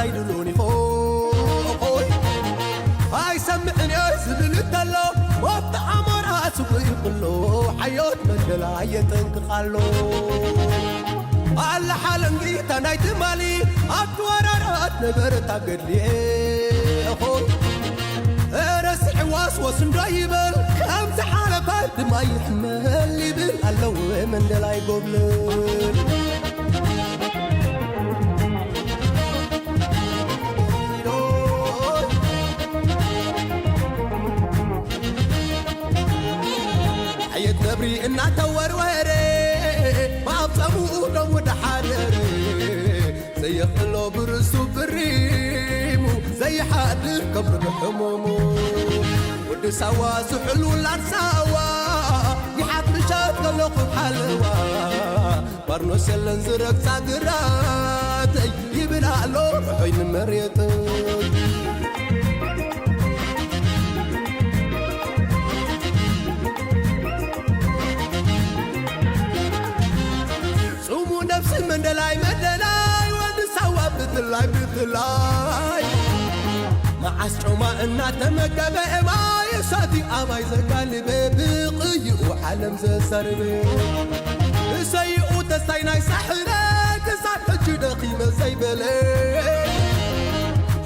ኣይድሉን ይኾይ ኣይሰምዕን እየ ዝብል እንተሎ ወፍቲ ኣሞራ ስጉ ይኽሎ ሓዮት መደላ የጠንቅቕ ኣሎ። ኣላ ሓለንጊታ ናይ ትማሊ ኣብቲ ወራራት ነበረት ኣገድልየ ኾይ ረስዕዋስ ወስንዶ ይበል ከም ዝሓለፈ ድማ ይሕመል ይብል ኣለዎ መንደላይ ጎብለል። ሓየት ነብሪ እናተወርወረ ብኣፍፀሙ ደሙ ደሓደረ ዘየኽእሎ ብርእሱ ብሪሙ ዘይሓድር ከብሪ ብሕሙሙ ወዲ ሳዋ ዝሑል ውላድ ሳዋ ይሓት ምሸት ከለኹ ሓለዋ ባርኖስ የለን ዝረግፃ ግራተይ ይብል ኣሎ ርሑይ ንመሬተይ። ጽሙ ነብሲ መንደላይ መደላይ ወዲ ሳዋ ብትላይ ብትላይ መዓስ ጮማ እናተመገበ እማይ እሳቲ ኣባይ ዘጋልበ ብቕይኡ ዓለም ዘሰርበ እሰይኡ ተስታይ ናይ ሳሕረ ክሳብ ሕጂ ደኺመ ዘይበለ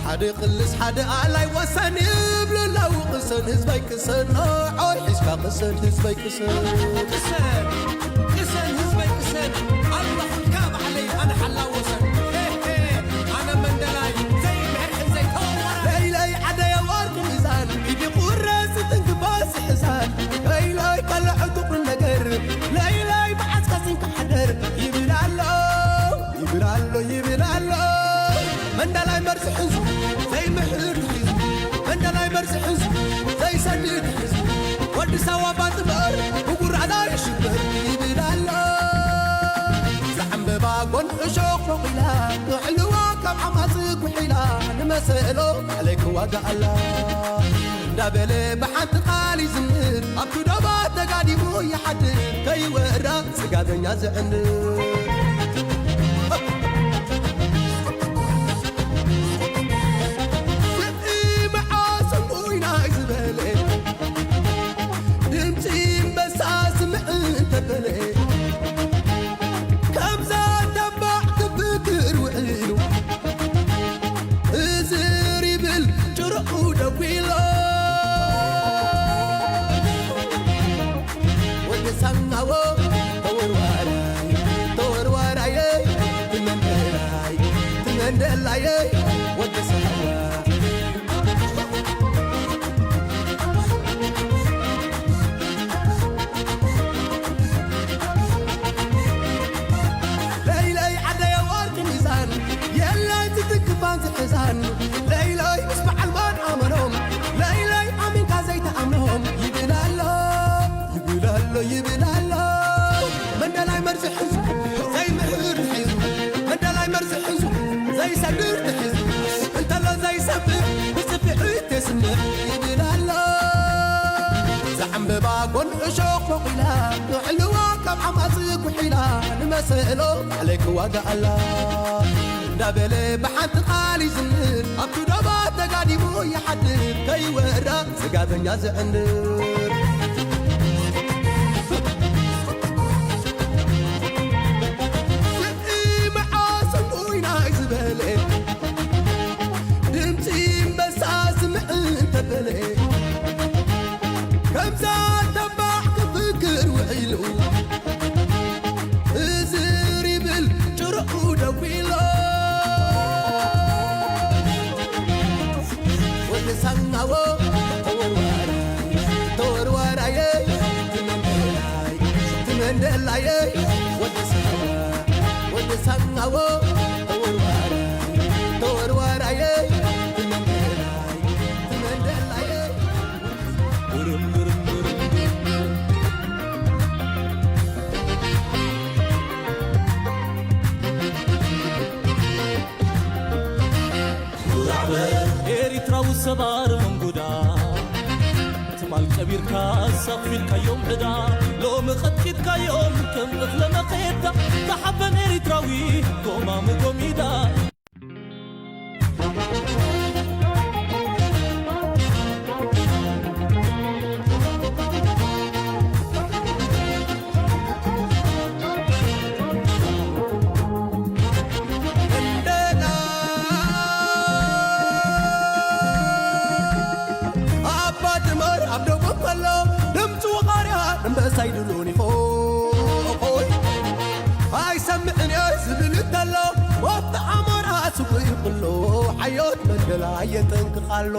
ሓደ ቅልስ ሓደ ኣላይ ወሰን ይብልለው ቅሰን ህዝበይ ቅሰን ኦይ ሒዝካ ቅሰን ህዝበይ ቅሰን ቅሰን ቅሰን ህዝበይ ቅሰን ኣለኹልካ ባዕለይ ኣነ ሓላው ወሰን ሄ ሄ ኣነ መንደላይ ዘይምሕርሕን ዘይተወወራ ለይለይ ዓደየ ወርቂ ሚዛን ኢዲ ቁረስ ትንክባስ ሕዛን ለይለይ ከልዐ ጥቁር ነገር ለይለይ መዓስካ ሲንካ ሓደር ይብል ኣሎ ይብል ኣሎ ይብል ኣሎ መንደላይ መርዚ ሕዙ ዘይምሕር ሒዙ መንደላይ መርዚ ሕዙ ዘይሰድድ ሒዙ ወዲ ሳዋ ባጥበር ብጉራዛ ይሽበር ይብል ኣሎ ዘዕምበባ ጎን እሾኽ ፎቒላ ክሕልዋ ካብ ዓማዚ ጉሒላ ንመሰሎ ዓለይ ክዋጋ ኣላ እንዳበለ ብሓንቲ ቃል ይዝምር ኣብቲ ዶባ ተጋዲሙ ይሓድር ከይወራ ስጋበኛ ዝዕንድር ስምዒ መዓስ እሙይ ናይ ዝበለ ድምፂ እምበሳ ስምዒ እንተበለ ከምዛ ተባዕ ክፍክር ውዒሉ እዝር ይብል ጭርሑ ደጒሎ ወዲ ሳናዎ ተወርዋራይ ተወርዋራየ ትመንደላይ ትመንደላየ ወዲ ሳዋ ለይለይ ዓደየ ወርቂ ሚዛን የለይ ትትክፋን ዝሕዛን ለይለይ ምስ በዓል ማን ኣመኖም ለይለይ ኣሚንካ ዘይተኣምኖም ይብል ኣሎ ይብል ኣሎ ይብል ኣሎ መንደላይ መርዚ ሕዙ ዘይምሕር ሒዙ መንደላይ መርዚ ሕዙ ዘይሰግር ትሒዙ እንተሎ ዘይሰብር ብፅፍዒት የስምዕ ይብል ኣሎ ዘዕምበባ ጎን እሾኽ ፎቒላ ንዕልዋ ካብ ዓማፂ ጉሒላ ንመሰሎ ዓለይ ክዋጋ ኣላ እንዳበለ ብሓንቲ ቃል ይዝምር ኣብቲ ዶባ ተጋዲሙ ይሓድር ከይወራ ስጋበኛ ዝዕንድር ስምዒ መዓስ እሙይ ናይ ዝበለ ድምፂ እምበሳ ስምዒ እንተበለ ከምዛ ተባዕ ክፍክር ውዒሉ እዝር ይብል ጭርሑ ደጒሎ ወዲ ሳናዎ ተወርዋራይ ተወርዋራየ ትመንደላይ ትመንደላየ ወዲ ሳና ወዲ ሳናዎ ተወርዋራይ ተወርዋራየ ትመንደላይ ትመንደላየ ብርም ብርም ብርም ብርም ኤሪትራዊ ሰባር መንጉዳ ትማል ቀቢርካ ኣሳፊርካዮም ዕዳ ሎሚ ቀጥቂጥካዮም ከም እኽለ መኼዳ ተሓበን ኤሪትራዊ ጎማሙ ጎሚዳ ኣባ ድመር ኣብ ደጎም ከሎ ድምፂ ወቓርያ እምበሳ ይድሉን ይኾይ ኣይሰምዕን እየ ዝብል እንተሎ ወፍቲ ዓሞራ ስጉ ይኽሎ ሓዮት መደላ የጠንቅቕ ኣሎ።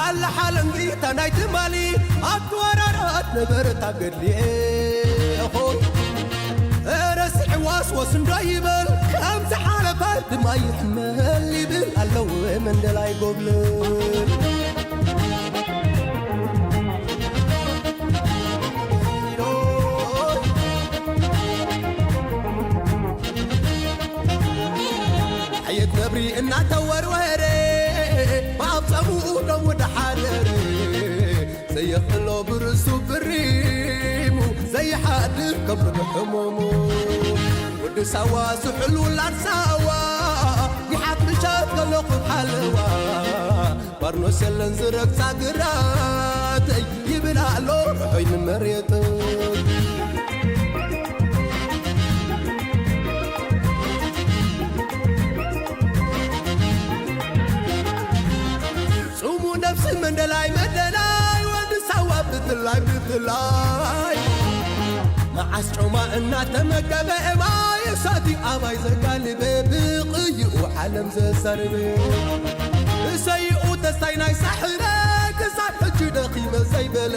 ኣላ ሓለንጊታ ናይ ትማሊ ኣብቲ ወራራት ነበረት ኣብ ገድሊ ኾይ ረስዕዋስ ወስንዶ ይበል ከም ዝሓለፈ ድማ ይሕመል ይብል ኣለዉ መንደላይ ጎብልል ሓየት ነብሪ እናተወርወረ ብኣፍፀሙ ደው ደሓደረ ዘየኽእሎ ብርእሱ ብሪሙ ዘይሓድር ከብዱ ብሕሙሙ ወዲ ሳዋ ስሑል ውላድ ሳዋ ይሓት ምሸት ከለኹ ሓለዋ ባርኖስ የለን ዝረግፃ ግራተይ ይብል ኣሎ ርሑይ ንመሬተይ ጽሙ ነብሲ መንደላይ መንደላይ ወዲ ሳዋ ብትላይ ብትላይ መዓስ ጮማ እናተመገበ ማይ ሰቲ ኣባይ ዘጋልበ ብቕይኡ ዓለም ዘዛርበ እሰይኡ ተስታይ ናይ ሳሕረ ክሳብ ሕጂ ደኺመ ዘይበለ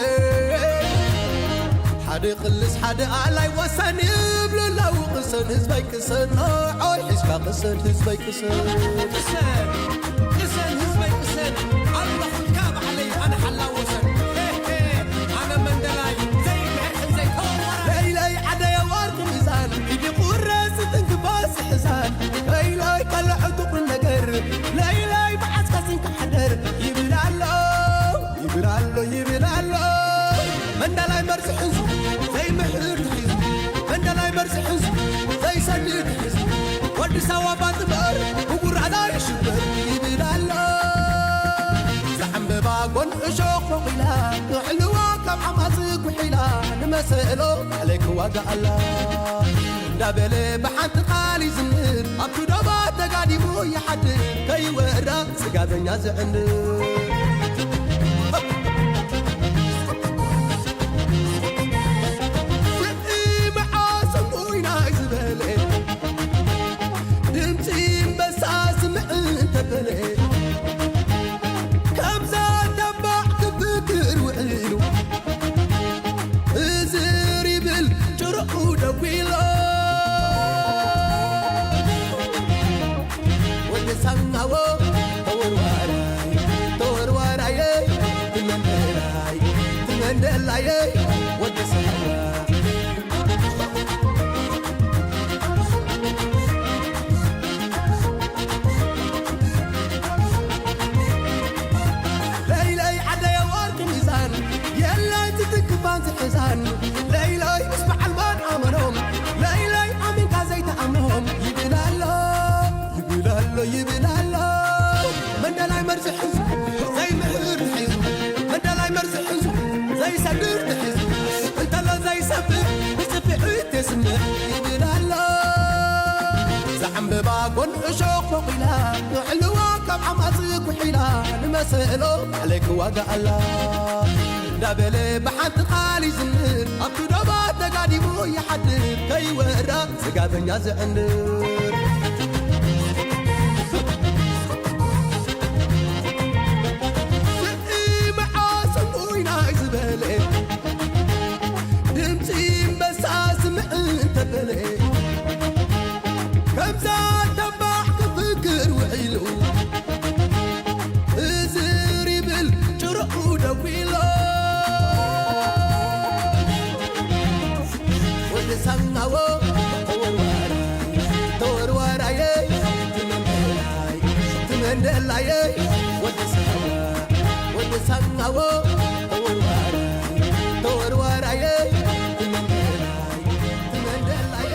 ሓደ ቅልስ ሓደ ኣላይ ወሰን ይብልለው ቅሰን ህዝበይ ቅሰን ኦይ ሒዝካ ቅሰን ህዝበይ ቅሰን ቅሰን ቅሰን ህዝበይ ቅሰን ኣለኹልካ ባዕለይ ኣነ ሓላወሰን ሄሄ ኣነ መንደላይ ዘይብሕሕን ዘይተወወራ ለይለይ ዓደየ ወርቂ ሚዛን ኢዲ ቁረስ ትንክፋስ ሕዛን ለይለይ ቀልዐ ጥቁር ነገር ለይለይ ብዓስካ ስንካ ሓደር ይብል ኣሎ ይብል ኣሎ ይብል ኣሎ መንደላይ መርዚ ሕዙ ዘይምሕር ትሒዙ መንደላይ መርዚ ሕዙ ዘይሰድድ ትሒዙ ወዲ ሳዋ ባጥበር ብጉራዳ ይሽበር ይብል ኣሎ ዝዓምበባ ጎን እሾኽ ፎቒላ ክሕልዋ ካብ ዓማፅ ጉሒላ ንመሰሎ ዓለይ ክዋጋ ኣላ እንዳበለ ብሓንቲ ቃል ይዝምር ኣብቲ ዶባት ተጋዲሙ ይሓድር ከይወራ ስጋበኛ ዝዕንድር ፍርቂ መዓስ እሙይ ናይ ዝበለ ድምፂ እምበሳ ስምዕ እንተበለ ከምዛ ተባዕ ክፍክር ውዒሉ እዝር ይብል ጭርሑ ደዊሎ ወዲ ሳናዎ ተወርዋራይ ተወርዋራየ ትመንደላይ ትመንደላየ ወዲ ሳዋ ለይለይ ዓደየ ወርቂ ሚዛን የለን ዝትንክፋን ዝሕዛን ለይለይ ምስ በዓል ማን ኣመኖም ለይለይ ኣሚንካ ዘይተኣምኖም ይብል ኣሎ ይብል ኣሎ ይብል ኣሎ መንደላይ መርዚ ሕዙ ዘይምሕር ትሒዙ መንደላይ መርዚ ሕዙ ዘይሰግር ትሒዙ እንተሎ ዘይሰብር ብፅፍዒት የስምዕ ይብል ኣሎ ዝዓምበባ ጎን እሾኽ ፎቒላ ንዕልዋ ካብ ዓማፅ ጉሒላ ንመሰሎ ባዕለይ ክዋጋ ኣላ እንዳበለ ብሓንቲ ቃል ይዝምር ኣብቲ ዶባት ተጋዲሙ ይሓድር ከይወራ ስጋበኛ ዝዕንድር ስኢ መዓስ እሙይ ናይ ዝበለ ድምፂ እምበሳ ስምዕ እንተበለ ከምዛ ተባዕ ክፍክር ውዒሉ እዝር ይብል ጭርሑ ደዊሎ ወዲ ሳናዎ ተወርዋራይ ተወርዋራየ ትመንደላይ ትመንደላየ ወዲ ሳዋ ወዲ ሳናዎ ተወርዋራይ ተወርዋራየ ትመንደላይ ትመንደላየ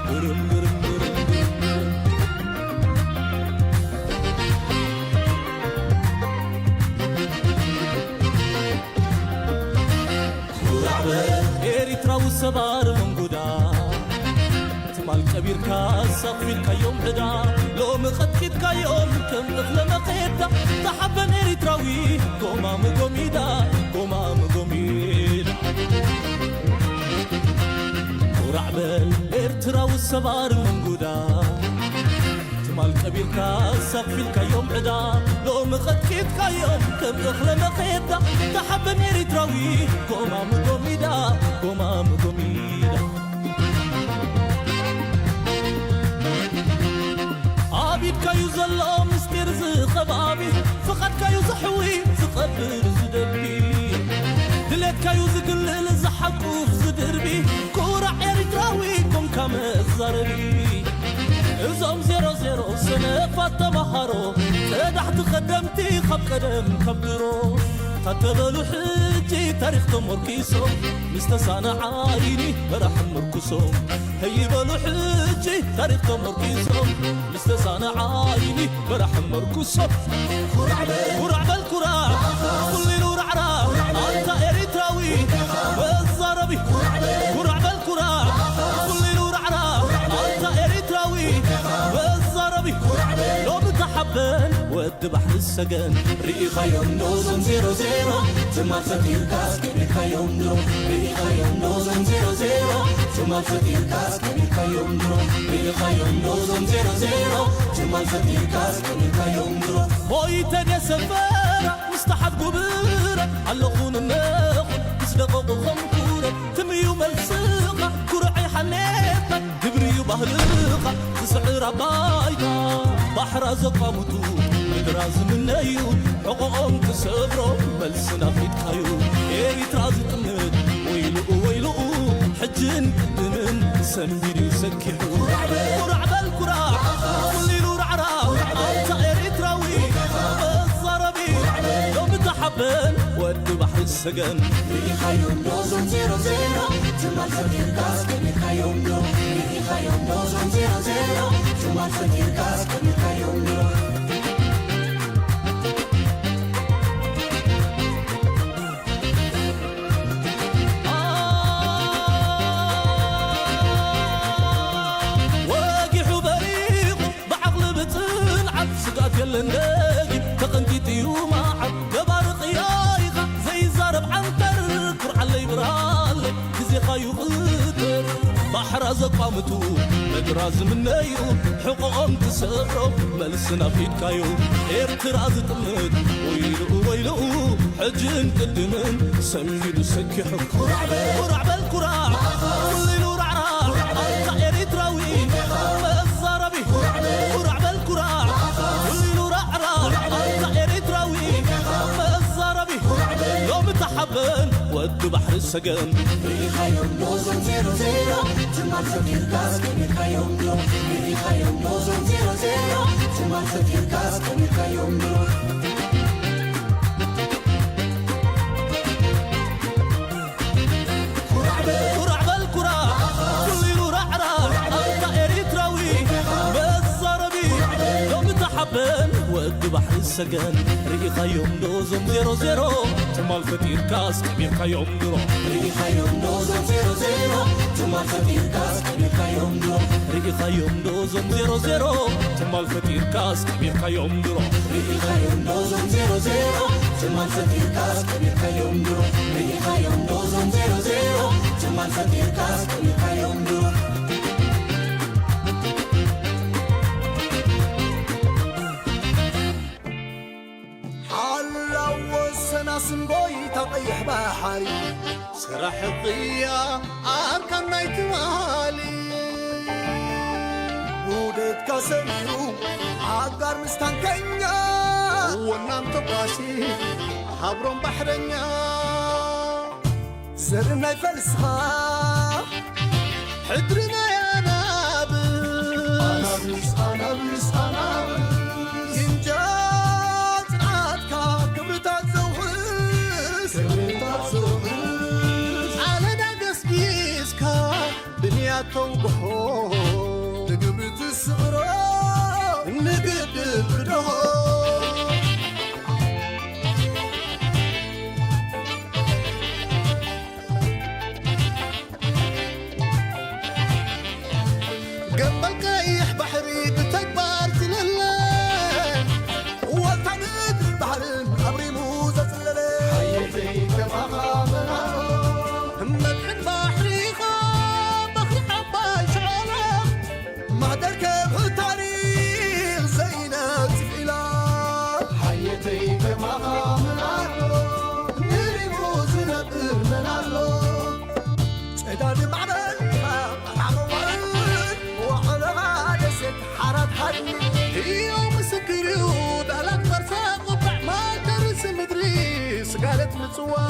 ግርም ግርም ግርም ግርም ባር መንጉዳ ትማል ቀቢርካ ኣሳፊልካዮም ዕዳ ሎሚ ቀጥቂጥካዮም ከም እኽለ መኼዳ ተሓበን ኤሪትራዊ ጎማሙ ጎሚዳ ጎማሙ ጎሚዳ ኩራዕ በል ኤርትራዊ ሰባር መንጉዳ ትማል ቀቢርካ ኣሳፊልካዮም ዕዳ ሎሚ ቀጥቂጥካዮም ከም እኽለ መኼዳ ተሓበን ኤሪትራዊ ጎማሙ ጎሚዳ ጎማሙ ጎሚዳ ኣብ ኢድካዩ ዘሎ ምስጢር ዝኸባቢ ፍቓድካዩ ዘሕዊ ዝቐብር ዝደቢ ድሌትካዩ ዝግልል ዝሓቁፍ ዝድርቢ ኩራዕ ኤሪትራዊ ኮንካ መዛረቢ እዞም ዜሮ ዜሮ ሰነፋት ተማሃሮ ቀዳሕቲ ቐደምቲ ካብ ቀደም ካብ ድሮ ታተበሉ ሕጂ ታሪኽ ተመርኪሶም ምስ ተሳነ ዓይኒ በራሕ ምርኩሶም ህይበሉ ሕጂ ታሪኽ ተመርኪሶም ምስ ተሳነ ዓይኒ በራሕ ምርኩሶም ኩራዕ በል ኩራዕ በል ኩራዕ ኩሊሉ ራዕራዕ ኣንታ ኤሪትራዊ መዛረቢ ኩራዕ በል ኩራዕ ኩሊሉ ራዕራዕ ኣንታ ኤሪትራዊ መዛረቢ ሎሚ ተሓበን ወዲ ባሕሪ ሰገን ርኢኻዮም ዶ ዞም ዜሮ ዜሮ ትማል ፈጢርካስ ቀቢርካዮም ዶ ርኢኻዮም ዶ ዞም ዜሮ ዜሮ ትማል ፈጢርካስ ቀቢርካዮም ዶ ርኢኻዮም ዶ ዞም ዜሮ ዜሮ ትማል ፈጢርካስ ቀቢርካዮም ዶ ሞይተን የሰፈራ ምስ ተሓት ጉብረ ኣለኹ ንነኹ ምስ ደቐቑ ኸምኩረ ትምዩ መልስኻ ኩርዐይ ሓሌኻ ግብርዩ ባህልኻ ዝስዕር ኣባይካ ባሕራ ዘቋምቱ ምድራ ዝምነዩ ሕቖኦም ትሰብሮ መልሲ ናፊትካዩ ኤሪትራ ዝጥምት ወይልኡ ወይልኡ ሕጅን ቅድምን ሰንቢድዩ ሰኪሑ ኩራዕ በል ኩራዕ ኩሊሉ ራዕራዕ ኣንታ ኤሪትራዊ መዛረቢ ሎሚ ተሓበን ወዲ ባሕሪ ሰገን ርኢኻዮም ዶ ዞም ዜሮ ዜሮ ትማል ፈጢርካስ ቀቢርካዮም ዶ ርኢኻዮም ዶ ዞም ዜሮ ዜሮ ትማል ፈጢርካስ ቀቢርካዮም ዶ ወጊሑ በሪቑ ብዓቕሊ ብጽንዓት ስግኣት የለን ደጊም ተቐንጢጡ እዩ መዓት ገባሪ ቅያይኻ ዘይዛረብ ዓንተር ኩርዓለይ ብራለይ ግዜኻዩ ቕትር ባሕራ ዘቋምቱ ምድራ ዝምነዩ ሕቖኦም ትሰብሮ መልሲ ናፊትካዩ ኤርትራ ዝጥምት ወይልኡ ወይልኡ ሕጅን ቅድምን ሰንቢዱ ሰኪሑ ኩራዕ በል ኩራዕ በል ኩራዕ ኩሊሉ ራዕራዕ ኣንታ ኤሪትራዊ መዛረቢ ኩራዕ በል ኩራዕ ኩሊሉ ራዕራዕ ኣንታ ኤሪትራዊ መዛረቢ ሎሚ ተሓበን ወዲ ባሕሪ ሰገን ርኢኻዮም ዶ ዞም ዜሮ ዜሮ ትማል ፈጢርካስ ቀቢርካዮም ዶ ርኢኻዮም ዶ ዞም ዜሮ ዜሮ ትማል ፈጢርካስ ቀቢርካዮም ዶ ኩራዕ በል ኩራዕ ኩሊሉ ራዕራዕ ኣንታ ኤሪትራዊ መዛረቢ ሎሚ ተሓበን ወዲ ባሕሪ ሰገን ርኢኻዮም ዶ ዞም ዜሮ ዜሮ ትማል ፈጢርካስ ቀቢርካዮም ድሮ ርኢኻዮም ዶ ዞም ዜሮ ዜሮ ትማል ፈጢርካስ ቀቢርካዮም ድሮ ርኢኻዮም ዶ ዞም ዜሮ ዜሮ ትማል ፈጢርካስ ቀቢርካዮም ድሮ ርኢኻዮም ዶ ዞም ዜሮ ዜሮ ትማል ፈጢርካስ ቀቢርካዮም ድሮ ርኢኻዮም ዶ ዞም ዜሮ ዜሮ ትማል ፈጢርካስ ቀቢርካዮም ድሮ ሓላው ወሰና ስንጎይታ ቀይሕ ባሕሪ ስራሕ ቅያ ኣርካን ናይ ትማሊ ውደትካ ሰሚሩ ኣጋር ምስ ታንከኛ ወናም ተኳሲ ሃብሮም ባሕረኛ ዘርኢ ናይ ፈልስኻ ሕድሪ ናይ ኣናብስ ኣናብስ ኣናብስ ኣናብስ ግንጃ ጽንዓትካ ክብርታት ዘውሕስ ክብርታት ዘውሕስ ዓለና ገስጊስካ ብንያት ተውግሖ ንግብሪ ትስዕሮ ንግድል ብደሆ ምጽዋዕ።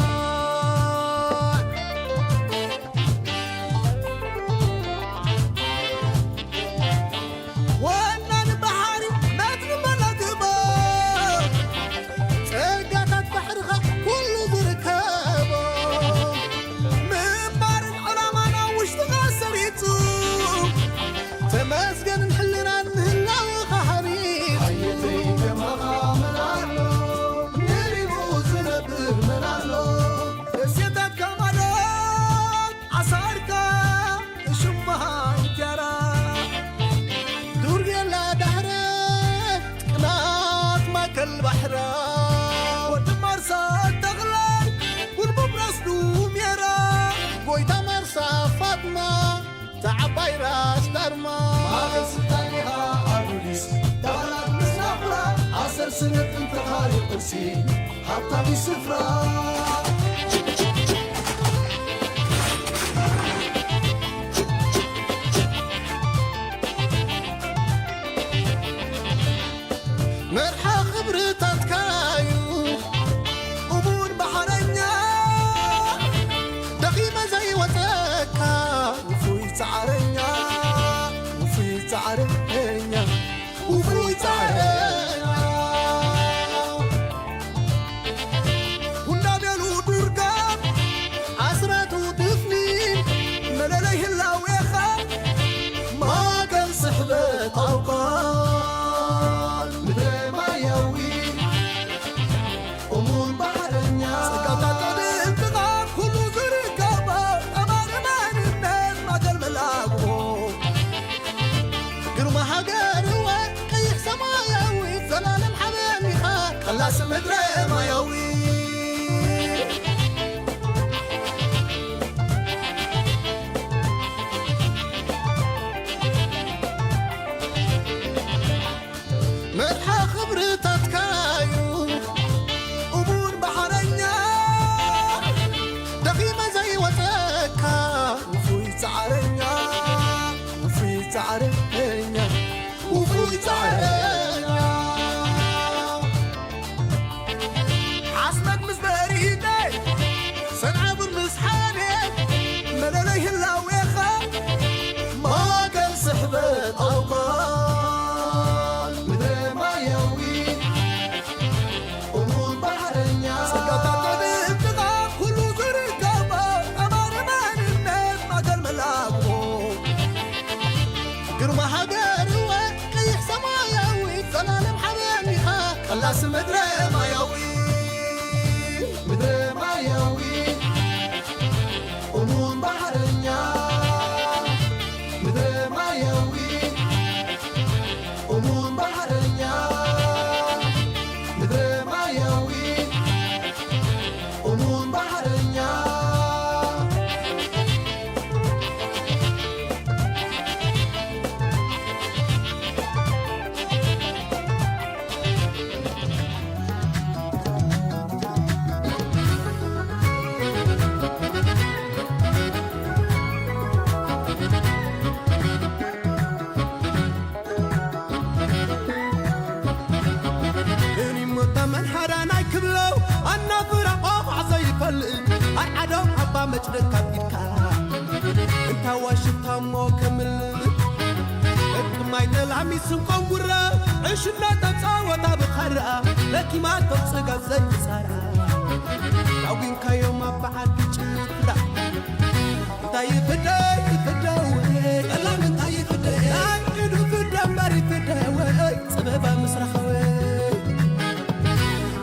ወናኒ ባሕሪ መትኒ መለግቦ፣ ጸጋታት ባሕርኻ ኩሉ ዝርከቦ፣ ምንባርን ዕላማን ኣብ ውሽጥኻ ሰሪጹ፣ ተመስገንን ሕልናን ምህላውኻ ሃሪጹ። ኣየተይ ከማኻ መን ኣሎ፣ ነቢሩ ዝነብር መን ኣሎ? ደሴታትካ ማለት ዓሳርካ ሽማ እንጀራ፣ ዱር ጌላ ዳህረ ቅናት ማእከል ባሕራ፣ ወዲ ማርሳ ተኽላይ ጉልቡብ ራስ ዱሜራ፣ ጎይታ ማርሳ ፋጥማ፣ እታ ዓባይ ራስ ዳርማ። ማእከል ስልጣኔኻ ኣዱሊስ፣ ዳላት ምስ ናኹራ፣ ኣሰር ስነ ጥንትኻ እዩ ቅርሲ፣ ሃብታም እዩ ስፍራ። መርሓ ክብርታትካዩ እሙን ባሕረኛ፣ ደኺመ ዘይወጸካ ውፉይ ጻዕረኛ፣ ውፉይ ጻዕረኛ፣ ውፉይ ጻዕረኛ። ሁንዳቤሉ ዱርጋን ኣስራቱ ድፍኒን መለለይ ህላዌኻ ማእከል ስሕበት ኣውቃል ምድረ ማያዊ እሙን ባሕረኛ ጸጋታት ጥበብኻ ኩሉ ዝርከቦ ቀባሪ መንነት ማእከል መላግቦ ግርማ ሃገርወ ቀይሕ ሰማያዊ ዘላለም ሓበኒኻ ቀላሲ ምድረ ማያዊ። መርሓ ክብርታትካዩ እሙን ባሕረኛ ደኺመ ዘይወጸካ ውፉይ ጻዕረኛ፣ ውፉይ ጻዕረኛ፣ ውፉይ ጻዕረኛ። ዓስመት ምስ በሪደ ሰንዓብር ምስ ሓኔ መለለይ ህላዌኻ ማእከል ስሕበት ኣውቃል ምድረ ማያዊ እሙን ባሕረኛ ጸጋታት ጥበብኻ ኩሉ ዝርከቦ ቀባሪ መንነት ማእከል መላግቦ ግርማ ሃገርወ ቀይሕ ሰማያዊ ዘላለም ሓበኒኻ ቀላሲ ምድረ ማያዊ ምድረ ማያዊ እሙን ባሕረኛ ምድረ ማያዊ እሙን ባሕረኛ ምድረ ማያዊ እሙን ባሕረኛ። እኒሞ ተመን ሓዳናይ ክብለው ኣናፍራ ቆፋዕ ዘይፈልእ ኣርዓዶ ኣባ መጭደካ ኢድካ እንታ ዋሽታ እሞ ከምልእ እቅማይ ተላሚስን ቆንጉራ ዕሽና ተጻወታ ብኸራ ለኪማቶም ጽጋብ ዘይጻራ ኣጒንካዮም ኣብ በዓል ግጭት ፍዳ እንታይ ይፍደ ይፍደ ወይ ቀላል እንታይ ይፍደ ናይ ኢዱ ፍደ እምበር ይፍደ ወይ ጽበባ ምስራኸ ወይ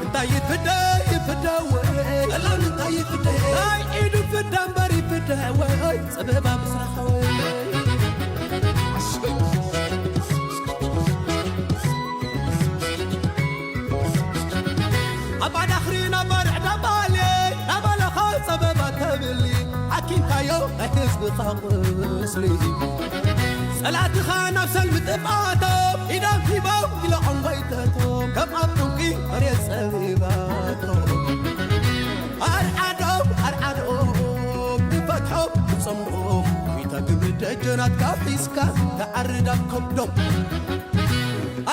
እንታይ ይፍደ ይፍደ ወይ ቀላል እንታይ ይፍደ ናይ ኢዱ ፍደ እምበር ይፍደ ወይ ጽበባ ምስራኸ ወይ ኣባ ዳኽሪ ናብ ባርዕ ዳባሌ ናባለኻ ጸበባ ተብሊ ሓኪምካዮ ናይ ህዝብኻ ቁስሊ ጸላእትኻ ናብ ሰልሚ ጥፍኣቶም ኢዶም ሂቦም ኢሎዖም ጎይተቶም ከም ኣብ ጡንቂ መሬት ጸቢባቶም ኣርዓዶም ኣርዓዶም ንፈትሖም ንጸምኦም ዊታ ግብሪ ደጀናትካ ሒዝካ ተዓርድ ኣብ ከብዶም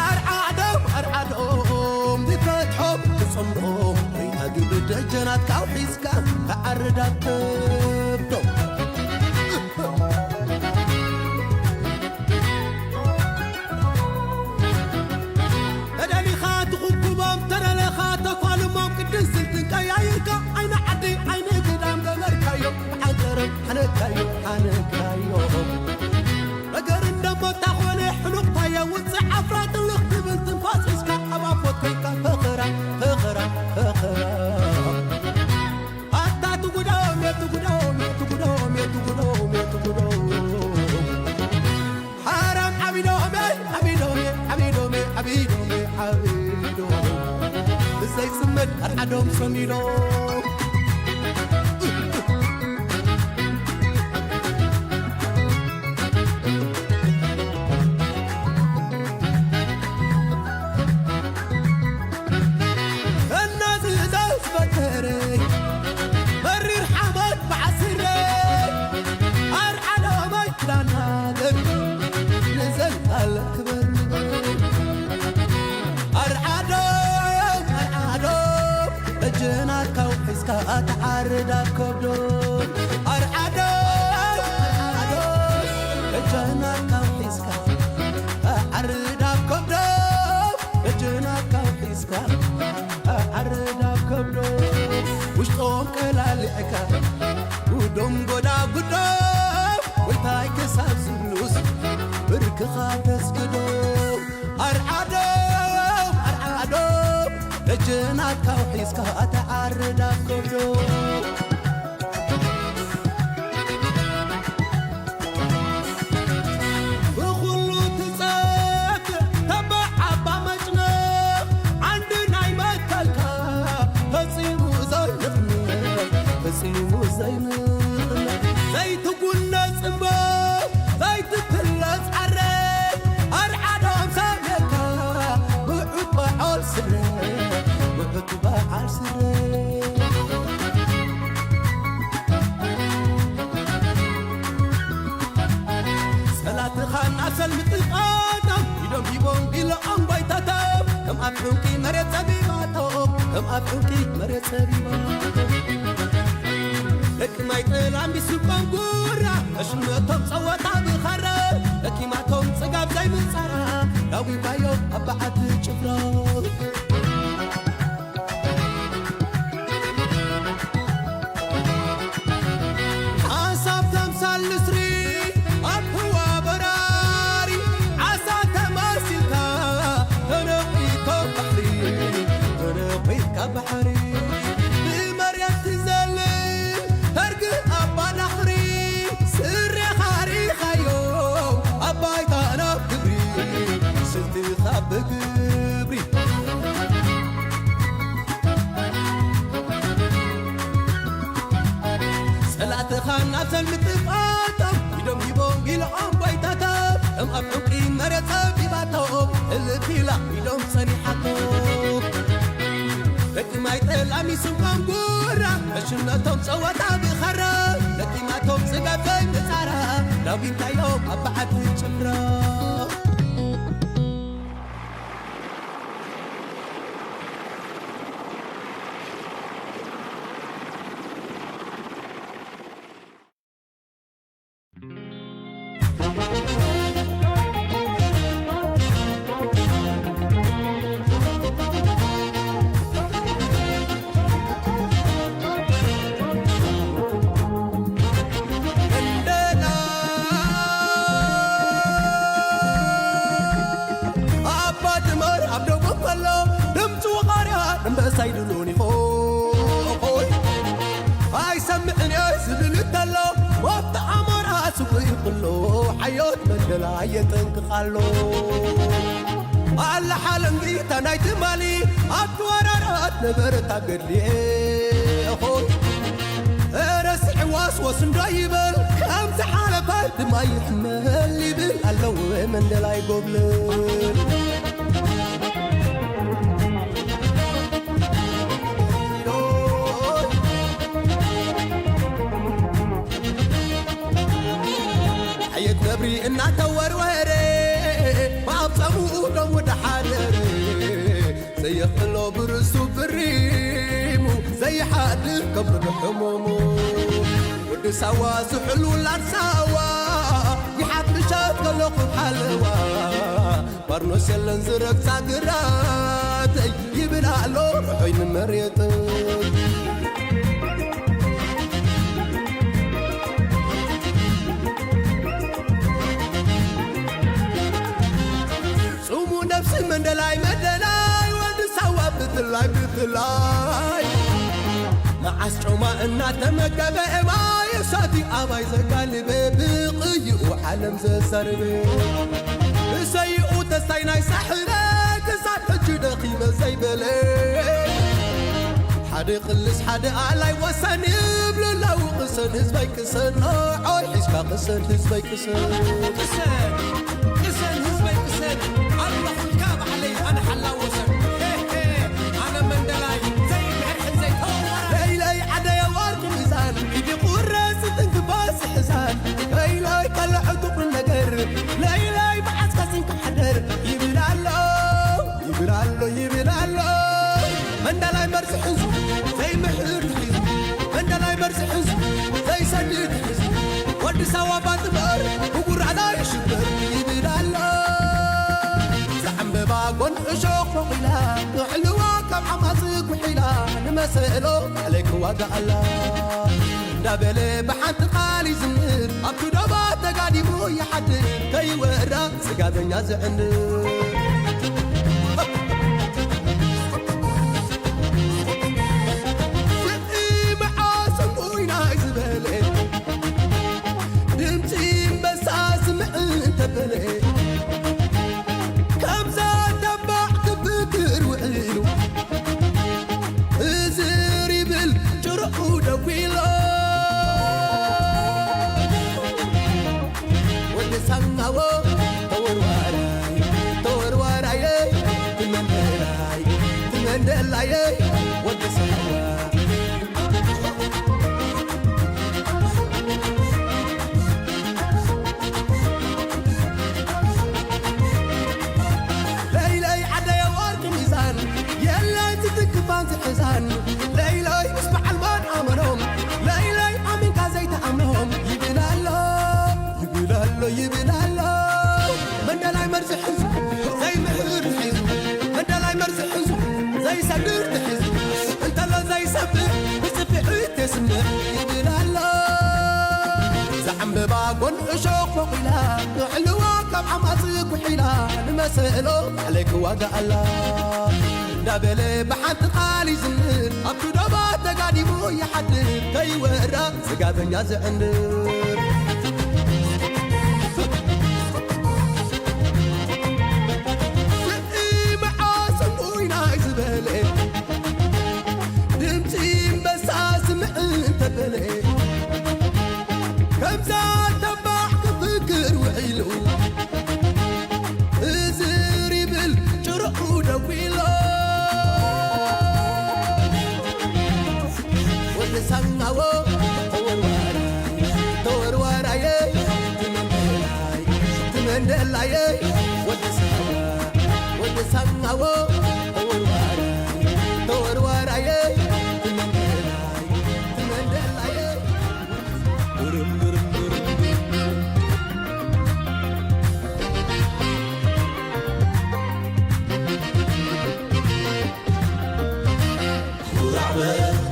ኣርዓዶም ኣርዓዶም ንፈትሖም ንጸምኦም ሪታ ብደጀናት ካው ሒዝካ ተዓርዳት ከብዶ። ተደሊኻ ትኹብኩቦም፣ ተደለኻ ተኳልሞም፣ ቅድስትን ቀያይርካ፣ ዓይኒ ዓዲ ዓይኒ ግዳም ገበርካዮ፣ ብዓንተረም ሓነካዮ፣ ሓነካዮ። ነገር እንደሞ እንታኾነ፣ ሕኑቕ ታየ ውፅእ ዓፍራ ጥልቕ ትብል ትንፋስ ሒዝካ፣ ኣብ ኣፎት ኮይንካ ፈኸራ፣ ፈኸራ፣ ፈኸራ። ኣታ ትጉዶም እየ፣ ትጉዶም እየ፣ ትጉዶም እየ፣ ትጉዶም እየ፣ ትጉዶም። ሓራም ዓቢዶም እየ፣ ዓቢዶም እየ፣ ዓቢዶም እየ፣ ዓቢዶም እየ፣ ዓቢዶም። ብዘይ ጽመድ ኣርዓዶም ሰሚዶም። እናዝዘዝ በተረይ መሪር ሓመድ ብዓስረይ ኣርዓዶመይ ዳናገር ንዘልኣለ ክበር ንገር። ኣርዓዶም ኣርዓዶም ደጀናትካ ውሒዝካ ትዓርድ ኣብ ከብዶም። ኣርዓዶም ኣርዓዶም ደጀናትካ ውሒዝካ ትዓርድ ኣብ ከብዶም። ደጀናትካ ውሒዝካ ትዓርድ ኣብ ከብዶም። ውሽጦም ቀላሊዕካ ጉዶም ጎዳጉዶም። ጎይታይ ክሳብ ዝብሉስ ብርክኻ ተስግዶም። ኣርዓዶም ኣርዓዶም ደጀናትካ ውሒዝካ ትዓርድ ኣብ ከብዶም። ብኹሉ ትጸግዕ ተባዕ ዓባ መጭነቕ ዓንዲ ናይ መትከልካ ፈጺሙ ዘይንቕነቕ፣ ፈጺሙ ዘይንቕነቕ፣ ዘይትጉነጽ እምበር ዘይትትለጽ ዓረይ ኣርዓዶም ሰሜካ ብዑት በዓል ስረ፣ ብዑት በዓል ስረ። ጸላእትኻ እናሰልሚ ጥቓቶም ኢዶም ሂቦም ቢልዖም ጎይታቶም ከም ኣብ ዑንቂ መሬት ጸቢባቶም፣ ከም ኣብ ዑንቂ መሬት ጸቢባቶም። ደቂ ማይ ጥላም ቢስቆም ጉራ መሽነቶም ጸወታ ብኻራ ለኪማቶም ጽጋብ ዘይምጻራ ዳዊታዮ ኣብ በዓቲ ጭፍራ። ሓሳብ ተምሳል ንስሪ ኣብ ህዋ በራሪ ዓሳ ተመሲልካ ተነቒቶ ባሕሪ፣ ተነቒትካ ባሕሪ። ብመሬት ትዘልል ተርግ ኣባ ናኽሪ ስሬኻ ሪኻዮ ኣብ ባይታ ናብ ግብሪ ስልትኻ ብግብሪ። ጸላእትኻ ናብ ሰልሚ ጥቓቶም ኢዶም ሂቦም ቢልዖም ጎይታቶም ከም ኣብ ዕንቂ መሬት ጸቢባቶም እልፍ ኢላ ኢዶም ጸኒሓቶም። ደቂ ማይ ጠላሚ ስንቆም ጉራ መሽነቶም ጸወታ ብኸራ ለኪማቶም ጽጋብ ዘይምጻራ ዳዊታዮም ኣብ በዓቲ ጭፍራ። ኣባ ድመር ኣብ ደቡብ ከሎ ድምፂ ወቓርያ ኣንበሳ ይድሉን ይኾይ ኣይሰምዕን እየ ዝብል እንተሎ ወፍቲ ኣሞራ ስጉ ይኽሎ ሓዮት መደላ የጠንቅቕ ኣሎ። ኣላ ሓለንጊታ ናይ ትማሊ ኣብቲ ወራራት ነበረት ኣብ ገድሊ ኾይ ረስዕዋስ ወስንዶ ይበል ከም ዝሓለፈ ድማ ይሕመል ይብል ኣለዎ መንደላይ ጎብለል። ሓየት ነብሪ እናተወርወረ ብኣብ ጸምኡ ደሙ ደሓደረ ዘየኽእሎ ብርእሱ ብሪሙ ድከም ብድሕሞሙ ወዲ ሳዋ ዝሕሉ ላድ ሳዋ ይሓት ምሸት ከለኹ ሓለዋ ባርኖስ የለን ዝረግጻ ግራተይ ይብል ኣሎ ርሑይ ንመሬተይ። ጽሙ ነብሲ መንደላይ መንደላይ ወዲ ሳዋ ብትላይ ብትላይ መዓስ ጮማ እናተመገበ ማይ እሳቲ ኣባይ ዘጋልበ ብቕይኡ ዓለም ዘዛርበ እሰይኡ ተስታይ ናይ ሳሕለ ክሳብ ሕጂ ደኺመ ዘይበለ ሓደ ቅልስ ሓደ ኣላይ ወሰን ይብልላው ቅሰን ህዝበይ ቅሰን ኦይ ሒዝካ ቅሰን ህዝበይ ቅሰን ቅሰን ቅሰን ህዝበይ ቅሰን ኣለኹልካ ባዕለይ ኣነ ሓላው ወሰን ሄ ሄ ኣነ መንደላይ ዘይብሕርሕን ዘይተወራ ለይለይ ዓደየ ወርቂ ሚዛን ኢዲ ቁረስ ትንክባስ ሕዛን ለይለይ ከልዐ ጥቁር ነገር ለይለይ መዓስካ ስንክሓደር ይብል ኣሎ ይብል ኣሎ ይብል ኣሎ መንደላይ መርዚ ሕዙ ዘይምሕር ሒዙ መንደላይ መርዚ ሕዙ ዘይሰድድ ሒዙ ወዲ ሳዋ ባጥበር ብጉራዳ ይሽበር ይብል ኣሎ ዘዕምበባ ጎን እሾኽ ፎቒላ ንዕልዋ ካብ ዓማፅ ጉሒላ ንመሰሎ ዕለይ ክዋጋ ኣላ እንዳበለ ብሓንቲ ቃል ይዝምር ኣብቲ ዶባ ተጋዲሙ ይሓድር ከይወራ ስጋበኛ ዝዕንድር ስምዒ መዓስ እሙይ ናይ ዝበለ ድምፂ እምበሳ ስምዒ እንተበለ ከምዛ ተባዕ ክፍክር ውዒሉ እዝር ይብል ጭርሑ ደጒሎ ወዲ ሳንጋዎ ተወርዋራይ ተወርዋራየ ትመንደላይ ትመንደላየ ወዲ ሳንጋ ለይለይ ዓደየ ወርቂ ሚዛን የለን ዝትንክፋን ዝሕዛን ለይለይ ምስ በዓል ማን ኣመኖም ለይለይ ኣሚንካ ዘይተኣምኖም ይብል ኣሎ ይብል ኣሎ ይብል ኣሎ መንደላይ መርዚ ሕዙ ዘይምሕር ሕዙ መንደላይ መርዚ ሕዙ ዘይሰግር ትሕዙ እንተሎ ዘይሰብር ብፅፍዒት የስምዕ ይብል ኣሎ ዘዕምበባ ጎን እሾኽ ፎቒላ ንዕልዋ ካብ ዓማፅ ጉሒላ ንመሰሎ ዓለይ ክዋጋ ኣላ እንዳበለ ብሓንቲ ቃል ይዝምር ኣብቲ ዶባ ተጋዲሙ ይሓድር ከይወራ ስጋበኛ ዝዕንድር ስምዒ መዓስ እሙይ ናይ ዝበለ ድምፂ እምበሳ ስምዒ እንተበለ ከምዛ ተባዕ ክፍክር ውዒሉ እዝር ይብል ጭርሑ ደጒሎ ወዲ ሳንጋዎ ተወርዋራይ ተወርዋራየ ትመንደላይ ትመንደላየ ወዲ ሳንጋ ወዲ ሳንጋዎ ተወርዋራይ ተወርዋራየ ትመንደላይ ትመንደላየ ግርም ግርም ግርም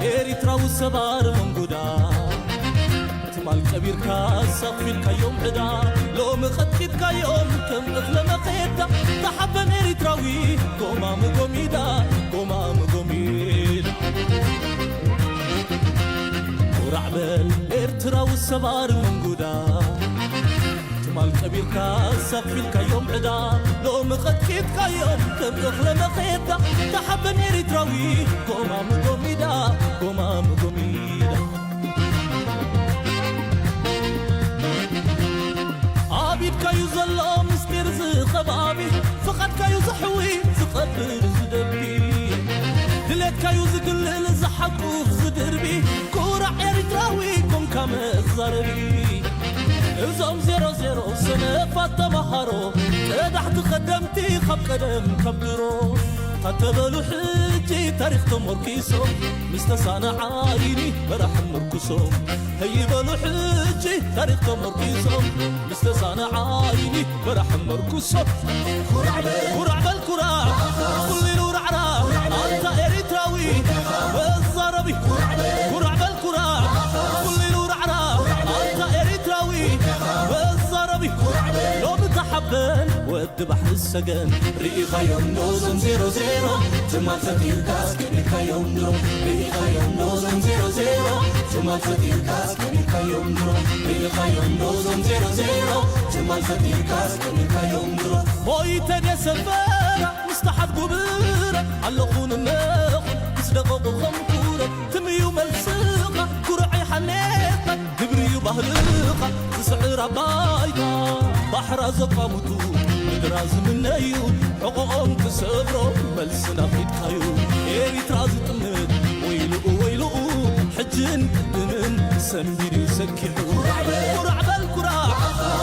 ኤሪትራዊ ሰባር መንጉዳ ትማል ቀቢርካ ኣሳፊልካዮም ዕዳ ሎሚ ቐጥቂጥካዮም ከም እኽለ መኼዳ ተሓበን ኤሪትራዊ ጎማሙ ጎሚዳ ጎማሙ ጎሚዳ ኩራዕ በል ኤርትራዊ ሰባር መንጉዳ ትማል ቀቢርካ ኣሳፊልካዮም ዕዳ ሎሚ ቐጥቂጥካዮም ከም እኽለ መኼዳ ተሓበን ኤሪትራዊ ጎማሙ ጎሚዳ ጎማሙ ጎሚዳ ኣብ ኢድካዩ ዘሎ ምስጢር ዝኸባቢ ፍቓድካዩ ዝሕዊ ዝቐብር ዝደቢ ድሌትካዩ ዝግልል ዝሓቁፍ ዝድርቢ ኩራዕ ኤሪትራዊ ኮንካ መዛረቢ እዞም ዜሮ ዜሮ ሰነፋት ተመሃሮ ቀዳሕቲ ቐደምቲ ካብ ቀደም ካብ ድሮ ኣተበሉ ሕጂ ታሪኽ ተመርኪሶም፣ ምስ ተሳነ ዓይኒ መራሒ ምርኩሶም። ህይበሉ ሕጂ ታሪኽ ተመርኪሶም፣ ምስ ተሳነ ዓይኒ መራሒ ምርኩሶም። ኩራዕ በል፣ ኩራዕ በል፣ ኩራዕ፣ ኩሊሉ ራዕራዕ፣ ኣንታ ኤሪትራዊ መዛረቢ። ኩራዕ በል፣ ኩራዕ፣ ኩሊሉ ራዕራዕ፣ ኣንታ ኤሪትራዊ መዛረቢ። ሎሚ ተሓበን ወዲ ባሕሪ ሰገን። ርኢኻዮም ዶ ዞም ዜሮ ዜሮ፣ ትማል ፈጢርካስ ቀቢርካዮም ድሮ። ርኢኻዮም ዶ ዞም ዜሮ ዜሮ፣ ትማል ፈጢርካስ ቀቢርካዮም ድሮ። ርኢኻዮም ዶ ዞም ዜሮ ዜሮ፣ ትማል ፈጢርካስ ቀቢርካዮም ድሮ። ሞይተን የሰፈራ ምስ ተሓት ጉብረ፣ ኣለኹ ንነኹ ምስ ደቐቑ ኸምኩረ። ትምዩ መልስኻ፣ ኩርዐይ ሓሌትካ፣ ግብሪ እዩ ባህልኻ። ዝስዕር ኣባይካ ባሕራ ዘቋምቱ፣ ምድራ ዝምነዩ፣ ሕቖኦም ትሰብሮ፣ መልሲ ናፊድካዩ። ኤሪትራ ዝጥምት፣ ወይልኡ፣ ወይልኡ፣ ሕጅን ቅድምን፣ ሰንቢዱ ሰኪሑ። ኩራዕ በል ኩራዕ፣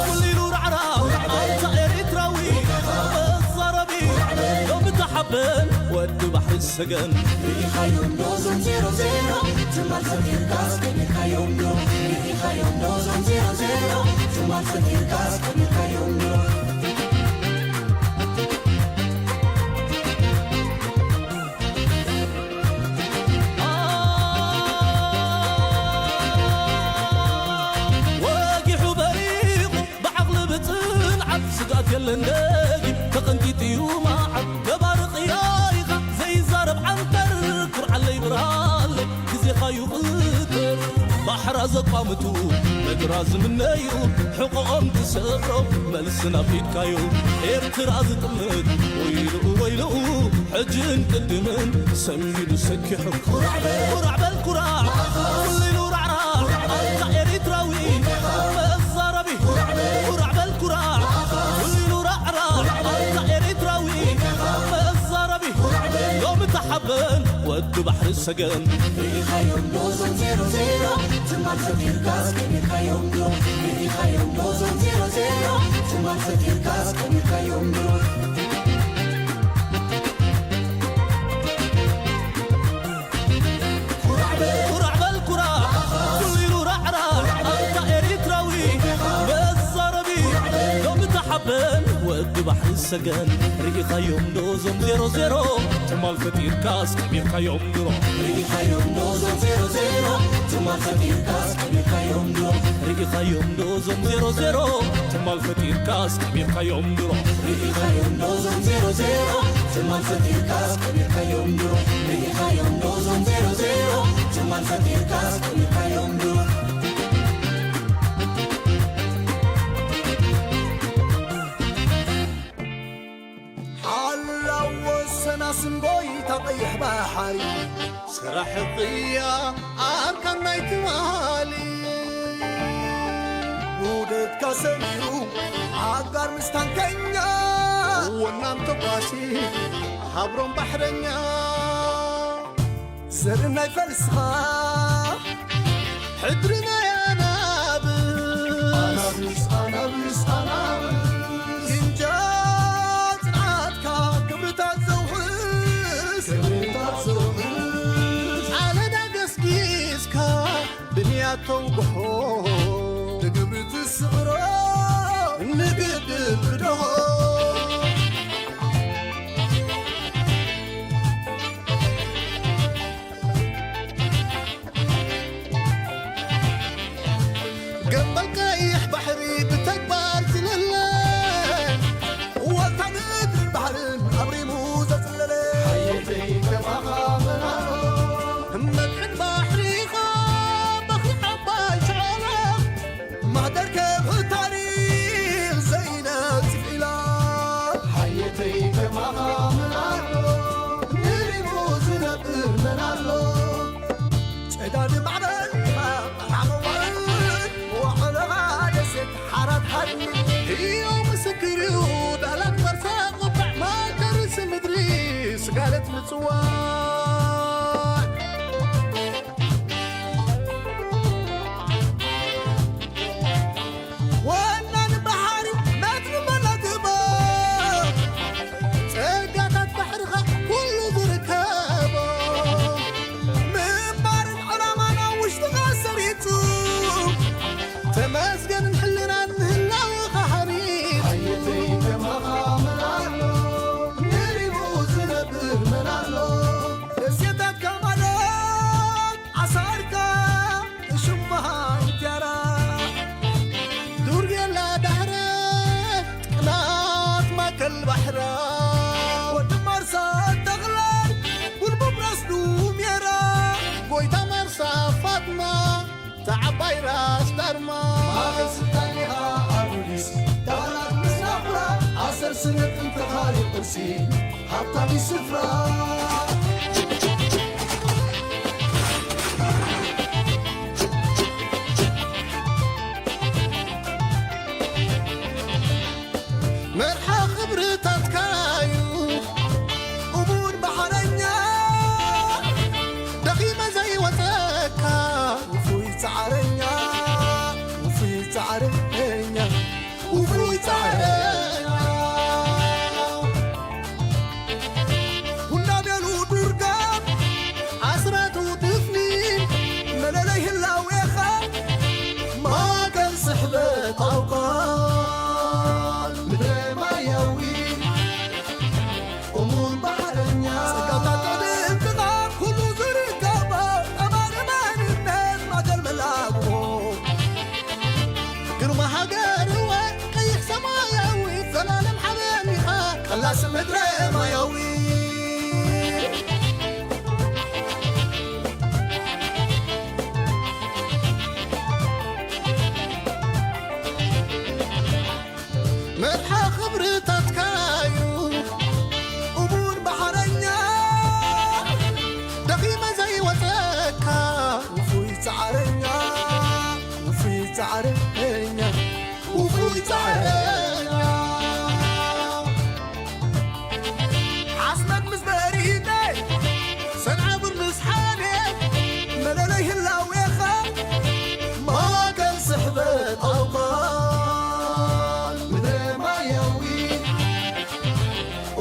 ኩሊሉ ራዕራዕ፣ ኣንታ ኤሪትራዊ መዛረቢ። ሎሚ ተሓበን ወዲ ባሕሪ ሰገን። ርኢኻዮም ዶ ዞም ዜሮ ዜሮ፣ ትማል ፈጢርካስ ቀቢርካዮም ድሮ። ርኢኻዮም ዶ ዞም ዜሮ ዜሮ፣ ትማል ፈጢርካስ ቀቢርካዮም ድሮ። ወጊሑ በሪቑ ብዓቕሊ ብጽንዓት፣ ስግኣት የለን ደጊም፣ ተቐንጢጡ እዩ መዓት። ገባሪ ቅያይኻ ዘይዛረብ ዓንተር፣ ኩርዓለይ ብርሃለይ፣ ግዜኻዩ ቅትር። ባሕራ ዘቋምቱ፣ ምድራ ዝምነዩ፣ ሕቖኦም ትሰብሮ፣ መልሲ ናፊድካዩ። ኤርትራ ዝጥምት፣ ወይልኡ፣ ወይልኡ፣ ሕጅን ቅድምን፣ ሰንቢዱ ሰኪሑ። ኩራዕ በል ኩራዕ፣ ኩሊሉ ራዕራዕ፣ ኣንታ ኤሪትራዊ መዛረቢ። ኩራዕ በል ኩራዕ፣ ኩሊሉ ራዕራዕ፣ ኣንታ ኤሪትራዊ መዛረቢ። ሎሚ ተሓበን ወዲ ባሕሪ ሰገን። ርኢኻዮም ዶ ዞም ዜሮ ዜሮ፣ ትማል ፈጢርካስ ቀቢርካዮም ድሮ። ርኢኻዮም ዶ ዞም ዜሮ ዜሮ፣ ትማል ፈጢርካስ ቀቢርካዮም ድሮ። ኩራዕ በል ኩራዕ፣ ኩሊሉ ራዕራዕ፣ ኣንታ ኤሪትራዊ መዛረቢ። ሎሚ ተሓበን ወዲ ባሕሪ ሰገን። ርኢኻዮም ዶ ዞም ዜሮ ዜሮ፣ ትማል ፈጢርካስ ቀቢርካዮም ድሮ። ርኢኻዮም ዶ ዞም ዜሮ ዜሮ፣ ትማል ፈጢርካስ ቀቢርካዮም ድሮ። ርኢኻዮም ዶ ዞም ዜሮ ዜሮ፣ ትማል ፈጢርካስ ቀቢርካዮም ድሮ። ርኢኻዮም ዶ ዞም ዜሮ ዜሮ፣ ትማል ፈጢርካስ ቀቢርካዮም ድሮ። ርኢኻዮም ዶ ዞም ዜሮ ዜሮ፣ ትማል ፈጢርካስ ቀቢርካዮም ድሮ። ሓላው ወሰን ኣስንጎይታ ቀይሕ ባሕሪ፣ ስራሕ ቅያ ኣርካን ናይ ትማሊ። ውደትካ ሰሚሩ ኣጋር ምስ ታንከኛ፣ ወናም ተኳሲ ሃብሮም ባሕረኛ። ዘርኢ ናይ ፈልስኻ፣ ሕድሪ ናይ ኣናብስ። ኣናብስ፣ ኣናብስ፣ ኣናብስ። ግንጃ ጽንዓትካ ክብርታት ዘውሕስ። ክብርታት ዘውሕስ። ዓለና ገስጊስካ ብንያት ተውግሖ። ንግብሪ ትስዕሮ። ንግድል ብደሆ። ገበል ቀይሕ ባሕሪ ብተግባር ዝለለ፣ ዋልታ ምድርን ባሕርን ኣብሪሙ ዘጽለለ፣ ሓየተይ ከማኻ መን ኣሎ? መድሕን ባሕሪኻ በኽሪ ዓባይ ሸዕላ፣ ማህደር ከብሒ ታሪኽ ዘይነጽፍ ኢላ። ሓየተይ ከማኻ መን ኣሎ? ንሪሙ ዝነብር መን ኣሎ? ጨዳዲ ማዕበል ሓመዋን ዋዕለኻ ደሴት ሓራት ሓድኒ። ህያው ምስክር እዩ ዳላት መርሳ ቁባዕ ማእከል ርእሲ ምድሪ ስጋለት ምጽዋዕ። ወናን ባሕሪ ናትሪ መላግቦ፣ ጸጋታት ባሕርኻ ኩሉ ማእኸል ስልጣን ኢኻ ኣዱሊስ፣ ዳህላክ ምስ ናኹራ፣ ኣሰር ስነ ጥንቲ ካልእ ቅርሲ፣ ሃብታም እዩ ስፍራ። መርሓ ክብርታትካዩ እሙን ባሕረኛ፣ ደኺመ ዘይወፀካ ውፉይ ፃዕረኛ፣ ውፉይ ፃዕረኛ፣ ውፉይ ፃዕረኛ። ሁንዳቤሉ ዱርጋም ኣስራቱ ድፍኒ መለለይ ህላዌኻ ማእከል ስሕበት ኣውቃል ምድረ ማያዊ እሙን ባሕረኛ ጸጋታት ጥዕና ኩሉ ዝርከቦ ጠባሪ መንነት ማእከል መላግቦ ግርማ ሃገርወ ቀይሕ ሰማያዊ ዘላለም ሓበኒኻ ቀላስ ምድረ ማያዊ። መርሓ ክብርታትካዩ እሙን ባሕረኛ ደኺመ ዘይወፀካ ውፉይ ፃዕረኛ ውፉይ ፃዕረኛ ውፉይ ፃዕረኛ ሓስመት ምስ በሪደ ሰንዓብር ምስ ሓልየ መለለይ ህላዌኻ ማእከል ስሕበት ኣውቃል ምድረ ማያዊ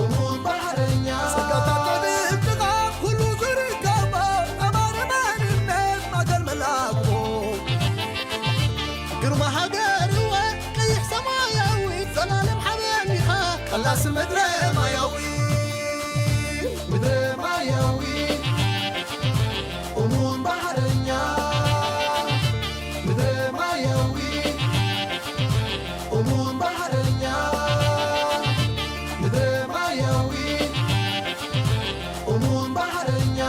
እሙን ባሕረኛ ጸጋታት ጥዕና ኩሉ ዝርከቦ ጠባሪ መንነት ማእከል መላግቦ ግርማ ሃገርወ ቀይሕ ሰማያዊ ዘላለም ሓበኒኻ ቀላስ ምድረ ማያዊ ምድረ ማያዊ እሙን ባሕረኛ ምድረ ማያዊ እሙን ባሕረኛ ምድረ ማያዊ እሙን ባሕረኛ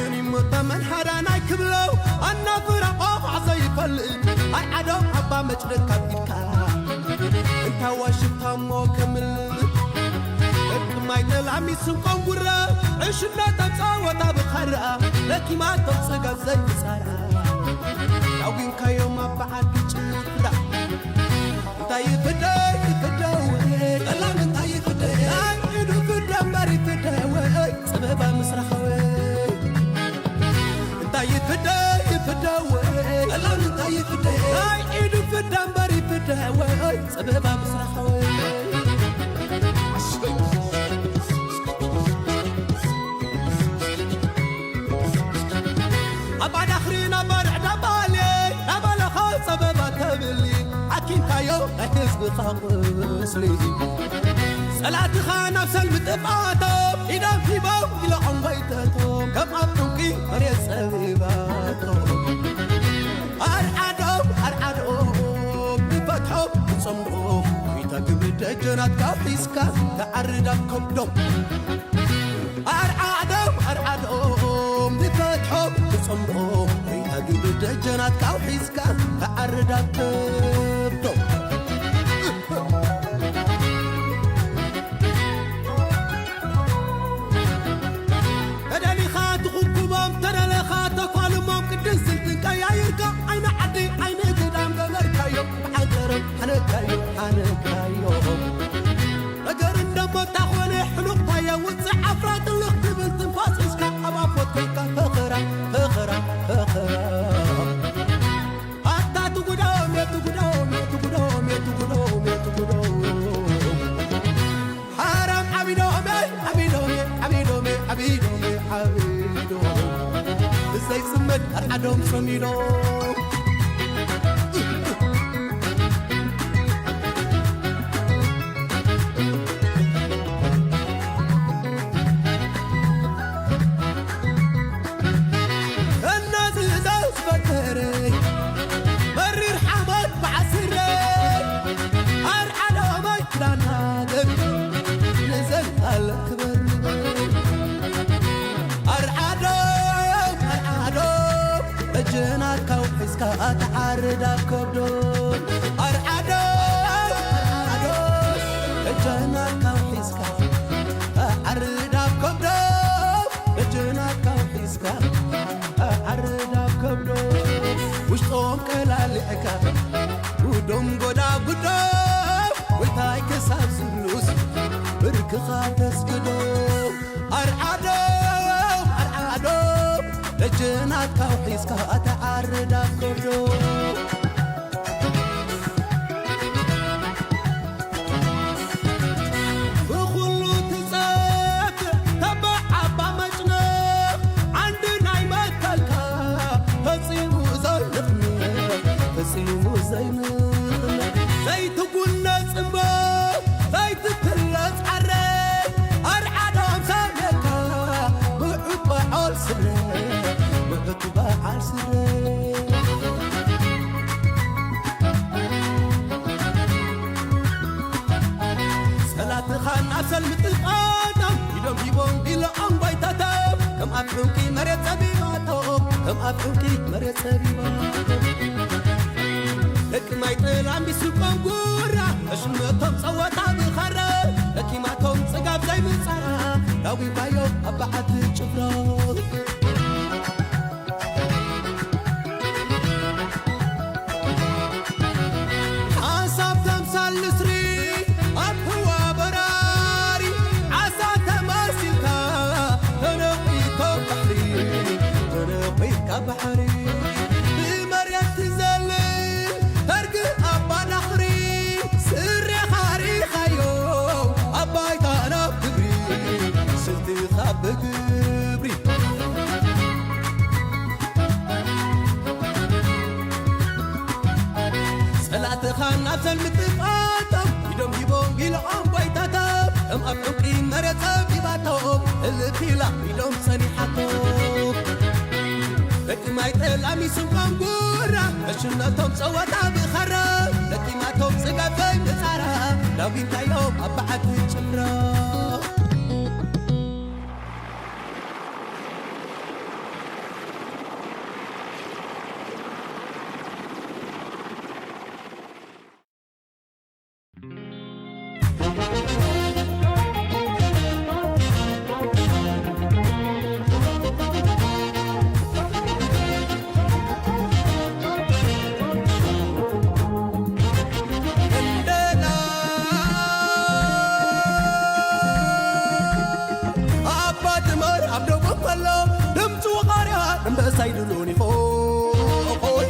እኒሞ ተመን ሓዳናይ ክብለው ኣናፍራ ቆፋዕ ዘይፈልጥ ኣይ ዓዶም ኣባ መጭደካ ኢድካ እንታ ዋሽብታ እሞ ከምልጥ ደቂ ማይ ተላሚስን ቆንጉራ ዕሽነት ኣጻወታ ብኻራ ለኪማቶም ጽጋብ ዘይጻራ ዳጒንካዮም ኣብ በዓል ጭፍራ እንታይ ይፍደ ይፍደ ወይ ቀላም እንታይ ይፍደ ናይ ኢዱ ፍደ እምበር ይፍደ ወይ ጽበባ ምስራኸ ወይ እንታይ ይፍደ ይፍደ ወይ ቀላም እንታይ ይፍደ ናይ ኢዱ ፍደ እምበር ይፍደ ወይ ጽበባ ምስራኸ ወይ ኣባዳኽሪ ናባርዕ ዳባሌ ናባለኻ ጸበባ ተብሊ ሓኪምካዮ ናይ ህዝብኻ ቁስሊ ጸላእትኻ ናብ ሰልሚ ጥፍኣቶም ኢዶም ሂቦም ኢለዖም ጎይተቶም ከም ኣብ ጥንቂ መሬት ጸቢባቶም ኣርዓዶም ኣርዓዶም ንፈትሖም ንጸምኦም ጎይታ ግብሪ ደጀናትካ ሒዝካ ተዓርድ ኣብ ከብዶም ኣርዓዶም ኣርዓዶም ንፈትሖም ንጸምኦም ጎይታ ግብሪ ደጀናትካ ሒዝካ ተዓርድ ኣብ ከብዶም ተደሊኻ ትኹኩሞም ተደለኻ ተኳልሞም ቅድን ስልትን ቀያይርካ ዓይኒ ዓዲ ዓይኒ ግዳም ገበርካዮም ብሓንከሮም ሓነካዮም ሓነካዮም ነገር እንደሞ እንታኾነ ሕሉቕታዮ ውፅእ ዓፍራ ጥልቕ ትብል ትንፋስ ሒዝካ ኣብ ኣፎት ኮይንካ ፈኸራ ፈኸራ ፈኸራ ኣታ ትጉዶም የትጉዶም የትጉዶም የትጉዶም የትጉዶም ሓራም ዓቢዶም ዓቢዶም ዓቢዶም ዓቢዶም ዓቢዶም ብዘይ ጽመድ ኣርዓዶም ሰሚዶም ሒዝካ ኣትዓርድ ኣብ ከብዶ ኣርዓዶ ኣርዓዶ እጃናካ ሒዝካ ኣዓርድ ኣብ ከብዶ እጃናካ ሒዝካ ኣዓርድ ኣብ ከብዶ ውሽጦም ቀላሊዕካ ጉዶም ጎዳ ጉዶ ጎይታይ ክሳብ ዝብሉስ ብርክኻ ተስግዶ ኣርዓዶ ኣርዓዶ ደጀናትካ ሒዝካ ኣትዓርድ ኣብ ከብዶ ብኹሉ ትጸክዕ ተባዕ ኣባ መጭነቕ ዓንዲ ናይ መትከልካ ፈጺሙ ዘይንቕንቕ ፈጺሙ ዘይንቕንቕ ዘይትጉነጽ እምበር ዘይትትለጽ ዓረ ኣርዓዶም ሰሜካ ምዑት በዓል ስረ ምዑት በዓል ስረ ጸላትኻ ናብ ሰልሚ ጥቓና ኢዶም ሂቦም ኢሎም ባይታቶም ከም ኣብ ዕንቂ መሬት ጸቢባቶም ከም ኣብ ዕንቂ መሬት ጸቢባቶም ደቂ ማይ ጥላም ቢስቆም ጉራ ዕሽነቶም ጸወታ ብኻረ ደኪማቶም ጽጋብ ዘይምጻራ ዳዊባዮም ኣብ በዓቲ ጭፍሮም ሓሳብ ተምሳል ንስሪ ኣብ ህዋ በራሪ ዓሳ ተመሲልካ ተነቒቶ ባሕሪ ተነቒትካ ባሕሪ ብመሬት ትዘልል ተርግ ኣባ ናኽሪ ስሬኻ ሪኻዮ ኣብ ባይታ ናብ ክብሪ ስልትኻ ብግብሪ ጸላእትኻ ናብ ሰልሚ ጥፍኣቶም ኢዶም ሂቦም ኢሎም ባይታቶም ከም ኣብ ዕንቂ መሬት ጸቢባቶም እልፍ ኢላ ኢዶም ጸኒሓቶም ደቂ ማይ ጠላሚ ስንቆም ጉራ ዕሽነቶም ጸወታ ብኸረ ደቂማቶም ጽጋብ ዘይምጻራ ዳዊታዮም ኣብ በዓቲ ጭፍራ ኣባ ድመር ኣብ ደቡብ ከሎ ድምፂ ወቓርያ እምበሳ ይድሉን ይኾይ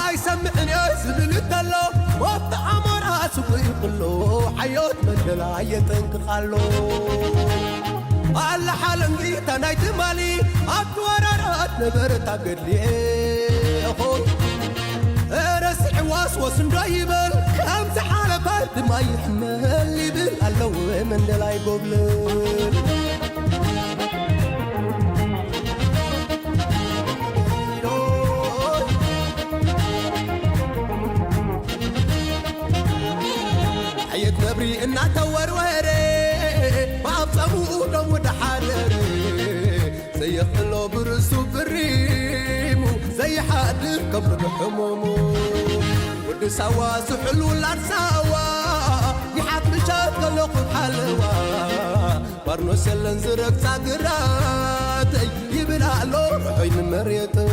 ኣይሰምዕን እየ ዝብል እንተሎ ወፍቲ ኣሞራ ስጉ ይኽሎ ሓዮት መደላ የጠንቅቕ ኣሎ ኣለ ሓለንጊታ ናይ ትማሊ ኣብቲ ወራራት ነበረት ኣብ ገድሊ ይኾይ ረስዕዋስ ወስንዶ ይበል ከም ዝሓለፈ ድማ ይሕመል ይብል ኣለዎ መንደላይ ጎብለል ሓየት ነብሪ እናተወርወረ ብኣብ ጸምኡ ደሙ ደሓረረ ዘየኽእሎ ብርእሱ ብሪሙ ዘይሓድር ከብዱ ሕሙሙ ወዲ ሳዋ ዝሕሉ ውላድ ሳዋ ይሓት ምሸት ከለኹ ሓለዋ ባርኖስ የለን ዝረግጻ ግራተይ ይብል ኣሎ ርሑይ ንመሬተይ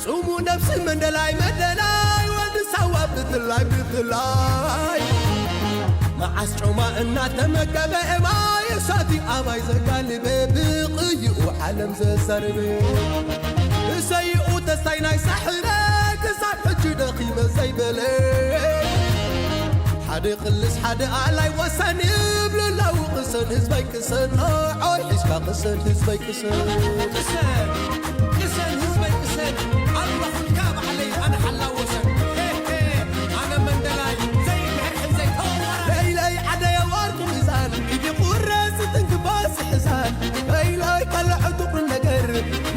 ጽሙ ነብሲ መንደላይ መንደላይ ወዲ ሳዋ ብትላይ ብትላይ መዓስ ጮማ እናተመገበ ማይ እሳቲ ኣባይ ዘጋልበ ብቕይኡ ዓለም ዘዛርበ እሰይኡ ተስታይ ናይ ሳሕረ ክሳብ ሕጂ ደኺመ ዘይበለ ሓደ ቅልስ ሓደ ኣላይ ወሰን ይብልላው ቅሰን ህዝበይ ቅሰን ንዓይ ሒዝካ ቅሰን ህዝበይ ቅሰን ቅሰን ቅሰን ህዝበይ ቅሰን ኣለኹልካ ባዕለይ ኣነ ሓላው ወሰን ሄ ሄ ኣነ መንደላይ ዘይምሕርሕር ዘይተዋራራይ ለይለይ ዓደየ ወርቂ ሚዛን ኢዲ ቁረስ ትንክባስ ሕዛን ለይለይ ከልዐ ጥቁር ነገር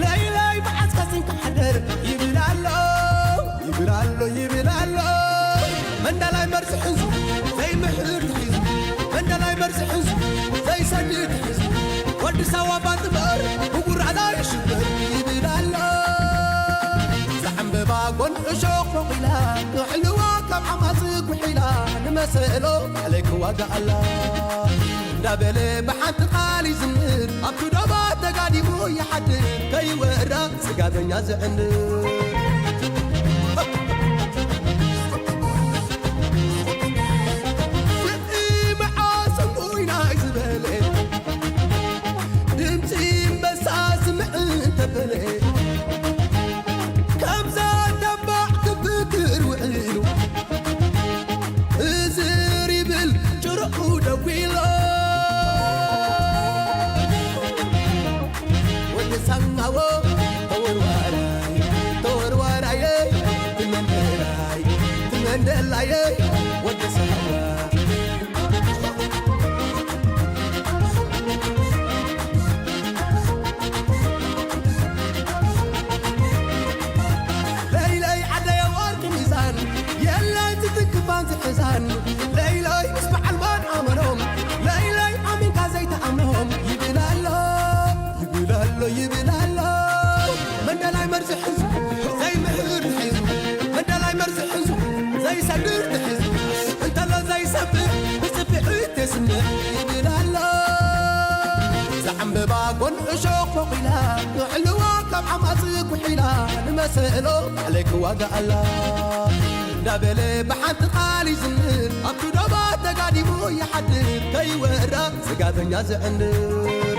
ለይለይ ብዓስካ ስንካ ሓደር ይብል ኣሎ ይብል ኣሎ ይብል ኣሎ መንዳላይ መርዚ ሕዙ ዘይምሕር ትሒዙ ኣዲስ ኣበባ ትበር ብጉራዛ ይሽብር ይብል ኣሎ። ዘዕምበባ ጎን እሾኽ ፎቒላ፣ ክሕልዋ ካብ ዓማጽ ጉሒላ፣ ንመሰሎ ባዕለይ ክዋጋእ ኣላ። እንዳበለ ብሓንቲ ቃል ይዝምር፣ ኣብቲ ዶባት ተጋዲሙ ይሓድር፣ ከይወራ ስጋበኛ ዝዕንድር። ፍቕሪ መዓስ እንኮይና ዝበለ፣ ድምፂ ኣንበሳ ስምዕ እንተበለ፣ ከምዛ ተባዕ ክፍክር ውዒሉ፣ እዝር ይብል ጭርሑ ደዊሎ። ወዲ ሳናዎ ተወርዋራይ፣ ተወርዋራየ፣ ትመንደላይ፣ ትመንደላየ፣ ወዲ ሳዋ። ለይለይ ዓደየ ወርቂ ሚዛን፣ የለን ዝትንክፋን ዝሕዛን። ለይለይ ምስ በዓል ማን ኣመኖም፣ ለይለይ ኣሚንካ ዘይተኣምኖም ይብል ኣሎ፣ ይብል ኣሎ፣ ይብል ኣሎ። መንደላይ መርዚ ሒዙ፣ ዘይምህር ሒዙ፣ መንደላይ መርዚ ሒዙ፣ ዘይሰግር ሒዙ፣ እንተሎ ዘይሰብር ብጽፍዒት የስምዕ ይብል ኣሎ። ዘዕምበባ ጎን እሾኽ ፎቒላ፣ ንዕልዋ ካብ ዓማጽ ጉሒላ፣ ንመሰሎ ባዕለይ ክዋጋእ ኣላ። እንዳበለ ብሓንቲ ቃል ይዝምር፣ ኣብቲ ዶባት ተጋዲሙ ይሓድር፣ ከይወራ ስጋበኛ ዝዕንድር።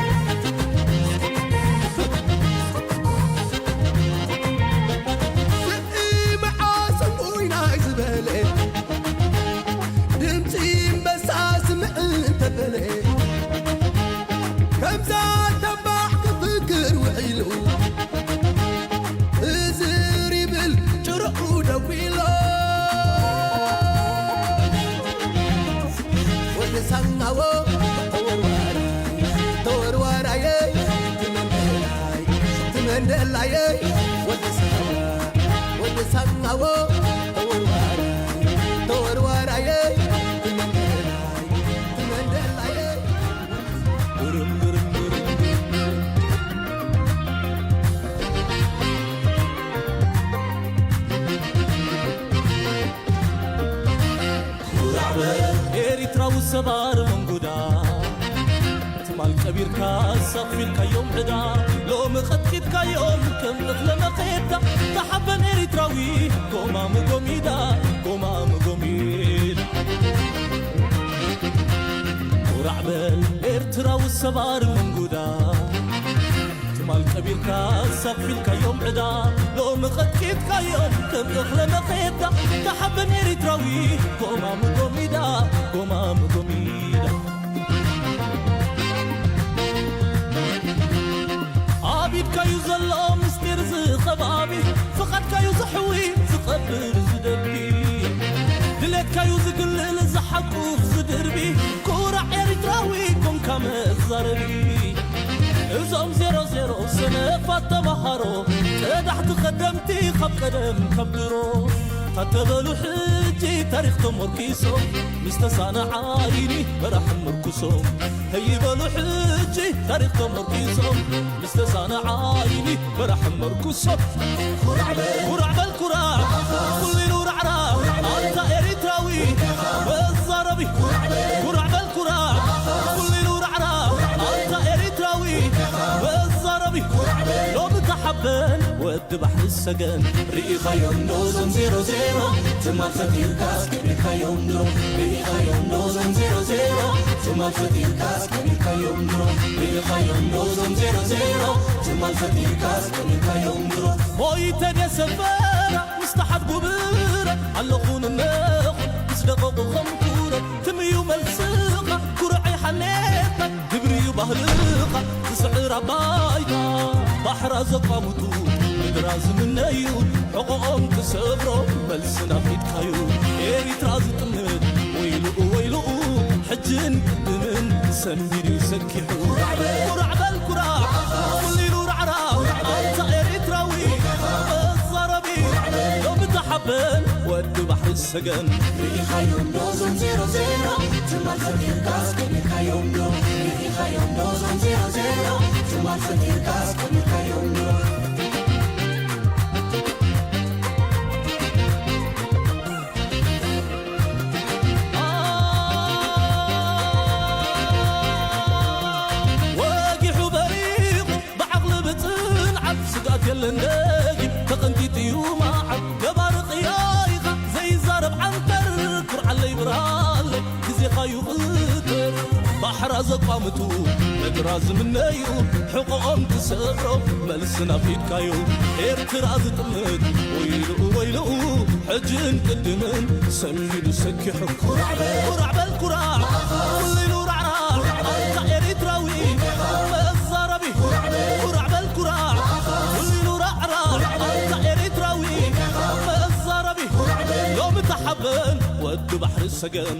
ፍቕሪ መዓስ እንኮይና ዝበለ፣ ድምፂ ኣንበሳ ስምዕ እንተበለ፣ ከምዛ ተባዕ ክፍክር ውዒሉ፣ እዝር ይብል ጭርሑ ደዊሎ። ወዲ ሳናዎ ተወርዋራይ፣ ተወርዋራየ፣ ትመንደላይ፣ ትመንደላየ፣ ወዲ ሳዋ፣ ወዲ ሳናዎ ተወርዋራይ፣ ተወርዋራየ፣ ትመንደላይ፣ ትመንደላየ። ግርም፣ ግርም፣ ግርም፣ ግርም። ኩራዕ በል ኤሪትራዊ ሰባር መንጉዳ፣ ትማል ቀቢርካ ኣሳፊልካዮም ዕዳ፣ ሎሚ ቀጥቂጥካዮም ከም እኽለ መኼዳ። ተሓበን ኤሪትራዊ ጎማሙ ጎሚዳ፣ ጎማሙ ጎሚዳ። ኩራዕ በል ኤርትራዊ ሰባር መንጉዳ፣ ትማል ቀቢርካ ኣሳፊልካዮም ዕዳ፣ ሎሚ ቀጥቂጥካዮም ከም እኽለ መኼዳ። ተሓበን ኤሪትራዊ ጎማሙ ጎሚዳ፣ ጎማሙ ጎሚዳ። ኣብ ኢድካዩ ዘሎ ምስጢር እዚ ኸባቢ፣ ፍቓድካዩ ዘሕዊ ዝቐብር ዝደቢ፣ ድሌትካዩ ዝግልል ዝሓቁፍ ዝድርቢ፣ ኩራዕ ኤሪትራዊ ኮንካ መዛረቢ። እዞም ዜሮ ዜሮ ሰነፋት ተማሃሮ፣ ቀዳሕቲ ኸደምቲ ካብ ቀደም ካብ ድሮ፣ ታተበሉ ሕጂ ታሪኽ ተመርኪሶም፣ ምስ ተሳነ ዓይኒ መራሕ ምርኩሶም። ህይበሉ ሕጂ ታሪኽ ተመርኪሶም፣ ምስ ተሳነ ዓይኒ መራሕ ምርኩሶም። ኩራዕ በል ኩራዕ፣ ኩሉ ኢሉ ራዕራዕ፣ ኣንታ ኤሪትራዊ መዛረቢ። ኩራዕ በል ኩራዕ፣ ኩሉ ኢሉ ራዕራዕ፣ ኣንታ ኤሪትራዊ መዛረቢ። ሎሚ ተሓበን ወዲ ባሕሪ ሰገን። ርኢኻዮም ዶ ዞም ዜሮ ዜሮ? ትማል ፈጢርካስ ከቢርካዮም ዶ? ርኢኻዮም ዶ ዞም ዜሮ ዜሮ? ትማል ፈጢርካስ ከቢርካዮም ዶ? ርኢኻዮም ዶ ዞም ዜሮ ዜሮ? ትማል ፈጢርካስ ከቢርካዮም ዶ? ሞይተ ድየ ሰፈራ ምስ ተሓት ጉብረ፣ ኣለኹ ንነኹ ምስ ደቐቑ ኸም ኩረ። ትምዩ መልስኻ ኩርዐይ ሓሌትካ፣ ግብሪ እዩ ባህልኻ። ዝስዕር ኣባይታ ባሕራ ዘቋምቱ፣ ምድራ ዝምነዩ፣ ሕቖኦም ትሰብሮ መልሲ ናፊትካዩ። ኤሪትራ ዝጥምት ወይልኡ ወይልኡ፣ ሕጅን ቅድምን ሰንቢዱ ሰኪሑ። ኩራዕ በል ኩራዕ፣ ኩሉ ኢሉ ራዕራዕ፣ ኣንታ ኤሪትራዊ መዛረቢ። ሎሚ ተሓበን ወዲ ባሕሪ ሰገን። ርኢኻዮም ዶ ዞም ዜሮ ዜሮ? ትማል ፈጢርካስ ከቢርካዮም ዶ? ርኢኻዮም ዶ ዞም ዜሮ ዜሮ? ባሕራ ዘቋምቱ ምድራ ዝምነዩ ሕቆኦም ትሰብሮ መልሲ ናፊድካዩ ኤርትራ ዝጥምት ወይልኡ ወይልኡ ሕጅን ቅድምን ሰሚዱ ሰኪሑ ኩራዕ በል ኩራዕ በል ኩራዕ ኩሊሉ ራዕራዕ ኣታ ኤሪትራዊ መዛረቢ ኩራዕ በል ኩራዕ ኩሊሉ ራዕራዕ ኣታ ኤሪትራዊ መዛረቢ ሎሚ ተሓበን ወዲ ባሕሪ ሰገን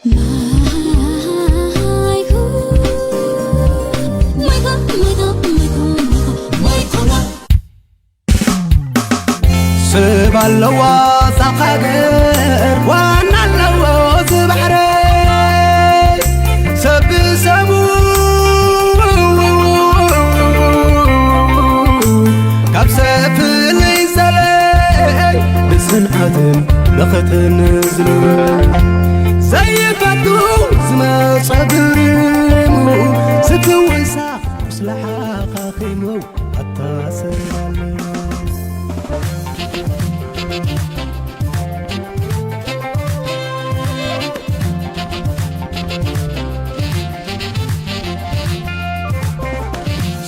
ማይኮ፣ ማይኮ፣ ማይኮ፣ ማይኮ፣ ማይኮ፣ ማይኮ። ሰብ ኣለዋ እዛ ሃገር፣ ዋና ኣለዎ እዚ ባሕሪ። ሰብ ብሰቡ ካብ ሰብ ፍልይ ዘለ፣ ብጽንዓትን መኸተን ዝሉ ዘይፈቱ ዝመጸ ብሪሙ፣ ዝትውሳ ቁስሊ ሓኻኺሙ ኣታ ሰላም።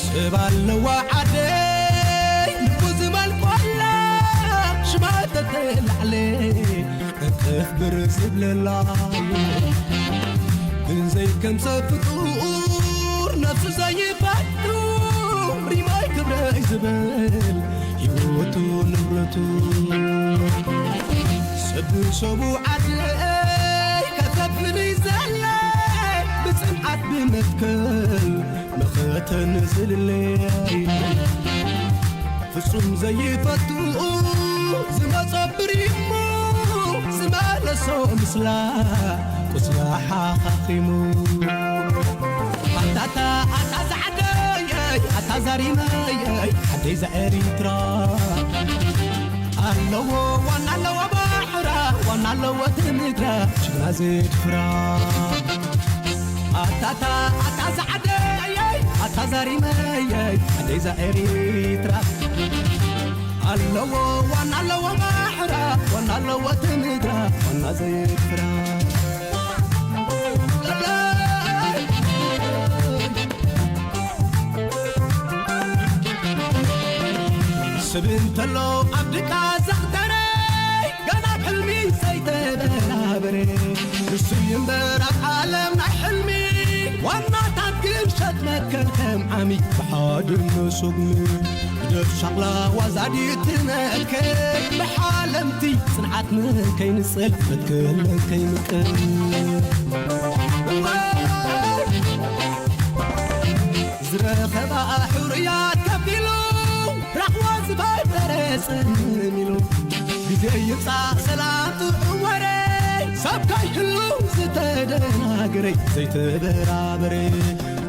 ሰብ ኣለዋ ዓደይ ልቡ ዝመልቆላ፣ ሽማ ተተላዕለ እንክፍብር ዝብለላ፣ ግን ዘይከም ሰብ ፍጡር ነፍሱ ዘይፈቱ፣ ሪማይ ክብረይ ዝብል ህይወቱ ንብረቱ። ሰብ ሰቡ ዓደይ ከተፍሪ ዘለ፣ ብጽንዓት ብመትከል መኸተን ዝልለይ፣ ፍጹም ዘይፈቱ ዝመጾ ብሪሙ፣ ዝመለሶ ምስላ ቁስላ ሓኻኺሙ። ኣታታ ኣታ ዛዕደየይ ኣታ ዛሪመየይ ዓደይ ዛ ኤሪትራ፣ ኣለዎ ዋና ኣለዎ ባሕራ፣ ዋና ኣለዎ እቲ ምድራ ጅግና ዘድፍራ። ኣታታ ኣታ ዛዕደየይ ኣታ ዛሪመየይ ዓደይ ዛ ኤሪትራ፣ ኣለዎ ዋና ኣለዎ ባሕራ፣ ዋና ኣለዎ እቲ ምድራ ዋና ዘድፍራ። ሰብ እንተሎ ኣብ ድቃ ዘኽተረ፣ ገና ኣብ ሕልሚ ዘይተበራበረ፣ ንሱ እዩ እምበር ኣብ ዓለም ናይ ሕልሚ ዋናታት። ግን ሸጥ መትከል ከም ዓሚ ብሓድነት ሱግሚ፣ ግደፍ ሻቕላ ዋዛ ድዩ ትመከር፣ ብሓለምቲ ጽንዓት ንከይንጽል መትከል ንከይምቅር። ዝረኸባ ሕሩያት ከፊሉ፣ ራኽዋ ዝፈጠረ ጽምም ኢሉ፣ ግዜ ይምጻእ ሰላም ጥዑም ወረ፣ ሰብ ከይህሉ ዝተደናገረ ዘይተበራበረ፣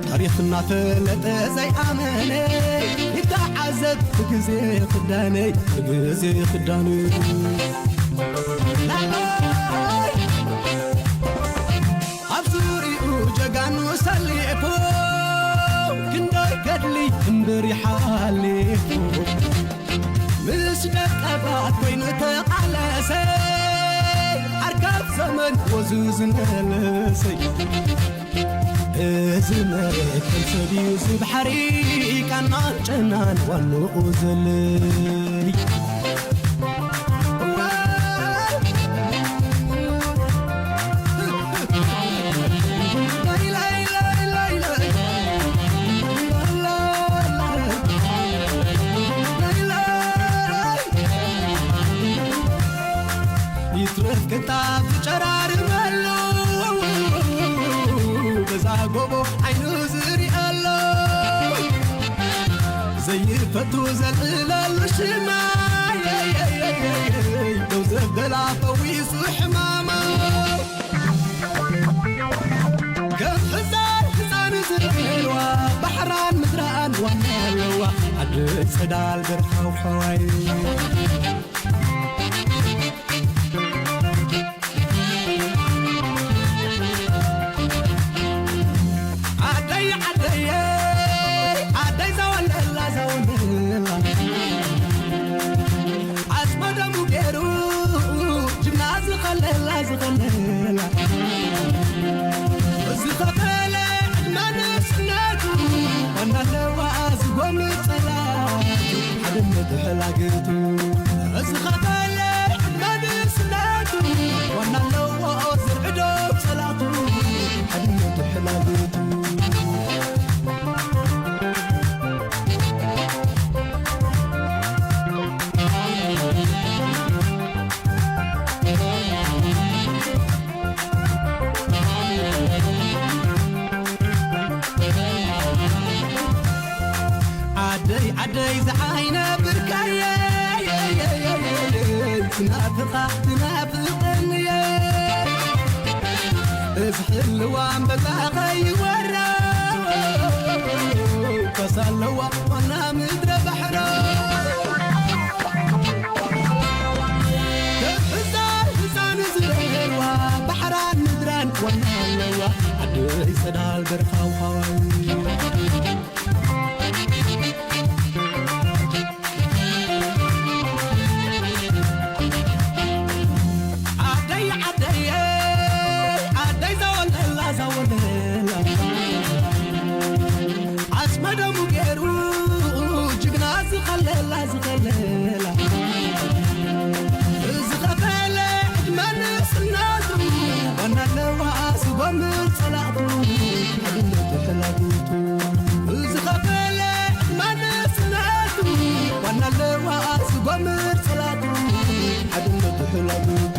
ታሪኽ እናፈለጠ ዘይኣመነ፣ ይተዓዘብ ብግዜ ክዳነ፣ ብግዜ ክዳነ። ኣብ ዙሪኡ ጀጋኑ ሰሊፉ፣ ክንደይ ገድሊ እምብር ይሓሊፉ፣ ምስ ደቀባት ኮይኑ ተቓለሰ፣ ዓርካብ ዘመን ወዙ ዝመለሰ። እዚ መትከል ሰብዩ፣ እዚ ባሕሪ ቃናን ጨናን ዋንኡ ዘለይ። ይትረፍ ቅንጣብ ዝጨራርመሉ፣ በዛ ጎቦ ዓይኑ ዝሪኣሉ፣ ዘይፈቱ ዘልዕለሉ ሽማ፣ ደው ዘበላ ፈዊሱ ሕማማ። ከም ሕፃን ሕፃን ዝርእዋ፣ ባሕራን ምድራን ዋና ኣለዋ፣ ዓዲ ጽዳል በርሃው ሓዋይ። ዓደይ ዓደየ፣ ዓደይ ዘወለላ ዘወለላ፣ ዓጽመ ደሙ ገይሩ ጅግና ዝኸለላ ዝኸለላ፣ ዝኸፈለ ዕድመ ንእስነቱ፣ ዋና ኣለዋ ዝጎሚ ጸላቱ፣ ሓድነቱ ሕላገቱ። ዝኸፈለ ዕድመ ንእስነቱ፣ ዋና ኣለዎ ዝርዕዶ ጸላቱ፣ ሓድነቱ ሕላገቱ። ዓደይ ዝዓይነ ብርካየ ናፍቓ ትናፍቕንየ። እዚ ሕልዋ እምበዛ ኸይወራ ፈሳ ኣለዋ ዋና ምድረ ባሕራ። ህፃን ህፃን ዝደልዋ ባሕራን ምድራን ዋና ኣለዋ። ዓደይ ጸዳል በርኻው ሃዋይ። ዓደይ ዓደይ ዓደይ ዘወለላ ዘወለላ ዓስመ ደሙ ገይሩ ጅግና ዝኸለላ ዝኸለላ ዝኸፈለ ዕድመ ንስነቱ ዋና ኣለዋ ዝጎምር ጸላእቱ ሓድነቱ ሕላጉቱ ዝኸፈለ ዕድመ ንስነቱ ዋና ኣለዋ ዝጎምር ጸላእቱ ሓድነቱ ሕላጉቱ።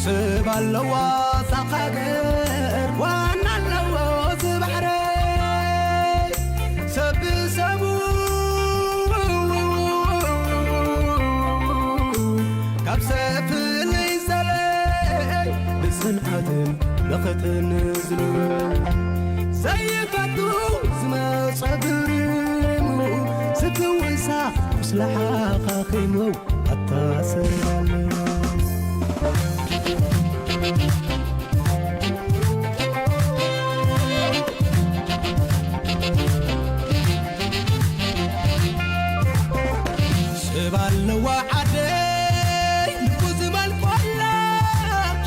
ሰብ ኣለዋ እዛ ሃገር፣ ዋና ኣለዎ እዚ ባሕረይ። ሰብ ብሰቡ ካብ ሰብ ፍልይ ዘለይ፣ ብጽንዓትን መኸተን ዝልው ዘይፈቱ ዝመጸ ብሪሙ፣ ዝትውሳ ቁስሊ ሓኻኺሙ ኣታ ሰብ ኣለዋ። ሰብ ኣለዋ ዓደይ ልቡ ዝመልቆላ፣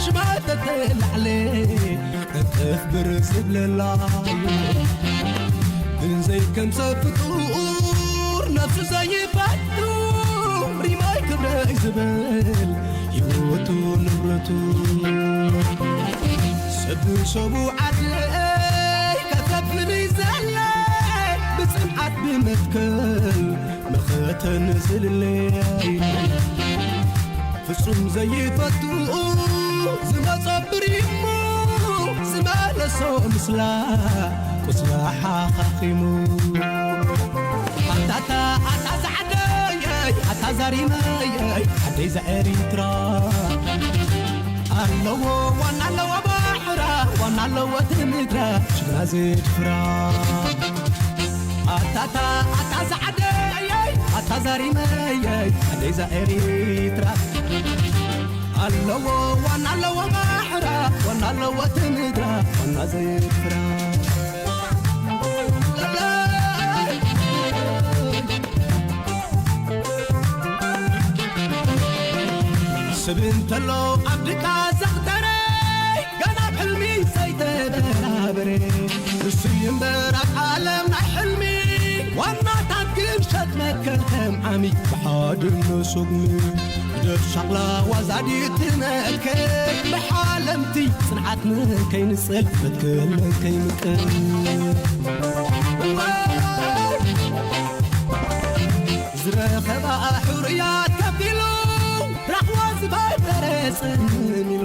ሽማ ተተላዕለ እጥፍ ብር ዝብለላ። ግን ዘይከም ሰብ ፍጡር ነፍሱ ዘይፈቱ፣ ሪማይ ክብረይ ዝብል ህይወቱ ንብረቱ። ሰብ ሰቡ ዓደይ ከተፍሊ ዘለ፣ ብጽንዓት ብመትከል መኸተን ዝልለይ። ፍጹም ዘይፈቱ ዝመጾ ብሪሙ፣ ዝመለሶ ምስላ ቁስላ ሓኻኺሙ። ኣታታ ኣታ ዛዕደየይ፣ ኣታ ዛሪመየይ፣ ዓደይ ዘኤሪትራ። ኣለዎ ዋና ኣለዎ ባሕራ፣ ዋና ኣለዎ እቲ ምድራ፣ ሽግራ ዘድፍራ። ኣታታ ኣታ ዛዕደየይ፣ ኣታ ዛሪመየይ፣ ዓደይ ዘኤሪትራ። ኣለዎ ዋና ኣለዎ ባሕራ፣ ዋና ኣለዎ እቲ ምድራ፣ ዋና ዘኤሪትራ። ሰብ እንተሎ ኣብ ድቃ ዘኽተረ፣ ገና ኣብ ሕልሚ ዘይተበራበረ፣ ንሱ እዩ እምበር ኣብ ዓለም ናይ ሕልሚ ዋናታት ግምሸት መከልከም ዓሚ ብሓድነት ሱግሚ። ግደፍ ሻቕላ ዋዛዲት ትመክር፣ ብሓለምቲ ጽንዓት መን ከይንጽል፣ መትከል መን ከይምቅር። ዝረኸባ ሕሩያት ከፊሉ፣ ራኽዋ ዝፈጠረ ጽምም ኢሉ።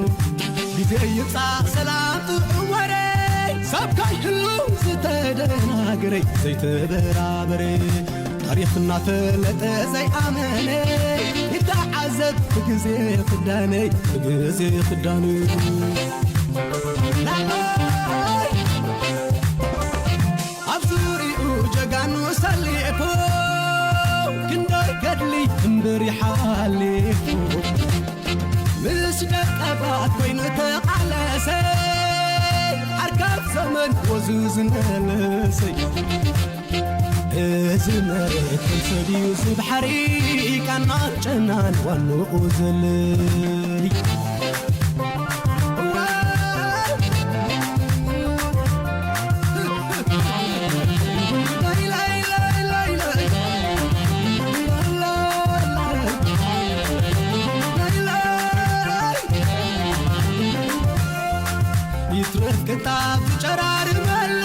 ግዜ ይምጻእ ሰላም ጥዑም ወረ፣ ሰብ ከይህሉ ዝተደናገረ ዘይተበራበረ። ታሪኽ እናፈለጠ ዘይኣመነ፣ ይተዓዘብ ብግዜ ክዳነ፣ ብግዜ ክዳነ። ኣብ ዙሪኡ ጀጋኑ ሰሊፉ፣ ክንደይ ገድሊ እምብር ይሓሊፉ። ምስ ደቀባት ኮይኑ ተቓለሰ፣ ኣርካብ ዘመን ወዙ ዝመለሰ። እዚ መሬት ከም ሰድዩ፣ እዚ ባሕሪ ቃናን ጨናን ዋንኡ ዘለይ። ይትረፍ ክታብ ትጨራርመሉ፣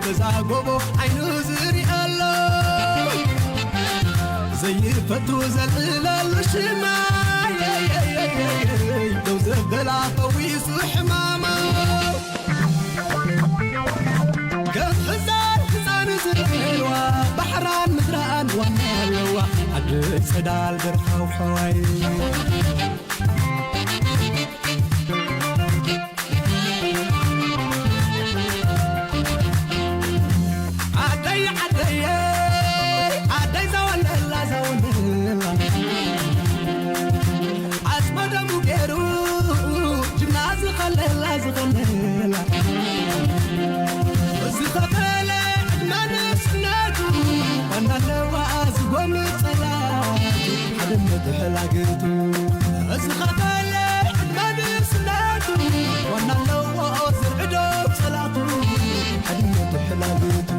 በዛ ጎቦ ዓይኑ ዝሪኣሉ፣ ዘይፈቱ ዘልእለሉ ሽማ፣ ደው ዘበላ ፈዊሱ ሕማማ። ከም ሕፃን ህፃን ዝርእይዋ፣ ባሕራን ምድራን ዋና ኣለዋ፣ ዓዲ ጸዳል በርኻው ሓዋይ። ዓደይ ዓደየ፣ ዓደይ ዘወለላ ዘወለላ፣ ዓጽመ ደሙ ገይሩ ጅግና ዝኸለላ ዝኸለላ። እዚ ኸፈለ ዕድመ ንእስነቱ፣ ዋና ኣለዋ ዝጎም ጸላቱ፣ ሓድነት ሕላገቱ። እዚ ኸፈለ ዕድመ ንእስነቱ፣ ዋና ኣለዎ ዝርዕዶ ጸላቱ፣ ሓድነት ሕላገቱ።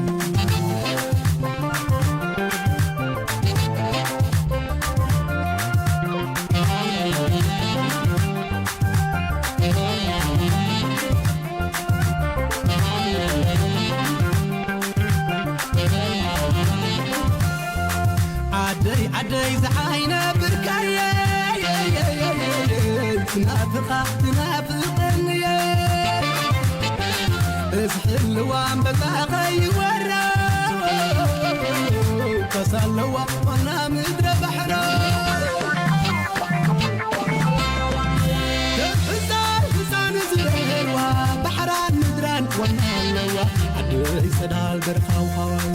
ብርካየ ትናፍቓ ትናፍቐንየ እዚ ሕልዋ ኣንበጣ ኸይወራ ከሳለዋ ዋና ምድረ ባሕራ ሕፃን ሕፃን ዝረርዋ ባሕራን ምድራን ዋና ኣለዋ ዓደይ ጸዳል በርኻው ሃዋይ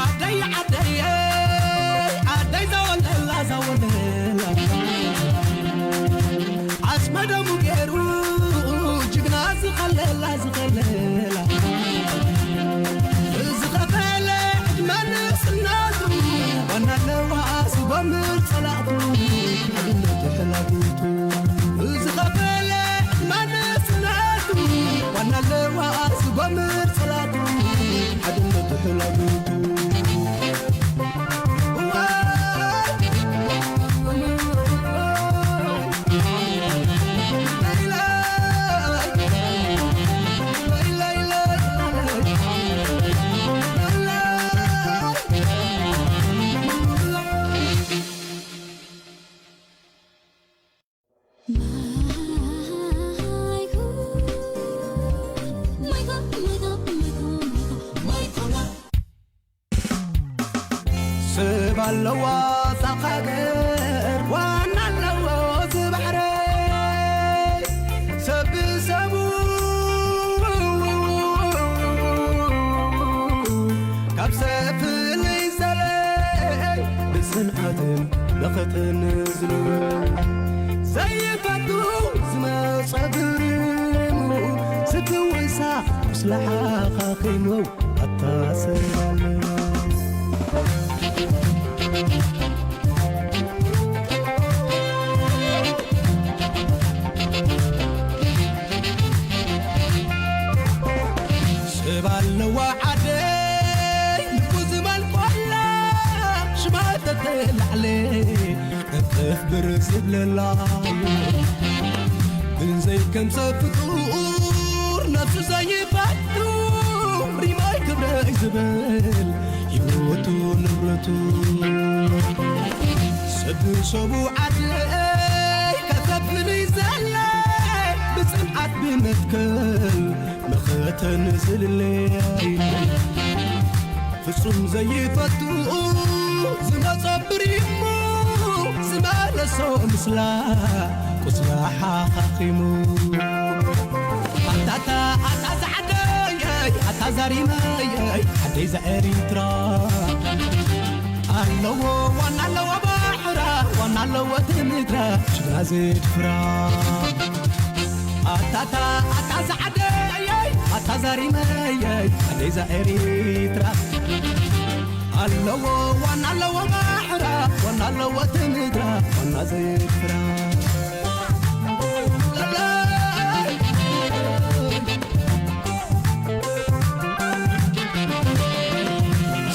ዓደይ ዓደይ ዓደይ ዘወለላ ዘወለላ ዓስመ ደሙ ገይሩ ጅግና ዝኸለላ ዝኸለላ ዝኸፈለ ዕድመ ንስናቱ ዋና ኣለዋ ዝጎምር ጸላእቱ ሓድነቱ ሕላጉቱ ዝኸፈለ ዕድመ ንስናቱ ዋና ኣለዋ ዝጎምር ጸላእቱ ሓድነቱ ሕላጉቱ ሰብ ኣለዋ ጻኻገር ዋና ኣለዎ ዝባሕረ ሰብ ሰቡ ካብ ሰፍልይ ዘለይ ብጽንዓትን መኸተን ዝሉ ዘይፈቱ ዝመጸ ብርሙ ስትውሳ ቁስሊ ሓኻኺሙ ኣታ ሰላም ሰብ ኣለዋ ዓደይ ልቡ ዝመልቆላ ሽማ ተተላዕለ እንክፍብር ዝብለላ ግን ዘይከምሰ ፍጡር ነፍሱ ዘይፈቱ ሪማይ ክብረይ ዝብል ህይወቱ ንብረቱ ሰብ ሰቡ ዓደይ ከተፍልይ ዘለ ብጽንዓት ብመትከል መኸተን ዝልለይ ፍጹም ዘይፈቱ ዝመጾ ብሪሙ ዝመለሶ ምስላ ቁስላ ሓኻኺሙ ኣታታ ኣታ ዛዓደየይ ኣታ ዛሪመየይ ዓደይ ዘኤሪትራ ኣለዎ ዋና ኣለዎ ባሕራ ዋና ኣለዎ ትምድራ ሽግራ ዘድፍራ ኣታታ ኣታ ዛዓደየይ ኣታ ዛሪመየይ ዓደይ ዛ ኤሪትራ ኣለዎ ዋና ኣለዎ ባሕራ ዋና ኣለዎ ትምድራ ዋና ዘድፍራ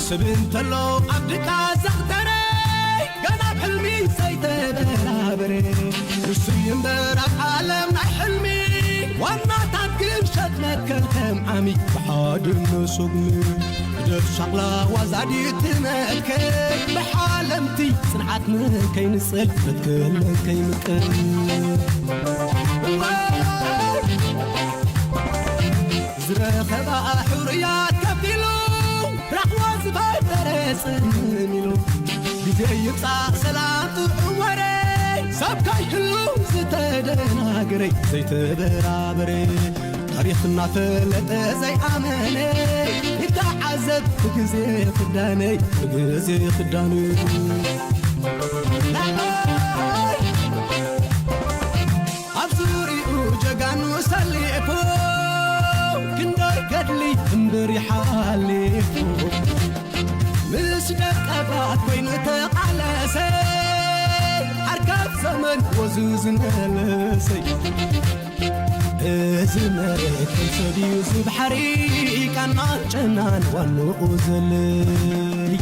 ስብ እንተሎ ኣብ ድቃ ዘኽተረይ ገና ኣብ ሕልሚ ዘይተበራበረ ንሱ እዩ እምበር ኣብ ዓለም ናይ ሕልሚ ዋናታት ግምሸት መትከል ከም ዓሚ ብሓድነት ሱግሚ ግደፍ ሻቕላ ዋዛዲት መትከል ብሓለምቲ ጽንዓት መን ከይንጽል መትከል መን ከይምቅል ዝረኸባ ሕሩያት ከፊሉ ራኽዋ ዝፈጠረ ጽምም ኢሉ ግዜ ይምጻእ ሰላም ጥዑም ወረ ሰብ ከይህሉ ዝተደናገረ ዘይተበራበረ ታሪኽ እናፈለጠ ዘይኣመነ ይተዓዘብ ብግዜ ክዳነይ ብግዜ ክዳነይ ኣብ ዙሪኡ ጀጋኑ ሰሊፉ ክንደይ ገድሊ እምብር ይሓሊፉ ምስ ደቀባት ኮይኑ ተቓለሰ ዓርካብ ዘመን ወዙ ዝመለሰ እዚ መሬት ከምሰድዩ እዚ ባሕሪ ቃናን ጨናን ዋንኡ ዘለይ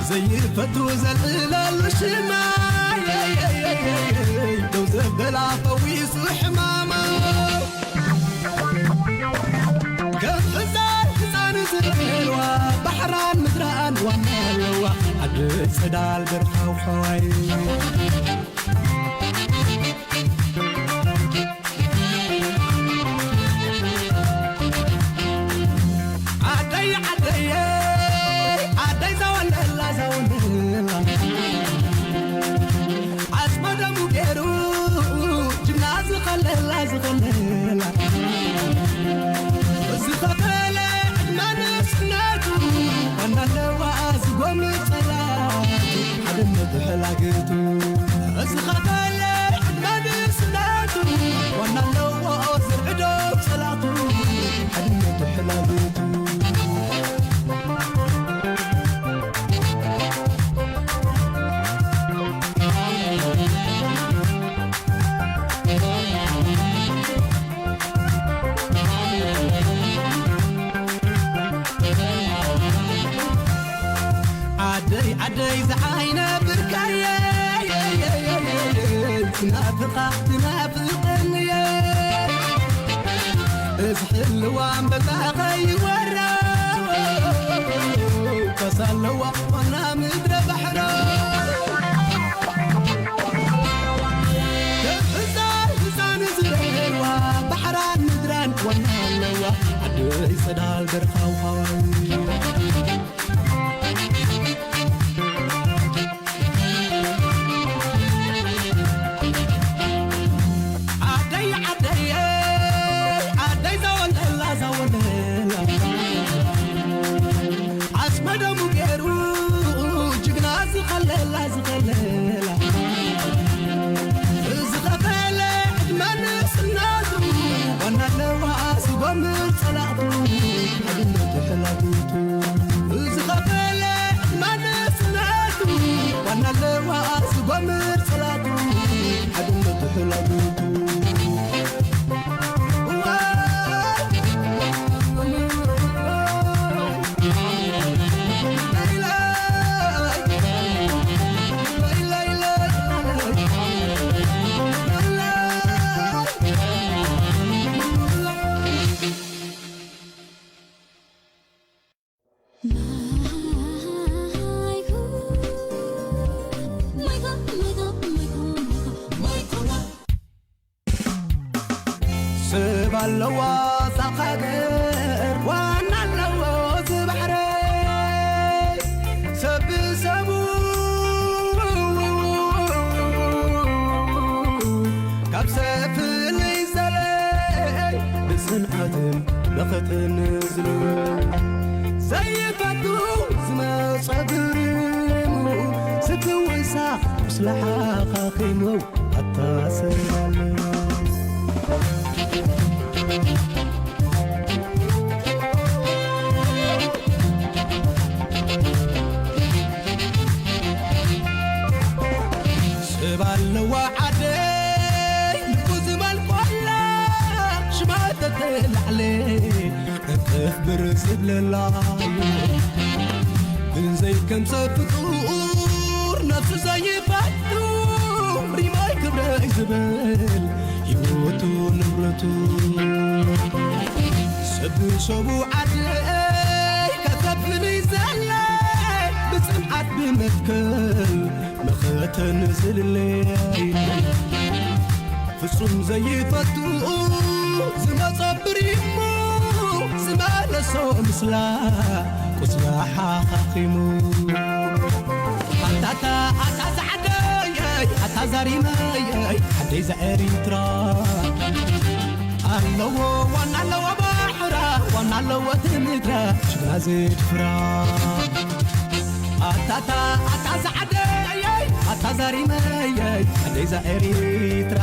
ዘይፈቱ ዘልእለሉ ሽማ ደው ዘበላ ፈዊሱ ሕማማ ከም ሕፃን ህፃን ዝርእዋ ባሕራን ምድራን ዋና ኣለዋ ዓዲ ጸዳል በርኻው ሓዋይ ዓደይ ዓደይ ዓደይ ዘወለላ ዘወለላ ዓጽመ ደሙ ገይሩ ጅግና ዝኸለላ ዝኸለላ ዝኸፈለ ዕድመ ንእስነቱ ዋና ኣለዋ ዝጎምፀላ ሓድነቱ ሕላግቱ ዝኸፈለ ዕድመ ንእስነቱ ዋና ኣለዎ ዘርዕዶ ጸላቱ ሓድነቱ ሕላግቱ ዓደይ ዓደይ ዝዓይነ ብርካየ ዝናፍቓ ዝናፍቕንየ እዚ ሕልዋ እምበታ ኸይወራ ከሳለዋ ዋና ምድረ ባሕራ ህፃን ህፃን ዝረዋ ባሕራን ምድራን ዋና ኣለዋ ዓደይ ጸዳል በርኻው ሃዋይ ዓደይ ዓደይ ዓደይ ዘወለላ ዘወለላ ዓስመ ደሙ ገይሩ ጅግና ዝኸለላ ዝኸለላ ዝኸፈለ ዕድመ ንእስነቱ ዋና ኣለዋ ዝጎምር ጸላእቱ ሓድነቱ ሕላግቱ ዝኸፈለ ዕድመ ንእስነቱ ዋና ኣለዋ ዝጎምር ጸላእቱ ሓድነቱ ሕላግቱ ሰብ ኣለዋ ሳኻገር ዋና ኣለዎ ዝባሕረ ሰብ ሰቡ ካብ ሰብ ፍልይ ዘለ ብጽንዓትን መኸትን ዝሉ ዘይፈቱ ዝመጸ ግርሙ ስትውሳ ምስላሓ ኻኺሙ ኣታ ሰላም ሰብ ኣለዋ ዓደይ ልቡ ዝመልቆላ ሽማ ተተላዕለ እንክፍብር ዝብለላ እዩ ግን ዘይከምሰ ፍጡር ነፍሱ ዘይፈቱ ሪማይ ክብረይ ዝብል ህይወቱ ንብረቱ ሰብ ሰቡ ዓደይ ከተፍልይ ዘለ ብጽንዓት ብመትከል መኸተን ዝልለይ ፍጹም ዘይፈቱ ዝመጸ ብሪሙ ዝመለሶ ምስላ ቁስላ ሓኻኺሙ ኣታታ ኣታ ዛዓደየይ ኣታ ዛሪመየይ ዓደይ ዛ ኤሪትራ ኣለዎ ዋና ኣለዎ ባሕራ ዋና ኣለዎ እቲ ምድራ ሽግና ዝድፍራ ኣታታ ኣታ ዛዓደየይ ኣታ ዛሪመየይ ዓደይ ዛ ኤሪትራ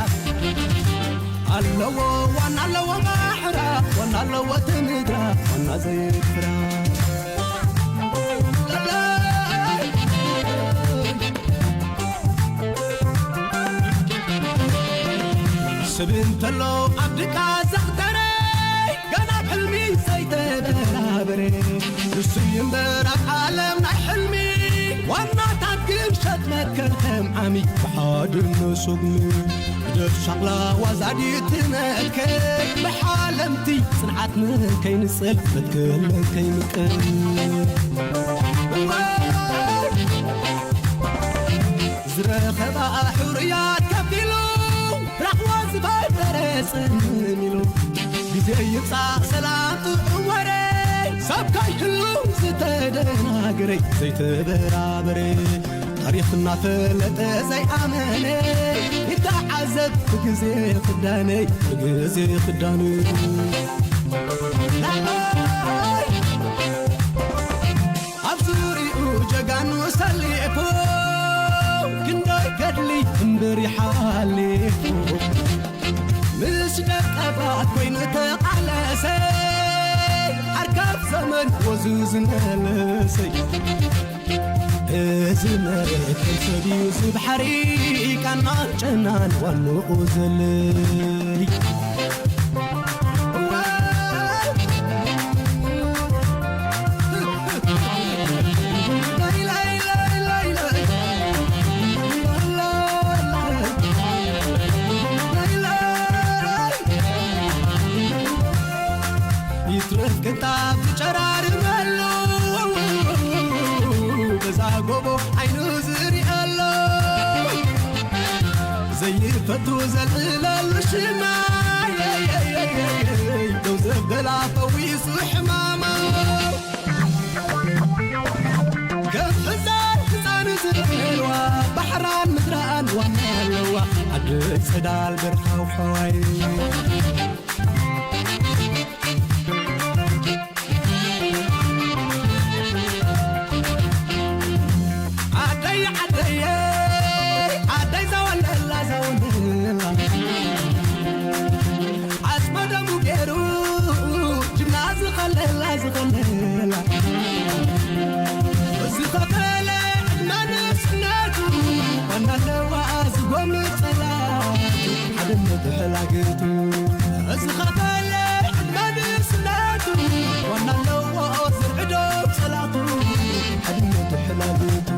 ኣለዎ ዋና ኣለዎ ባሕራ ዋና ኣለዎ እቲ ምድራ ዋና ዘይፍራ ስብ እንተሎ ኣብ ድቃ ዘኽተረ ገና ኣብ ሕልሚ ዘይተበራበረ ንሱ እዩ እምበር ኣብ ዓለም ናይ ሕልሚ ዋናታት ግምሸት መትከል ከም ዓሚ ብሓድነት ሱግሚ፣ ግደፍ ሻቕላ ዋዛዲት መትከል ብሓለምቲ ጽንዓት ንከይንጽል መትከል ንከይምቅል። ዝረኸባ ሕሩያት ከፊሉ ራኽዋ ዝፈጠረ ጽምም ኢሉ፣ ግዜ ይምጻእ ሰላም ጥዑም ወረ፣ ሰብ ከይህሉ ዝተደናገረ ዘይተበራበረ፣ ታሪኽ እናፈለጠ ዘይኣመነ ይተዓዘብ ብግዜ ክዳነ፣ ብግዜ ክዳነ። ላላይ ኣብ ዙሪኡ ጀጋኑ ሰሊፉ፣ ክንደይ ገድሊ እምበር ይሓሊፉ። ምስ ደቀባት ኮይኑ ተቓለሰ፣ ኣርካብ ዘመን ወዙ ዝመለሰ። እዚ መሬት ሰብ እዩ፣ እዚ ባሕሪ ቃናን ጨናን ዋንኡ ዘለሊ። ይትረፍ ቅንጣብ ትጨራርመሉ፣ በዛ ጎቦ ዓይኑ ዝሪኣሉ፣ ዘይፈቱ ዘልእለሉ ሽማ፣ ደው ዘበላ ፈዊሱ ሕማማ። ከም ሕዛን ህፃን ዝርእዋ፣ ባሕራን ምድራን ዋና ኣለዋ፣ ዓዲ ጸዳል በርኻው ሓዋይ። ዓደይ ዓደየ፣ ዓደይ ዘወለላ ዘወለላ፣ ዓጽመ ደሙ ገይሩ ጅግና ዝኸለላ ዝኸለላ፣ ዝኸፈለ ዕድመ ንእስነቱ ዋና ኣለዋ ዝጎምር ጸላቱ ሓድነቱ ሕላገቱ። ዝኸፈለ ዕድመ ንእስነቱ ዋና ኣለዎ ዝርዕዶ ጸላቱ ሓድነቱ ሕላገቱ።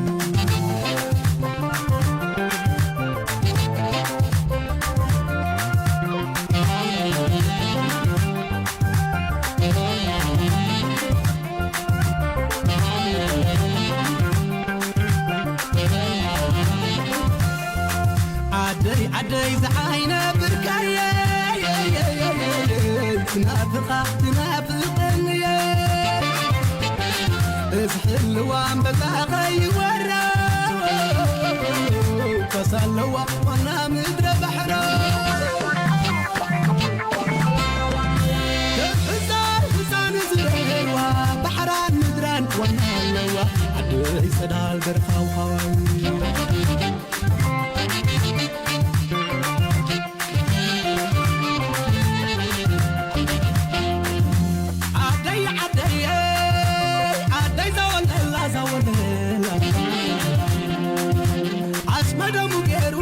ዓደይ ዓደይ ዝዓይነ ብርካየ፣ ትናፍቓ ትናፍቐንየ። እዚ ሕልዋ ኣንበጣ ኸይወራ፣ ፈሳ ኣለዋ ዋና ምድረ ባሕራ። ህፃን ህፃን ዝረዋ ባሕራን ምድራን ዋና ኣለዋ፣ ዓደይ ጸዳል በርኻው ሃዋይ። ዓደይ ዓደየ፣ ዓደይ ዘወለላ ዘወለላ፣ ዓስመ ደሙ ገይሩ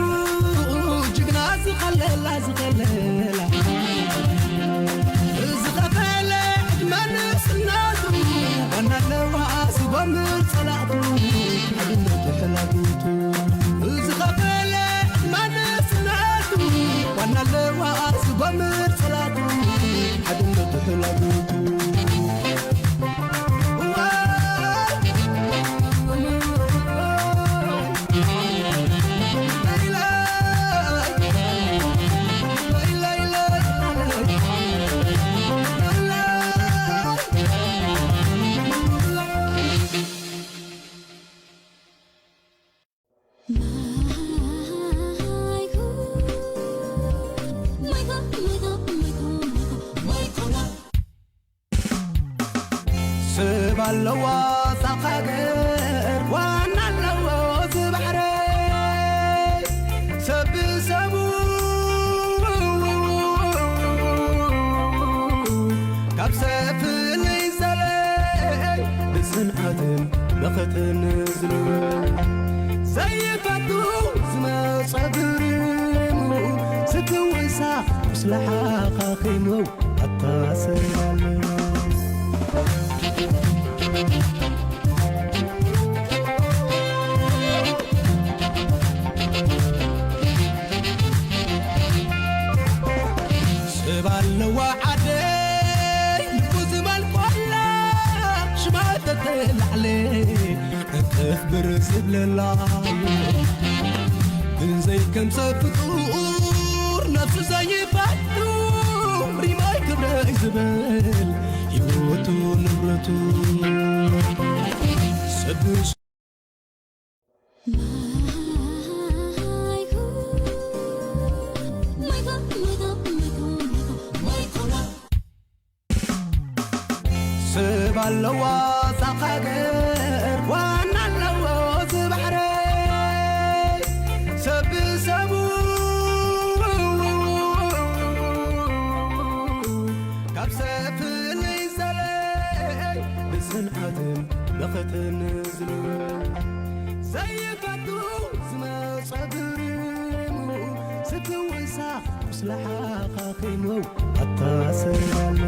ጅግና ዝኸለላ ዝኸለላ፣ ዝኸፈለ ዕድመ ንእስነቱ ዋና ኣለዋ ዝጎምር ጸላእቱ ሓድነቱ ሕላገቱ። ዝኸፈለ ዕድመ ንእስነቱ ዋና ኣለዋ ዝጎምር ጸላእቱ ሓድነቱ ሕላገቱ። ሰብ ኣለዋ እዛ ሃገር፣ ዋና ኣለዎ እዚ ባሕረይ። ሰብ ብሰቡ ካብ ሰብ ፍልይ ዘለ፣ ብጽንዓትን መኸተን ዝነብር፣ ዘይፈቱ ዝመጸ ግርሙ፣ ዝትውሳ ቁስሊ ሓኻኺሙ ኣታ ሰላም። ላዕለ እንቅፍ ብር ዝብለላ ግን ዘይከም ሰብ ፍጡር ነፍሱ ዘይፈቱ ሪማይ ክብረይ ዝብል ህይወቱ ንብረቱ ሰብስ ሰብ ኣለዋ እዛ ሃገር ዋና ኣለዎ እዚ ባሕሪ ሰብ ብሰቡ ካብ ሰብ ፍልይ ዘለ ብጽንዓትን መኸተን ዝሉ ዘይፈቱ ዝመጸ ግርሙ ስትውሳ ቁስላ ሓኻኺሙ ኣታ ሰላም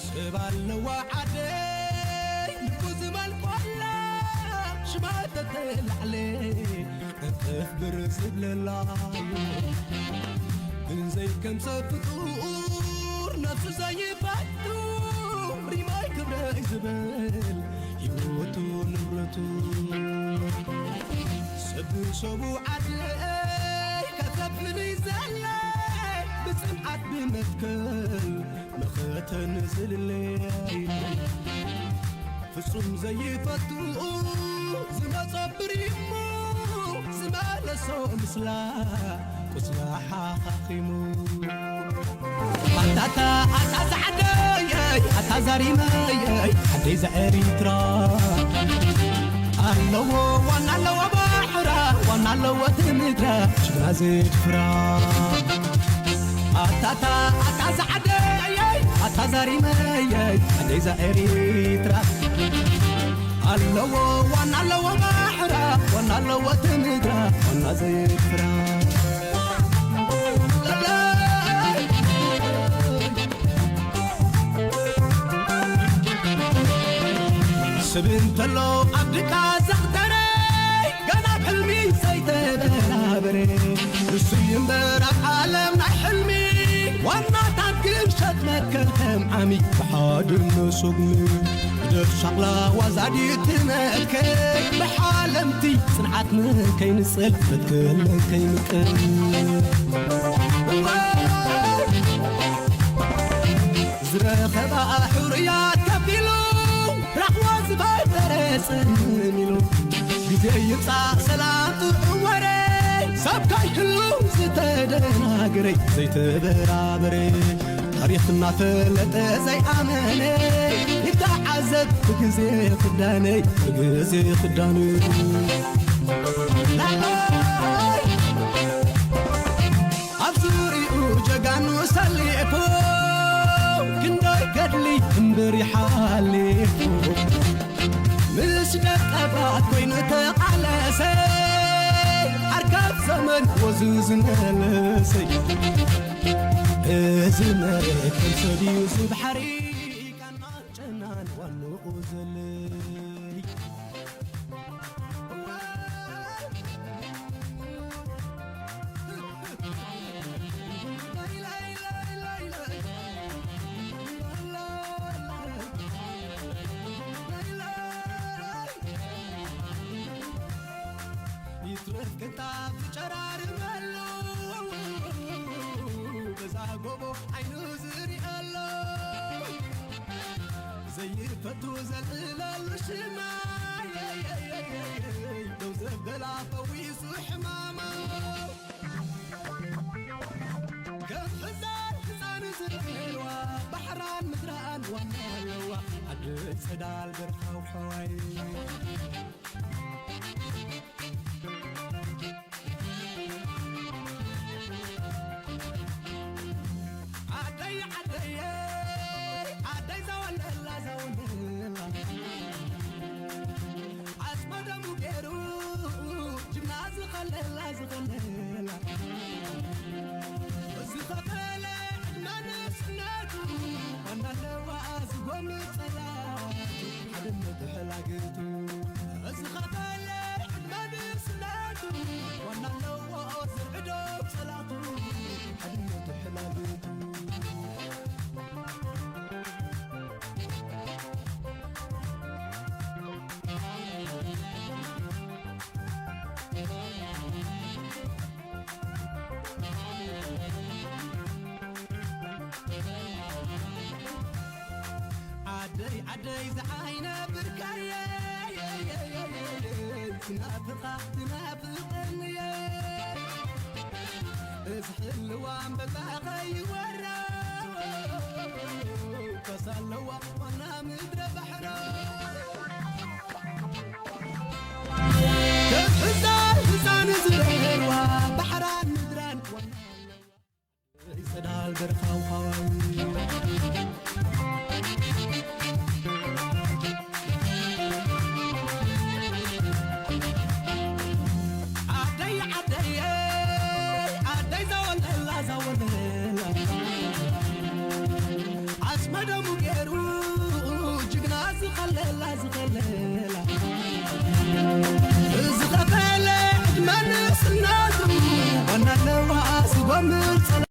ሰብ ኣለዋ ዓደይ ልቡ ዝመልቆላ ሽማ ተተላዕለ እንቅፍ ብር ዝብለላ ግን ዘይከም ሰብ ፍጡር ነፍሱ ዘይፈቱ ሪማይ ክብረይ ዝብል ህይወቱ ንብረቱ ሰብ ሰቡ ዓደይ ከተፍልይ ዘለ ብጽንዓት ብመትከል መኸተን ዝልለይ ፍጹም ዘይፈቱ ዝመጾ ብሪሙ ዝመለሶ ምስላ ቁስላ ሓኻኺሙ ኣታታ ኣታ ዛዓደየይ ኣታ ዛሪመየይ ዓደይ ዘኤሪትራ ኣለዎ ዋና ኣለዎ ባሕራ ዋና ኣለዎ ትምድራ ሽግና ዝድፍራ ኣታታ ኣታ ዛዓደየይ ኣታ ዛሪመየይ ዓደይ ዘኤሪትራ ኣለዎ ዋና ኣለዎ ባሕራ ዋና ኣለዎ ትምድራ ዋና ዘይፍራ ሰብ እንተሎ ኣብ ድቃ ዘኽተረይ ገና ኣብ ሕልሚ ዘይተበራበረ ንሱ እዩ እምበር ኣብ ዓለም ናይ ሕልሚ ዋናታት ግን ሸጥ መትከል ከም ዓሚ ብሓድነት ሱግሚ ግደፍ ሻቕላ ዋዛ ድዩ ትመትከል ብሓለምቲ ጽንዓት ንከይንጽል መትከል ንከይምቅል ዝረኸባ ሕሩያት ከፊሉ ራኽዋ ዝፈጠረ ጽምም ኢሉ ግዜ ይምጻእ ሰላም ጥዑም ወረ ሰብ ከይህሉ ዝተደናገረ ዘይተበራበረ ታሪኽ እናፈለጠ ዘይኣመነ ይተዓዘብ ብግዜ ክዳነይ ብግዜ ክዳነይ ኣብ ዙሪኡ ጀጋኑ ሰሊፉ ክንደይ ገድሊ እምበር ይሓሊፉ ምስ ደቀባት ኮይኑ ተቓለሰ ዓርካብ ዘመን ወዙ ዝመለሰ እዚ መሬት ከምሰድዩ ዝባሕሪ ቃና ጨናን ዋንኡ ዘለይ ይትረፍ ቅንጣብ ዝጨራርመሉ በዛ ጎቦ ዓይኑ ዝሪኣሉ ዘይፈቱ ዘልእለሉ ሽማ ደው ዘበላ ፈዊሱ ሕማማ ከም ሕዛን ህፃን ዝርእዋ ባሕራን ምድራን ዋና ኣለዋ ዓዲ ፀዳል በርኻው ሓዋይ ዓደይ ዓደየ ዓደይ ዛወለላ ዛወለላ ዓጽመ ደሙ ገይሩ ጅምና ዝኸለላ ዝኸለላ ዝኸፈለ ዕድመ ንእስነቱ ዋና ኣለዋ ዝጎምፀላ ሓድነት ሕላግቱ ዝኸፈለ ዕድመ ንእስነቱ ደይ ዓደይ ዝዓይነ ብርካየ ናፍኻ ትናፍቕንየ እዚ ሕልዋ እምበዛ ኸይወራ ፈሳለዋ ዋና ምድረ ባሕራ ተትሕዛ ህፃን ዝደርዋ ባሕራን ምድራን ዋና ኣለዋ ይጸዳል በርኻው ሃዋይ ዓደይ ዓደይ ዓደይ ዘወለላ ዘወለላ ዓስመ ደሙ ገይሩ ጅግና ዝኸለላ ዝኸለላ ዝኸፈለ ዕድመ ንስናቱ ዋና ኣለዋ ስጎምር ጸላ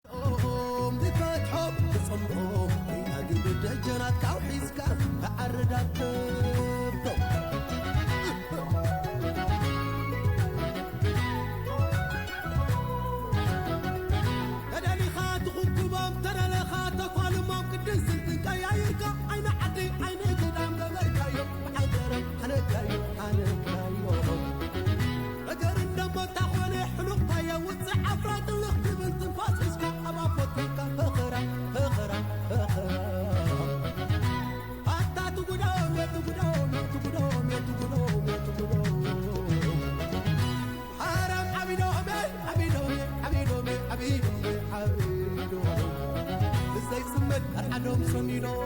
ኦም ዝፈትሖ ክጸምኦ ኣግብ ደጀናት ካብ ሒዝካ ክዓርድ ኣብ ከብዶ ተደሊኻ ትኹብኩቦም ተደለኻ ተኳልሞም ቅድን ስልትን ቀያይርካ ዓይኒ ዓዲ ዓይኒ ግዳም ገበርካዮ ብዓገረ ሓነካዮ ሓነካዮ ነገር እንደሞ እንታኾነ ሕሉቕታዮ ውፅዕ ዓፍራ ጥልቕ ትብል ትንፋስ ሒዝካ ኣብ ኣፎትካ ፈኸራ ፈኸራ ፈኸራ ኣታ ትጉዶም የትጉዶም የትጉዶም የትጉዶም የትጉዶም ሓራም ዓቢዶም ዓቢዶም ዓቢዶም ዓቢዶም ዓቢዶም ብዘይ ጽመድ ኣርዓዶም ሰሚዶም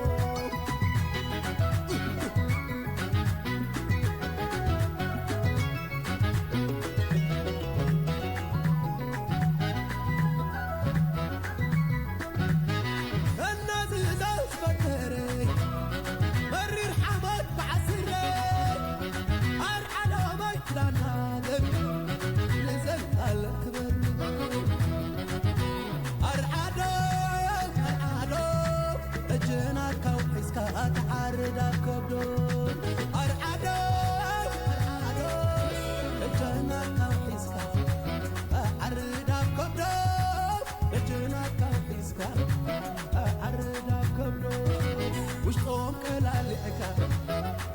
እናዚ ዘዝፈከረ መሪር ሓመድ ብዓስረ ኣርዓዶመይ ክዳናገር ንዘንቃለ ክበር ኣርዓዶ ኣርዓዶ እጅናት ካብ ሒዝካ ትዓርድ ኣብ ከብዶ ኣርዓዶ ኣርዓዶ እጅናት ካብ ሒዝካ ትዓርድ ኣብ ከብዶ እጅናት ካብ ሒዝካ ትዓርድ ኣብ ከብዶ ውሽጦም ቀላሊዕካ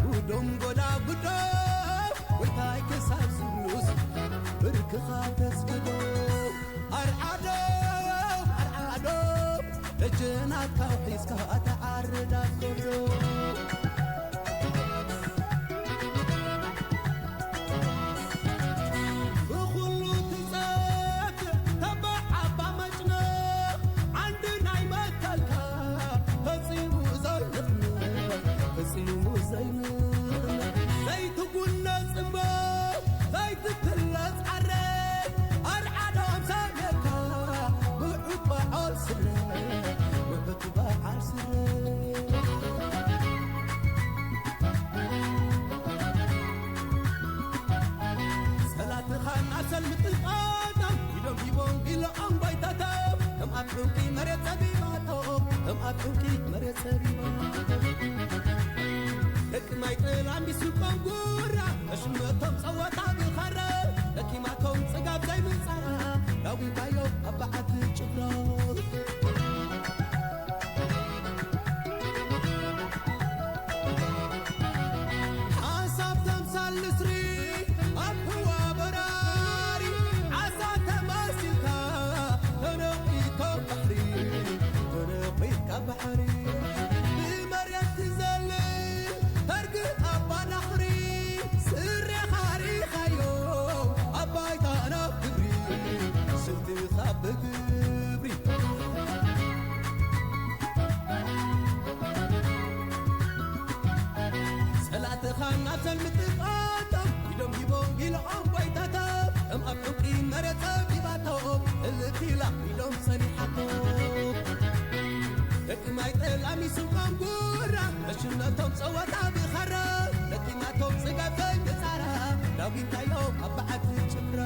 ጉዶም ጎዳ ጉዶ ጎይታይ ክሳብ ዝብሉስ ብርክኻ ተስግዶ ኣርዓዶ ኣርዓዶ ደጀናት ካብ ሒዝካ ትዓርድ ኣብ ከብዶ ብኹሉ ትጸብእ ተባዕ ዓባ መጭነ ዓንዲ ናይ መከልካ ፈጺሙ ዘይንቕነ ፈጺሙ ዘይንቕነ ዘይትጉነጽ እሞ ዘይትትለጽ ዓረ ኣርዓዶም ሰሜካ ብዑት በዓል ስረ ብዑት በዓል ስረ ጸላእትኻ እናሰልሚ ጥልቃና ኢዶም ሂቦም ኢሎም ባይታታ ከም ኣብ ዕንቂ መሬት ጸቢባቶ ከም ኣብ ዕንቂ መሬት ጸቢባቶ ደቂ ማይ ጥላሚስ ልቦም ጉራ ተሽመቶም ጸወታ ብኻረ ደኪማቶም ጽጋብ ዘይምንጻራ ዳዊታዮ ኣብ በዓቲ ጭፍራ ሓሳብ ተምሳል ንስሪ ኣብ ህዋ በራሪ ዓሳ ተመሲልካ ተነቒቶ ባሕሪ ተነቒካ ባሕሪ ብመሬት ትዘልል ተርግ ኣባ ናኽሪ ስሬኻ ሪኻዮ ኣብ ባይታና ክብሪ ስልትኻ ብግብሪ ጸቢባቶም እልፊ ኢላ ኢሎም ጸኒሓቶ። ደቂ ማይ ጠላሚሶም ጉራ መሽነቶም ጸወታ ብኻራ። ደቂ ናቶም ጽጋብ ዘይምጻራ ዳዊት ኢሎም ኣብ በዓቲ ጭፍራ።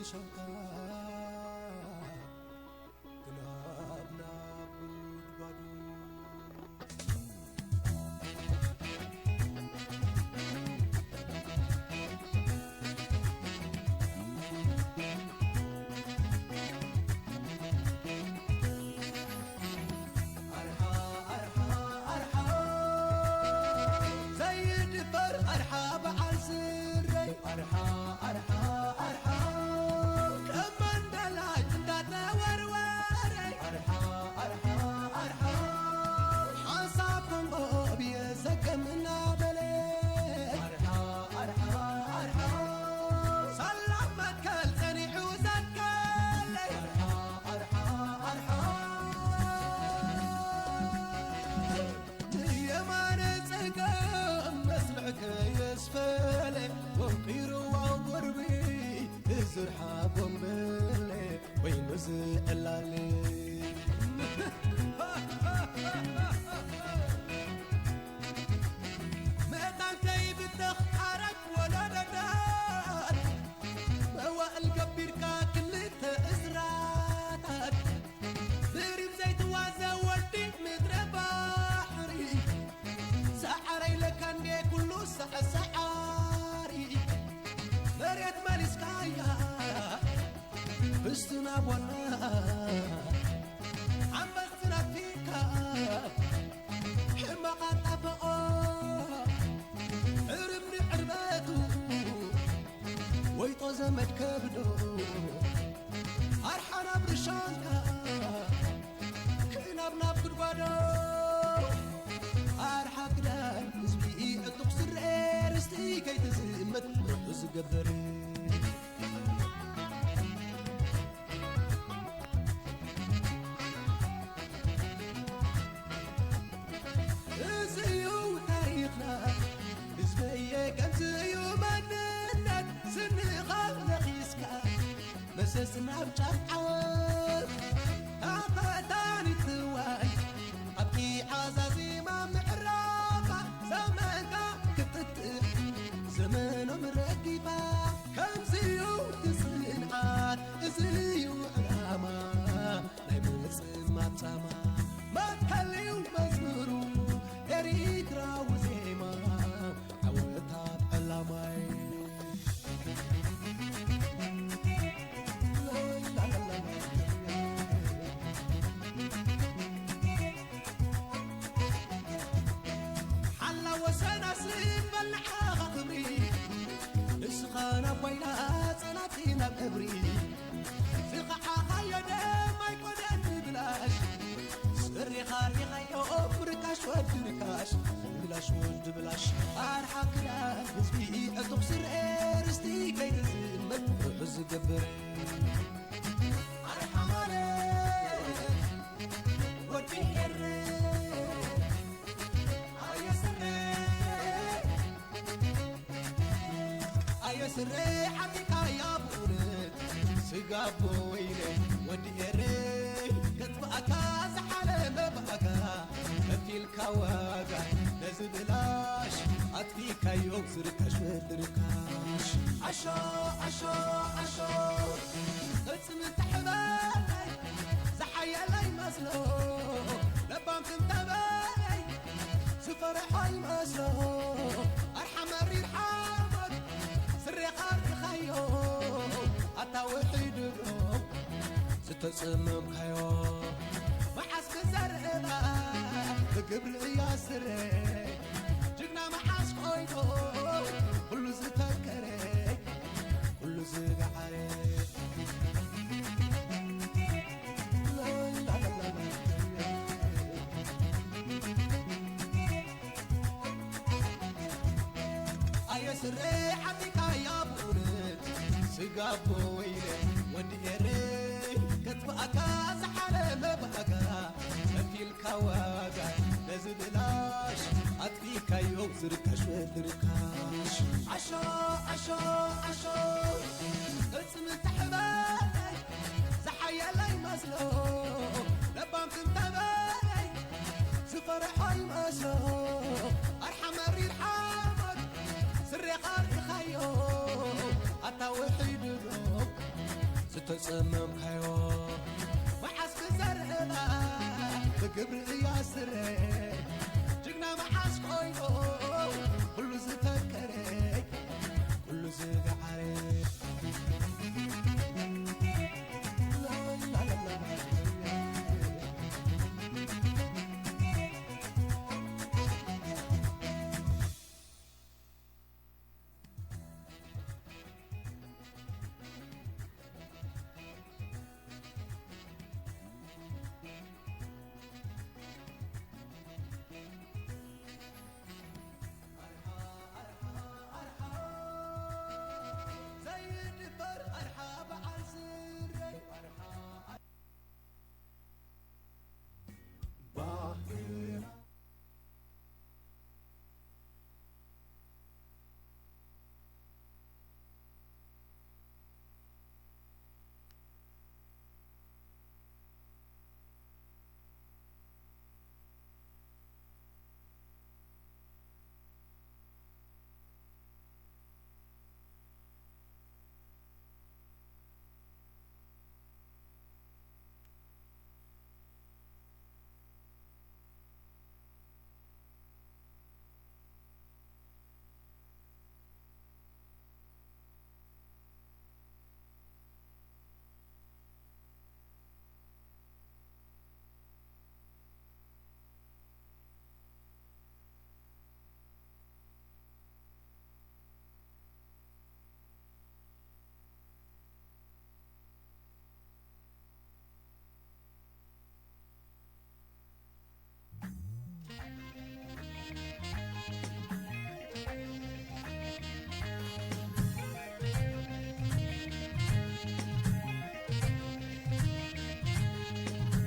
ሻንካ ግናብ ናብ ጉድጓዱ። ኣርሓ፣ ኣርሓ፣ ኣርሓ፣ ዘይድፈር ኣርሓ በዓል ስረይ። ኣርሓ፣ ኣርሓ፣ ኣርሓ፣ ከም መንደላይ እንዳተወርወረ። ኣርሓ፣ ኣርሓ፣ ኣርሓ፣ ሓንሳብ ኮንጎ ብየ ዘገም እናበለ። ኣርሓ፣ ኣርሓ፣ ኣርሓ፣ ሰላም መትከል ጸኒሑ ዘከለ። ኣርሓ፣ ኣርሓ፣ ኣርሓ፣ የማነ ጸጋም መስርዕ ከየስፈለ ወንቂርዋ ጎርቢ እዝርሓ ጎንበለ ወይኑ ዝዕላለ። መእታን ከይብተኽ ሓራጅ ወለደታት መዋእል ገቢርካ ክልተ እዝራታት ብሪም ዘይትዋዘ ወዲ ምድረ ባሕሪ። ሰዓረ ኢለካ እንዴ ኩሉ ሰዓሰዓሪ መሬት መሊስካያ ብስትና ቧና ዓንበስትና ኣትፊካ ሕማቕ ኣጣብቖ ዕርምሪ ዕርበቱ ወይጦ ዘመድ ከብዶ ኣርሓ ናብ ርሻንካ ክናብ ናብ ጉድጓዶ ኣርሓ ክዳን ህዝቢ ዕጡቕ ስረ ርስቲ ከይትዝመት ርሑ ዝገብር። እዚ እዩ ታሪኽና፣ ህዝበየ ከምዚ እዩ መንነት፣ ስንኻ ነኺስካ መሰስ ናብ ጫፍ ዓወት፣ ኣፈታኒት እዋን ኣብቲ ዓዛዚማ ምዕራፋ፣ ዘመንካ ክትጥእ ዘመኖም ረጊፋ፣ ከምዚ እዩ እቲ ጽንዓት፣ እዚ እዩ ዕላማ። ናይ ምጽማም ጻማ መትከልዩ መዝሙሩ ኤሪትራዊ ዜማ ዓወት ኣብ ዕላማይ። ሓላ ወሰን ኣስርም በል ንዓኻ ክብሪ ንስኻ ናብ ባይላ ጸላእቲ ናብ እብሪ ዝኸዓኻዮ ደም ኣይኮነን ብብላሽ ስሪኻ ሪኻዮ ርካሽ ወዲ ርካሽ ብላሽ ወዲ ብላሽ ኣርሓ ክዳን ህዝቢ ዕጡቕ ስረ ርስቲ ከይትዝመት ርሑ ዝገብር ኣርሓ ማለት ወዲ ኤረ ኣየ ስረ ኣየ ስረ ሓቲካያ ብእውነት ስጋ ኣቦ ወይነ ወዲ ኤረ ገጥባእካ ዝሓለመ ባእካ ከፊልካ ዋጋ ነዚ ብላሽ ኣጥፊካዮ ዝርካሽ ወዲ ርካሽ ኣሾ ኣሾ ኣሾ ቅጽ ምትሕበለይ ዝሓየለ ይመስሎ ለባም ትንተበለይ ዝፈርሖ ይመስሎ ኣርሓ መሪር ሓሞት ስሬኻ ርኢኻዮ ኣታ ውሒድሮ ዝተጸመምካዮ መዓስ ክዘርእባ ብግብሪ እያ ስረ ጅግና መዓስ ኮይኑ ኩሉ ዝተከረ ኩሉ ዝገዓረ ኣየ ስረ ሓቲካያ ብእውነት ስጋ ኣቦ ወይነ ወዲ ኤረ ከጥፍኣካ ዝሓለመ ባእካ ከፊልካ ዋጋ ነዚ ብላሽ ኣጥፊካዮ ዝርካሽ ወዲ ርካሽ ኣሾ ኣሾ ኣሾ ቅጽ ምትሕበለይ ዝሓየለ ይመስሎ ለባም ትንተበለይ ዝፈርሖ ይመስሎ ኣርሓ መሪር ሓሞት ስሬኻ ርኢኻዮ ኣታ ውሒድዶ ጸመምካዮ መዓስ ክዘርእ ብግብሪ እያ ስረ ጅግና መዓስ ኮይኑ ኩሉ ዝተከረ ኩሉ ዝገዓረ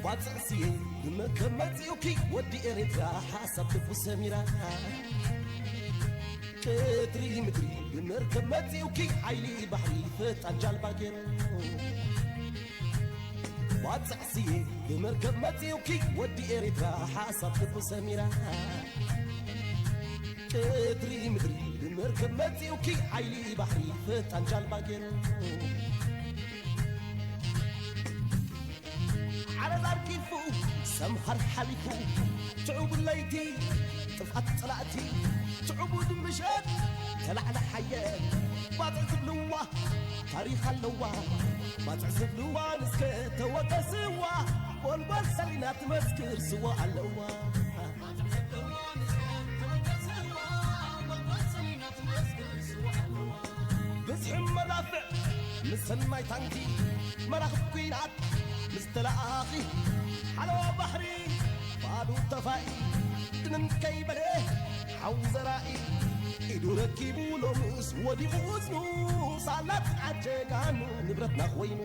ባጽዕ ስየ ብመርከብ መጺኡኪ ወዲ ኤርትራ ሓሳብ ልቡ ሰሚራ ቀትሪ ምድሪ ብመርከብ መጺኡኪ ሓይሊ ባሕሪ ፈጣን ጃልባ ገይሩ ባጽዕ ስየ ብመርከብ መጺኡኪ ወዲ ኤርትራ ሓሳብ ልቡ ሰሚራ ቀትሪ ምድሪ ብመርከብ መጺኡኪ ሓይሊ ባሕሪ ፈጣን ጃልባ ገይሩ ዓረር ኣርጊፉ ሰምሃር ሓሊፉ ትዕቡ ለይቲ ጥፍኣት ጸላእቲ ትዕቡድ ምሸት ተላዕለ ሓየት ባጽዕ ዝብልዋ ታሪኽ ኣለዋ ባጽዕ ዝብልዋ ንስከ ተወቀስዋ ጎልጎል ሰሊና ትመስክር ስዋ ኣለዋ ብዝሒ መዳፍዕ ምስ ሰናይ ታንኪ መራኽብ ኲናት ምስ ተለኣኺ ሓለዋ ባሕሪ ባዱ ተፋኢ ድንን ከይበለ ሓው ዘራኢ ኢዱ ረኪቡ ሎምስ ወዲቑ እዝኑ ሳላት ዓጀጋኑ ንብረትና ኮይኑ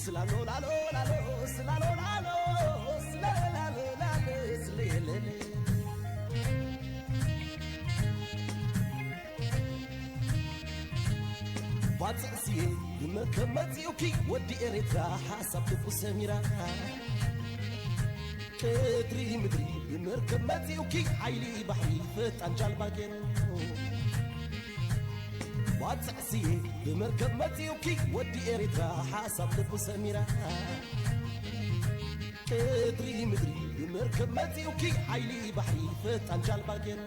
ስላሎ ላሎ ላሎ ስላሎ ላሎ ስላሎ ላሎ ላሎ ስለየለለ ባጽዕ ስየ ብመርከብ መጺኡኪ ወዲ ኤርትራ ሓሳብ ልቡ ሰሚራ ቀትሪ ምድሪ ብመርከብ መጺኡኪ ሓይሊ ባሕሪ ፈጣን ጃልባ ገይሩ ባጽዕ ስየ ብመርከብ መጺኡኪ ወዲ ኤርትራ ሓሳብ ልቡ ሰሚራ ቀትሪ ምድሪ ብመርከብ መጺኡኪ ሓይሊ ባሕሪ ፈጣን ጃልባ ገይሩ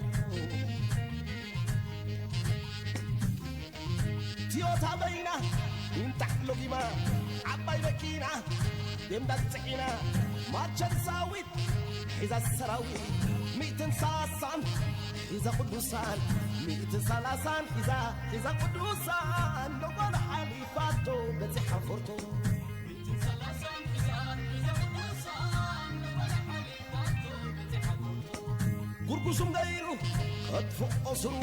ትዮታ በይና ይምጣሕ ሎጊማ ዓባይ መኪና ቤምዳ ጽዒና ማርቸር ሳዊት ሒዛ ሰራዊት ሚእትን ሳሳን ሒዛ ቅዱሳን ሚእትን ሰላሳን ሒዛ ሒዛ ቅዱሳን ሎጎን ሓሊፋቶ በጺሓ ፎርቶ ጉርጉሱም ገይሩ ከጥፍእ ቁስሉ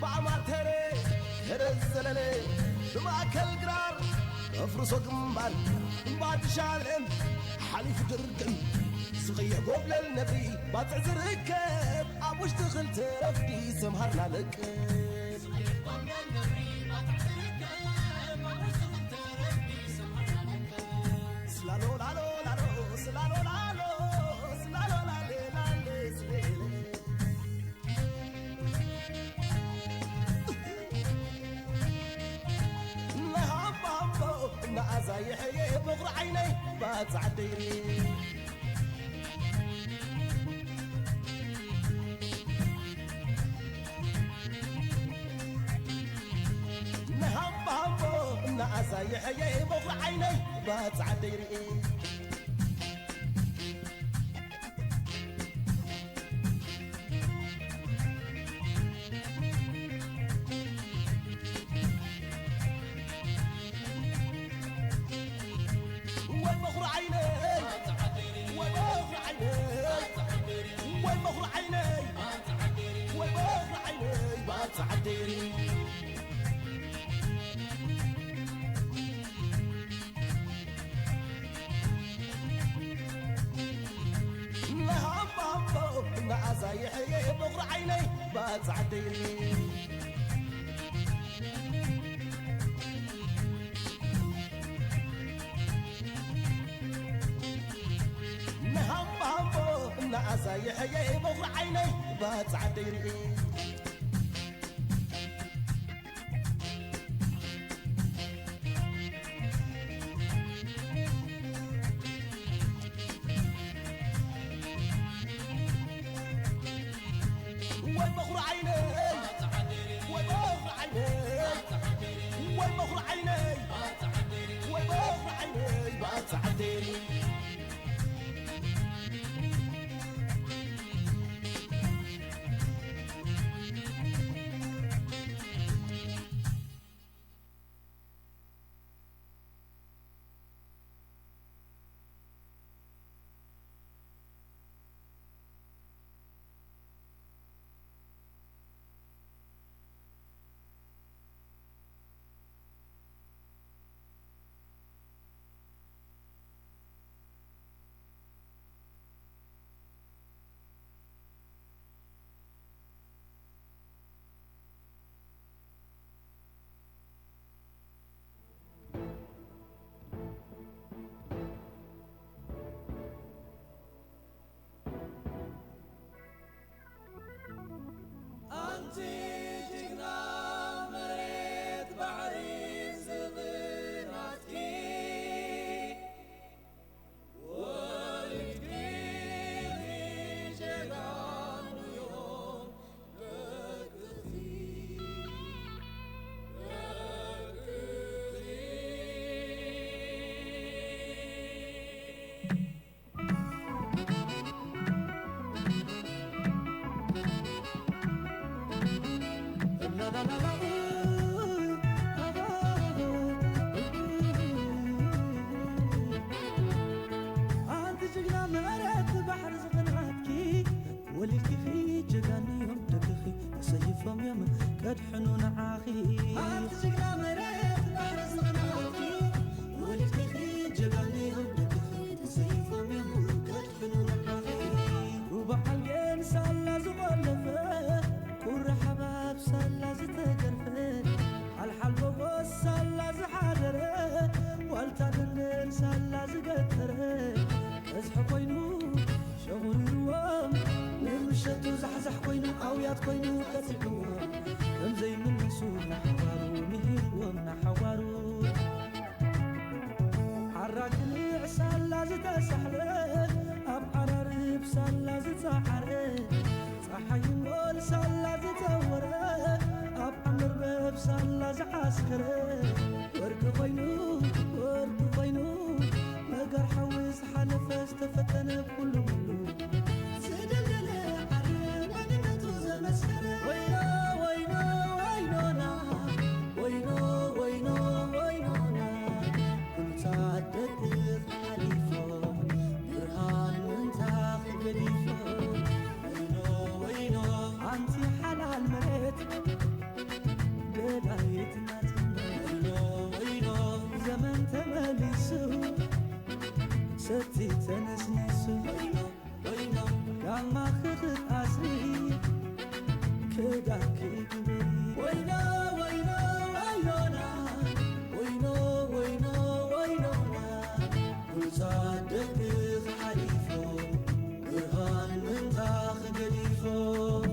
ብኣማተረ ከደ ዘለለ ብማእከል ግራር ከፍርሶ ግንባር እምባ ድሻለን ሓሊፉ ድርግም ዝቕየ ጎብለል ነብሪ ባጽዕ ዝርከብ ኣብ ውሽጢ ክልተ ረፍዲ ሰምሃርና ለቅም ስላሎ ላሎ ላሎ ስላሎ ላሎ ስላሎ ላሌ ላሌ ስሌ በኹሪ ዓይነይ ባጽዓ ደይሪ። ንሃምባምቦ እናኣዛ ይሕየ በኹሪ ዓይነይ ባጽዓ ደይሪ። ወይ በኹሪ ዓይነይ፣ ወይ በኹሪ ዓይነይ፣ ወይ በኹሪ ዓይነይ፣ ወይ በኹሪ ዓይነይ፣ ባጽዓ ደይሪ። ንሃምባምቦ እናኣዛ ይሕየ በኹሪ ዓይነይ ባጽዓ ደይሪ። ንሃምባምቦ እናኣዛ ይሕየ በኹሪ ዓይነይ ባጽዓ ደይሪ። ወይ በኹሪ ዓይነይ፣ ወይ በኹሪ ዓይነይ፣ ወይ በኹሪ ዓይነይ፣ ወይ በኹሪ ዓይነይ፣ ባጽዓ ደይሪ። ኣንቲ ጅግና መሬት ባሕሪ ዝኽሪ ናትኪ፣ ወሊድኪ ጀጋኑ እዮም ደቅኺ፣ ደቅኺ። ኣንቲ ጅግና መሬት ባሕሪ ዝኽሪ ናትኪ፣ ወሊድኪ ጀጋኑ እዮም ደቅኺ፣ ተሰይፎም እዮም ከድሕኑ ንዓኺ። ኣንቲ ጅግና መሬት ባሕሪ ዝኽሪ ናትኪ፣ ወሊድኪ ጀጋኑ እዮም ደቅኺ፣ ተሰይፎም እዮም ከድሕኑ ንዓኺ። ሩባ ሓልጌን ሳላ ዝቖለፈ፣ ቁሪ ሓባብ ሳላ ዝተገርፈ፣ ሓልሓል ጎቦ ሳላ ዝሓደረ፣ ዋልታ ደንደን ሳላ ዝገተረ፣ ቀዝሒ ኮይኑ ሸቑሪርዎም፣ ንምሸቱ ዛሕዛሕ ኮይኑ ኣውያት ኮይኑ ቀጺዕዎም፣ ከም ዘይምለሱ ንሓዋሩ ምሂርዎም ንሓዋሩ። ሓራ ቅንዕ ሳላ ዝተሳሕረ፣ ኣብ ዓራርብ ሳላ ዝጸዓረ፣ ጸሓይ እምቦል ሳላ ዝጸወረ፣ ኣብ ዓመርበብ ሳላ ዝዓስከረ፣ ወርቂ ኮይኑ፣ ወርቂ ኮይኑ፣ መጋር ሓዊ ዝሓለፈ ዝተፈተነ ኩሉ ምሉ ዝደልደለ ዓርብ መንነቱ ዘመስከረ። ወይኖ፣ ወይኖ፣ ወይኖና፣ ወይኖ፣ ወይኖ፣ ወይኖና፣ ብሉጻት ደቅኽ ሓሊፎም፣ ብርሃን ምንታኽ ገዲፎም። ወይኖ፣ ወይኖ፣ ኣንቲ ሓላል መሬት፣ ገዳይት ናጽነት። ወይኖ፣ ወይኖ፣ ዘመን ተመሊሱ፣ ሰቲ ተነስኒሱ። ወይኖ፣ ወይኖ፣ ጋማኺ ክትኣስሪ፣ ክዳንኪ ግበሪ። ወይኖ፣ ወይኖ፣ ወይኖና፣ ወይኖ፣ ወይኖ፣ ወይኖና፣ ብሉጻት ደቅኽ ሓሊፎም፣ ብርሃን ምንታኽ ገዲፎም።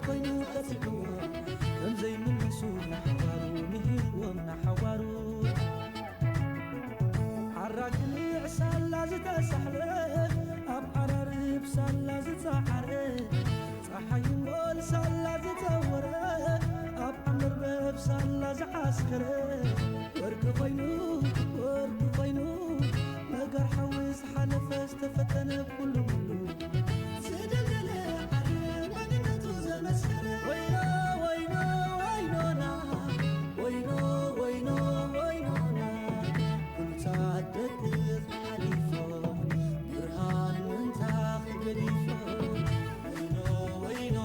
ኮይኑ ከፊእዎ ከም ዘይምልሱ ንሓዋሩ ምሂርዎም ንሓዋሩ። ሓራግንዕ ሳላ ዝተሳሕለ ኣብ ዓራርብ ሳላ ዝፀዓረ፣ ፀሓይ እምቦል ሳላ ዝፀወረ ኣብ ዓመርበብ ሳላ ዝዓስከረ፣ ወርቂ ኮይኑ ወርቂ ኮይኑ ነገር ሓዊ ዝሓለፈ ዝተፈተነ ኩሉ ሙሉ ዝደልደለ ዓረ መንነቱ ዘመስከረ። ወይኖ ወይኖ ወይኖና፣ ወይኖ ወይኖ ወይኖና፣ ብሉጻት ደቂ ሓሊፎም ብርሃን ምንታኽ ገዲፎም። ወይኖ ወይኖ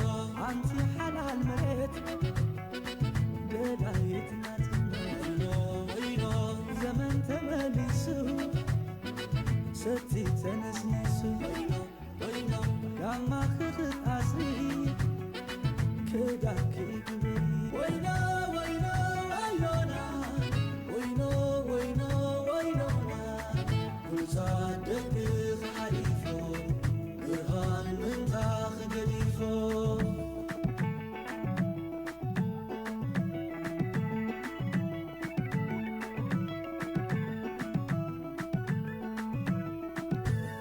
ኣንቲ ሓላል መሬት ገዳይት ናጽነት። ወይኖ ወይኖ ዘመን ተመሊሱ ሰቲ ተነስኒሱ። ወይኖ ወይኖ ጋማ ክኽት ኣስሪ ክዳኪ ግበሪ። ወይኖ ወይኖ ወይኖና፣ ወይኖ ወይኖ ወይኖና፣ ብሉጻት ደቂ ሓሊፎም ብርሃን ምንታኽ ገዲፎም።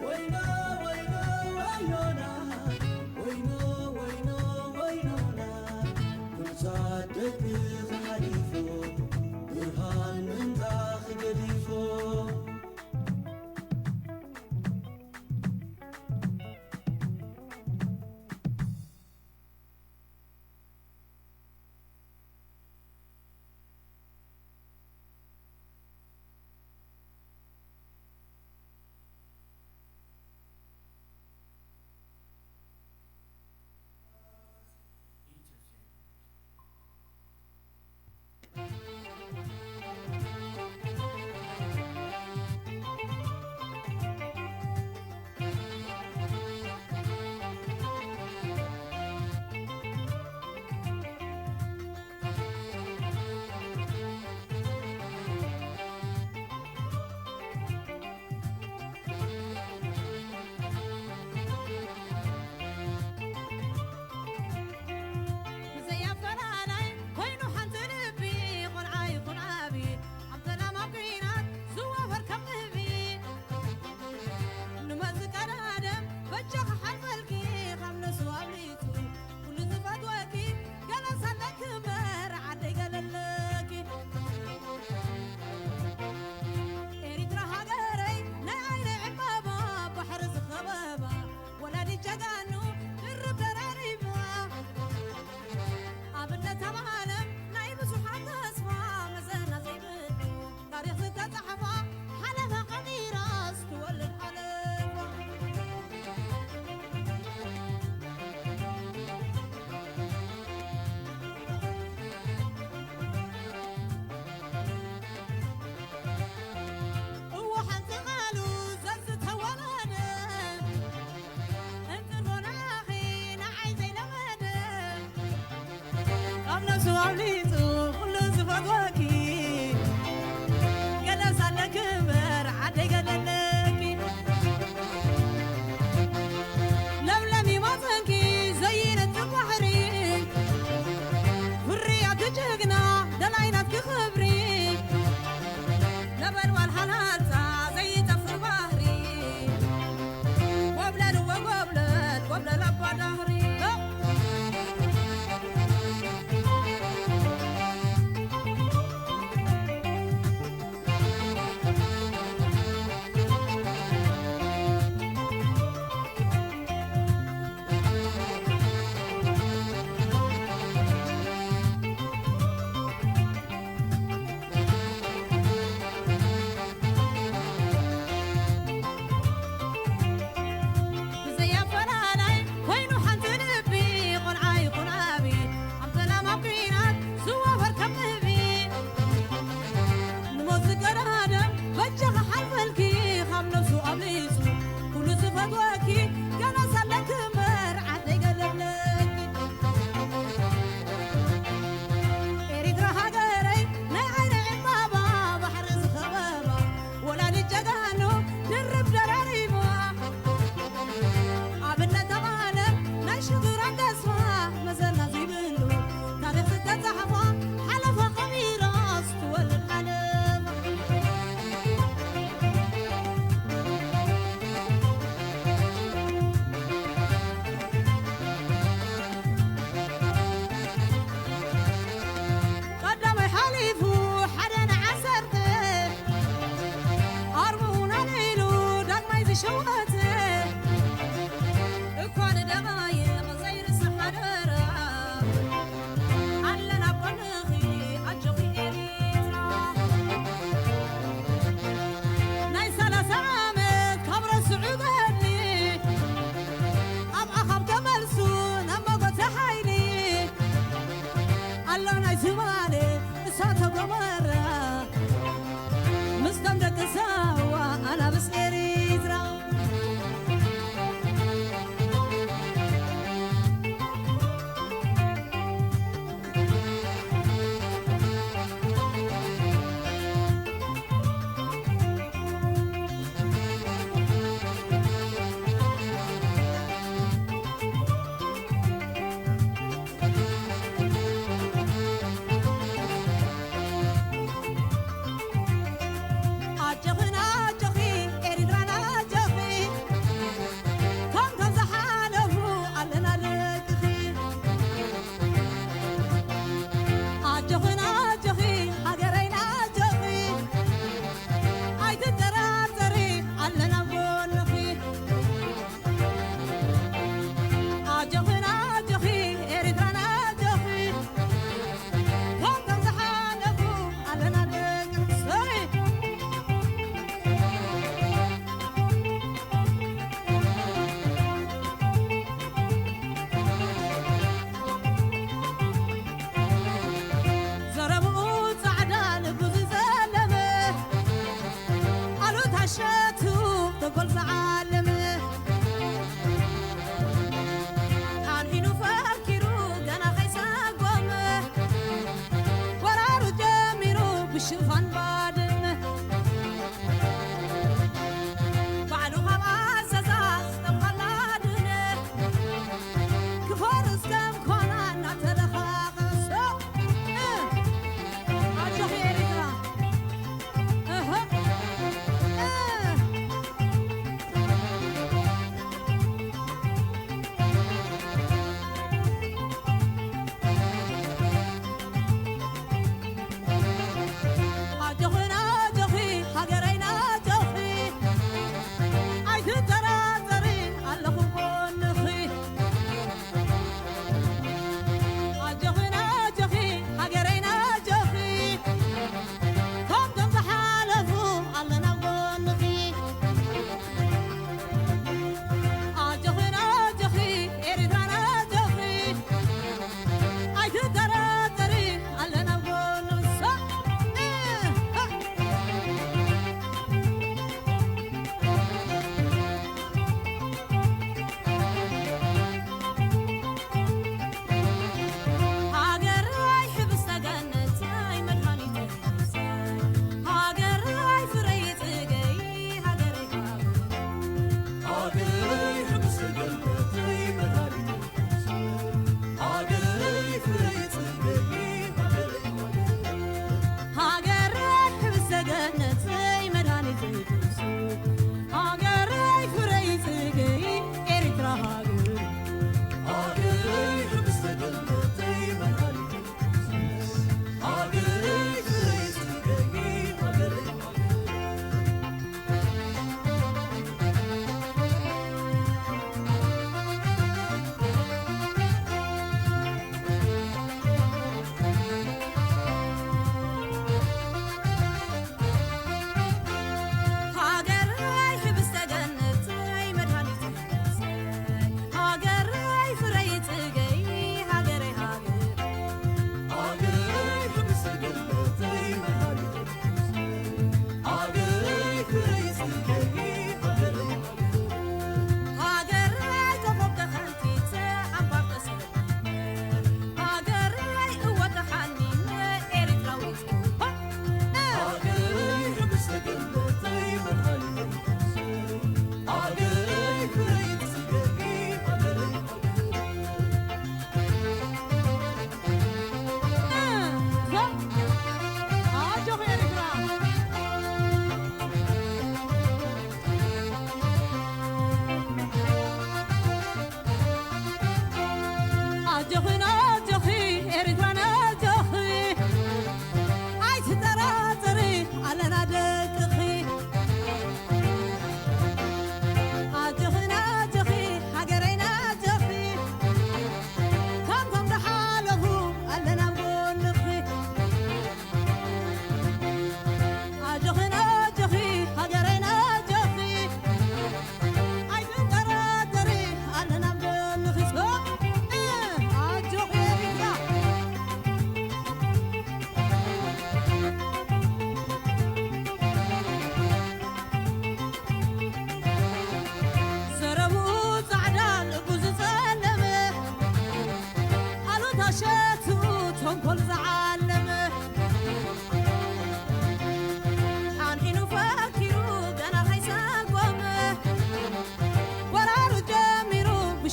ወይኖ ወይኖ ወይኖና፣ ወይኖ ወይኖ ወይኖና፣ ብሉጻት ደቂ ሓሊፎም ብርሃን ምንታኽ ገዲፎም። ብዘይ ኣፈላላይ ኮይኑ ሓንቲ ልቢ፣ ቆልዓ ይኹን ዓቢ፣ ኣብ ሰላም ኣብ ኲናት ዝዋፈር ከም ንህቢ። ንመዚ ቀዳድም በጃኺ ሓልፈልኪ፣ ካብ ነሱ ኣብሊጹ ኩሉ ዝፈትወኪ፣ ገለ ሳለኪ እምበር ዓደይ ገለለኪ። ኤሪትራ ሃገረይ ናይ ዓይነይ ዕምባባ፣ ባሕሪ ዝኸበባ፣ ወላዲት ጀጋኑ ድርብ ደራሪባ፣ ኣብነት ኣብ ዓለም ናይ ብዙሓት ተስፋ፣ መዘና ዘይብሉ ታሪኽ ዝተጻሕፋ፣ ሓለፋ ቀቢራስ ትወልድ ሓለፋ። እወ ሓንቲ ቃሉ ዘዝተወለደ፣ እንጥርቦናኺ ንዓይ ዘይለመደ፣ ካብ ነብሱ ኣብሊጹ ኩሉ ዝፈትወኪ፣ ገለ ሳለኪ እምበር ዓደይ ገለለኪ። ለምለም ይማጸንኪ ዘይነጥፍ ባሕሪ፣ ፍርያት ጅግና ደላይ ናትኪ ክብሪ፣ ነበልባል ሃናጻ ዘይጠፍእ ባህሪ፣ ጎብለል ወጎብለል ጎብለል ኣባ ዳህሪ።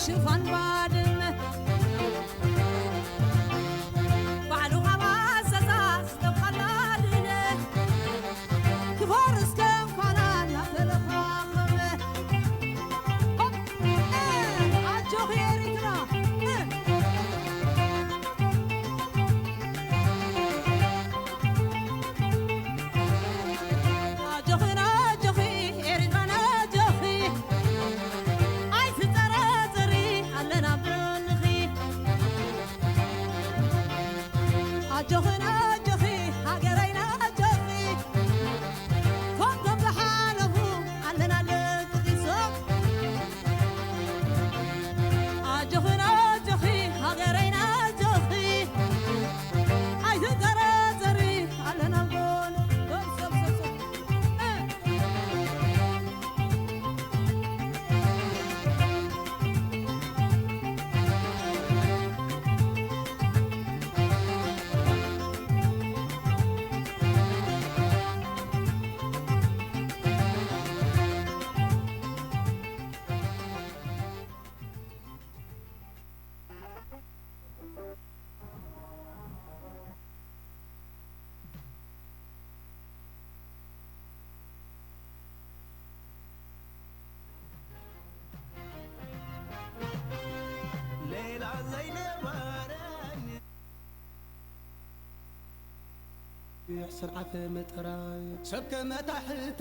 ሽፋን ባድመ ባዕሉ ካብ ኣዘዛ ዝተባህላ ድነ ክፈርስ ከም ኳና እናተለኻኸመ። ሆፕ! እ፣ ኣጆኺ ኤሪትራ! እ! ኣጆኽን ኣጆኺ ኤሪትራን ኣጆኺ፣ ኣይትጠራጠሪ ኣለና ኣብ ጎንኺ። ኣጆኽን ኣጆኺ ሃገረይና ኣጆኺ፣ ከምቶም ዝሓለፉ ኣለና ለጥቂሶም። ኣጆኽን ኣጆኺ ሃገረይና ኣጆኺ፣ ኣይትጠራጠሪ ኣለና ኣብ ጎንኺ። ሰብ፣ ሰብ፣ ሰብ፣ ሰብ። እ። ሌላ ዘይነበረኒ ስርዓተ መጠራ ሰብ ከመታሕተ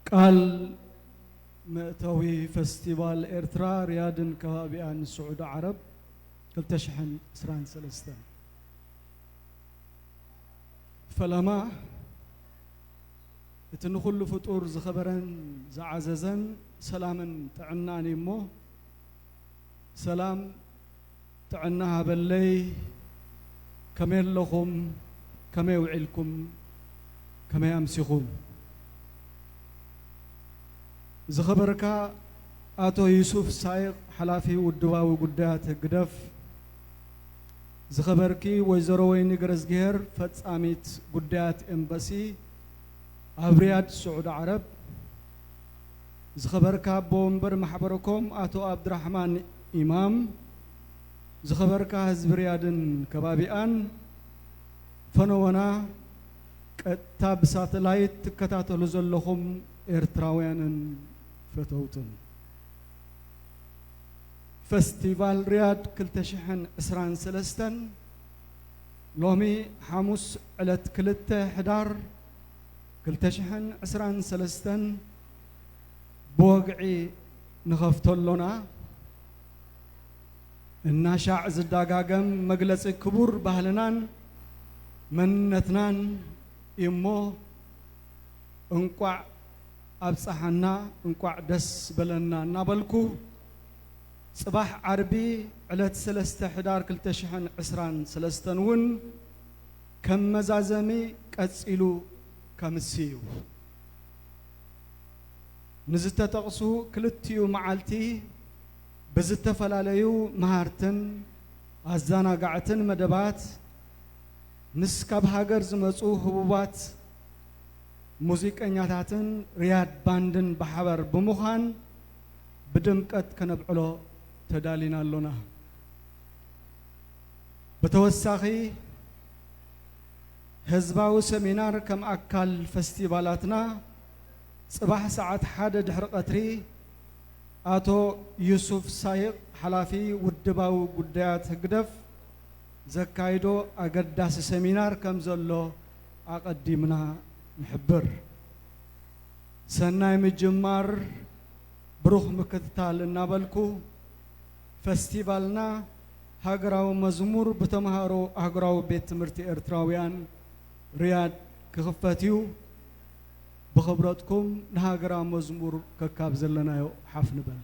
ቃል መእተዊ ፈስቲቫል ኤርትራ ሪያድን ከባቢኣን ስዑዲ ዓረብ ክልተ ሽሕን ዕስራን ሰለስተን። ፈለማ እቲ ንኹሉ ፍጡር ዝኸበረን ዝዓዘዘን ሰላምን ጥዕናን እዩ እሞ፣ ሰላም ጥዕና ሃበለይ። ከመይ ኣለኹም? ከመይ ውዒልኩም? ከመይ ኣምሲኹም? ዝኸበርካ ኣቶ ዩሱፍ ሳይቕ፣ ሓላፊ ውድባዊ ጉዳያት ህግደፍ፣ ዝኸበርኪ ወይዘሮ ወይኒ ገረዝግሄር፣ ፈጻሚት ጉዳያት ኤምባሲ ኣብ ሪያድ ስዑዲ ዓረብ፣ ዝኸበርካ ኣቦ ወንበር ማሕበረኮም ኣቶ ኣብድራሕማን ኢማም፣ ዝኸበርካ ህዝቢ ሪያድን ከባቢኣን፣ ፈነወና ቀጥታ ብሳተላይት ትከታተሉ ዘለኹም ኤርትራውያንን ፈተውትን። ፈስቲቫል ሪያድ ክልተ ሽሕን ዕስራን ሰለስተን ሎሚ ሓሙስ ዕለት ክልተ ሕዳር ክልተ ሽሕን ዕስራን ሰለስተን ብወግዒ ንኸፍቶ ኣሎና። እናሻዕ ዝዳጋገም መግለጺ ክቡር ባህልናን መንነትናን እዩ እሞ፣ እንቋዕ ኣብጽሓና፣ እንቋዕ ደስ በለና እናበልኩ፣ ጽባሕ ዓርቢ ዕለት ሰለስተ ሕዳር ክልተ ሽሕን ዕስራን ሰለስተን እውን ከም መዛዘሚ ቀጺሉ ከምሲ እዩ። ንዝተጠቕሱ ክልቲኡ መዓልቲ ብዝተፈላለዩ መሃርትን ኣዘናጋዕትን መደባት ምስ ካብ ሃገር ዝመጹ ህቡባት ሙዚቀኛታትን ሪያድ ባንድን ብሓባር ብምዃን ብድምቀት ከነብዕሎ ተዳሊና ኣሎና። ብተወሳኺ፣ ህዝባዊ ሰሚናር ከም ኣካል ፈስቲቫላትና፣ ጽባሕ ሰዓት ሓደ ድሕሪ ቀትሪ፣ ኣቶ ዩሱፍ ሳይቕ፣ ሓላፊ ውድባዊ ጉዳያት ህግደፍ፣ ዘካይዶ ኣገዳሲ ሰሚናር ከም ዘሎ ኣቐዲምና ንሕብር። ሰናይ ምጅማር፣ ብሩኽ ምክትታል እናበልኩ፣ ፈስቲቫልና ሃገራዊ መዝሙር ብተምሃሮ ኣህጉራዊ ቤት ትምህርቲ ኤርትራውያን ሪያድ ክኽፈት እዩ። ብኽብረትኩም ንሃገራዊ መዝሙር ከካብ ዘለናዮ ሓፍ ንበል።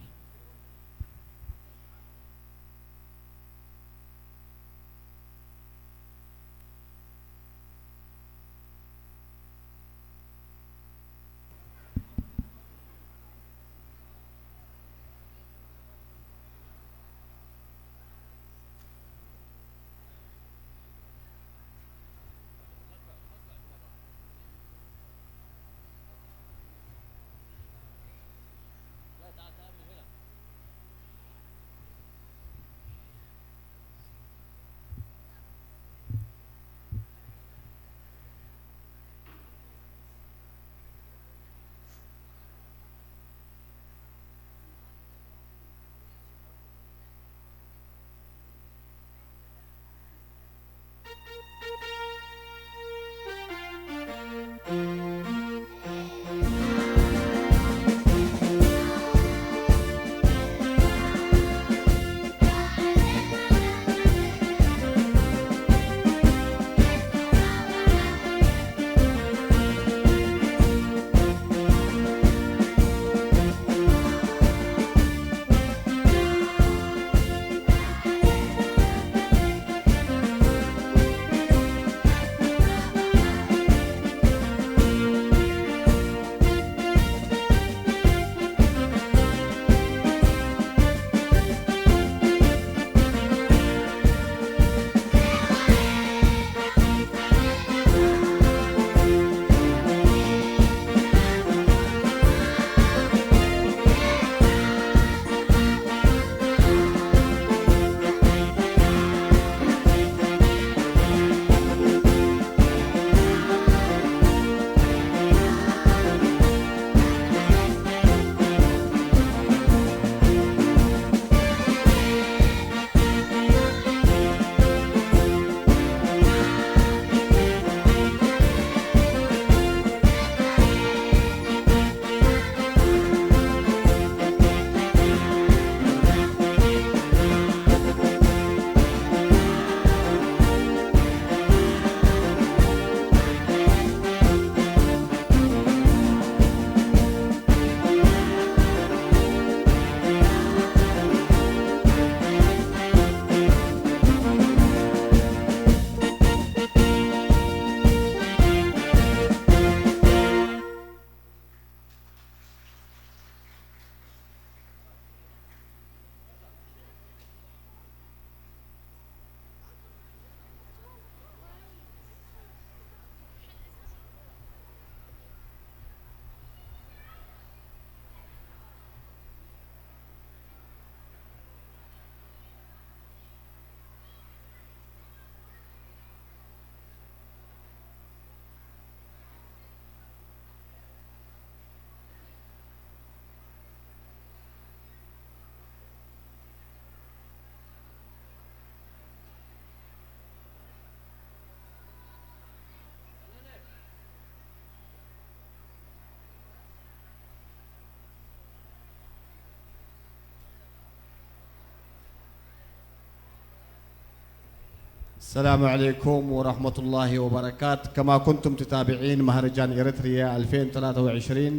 السلام عليكم ورحمة الله وبركاته. كما كنتم تتابعين مهرجان إريتريا ألفين وثلاثة وعشرين،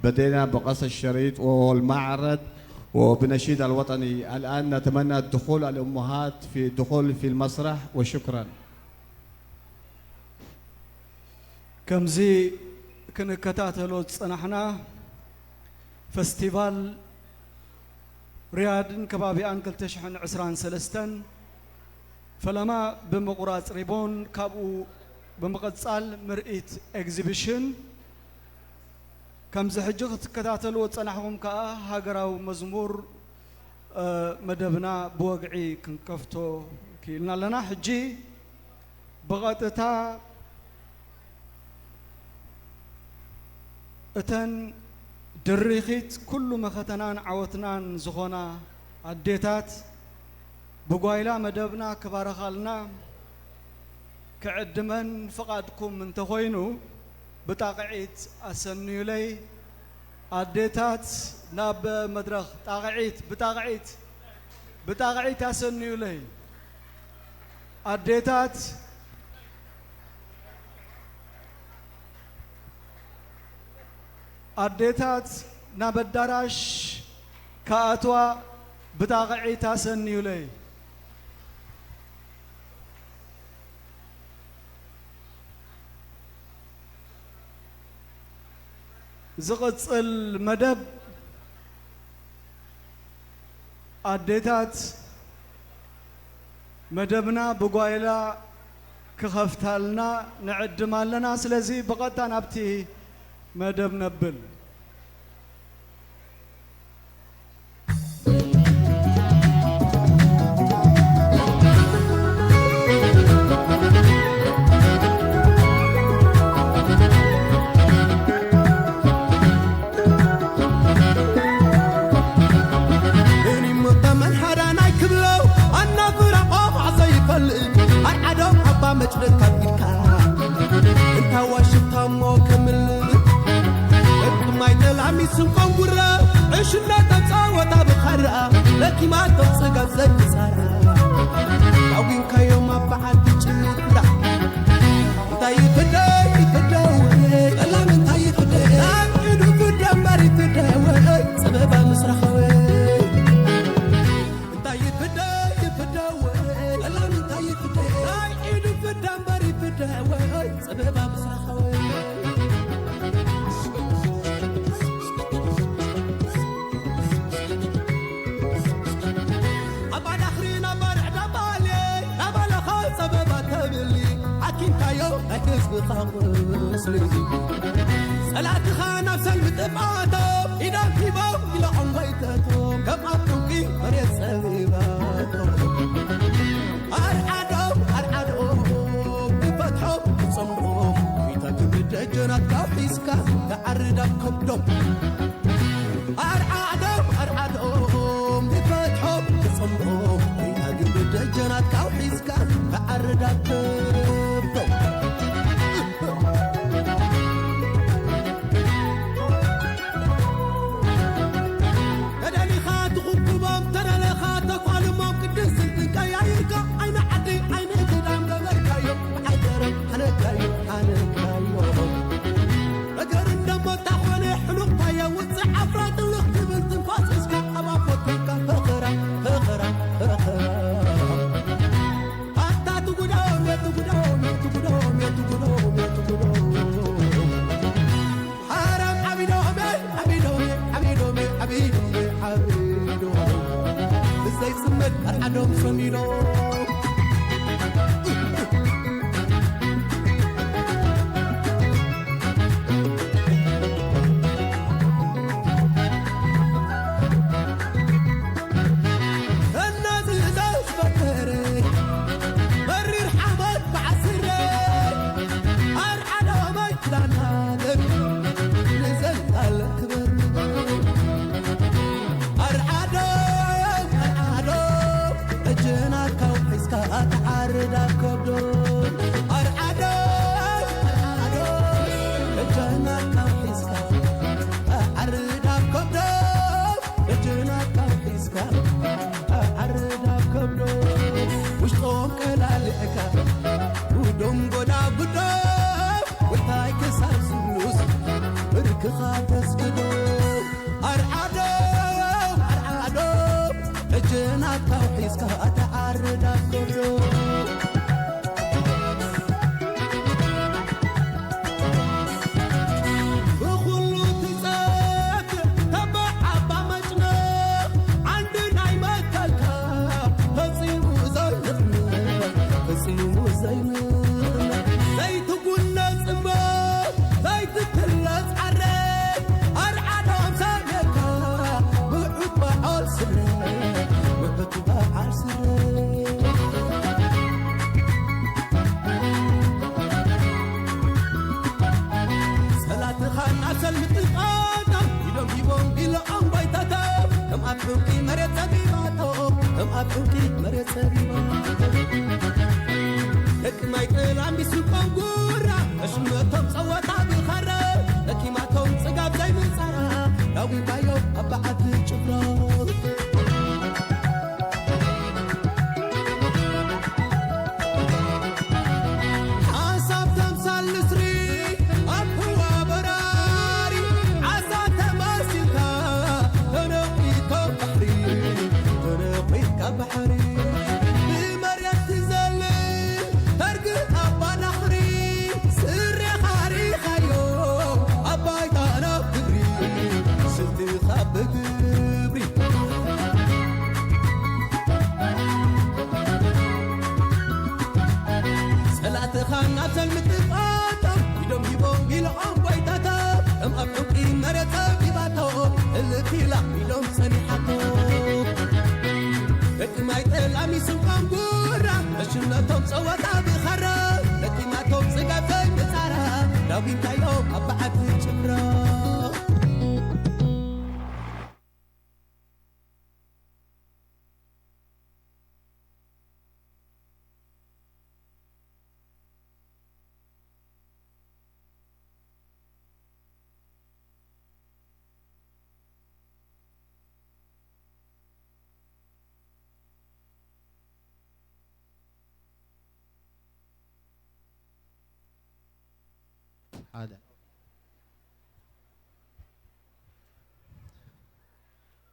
بدينا بقص الشريط وهو المعرض، وبنشيد الوطني. الآن نتمنى دخول الأمهات في دخول في المسرح، وشكرا. ከምዚ ክንከታተሎ ዝጸናሕና ፈስቲቫል ሪያድን ከባቢኣን ክልተ ሽሕን ዕስራን ሰለስተን ፈለማ ብምቑራጽ ሪቦን፣ ካብኡ ብምቕጻል ምርኢት ኤግዚቢሽን፣ ከምዚ ሕጂ ክትከታተልዎ ዝጸናሕኩም ከኣ ሃገራዊ መዝሙር፣ እ፣ መደብና ብወግዒ ክንከፍቶ ክኢልና ኣለና። ሕጂ ብቐጥታ እተን ድሪኺት ኩሉ መኸተናን ዓወትናን ዝኾና ኣዴታት ብጓይላ መደብና ክባርኻልና ክዕድመን ፍቓድኩም እንተኾይኑ ብጣቕዒት ኣሰንዩለይ። ኣዴታት ናብ መድረኽ ጣቕዒት ብጣቕዒት ብጣቕዒት ኣሰንዩለይ። ኣዴታት ኣዴታት ናብ ኣዳራሽ ክኣትዋ ብጣቕዒት ኣሰንዩለይ። ዝቕጽል መደብ ኣዴታት መደብና ብጓይላ ክኸፍታልና ንዕድም ኣለና። ስለዚ ብቐጥታ ናብቲ መደብ ነብል። እኒሞ ተመን ሓዳናይ ክብሎ ኣናፍራ ቆፋዕ ዘይፈልጥ ኣርዓዶ ኣባ መጭደካ ኢድካ እንታ ዋሽታ እሞ ከምልእ እቅማይ ተላሚ ስንቆም ጉራ ዕሽና ተጻወታ ብኻራ ለኪማ ተጽጋብ ዘግዛራ ኣዊንካዮም ኣባ ዓዲ ጭምራ እንታይ ይፍደ ይፍደ ወይ? ጠላም እንታይ ይፍደ? ኣብ ኢዱ ፍደ እምበር ይፍደ ወይ? ጽበባ ምስራኸ ወይ? እንታይ ይፍደ ይፍደ ወይ? ጠላም እንታይ ይፍደ? ኣብ ኢዱ ፍደ እምበር ይፍደ ወይ? ጽበባ ምስራኸ ወይ? ኣባ ዳኽሪ ናብ ባርዕ ዳባሌ፣ ናባለኸ ጸበባ ተብሊ፣ ሓኪምካዮ ናይ ህዝብኻ ቁስሊ። ጸላእትኻ ናብ ሰልሚ ጥፍኣቶም፣ ኢዶም ሂቦም ኢሎም ጎይተቶም፣ ከም ኣብ ጥንቂ መሬት ጸቢባቶም። ኣርዓዶም፣ ኣርዓዶም፣ ንፈትሖም ንጸምኦም፣ ጎይታ ክብሪ ደጀናትካ ሒዝካ፣ ተዓርድ ኣብ ከብዶም። ኣርዓዶም ኣርዓዶም ንፈትሖም ንጽምኦም ወይና ግንቢ ደጀናት ካው ሒዝካ ተዓርድ ኣብ ከብዶም። ተደሊኻ ትኹብኩቦም ተደለኻ ተኳልሞም ቅድስትን ቀያይርካ ዓይኒ ዓዲ ዓይኒ ግዳም ገበርካዮም ብዓይደረም ሓነካዮ ሓነካዮ። ነገር እንደሞ ታኾነ ሕሉቕ ታየ ውፅእ ዓፍራ ጥልቕ ትብል ትንፋስ እስካ ኣብ ኣፎትካ ፈኸራ ፈኸራ ፈኸራ። ኣታ ትጉዳኦም እየ ትጉዳኦም እየ ትጉዳኦም እየ ትጉዳኦም እየ ትጉዳኦም። ሓራም ዓቢዶም እየ ዓቢዶም እየ ዓቢዶም እየ ዓቢዶም እየ ዓቢዶም። ብዘይፅመድ ኣርዓዶም ሰሚዶም። እናዝእዘዝ ፈከረ መሪር ሓመድ ብዓስረ ኣርዓዶመይ ክዳናለን ንዘንጣለ ክበር ኣርዓዶም ኣርዓዶም እጅናካ ዕንቂ መሬት ጸቢባ። ደቂ ማይ ጠላም ቢስቆም ጉራ፣ መሽመቶም ጸወታ ብኸረ፣ ደኪማቶም ጽጋብ ዘይምጻራ፣ ዳዊት ባዮ ኣብ በዓቲ ጭፍራ። ሓሳብ ተምሳል ንስሪ ኣብ ህዋ በራሪ፣ ዓሳ ተመሲልካ ተነቒልካ ባሕሪ፣ ተነቒልካ ባሕሪ። ብመሬት ትዘልል ተርግእ ኣባ ናኽሪ፣ ስሬኻ ሪኻዮ ኣብ ባይታ ናብ ክብሪ፣ ስልትኻ ብግብሪ። ጸላእትኻ ናብ ሰልሚ ጥፍኣቶም ኢዶም ሂቦም ኢሎም ጎይታቶም፣ ከም ኣብ ዕንቂ መሬት ጸቢባቶም፣ ህልኽ ኢላ ኢዶም ጸኒሓቶም። ደቂ ማይ ጠላሚ ስንቆም ጉራ፣ መሽነቶም ጸወታ ብኸራ፣ ደኪማቶም ጽጋብ ዘይምጻራ፣ ዳዊት ካዮም ኣብ በዓቲ ጭፍራ። ሓደ።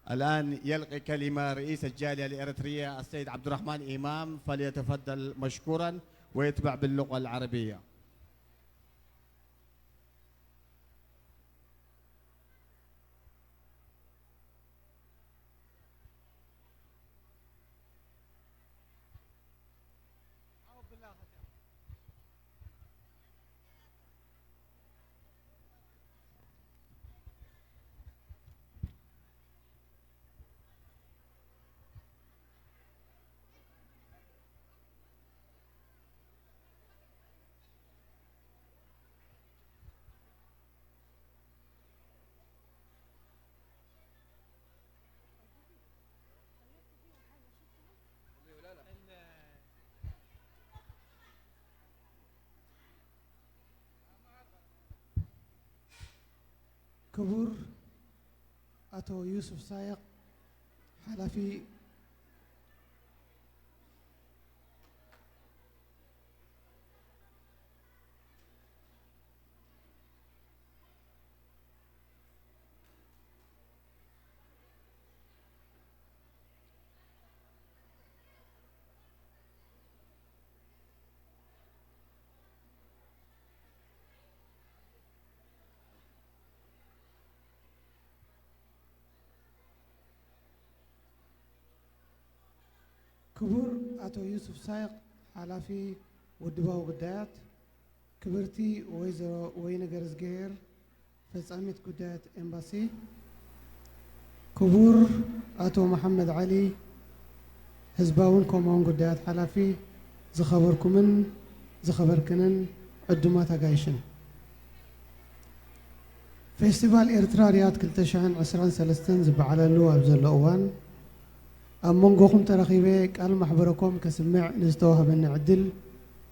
الآن يلقي كلمة رئيس الجالية الإريترية السيد عبد الرحمن إمام، فليتفضل مشكورا ويتبع باللغة العربية. ክቡር ኣቶ ዩሱፍ ሳይቕ፣ ሓላፊ ክቡር ኣቶ ዩሱፍ ሳይቕ፣ ሓላፊ ውድባዊ ጉዳያት፣ ክብርቲ ወይዘሮ ወይኒ ገርዝግሄር፣ ፈጻሚት ጉዳያት ኤምባሲ፣ ክቡር ኣቶ መሓመድ ዓሊ፣ ህዝባውን ኮማውን ጉዳያት ሓላፊ፣ ዝኸበርኩምን ዝኸበርክንን ዕዱማት ኣጋይሽን። ፌስቲቫል ኤርትራ ሪያድ ክልተ ሽሕን ዕስራን ሰለስተን ዝበዓለሉ ኣብ ዘሎ እዋን፣ ኣብ መንጎኹም ተረኺበ ቃል ማሕበረኮም ከስምዕ ንዝተዋህበኒ ዕድል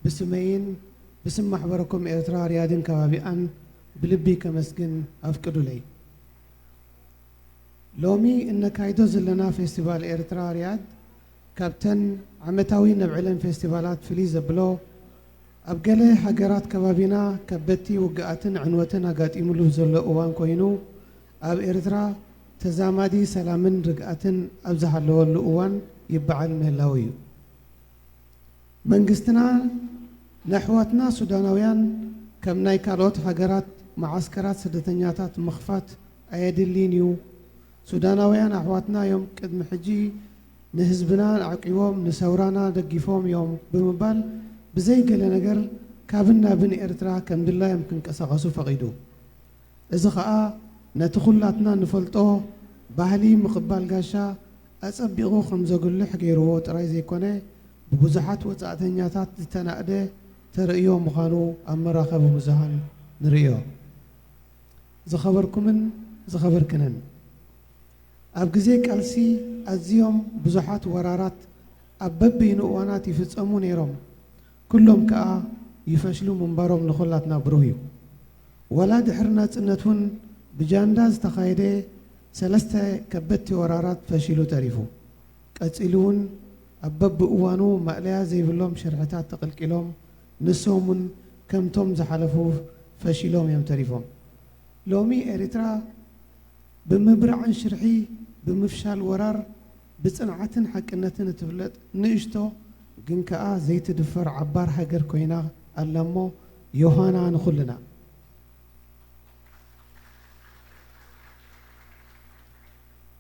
ብስመይን ብስም ማሕበረኮም ኤርትራ ሪያድን ከባቢኣን ብልቢ ከመስግን ኣፍቅዱለይ። ሎሚ እነካይዶ ዘለና ፌስቲቫል ኤርትራ ሪያድ ካብተን ዓመታዊ ነብዕለን ፌስቲቫላት ፍልይ ዘብሎ፣ ኣብ ገለ ሃገራት ከባቢና ከበድቲ ውግኣትን ዕንወትን ኣጋጢሙሉ ዘሎ እዋን ኮይኑ፣ ኣብ ኤርትራ ተዛማዲ ሰላምን ርግኣትን ኣብ ዝሃለወሉ እዋን ይበዓል ምህላው እዩ። መንግስትና ነሕዋትና ሱዳናውያን ከም ናይ ካልኦት ሃገራት መዓስከራት ስደተኛታት ምኽፋት ኣየድልይን እዩ። ሱዳናውያን ኣሕዋትና እዮም ቅድሚ ሕጂ ንህዝብና ኣዕቂቦም፣ ንሰውራና ደጊፎም እዮም ብምባል ብዘይ ገለ ነገር ካብን ናብን ኤርትራ ከም ድላዮም ክንቀሳቐሱ ፈቒዱ። እዚ ኸኣ ነቲ ኹላትና ንፈልጦ ባህሊ ምቕባል ጋሻ ኣጸቢቑ ከም ዘጉልሕ ገይርዎ ጥራይ ዘይኮነ፣ ብብዙሓት ወጻእተኛታት ዝተናእደ ተርእዮ ምዃኑ ኣብ መራኸቢ ብዙሃን ንርእዮ። ዝኸበርኩምን ዝኸበርክንን፣ ኣብ ግዜ ቃልሲ ኣዝዮም ብዙሓት ወራራት ኣብ በበይኑ እዋናት ይፍጸሙ ነይሮም። ኩሎም ከኣ ይፈሽሉ ምንባሮም ንኹላትና ብሩህ እዩ። ዋላ ድሕሪ ናጽነት እውን ብጃንዳ ዝተኻየደ ሰለስተ ከበድቲ ወራራት ፈሺሉ ተሪፉ። ቀጺሉ እውን ኣብ በብእዋኑ ማእለያ ዘይብሎም ሽርሕታት ተቐልቂሎም፣ ንሶም እውን ከምቶም ዝሓለፉ ፈሺሎም እዮም ተሪፎም። ሎሚ ኤርትራ ብምብራዕን ሽርሒ፣ ብምፍሻል ወራር፣ ብጽንዓትን ሓቅነትን እትፍለጥ ንእሽቶ ግን ከኣ ዘይትድፈር ዓባር ሃገር ኮይና ኣላ እሞ፣ ዮሃና ንኹልና።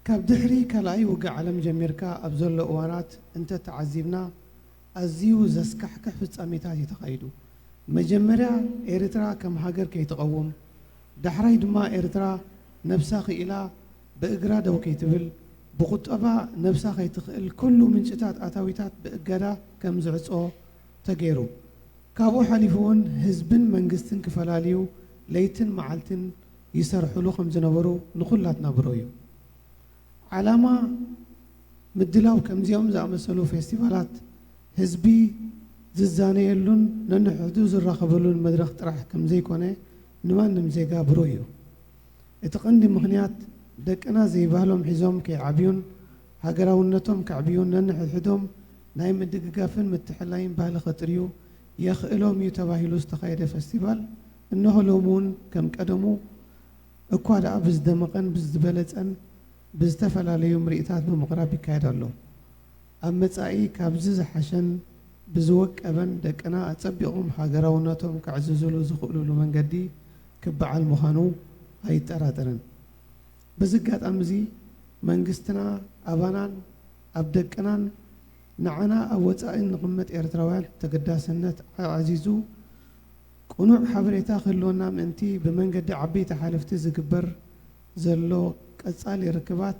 ካብ ድሕሪ ካልኣይ ውግእ ዓለም ጀሚርካ ኣብ ዘሎ እዋናት እንተ ተዓዚብና፣ ኣዝዩ ዘስካሕክሕ ፍጻሜታት እዩ ተኻይዱ። መጀመርያ ኤርትራ ከም ሃገር ከይትቐውም፣ ዳሕራይ ድማ ኤርትራ ነብሳ ክኢላ ብእግራ ደው ከይትብል፣ ብቁጠባ ነብሳ ከይትኽእል፣ ኩሉ ምንጭታት ኣታዊታት ብእገዳ ከም ዝዕጾ ተገይሩ። ካብኡ ሓሊፉ እውን ህዝብን መንግስትን ክፈላልዩ ለይትን መዓልትን ይሰርሕሉ ከም ዝነበሩ ንኹላትና ብሩህ እዩ። ዓላማ ምድላው ከምዚኦም ዝኣመሰሉ ፌስቲቫላት፣ ህዝቢ ዝዛነየሉን ነንሕድሕዱ ዝራኸበሉን መድረኽ ጥራሕ ከም ዘይኮነ ንማንም ዜጋ ብሩህ እዩ። እቲ ቀንዲ ምኽንያት፣ ደቅና ዘይባህሎም ሒዞም ከይዓብዩን ሃገራውነቶም ከዕብዩን ነንሕድሕዶም ናይ ምድግጋፍን ምትሕላይን ባህሊ ከጥርዩ የኽእሎም እዩ ተባሂሉ ዝተኻየደ ፈስቲቫል፣ እንሆ ሎሚ እውን ከም ቀደሙ እኳ ደኣ ብዝደመቐን ብዝበለጸን ብዝተፈላለዩ ምርኢታት ብምቕራብ ይካየድ ኣሎ። ኣብ መጻኢ ካብዚ ዝሓሸን ብዝወቀበን ደቅና ኣጸቢቖም ሃገራውነቶም ከዕዝዙሉ ዝኽእሉሉ መንገዲ ክበዓል ምዃኑ ኣይጠራጠርን። በዚ ኣጋጣሚ እዚ መንግስትና ኣባናን ኣብ ደቅናን ንዓና ኣብ ወጻኢ እንቕመጥ ኤርትራውያን ተገዳስነት ኣዕዚዙ ቅኑዕ ሓበሬታ ክህልወና ምእንቲ ብመንገዲ ዓበይቲ ሓለፍቲ ዝግበር ዘሎ ቀጻሊ ርክባት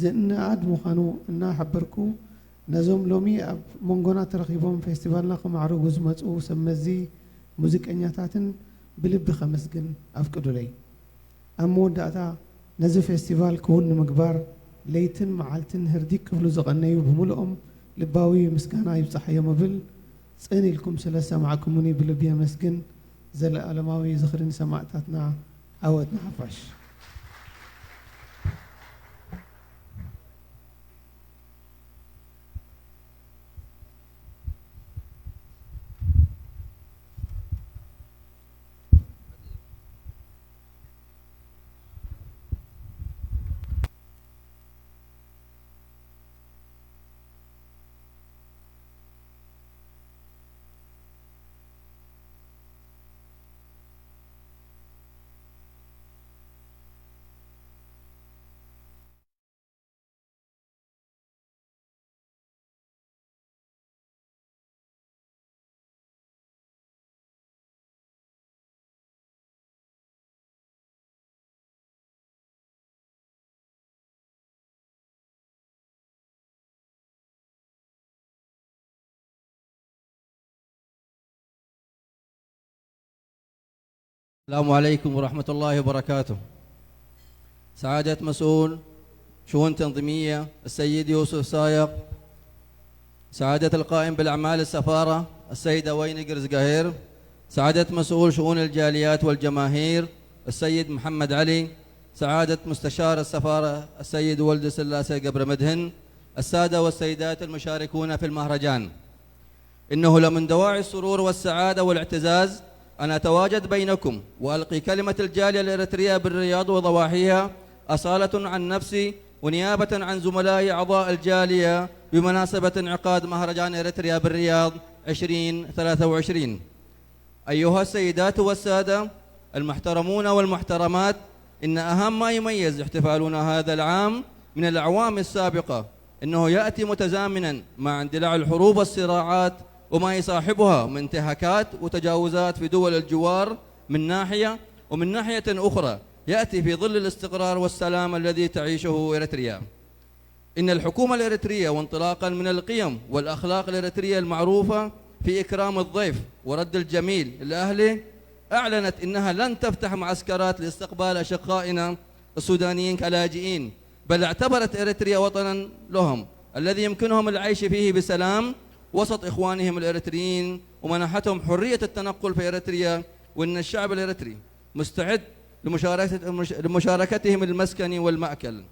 ዝንኣድ ምዃኑ እናሓበርኩ፣ ነዞም ሎሚ ኣብ መንጎና ተረኺቦም ፌስቲቫልና ከማዕርጉ ዝመጹ ሰብ መዚ ሙዚቀኛታትን ብልቢ ከመስግን ኣፍቅዱለይ። ኣብ መወዳእታ፣ ነዚ ፌስቲቫል ክውን ንምግባር ለይትን መዓልትን ህርዲግ ክብሉ ዝቐነዩ ብምልኦም ልባዊ ምስጋና ይብጻሓዮም እብል። ጽን ኢልኩም ስለ ዝሰማዕኩሙኒ ብልቢ የመስግን። ዘለኣለማዊ ዝኽሪ ንሰማእታትና። ዓወት ንሓፋሽ። السلام عليكم ورحمة الله وبركاته. سعادة مسؤول شؤون تنظيمية السيد يوسف سايق، سعادة القائم بالأعمال السفارة السيد أويني قرزقاهير، سعادة مسؤول شؤون الجاليات والجماهير السيد محمد علي، سعادة مستشار السفارة السيد ولد سلاسة قبر مدهن، السادة والسيدات المشاركون في المهرجان، إنه لمن دواعي السرور والسعادة والاعتزاز أن أتواجد بينكم وألقي كلمة الجالية الإريترية بالرياض وضواحيها أصالة عن نفسي ونيابة عن زملائي أعضاء الجالية بمناسبة انعقاد مهرجان إريتريا بالرياض عشرين ثلاثة وعشرين. أيها السيدات والسادة المحترمون والمحترمات، إن أهم ما يميز احتفالنا هذا العام من الأعوام السابقة إنه يأتي متزامنا مع اندلاع الحروب والصراعات وما يصاحبها من انتهاكات وتجاوزات في دول الجوار من ناحية، ومن ناحية أخرى يأتي في ظل الاستقرار والسلام الذي تعيشه إريتريا. إن الحكومة الإريترية، وانطلاقا من القيم والأخلاق الإريترية المعروفة في إكرام الضيف ورد الجميل لأهله، أعلنت إنها لن تفتح معسكرات لاستقبال أشقائنا السودانيين كلاجئين، بل اعتبرت إريتريا وطنا لهم الذي يمكنهم العيش فيه بسلام وسط إخوانهم الإريتريين، ومنحتهم حرية التنقل في إريتريا، وإن الشعب الإريتري مستعد لمشاركة-، لمشاركتهم المسكن والمأكل.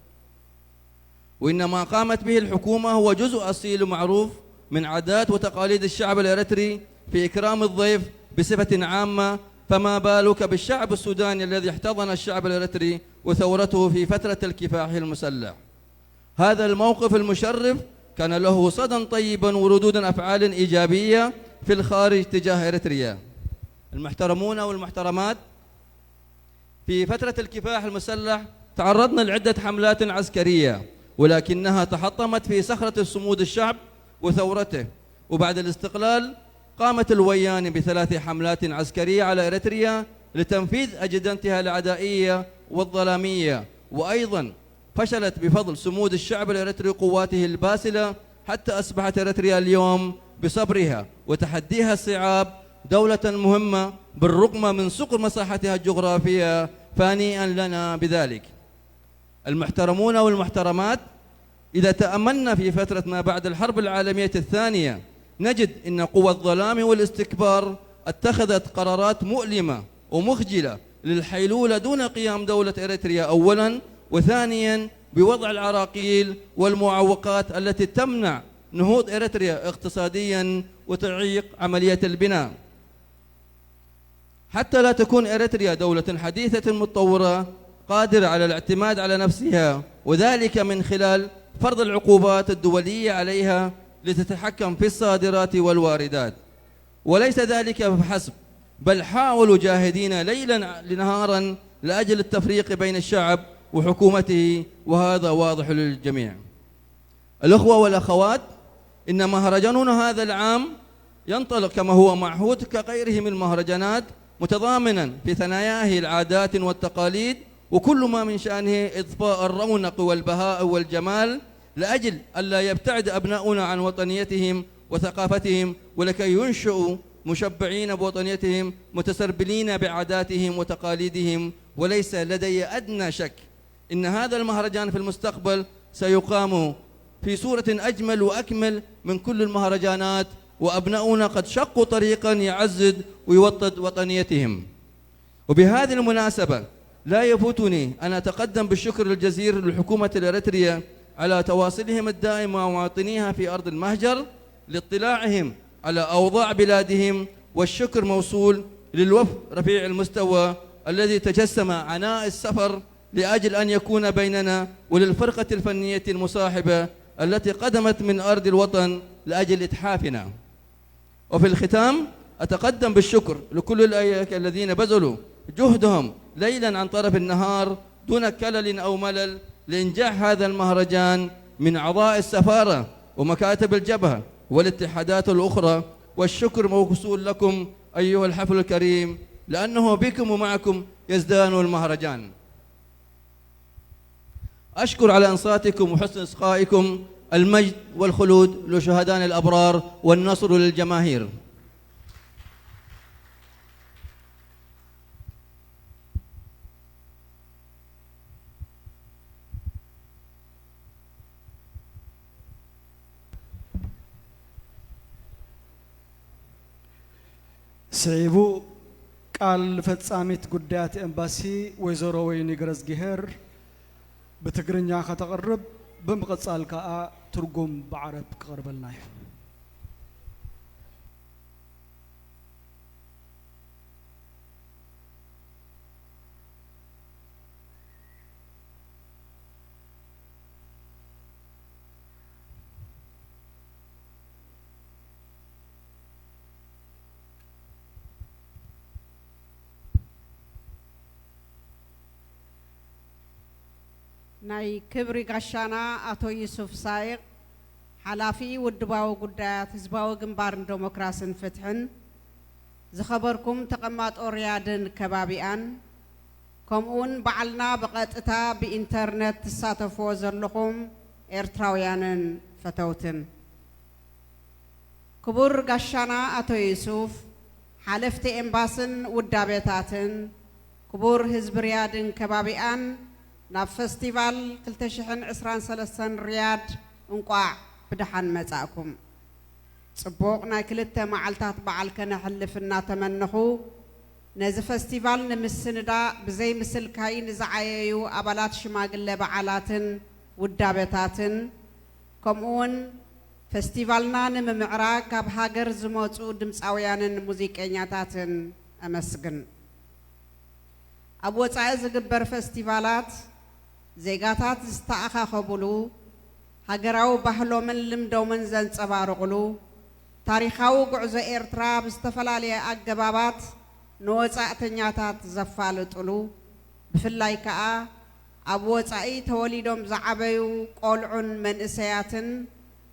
وإن ما قامت به الحكومة هو جزء أصيل ومعروف من عادات وتقاليد الشعب الإريتري في إكرام الضيف بصفة عامة، فما بالك بالشعب السوداني الذي احتضن الشعب الإريتري وثورته في فترة الكفاح المسلح؟ هذا الموقف المشرف كان له صدى طيبا وردود أفعال إيجابية في الخارج تجاه إريتريا. المحترمون والمحترمات، في فترة الكفاح المسلح تعرضنا لعدة حملات عسكرية، ولكنها تحطمت في صخرة صمود الشعب وثورته. وبعد الاستقلال قامت الويان بثلاث حملات عسكرية على إريتريا لتنفيذ أجندتها العدائية والظلامية، وأيضا فشلت بفضل صمود الشعب الإريتري قواته الباسلة، حتى أصبحت إريتريا اليوم بصبرها وتحديها الصعاب دولة مهمة بالرغم من صغر مساحتها الجغرافية، فهنيئا لنا بذلك. المحترمون والمحترمات، إذا تأملنا في فترة ما بعد الحرب العالمية الثانية، نجد أن قوى الظلام والاستكبار اتخذت قرارات مؤلمة ومخجلة للحيلولة دون قيام دولة إريتريا أولا، وثانيا بوضع العراقيل والمعوقات التي تمنع نهوض إريتريا اقتصاديا وتعيق عملية البناء. حتى لا تكون إريتريا دولة حديثة متطورة قادرة على الاعتماد على نفسها، وذلك من خلال فرض العقوبات الدولية عليها لتتحكم في الصادرات والواردات. وليس ذلك فحسب، بل حاولوا جاهدين ليلا نهارا لأجل التفريق بين الشعب وحكومته، وهذا واضح للجميع. الأخوة والأخوات، إن مهرجاننا هذا العام ينطلق كما هو معهود كغيره من المهرجانات، متضامنا في ثناياه العادات والتقاليد وكل ما من شأنه إضفاء الرونق والبهاء والجمال، لأجل ألا يبتعد أبناؤنا عن وطنيتهم وثقافتهم، ولكي ينشئوا مشبعين بوطنيتهم متسربلين بعاداتهم وتقاليدهم. وليس لدي أدنى شك إن هذا المهرجان في المستقبل سيقام في صورة أجمل وأكمل من كل المهرجانات، وأبناؤنا قد شقوا طريقا يعزز ويوطد وطنيتهم. وبهذه المناسبة، لا يفوتني أن أتقدم بالشكر الجزيل للحكومة الإريترية على تواصلهم الدائم مع مواطنيها في أرض المهجر لاطلاعهم على أوضاع بلادهم، والشكر موصول للوفد رفيع المستوى الذي تجسم عناء السفر لأجل أن يكون بيننا، وللفرقة الفنية المصاحبة التي قدمت من أرض الوطن لأجل إتحافنا. وفي الختام، أتقدم بالشكر لكل الأيك الذين بذلوا جهدهم ليلا عن طرف النهار دون كلل أو ملل لإنجاح هذا المهرجان، من أعضاء السفارة ومكاتب الجبهة والاتحادات الأخرى. والشكر موصول لكم أيها الحفل الكريم، لأنه بكم ومعكم يزدان المهرجان. أشكر على إنصاتكم وحسن إصغائكم. المجد والخلود لشهدائنا الأبرار، والنصر للجماهير. ስዒቡ፣ ቃል ፈጻሚት ጉዳያት ኤምባሲ ወይዘሮ ወይኒ ገረዝግሄር ብትግርኛ ከተቕርብ፣ ብምቕጻል ከኣ ትርጉም ብዓረብ ክቐርበልና እዩ። ናይ ክብሪ ጋሻና ኣቶ ዩሱፍ ሳይቕ፣ ሓላፊ ውድባዊ ጉዳያት ህዝባዊ ግንባር ንደሞክራስን ፍትሕን፣ ዝኸበርኩም ተቐማጦ ሪያድን ከባቢኣን፣ ከምኡውን ባዕልና ብቐጥታ ብኢንተርነት ትሳተፍዎ ዘለኹም ኤርትራውያንን ፈተውትን። ክቡር ጋሻና ኣቶ ዩሱፍ፣ ሓለፍቲ ኤምባስን ውዳቤታትን፣ ክቡር ህዝቢ ሪያድን ከባቢኣን፣ ናብ ፈስቲቫል ክልተ ሽሕን ዕስራን ሰለስተን ሪያድ እንቋዕ ብደሓን መጻእኩም። ጽቡቕ ናይ ክልተ መዓልታት በዓል ከነሕልፍ እናተመነኹ፣ ነዚ ፈስቲቫል ንምስንዳእ ብዘይ ምስልካይ ንዝዓየዩ ኣባላት ሽማግለ በዓላትን ውዳበታትን፣ ከምኡውን ፈስቲቫልና ንምምዕራግ ካብ ሃገር ዝመጹ ድምጻውያንን ሙዚቀኛታትን ኣመስግን። ኣብ ወጻኢ ዝግበር ፈስቲቫላት፣ ዜጋታት ዝተኣኻኸቡሉ፣ ሃገራዊ ባህሎምን ልምዶምን ዘንጸባርቑሉ፣ ታሪኻዊ ጉዕዞ ኤርትራ ብዝተፈላለየ ኣገባባት ንወጻእተኛታት ዘፋልጡሉ፣ ብፍላይ ከኣ ኣብ ወጻኢ ተወሊዶም ዝዓበዩ ቆልዑን መንእሰያትን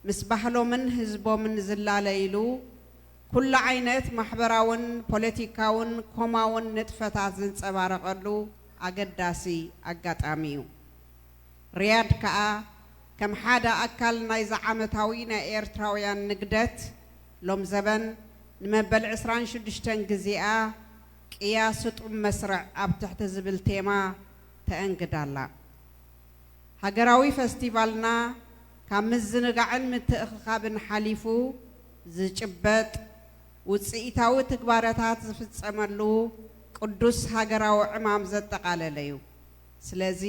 ምስ ባህሎምን ህዝቦምን ዝላለይሉ፣ ኩሉ ዓይነት ማሕበራውን ፖለቲካውን ኮማውን ንጥፈታት ዝንጸባረቐሉ ኣገዳሲ ኣጋጣሚ እዩ። ሪያድ ከኣ ከም ሓደ ኣካል ናይዚ ዓመታዊ ናይ ኤርትራውያን ንግደት ሎም ዘበን ንመበል ዕስራን ሽዱሽተን ግዜኣ ቅያ ስጡም መስርዕ ኣብ ትሕቲ ዝብል ቴማ ተአንግዳ ኣላ። ሃገራዊ ፈስቲቫልና ካብ ምዝንጋዕን ምትእኽኻብን ሓሊፉ ዝጭበጥ ውጽኢታዊ ትግባረታት ዝፍጸመሉ ቅዱስ ሃገራዊ ዕማም ዘጠቓለለ እዩ። ስለዚ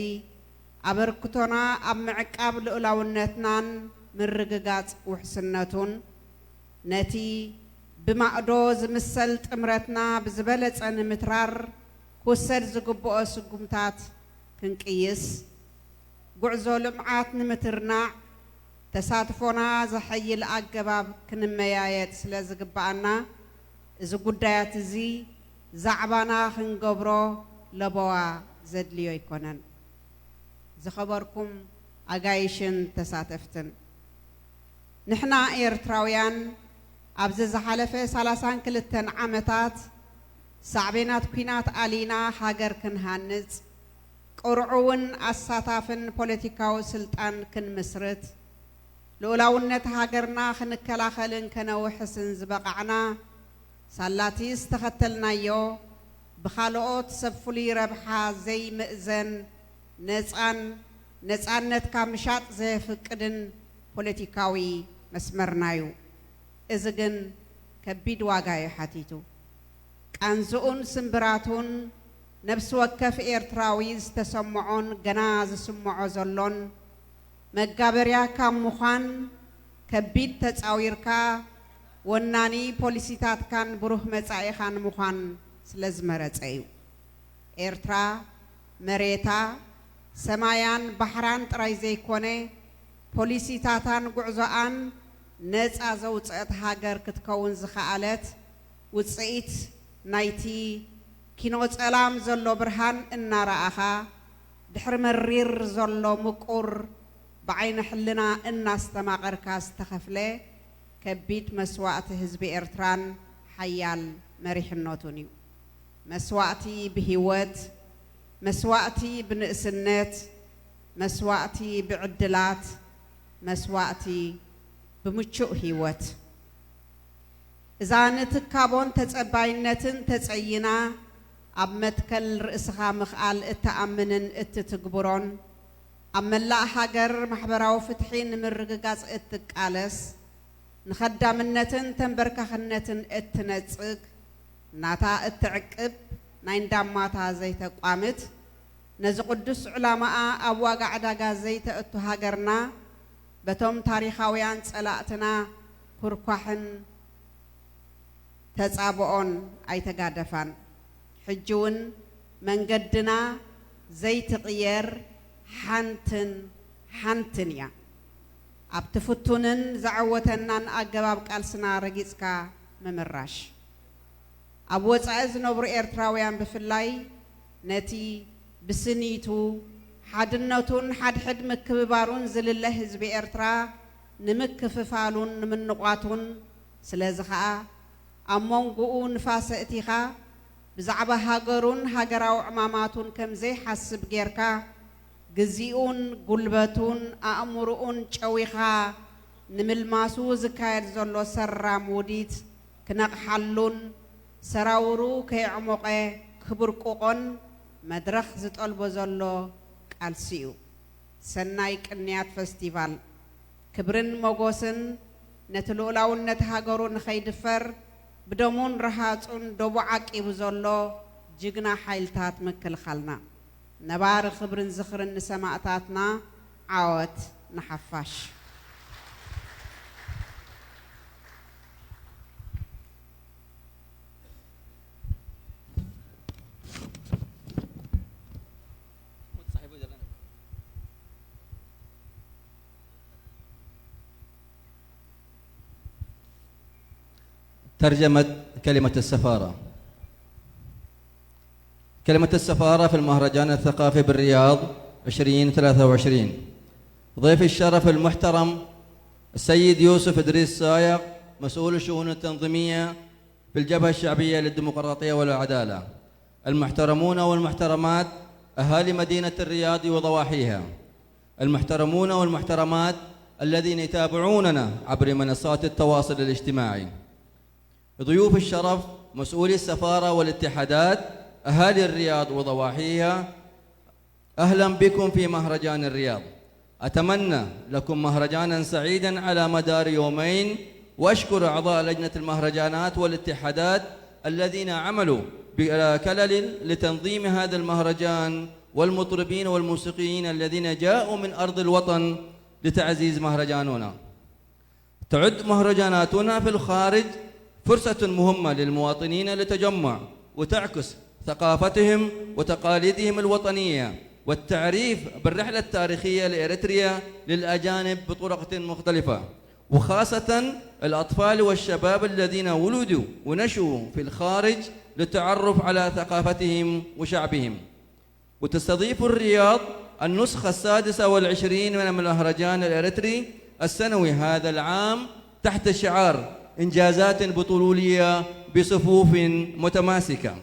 ኣበርክቶና ኣብ ምዕቃብ ልኡላውነትናን ምርግጋጽ ውሕስነቱን፣ ነቲ ብማእዶ ዝምሰል ጥምረትና ብዝበለጸ ንምትራር ክውሰድ ዝግብኦ ስጉምታት ክንቅይስ፣ ጉዕዞ ልምዓት ንምትርናዕ ተሳትፎና ዘሐይል ኣገባብ ክንመያየጥ ስለ ዝግብኣና፣ እዚ ጉዳያት እዚ ዛዕባና ክንገብሮ ለበዋ ዘድልዮ ኣይኮነን። ዝኸበርኩም ኣጋይሽን ተሳተፍትን፣ ንሕና ኤርትራውያን ኣብዚ ዝሓለፈ ሰላሳን ክልተን ዓመታት ሳዕቤናት ኲናት ኣሊና ሃገር ክንሃንጽ፣ ቅርዑውን ኣሳታፍን ፖለቲካዊ ስልጣን ክንምስርት፣ ልኡላውነት ሃገርና ክንከላኸልን ከነውሕስን ዝበቓዕና፣ ሳላቲ ዝተኸተልናዮ፣ ብኻልኦት ሰብ ፍሉይ ረብሓ ዘይምእዘን፣ ነጻን ነጻነትካ ምሻጥ ዘየፍቅድን ፖለቲካዊ መስመርና እዩ። እዚ ግን ከቢድ ዋጋ እዩ ሓቲቱ። ቃንዝኡን ስምብራቱን ነፍሲ ወከፍ ኤርትራዊ ዝተሰምዖን ገና ዝስምዖ ዘሎን፣ መጋበርያ ካብ ምዃን ከቢድ ተጻዊርካ፣ ወናኒ ፖሊሲታትካን ብሩህ መጻኢኻን ምዃን ስለ ዝመረጸ እዩ። ኤርትራ መሬታ፣ ሰማያን ባሕራን ጥራይ ዘይኮነ፣ ፖሊሲታታን ጉዕዞኣን ነጻ ዘውጽአት ሃገር ክትከውን ዝኸኣለት ውጽኢት ናይቲ ኪኖ ጸላም ዘሎ ብርሃን እናረኣኻ፣ ድሕሪ መሪር ዘሎ ምቁር ብዓይነ ሕልና እናስተማቐርካ ዝተኸፍለ ከቢድ መስዋእቲ ህዝቢ ኤርትራን ሓያል መሪሕነቱን እዩ። መስዋእቲ ብህይወት፣ መስዋእቲ ብንእስነት፣ መስዋእቲ ብዕድላት፣ መስዋእቲ ብምቹእ ህይወት። እዛ ንትካቦን ተጸባይነትን ተጸይና፣ ኣብ መትከል ርእስኻ ምኽኣል እትኣምንን እትትግብሮን፣ ኣብ መላእ ሃገር ማሕበራዊ ፍትሒ ንምርግጋጽ እትቃለስ፣ ንኸዳምነትን ተንበርካኽነትን እትነጽግ፣ ናታ እትዕቅብ፣ ናይ እንዳማታ ዘይተቋምት፣ ነዚ ቅዱስ ዕላማኣ ኣብ ዋጋ ዕዳጋ ዘይተእቱ ሃገርና፣ በቶም ታሪኻውያን ጸላእትና ኩርኳሕን ተጻብኦን ኣይተጋደፋን። ሕጂ እውን መንገድና ዘይትቕየር ሓንትን ሓንትን እያ። ኣብቲ ፍቱንን ዘዐወተናን ኣገባብ ቃልስና ረጊጽካ ምምራሽ። ኣብ ወጻኢ ዝነብሩ ኤርትራውያን ብፍላይ ነቲ ብስኒቱ፣ ሓድነቱን ሓድሕድ ምክብባሩን ዝልለ ህዝቢ ኤርትራ ንምክፍፋሉን ንምንቋቱን፣ ስለዚ ኸኣ ኣብ መንጎኡ ንፋስ ኣእቲኻ ብዛዕባ ሃገሩን ሃገራዊ ዕማማቱን ከም ዘይሓስብ ጌርካ፣ ግዜኡን ጉልበቱን ኣእምሮኡን ጨዊኻ ንምልማሱ ዝካየድ ዘሎ ሰራም ውዲት ክነቕሓሉን ሰራውሩ ከየዕሞቐ ክብርቁቖን መድረኽ ዝጠልቦ ዘሎ ቃልሲ እዩ። ሰናይ ቅንያት ፈስቲቫል። ክብርን ሞጎስን ነቲ ልኡላውነት ሃገሩ ንኸይድፈር ብደሙን ረሃጹን ደቡ ዓቂቡ ዘሎ ጅግና ሓይልታት ምክልኻልና። ነባሪ ክብርን ዝኽርን ንሰማእታትና። ዓወት ንሓፋሽ። ترجمة كلمة السفارة. كلمة السفارة في المهرجان الثقافي بالرياض عشرين ثلاثة وعشرين. ضيف الشرف المحترم السيد يوسف إدريس سايق، مسؤول الشؤون التنظيمية في الجبهة الشعبية للديمقراطية والعدالة. المحترمون والمحترمات أهالي مدينة الرياض وضواحيها. المحترمون والمحترمات الذين يتابعوننا عبر منصات التواصل الاجتماعي. ضيوف الشرف، مسؤولي السفارة والاتحادات، أهالي الرياض وضواحيها، أهلًا بكم في مهرجان الرياض. أتمنى لكم مهرجانًا سعيدًا على مدار يومين، وأشكر أعضاء لجنة المهرجانات والاتحادات الذين عملوا بلا كلل لتنظيم هذا المهرجان، والمطربين والموسيقيين الذين جاءوا من أرض الوطن لتعزيز مهرجاننا. تعد مهرجاناتنا في الخارج فرصة مهمة للمواطنين للتجمع وتعكس ثقافتهم وتقاليدهم الوطنية والتعريف بالرحلة التاريخية لإريتريا للأجانب بطرق مختلفة، وخاصة الأطفال والشباب الذين ولدوا ونشأوا في الخارج للتعرف على ثقافتهم وشعبهم. وتستضيف الرياض النسخة السادسة والعشرين من المهرجان الإريتري السنوي هذا العام تحت شعار إنجازات بطولية بصفوف متماسكة.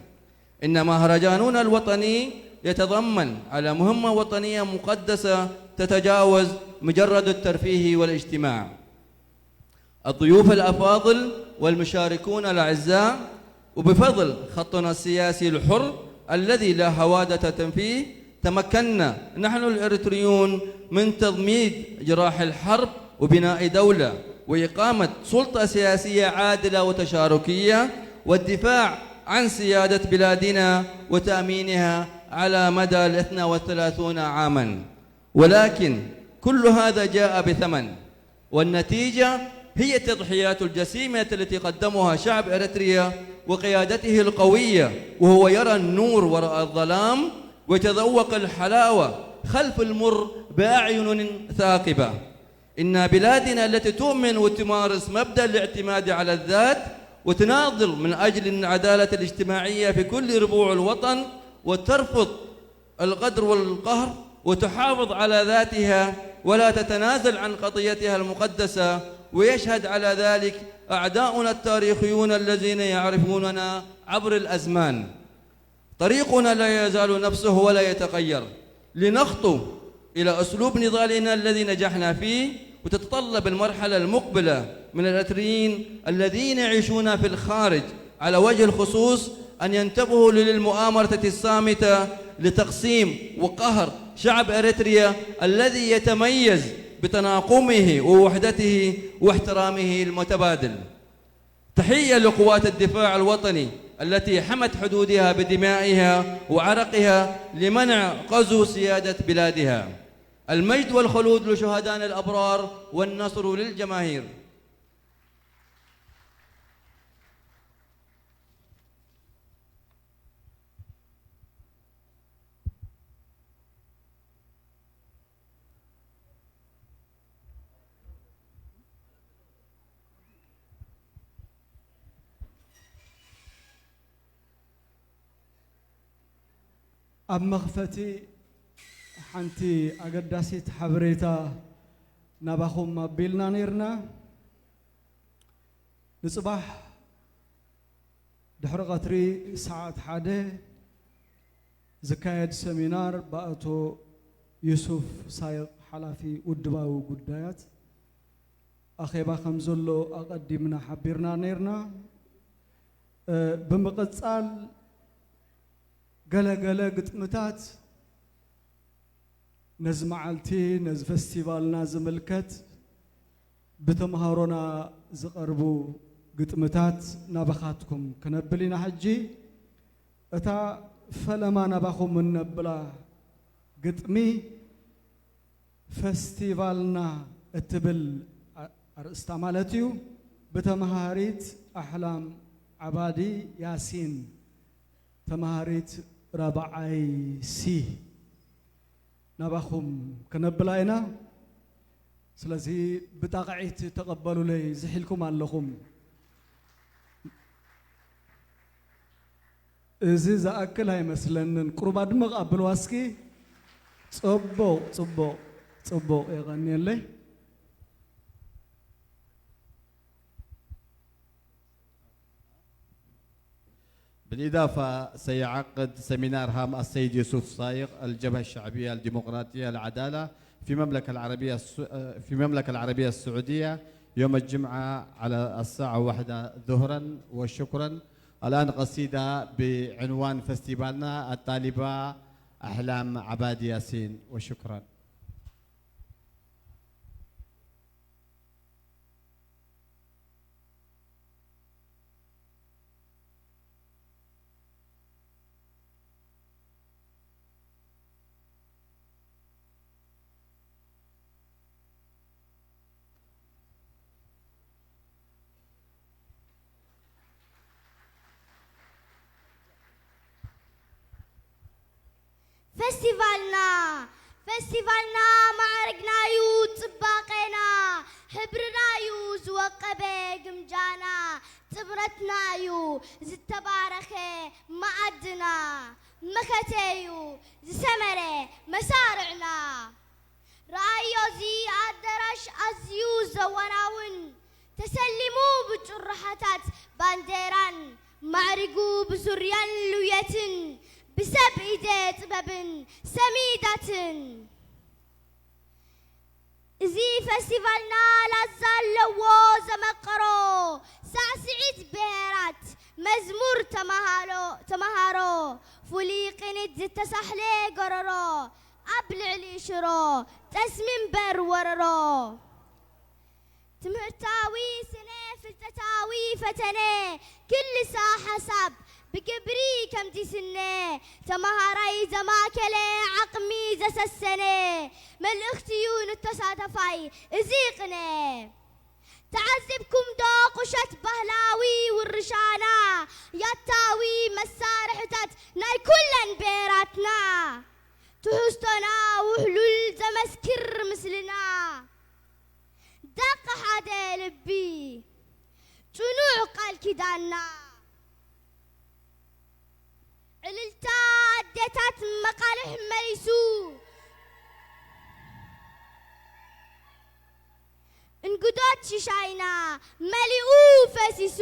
إن مهرجاننا الوطني يتضمن على مهمة وطنية مقدسة تتجاوز مجرد الترفيه والاجتماع. الضيوف الأفاضل والمشاركون الأعزاء، وبفضل خطنا السياسي الحر الذي لا هوادة فيه، تمكنا نحن الإريتريون من تضميد جراح الحرب وبناء دولة وإقامة سلطة سياسية عادلة وتشاركية والدفاع عن سيادة بلادنا وتأمينها على مدى الاثنى والثلاثون عاما. ولكن كل هذا جاء بثمن، والنتيجة هي التضحيات الجسيمة التي قدمها شعب إريتريا وقيادته القوية، وهو يرى النور وراء الظلام ويتذوق الحلاوة خلف المر بأعين ثاقبة. إن بلادنا التي تؤمن وتمارس مبدأ الاعتماد على الذات وتناضل من أجل العدالة الاجتماعية في كل ربوع الوطن وترفض الغدر والقهر وتحافظ على ذاتها ولا تتنازل عن قضيتها المقدسة، ويشهد على ذلك أعداؤنا التاريخيون الذين يعرفوننا عبر الأزمان. طريقنا لا يزال نفسه ولا يتغير لنخطو إلى أسلوب نضالنا الذي نجحنا فيه، وتتطلب المرحلة المقبلة من الإريتريين الذين يعيشون في الخارج على وجه الخصوص أن ينتبهوا للمؤامرة الصامتة لتقسيم وقهر شعب إريتريا الذي يتميز بتناقمه ووحدته واحترامه المتبادل. تحية لقوات الدفاع الوطني التي حمت حدودها بدمائها وعرقها لمنع غزو سيادة بلادها. المجد والخلود لشهدائنا الأبرار والنصر للجماهير. ኣብ መኽፈቲ ሓንቲ ኣገዳሲት ሓበሬታ ናባኹም ኣቢልና ነይርና። ንጽባሕ ድሕሪ ቀትሪ ሰዓት ሓደ ዝካየድ ሰሚናር ብኣቶ ዩሱፍ ሳይቕ ሓላፊ ውድባዊ ጉዳያት ኣኼባ ከም ዘሎ ኣቐዲምና ሓቢርና ነይርና። እ፣ ብምቕጻል ገለ ገለ ግጥምታት ነዚ መዓልቲ፣ ነዚ ፈስቲቫልና ዝምልከት ብተምሃሮና ዝቐርቡ ግጥምታት ናባኻትኩም ክነብል ኢና። ሕጂ እታ ፈለማ ናባኹም እነብላ ግጥሚ ፈስቲቫልና እትብል ኣ-፣ ኣርእስታ ማለት እዩ። ብተምሃሪት ኣሕላም ዓባዲ ያሲን፣ ተምሃሪት ራብዓይ ሲ፣ ናባኹም ክነብላ ኢና። ስለዚ ብጣቕዒት ተቐበሉለይ፣ ዝሒልኩም ኣለኹም። እዚ ዝኣክል ኣይመስለንን። ቁሩብ ኣድምቕ ኣብልዋ እስኪ። ጽቡቕ፣ ጽቡቕ፣ ጽቡቕ። የቐንየለይ። بالإضافة، سيعقد سيمينار هام السيد يوسف صايغ، الجبهة الشعبية الديمقراطية العدالة في المملكة العربية الس-، في المملكة العربية السعودية، يوم الجمعة على الساعة واحدة ظهرا. وشكرا. الآن قصيدة بعنوان فستيفالنا، الطالبة أحلام عباد ياسين. وشكرا. ፈስቲቫልና፣ ፈስቲቫልና ማዕርግናዩ ጽባቐና፣ ሕብርናዩ ዝወቀበ ግምጃና፣ ጥምረትናዩ ዝተባረኸ መኣድና፣ መኸተዩ ዝሰመረ መሳርዕና። ረኣዮ፣ እዚ ኣዳራሽ ኣዝዩ ዘወናውን፣ ተሰሊሙ ብጭርሖታት ባንዴራን፣ ማዕሪጉ ብዙርያን ልውየትን፣ ብሰብ ኢደ ጥበብን ሰሚዳትን። እዚ ፈስቲቫልና ላዛ ኣለዎ ዘመቀሮ፣ ሳዕስዒት ብሄራት፣ መዝሙር ተማሃሎ-፣ ተማሃሮ፣ ፍሉይ ቅኒት ዝተሳሕለ ጎረሮ፣ ኣብ ልዕሊ ሽሮ ጠስሚ እምበር ወረሮ። ትምህርታዊ ስነ ፍልጠታዊ ፈተነ፣ ክልሳ ሓሳብ ብግብሪ ከምዚ ስነ፣ ተማሃራይ ዘማከለ ዓቕሚ ዘሰሰነ፣ መልእኽቲዩ ንተሳተፋይ እዚ ቅነ። ተዓዚብኩም ዶ ቁሸት ባህላዊ ውርሻና፣ ያታዊ መሳርሕታት ናይ ኩለን ብሄራትና፣ ትሕዝቶና ውሕሉል ዘመስክር ምስልና፣ ደቂ ሓደ ልቢ ጽኑዕ ቃል ኪዳንና። ዕልልታ ኣዴታት መቓልሕ መሊሱ፣ እንግዶት ሽሻይና መሊኡ ፈሲሱ፣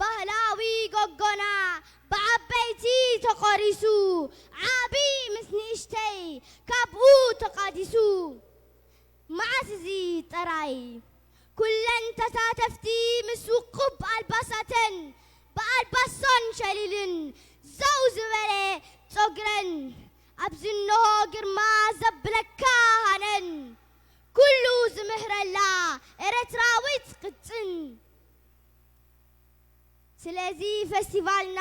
ባህላዊ ጎጎና ብዓበይቲ ተቖሪሱ፣ ዓቢ ምስ ንእሽተይ ካብኡ ተቓዲሱ። መዓስ እዚ ጥራይ ኩለን ተሳተፍቲ ምስ ውቁብ ኣልባሳተን ብኣልባሶን ሸሊልን ዘው ዝበለ ጸጉረን ኣብዚ እንሆ ግርማ ዘብለካ ሃነን ኩሉ ዝምህረላ ኤርትራዊት ቅጭን። ስለዚ ፈስቲቫልና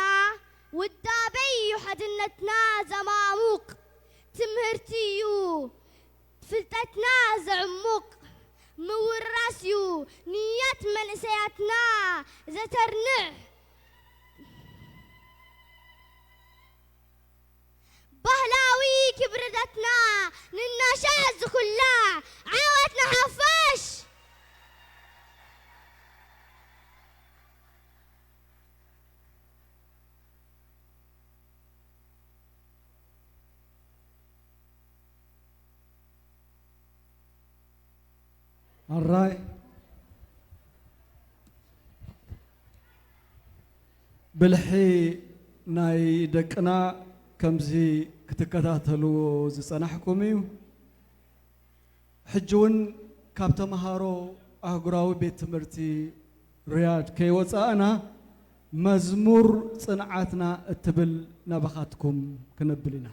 ውዳበ እዩ፣ ሓድነትና ዘማሙቕ ትምህርቲ እዩ፣ ፍልጠትና ዘዕሙቕ ምውርራስ እዩ፣ ንያት መንእሰያትና ዘተርንዕ። ባህላዊ ክብርታትና ንናሻዕ ዝኹላዕ፣ ዓወት ንሓፋሽ! ኣራይ ብልሒ ናይ ደቅና ከምዚ ክትከታተልዎ ዝጸናሕኩም እዩ። ሕጂ እውን ካብ ተምሃሮ ኣህጉራዊ ቤት ትምህርቲ ሪያድ ከይወጻእና፣ መዝሙር ጽንዓትና እትብል ናባኻትኩም ክነብል ኢና።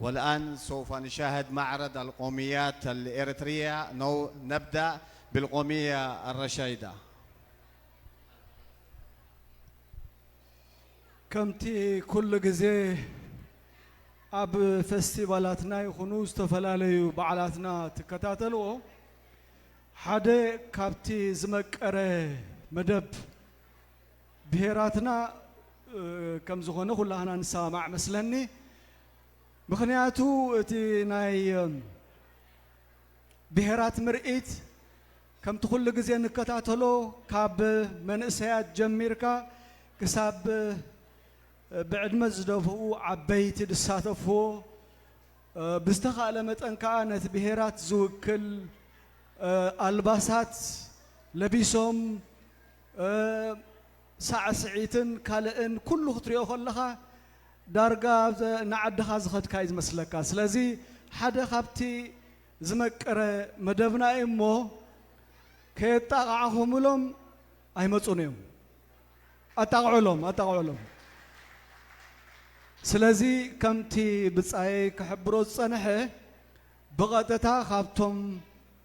والآن سوف نشاهد معرض القوميات الإريترية. نو-، نبدأ بالقومية الرشيدة. ከምቲ ኩሉ ግዜ ኣብ ፈስቲቫላትና ይኹኑ ዝተፈላለዩ በዓላትና ትከታተልዎ፣ ሓደ ካብቲ ዝመቀረ መደብ ብሄራትና፣ እ፣ ከም ዝኾነ ኩላህና ንሰማማዕ መስለኒ። ምኽንያቱ እቲ ናይ፣ እ፣ ብሄራት ምርኢት ከምቲ ኩሉ ግዜ ንከታተሎ፣ ካብ መንእሰያት ጀሚርካ ክሳብ ብዕድመ ዝደፍኡ ዓበይቲ ዝሳተፍዎ፣ ብዝተኻእለ መጠን ከኣ ነቲ ብሄራት ዝውክል ኣልባሳት ለቢሶም፣ ሳዕስዒትን ካልእን ኩሉ ክትሪኦ ከለኻ ዳርጋ ንዓድኻ ዝኸድካ እዩ ዝመስለካ። ስለዚ ሓደ ካብቲ ዝመቀረ መደብና እዩ እሞ፣ ከየጣቓዕኹምሎም ኣይመጹን እዮም። ኣጣቕዑሎም፣ ኣጣቕዑሎም። ስለዚ ከምቲ ብጻየይ ክሕብሮ ዝጸንሐ፣ ብቐጥታ ካብቶም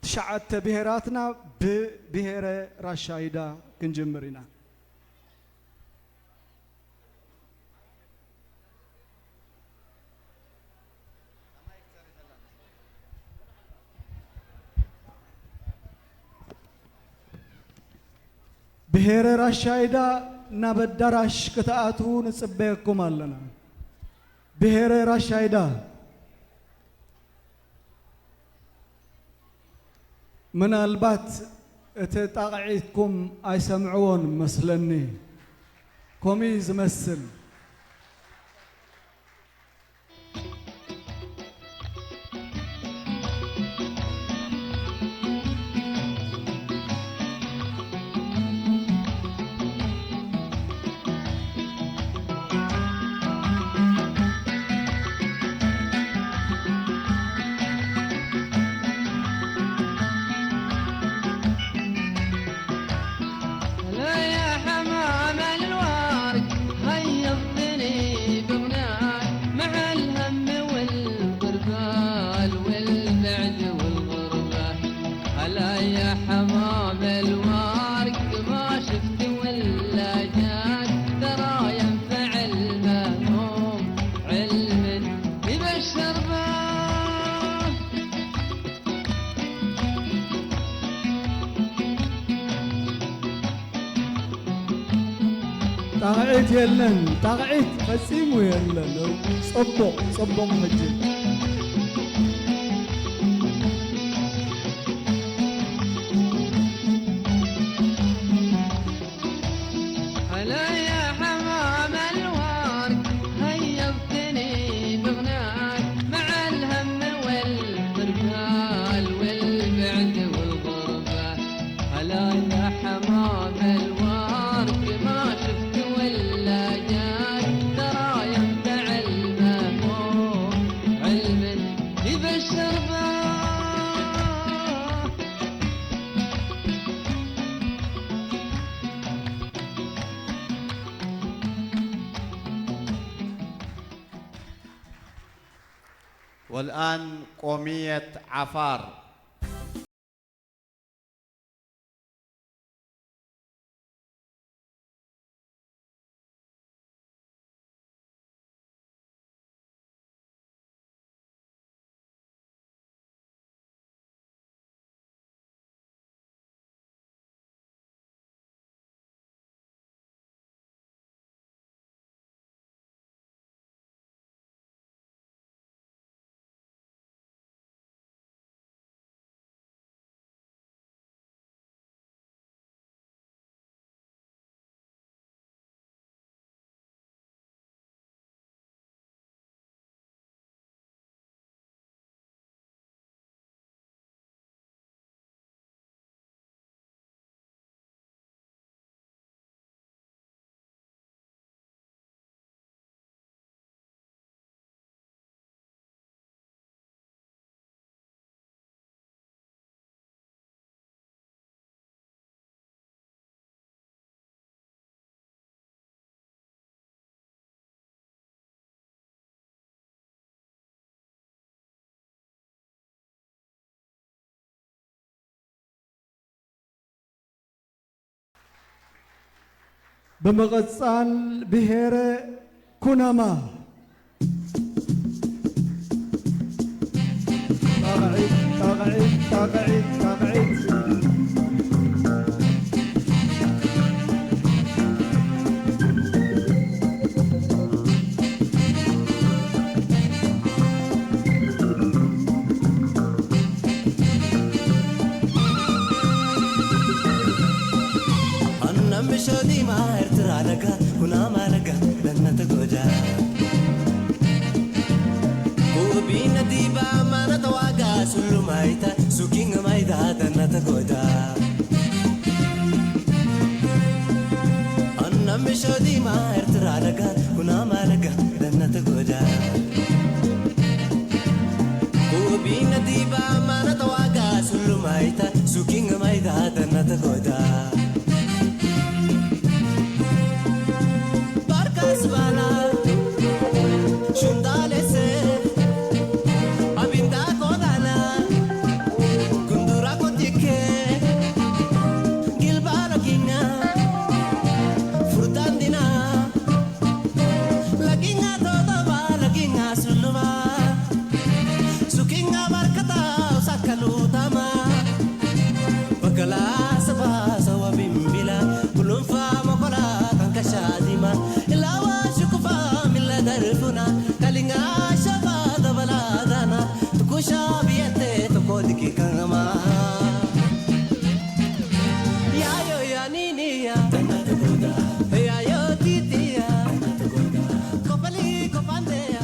ትሽዓተ ብሄራትና ብብሄረ ራሻይዳ ክንጅምር ኢና። ብሄረ ራሻይዳ ናብ ኣዳራሽ ክትኣትዉ ንጽበየኩም ኣለና። ብሄረ ራሻይዳ፣ ምናልባት እቲ ጣቕዒትኩም ኣይሰምዕዎን መስለኒ። ከምኡ እዩ ዝመስል። ጣቕዒት የለን፣ ጣቕዒት ፈጺሙ የለን። ጽቡቕ፣ ጽቡቕ ሕጂ። والآن قومية عفار. ብምቕጻል ብሄረ ኩናማ። ጣቕዒት፣ ጣቕዒት፣ ጣቕዒት፣ ጣቕዒት። ኣና ምሾዲማ ኤርትራ ለጋ፣ ኩናማ ለጋ፣ ለና ተጎዳ። ኩቢና ዲባ ማና ተዋጋ፣ ሱሉ ማይታ፣ ሱኪንግ ማይታ፣ ለና ተጎዳ። ኣና ምሾዲማ ኤርትራ ለጋ፣ ኩናማ ለጋ፣ ለና ተጎዳ። ኩቢና ዲባ ማና ተዋጋ፣ ሱሉ ማይታ፣ ሱኪንግ ማይታ፣ ለና ተጎዳ። ባርካስ ባላ፣ ሹንዳሌሴ፣ ኣቢንዳ ኮዳና፣ ኩንዱራ ኮቲኬ፣ ጊልባ ለጊኛ፣ ፉርዳንዲና፣ ለጊኛ ቶቶባ፣ ለጊኛ ሱሉማ፣ ሱኪኛ ባርከታ፣ ሳካሉ ታማ፣ በከላ ሰባ ሰዋ ቢምቢላ፣ ኩሉንፋ መኮላ፣ ካንካሻ ዲማ፣ ኢላዋ ሽኩፋ፣ ሚላ ደርፉና፣ ካሊኛ ሸባ ደበላ ዳና፣ ትኩሻ ብየቴ፣ ተኮዲኪ ከንገማ። ያዮ ያኒኒያ፣ ያዮ ቲቲያ፣ ኮፈሊ ኮፋንዴያ፣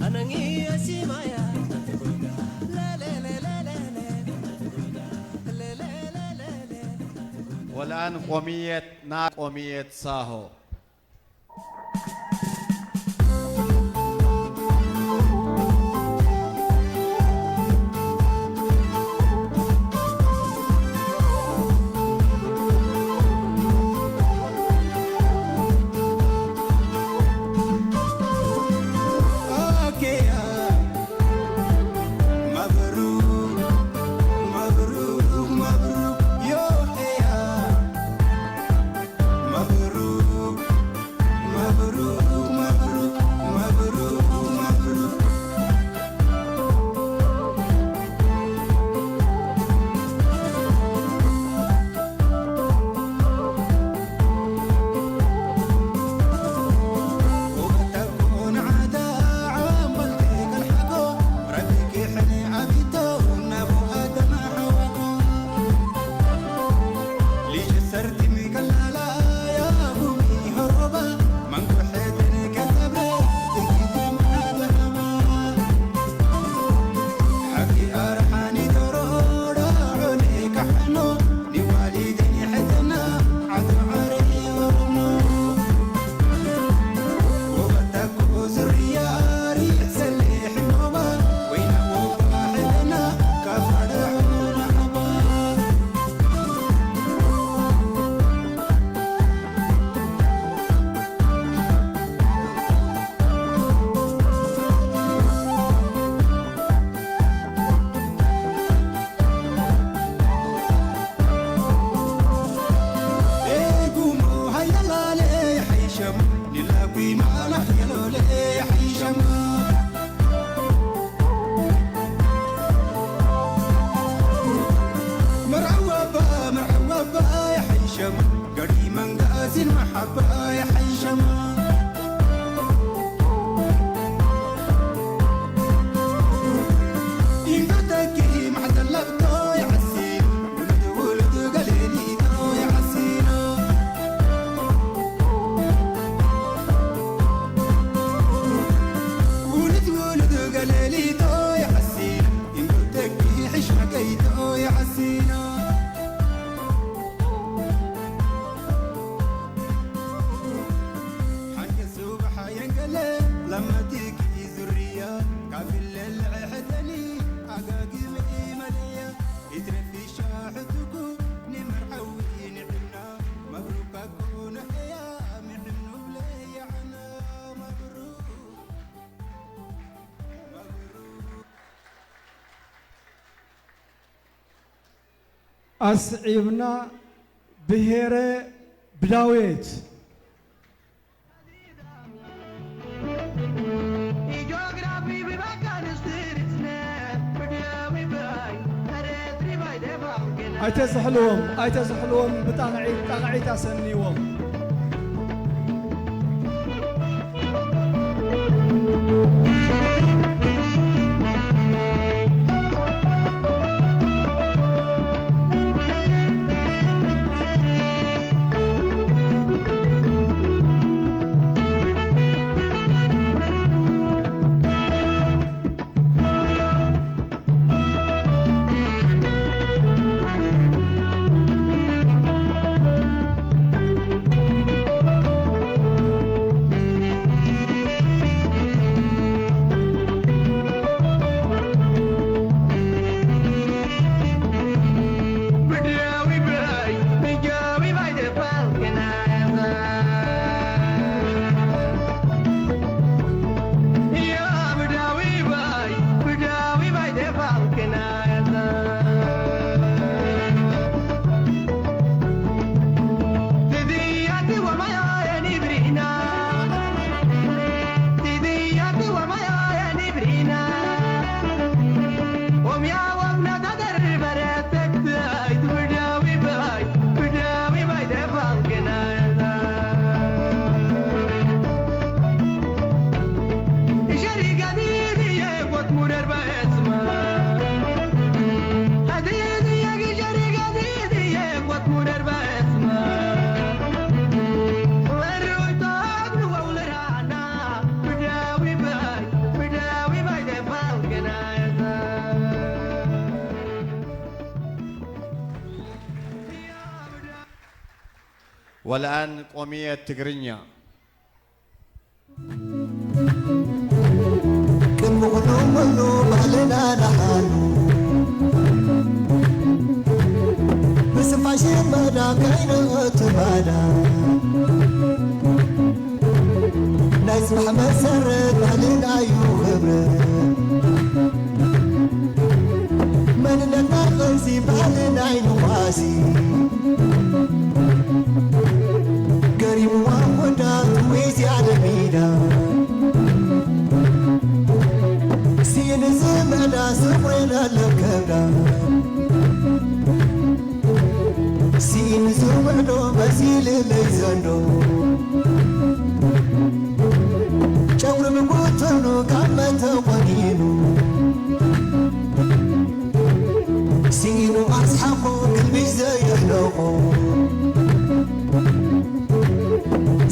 ኣነንጊ ኣሲማያ። ወልኣን ቆምየት ና ቆምየት ሳሆ። ኣስዒብና ብሄረ ብዳዊት። ኣይተዝሕልዎም፣ ኣይተዝሕልዎም፣ ብጣቕዒት፣ ጣቕዒት ኣሰንይዎም። والآن قومية تقرينيا. ቅድሚ ኩሉ ኩሉ ባህልና ንሓሉ፣ ብስፋሽን መዳ ከይንእቱ ባዳ። ናይ ጽባሕ መሰረት ባህልና እዩ ክብሪ። መንነትና ቅርሲ ባህልና እዩ ንፋሲ። ገሪምዋ ወዳ ትዊዝ ያለሚዳ። ሲን ዝመዳ ስቑሬና ለከብዳ። ሲን ዝውዕዶ መሲልለይ ዘንዶ። ጨጉሪ ምጉተኑ ካብ መተቆኒኑ። ሲኢኑ ኣስሓቆ ግልብሽ ዘየሕለቆ።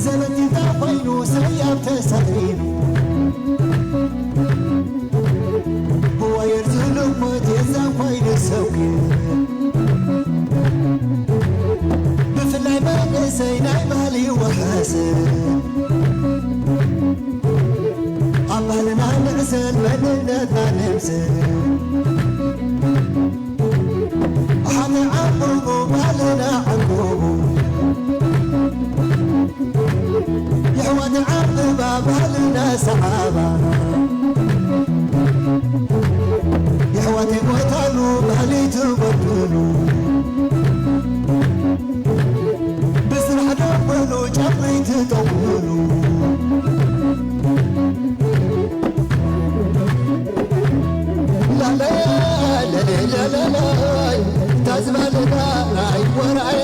ዘበን ዲዳ ኮይኑ ሰያብ ተሳኢኑ። ብዋየር ዝልኮት የዛን ኮይኑ ሰብኪ። ብፍላይ መንእሰይ ናይ ባህሊ ወሓስ። ኣብ ባህልና ንዕሰል መንነትና ንምስል። ሓንቲ ዓንብቡ ባህልና ዓንብቡ። የሕዋት ዓንብባ ባህልና ሰዓባ። የሕዋት ይሞታሉ ባህሊ ትበድሉ። ብስራሕ ደበሉ ጨቕሪ ትጠቕሉ። ላለየ ለለለለይ ታዝባልና ኣይወራየ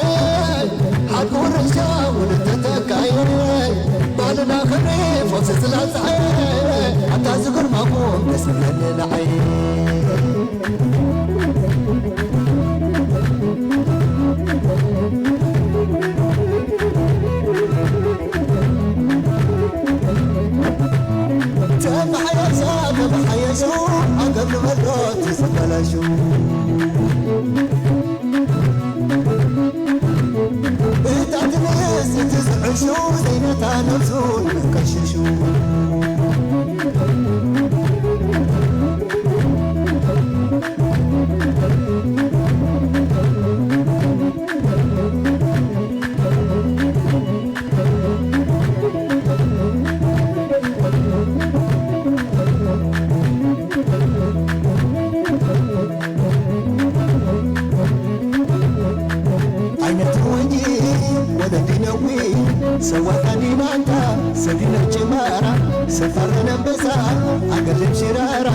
ሓቂ ውርሻ እውን ተተካየ ባልና ክብሪ ፎክስ ዝላፀየ ኣታ ዝግርማኩም ደስ ይብለኒ ንዓይ። ተመሓየሻ ተመሓየሹ ዓገብ ንበሎ ተዘበለሹ። እታ ትንእስ እቲ ዝዕሹ ዘይነታ ነብሱ ንቀሽሹ። ዓይነት ወንጂ ወለዲነ ኣንበሳ ኣገድም ሽራራ፣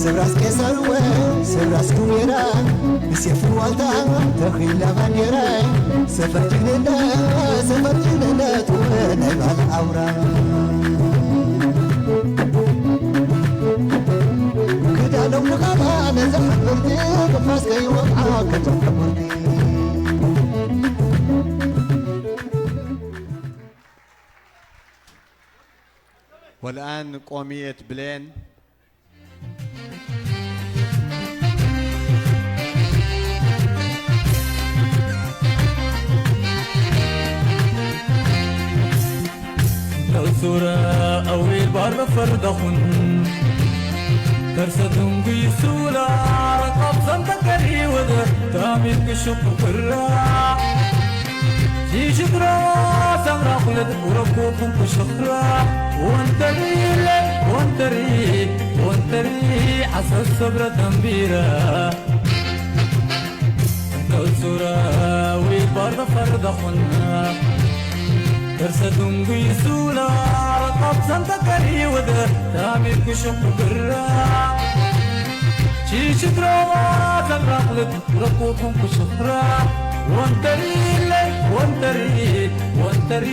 ሰብ ራስ ቄሳር ወይ ሰብ ራስ ኩሜራ፣ ብሴፍ ዋልታ ተኺላ ባንዴራይ፣ ሰፈር ጅግንነት፣ ሰፈር ጅግንነት፣ ናይ ባል ኣውራ። ክዳኖም ንቓላ ነዛ ሓበርቲ፣ ንፋስ ከይወቕዓ ከቶም ሓበርቲ። والآن قومية بلين. لو صورة أوي بار بفردخن. ترسدون قيسولا، رقب سنتكري ودر، تامي كشوك برا. ሺሽግሮ ሰምራ ኩለት ወረኩኩም ክሽኽራ ወንተሪ ለይ ወንተሪ ወንተሪ ዓሰብ ሰብረ ተንቢራ ከሱራ ዊባር ፈርደኹና እርሰ ዱንጉይ ሱላ ካብ ሰንተከሪ ወደ ታሚር ክሽኩ ግራ ሺሽግሮ ሰምራ ኩለት ረኩኩም ክሽኽራ ወንተሪ ለይ ወንተሪ ወንተሪ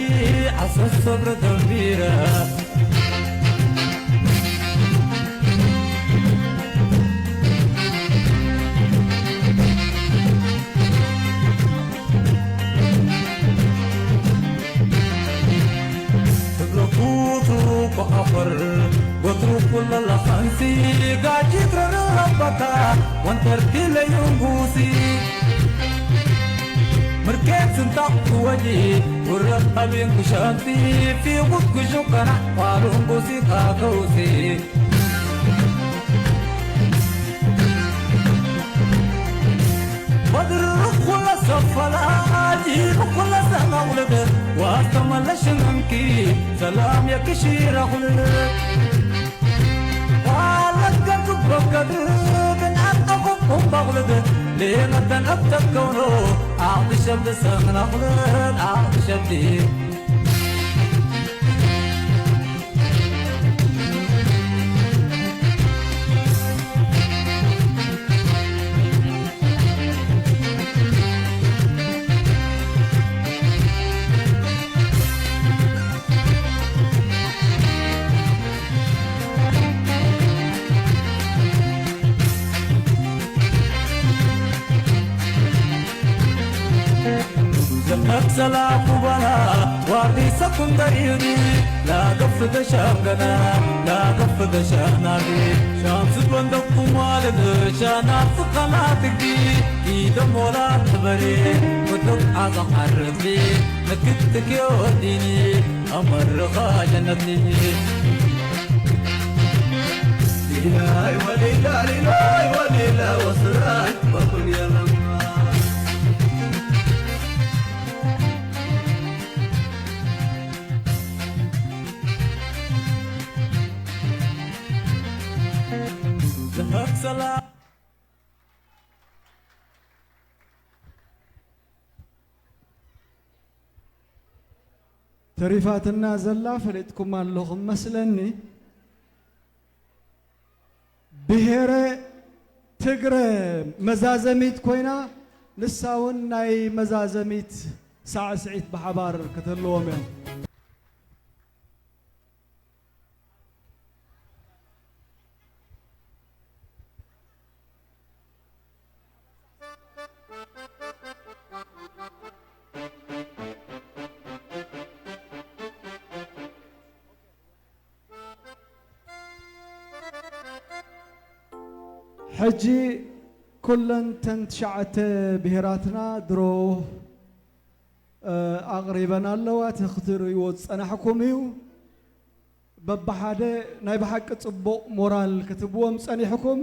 ዓሰብ ሰብረ ተንቢራ ትብሎ ኩትሩ ኮኸፈር ወትሩ ኩለላ ኸንሲ ጋጂ ትረረበካ ወንተርቲ ለዩንጉሲ ምርኬት ስንታቕ ክወጂ ውረድ ኣቢን ክሸንቲ ፊጉት ክሹከና ቋሉንጉሲ ካከውሲ بدر كل سفلاجي كل سنة ولد واستملش منكي سلام يا كشير أغلد قالت قلت بقدر كن أتقف بغلد ليه مدن أبتك كونه أعطي شبد سنة أغلد أعطي شبدي ዘመሰላ ኩባና ዋርዲ ሰኩንደር ይዲ ላገፍ ደሻገና ላገፍ ደሻናዲ ሻምስ ወንደኩ ማለት ሻና ፍቀናትጊ ኢደሞላ ትበሪ ወደብ ዓዛ ዓረቢ መክትክ ወዲኒ ኣመርኻ ጀነትኒ ሊላይ ወሊላ ሊላይ ወሊላ ወስራይ ወኩን የለማ ዝሃብ ሰላም ተሪፋትና ዘላ ፈሊጥኩማ ኣለኹም መስለኒ። ብሄረ ትግረ መዛዘሚት ኮይና ንሳ እውን ናይ መዛዘሚት ሳዕስዒት ብሓባር ክትህልዎም እዮም። ሕጂ ኩለን ተን ትሽዓተ ብሄራትና ድሮ ኣቕሪበን ኣለዋ። እቲ ክትርእይዎ ዝጸናሕኩም እዩ። በብሓደ ናይ ብሓቂ ጽቡቕ ሞራል ክትብዎም ጸኒሕኩም፣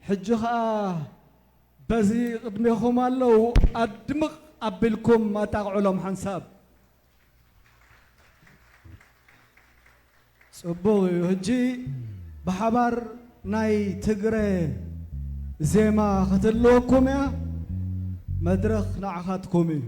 ሕጂ ኸኣ በዚ ቅድሜኹም ኣለዉ ኣድምቕ ኣቢልኩም ኣጣቕዕሎም ሓንሳብ። ጽቡቕ እዩ። ሕጂ ብሓባር ናይ ትግረ ዜማ ክትህልወኩም እያ። መድረኽ ንዓኻትኩም እዩ።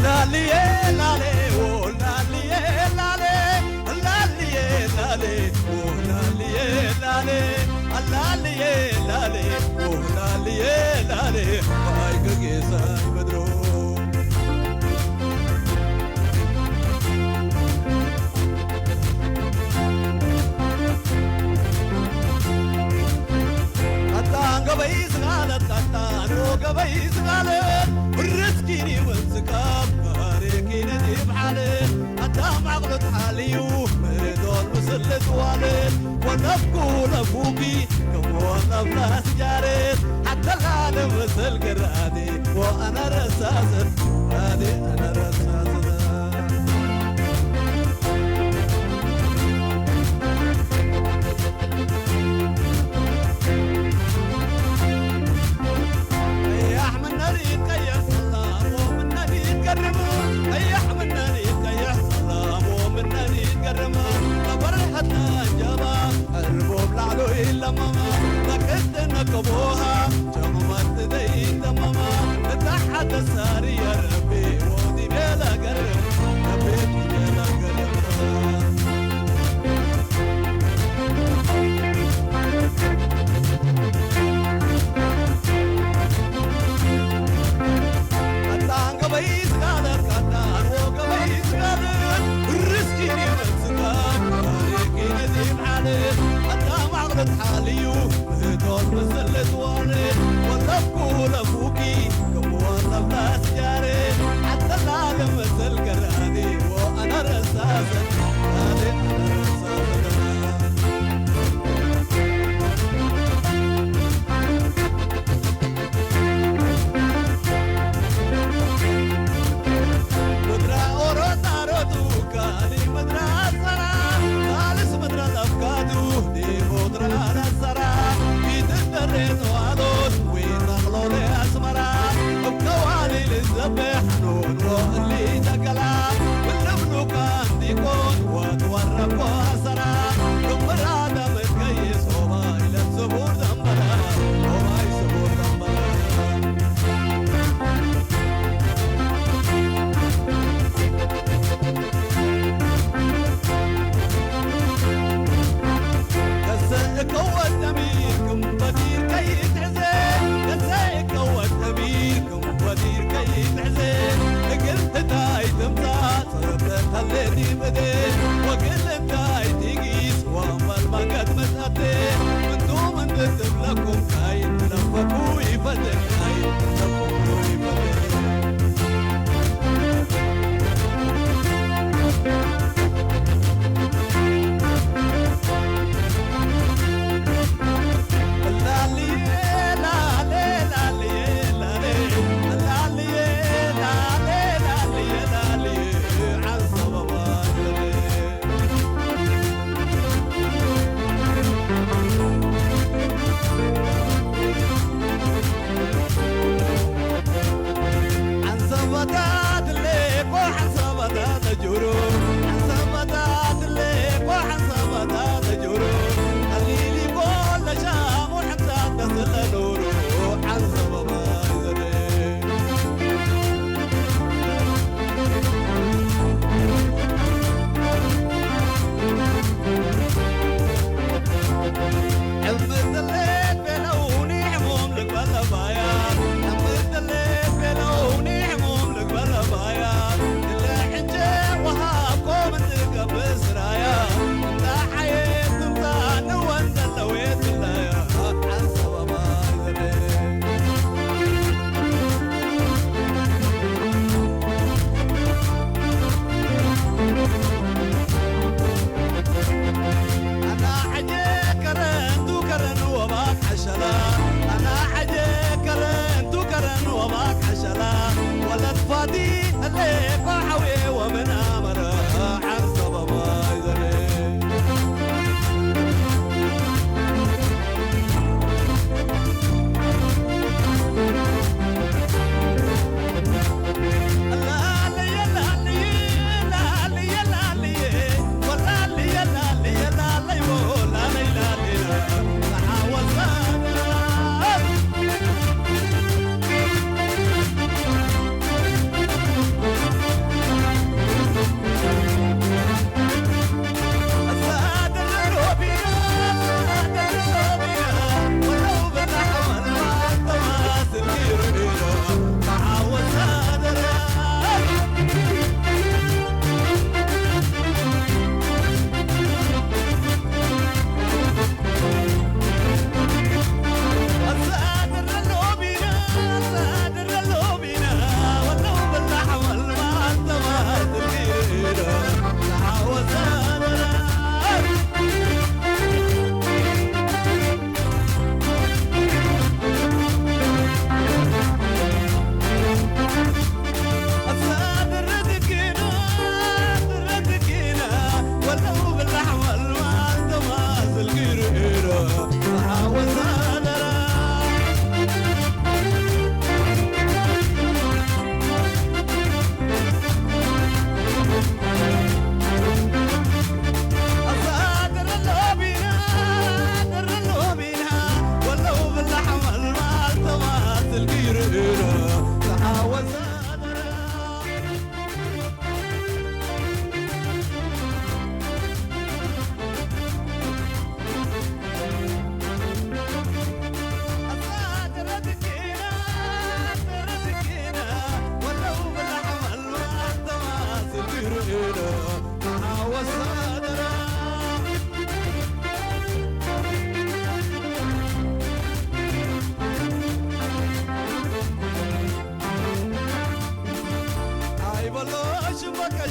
ላልየ ላሌ፣ ኦ ላልየ ላሌ፣ ላልየ ላሌ፣ ኦ ላልየ ላሌ፣ ኣላልየ ላሌ፣ ኦ ላልየ ላሌ፣ ኣይ ከጌሳይ በድሮ። ኣታ ገበይ ዝጋለት፣ ኣታ ኖ ገበይ ዝጋለት፣ ብርትኪኒ ወንዝካ፣ ባሬኪኒ ዲብ ሓለት፣ ኣታ ማዕቕሎት ሓልዩ፣ ምዶር ምስልት ዋለት፣ ወነፍኩ ለፉኪ፣ ከም ወነፍላ ስጃረት፣ ሓተላ ለመሰል ገራዴ፣ ወኣነ ረሳሰት፣ ራዴ ኣነ ረሳሰት። ቀያሕ ምነን ይትቀየር፣ ጸላሞ ምነን ይትገርም። ቀያሕ ምነን ይትቀየር፣ ጸላሞ ምነን ይትገርም። ተበርሐት ነጀባ፣ ዕርቦብ ላዕሉ ይለመማ። ነቅድ ነቀቦሃ፣ ጨቕመት ዘይተመማ። እታ ሓደ ሳሪ የረቢ፣ ወዲ ቤላ ገርም፣ ረቢ ቤላ ገርም።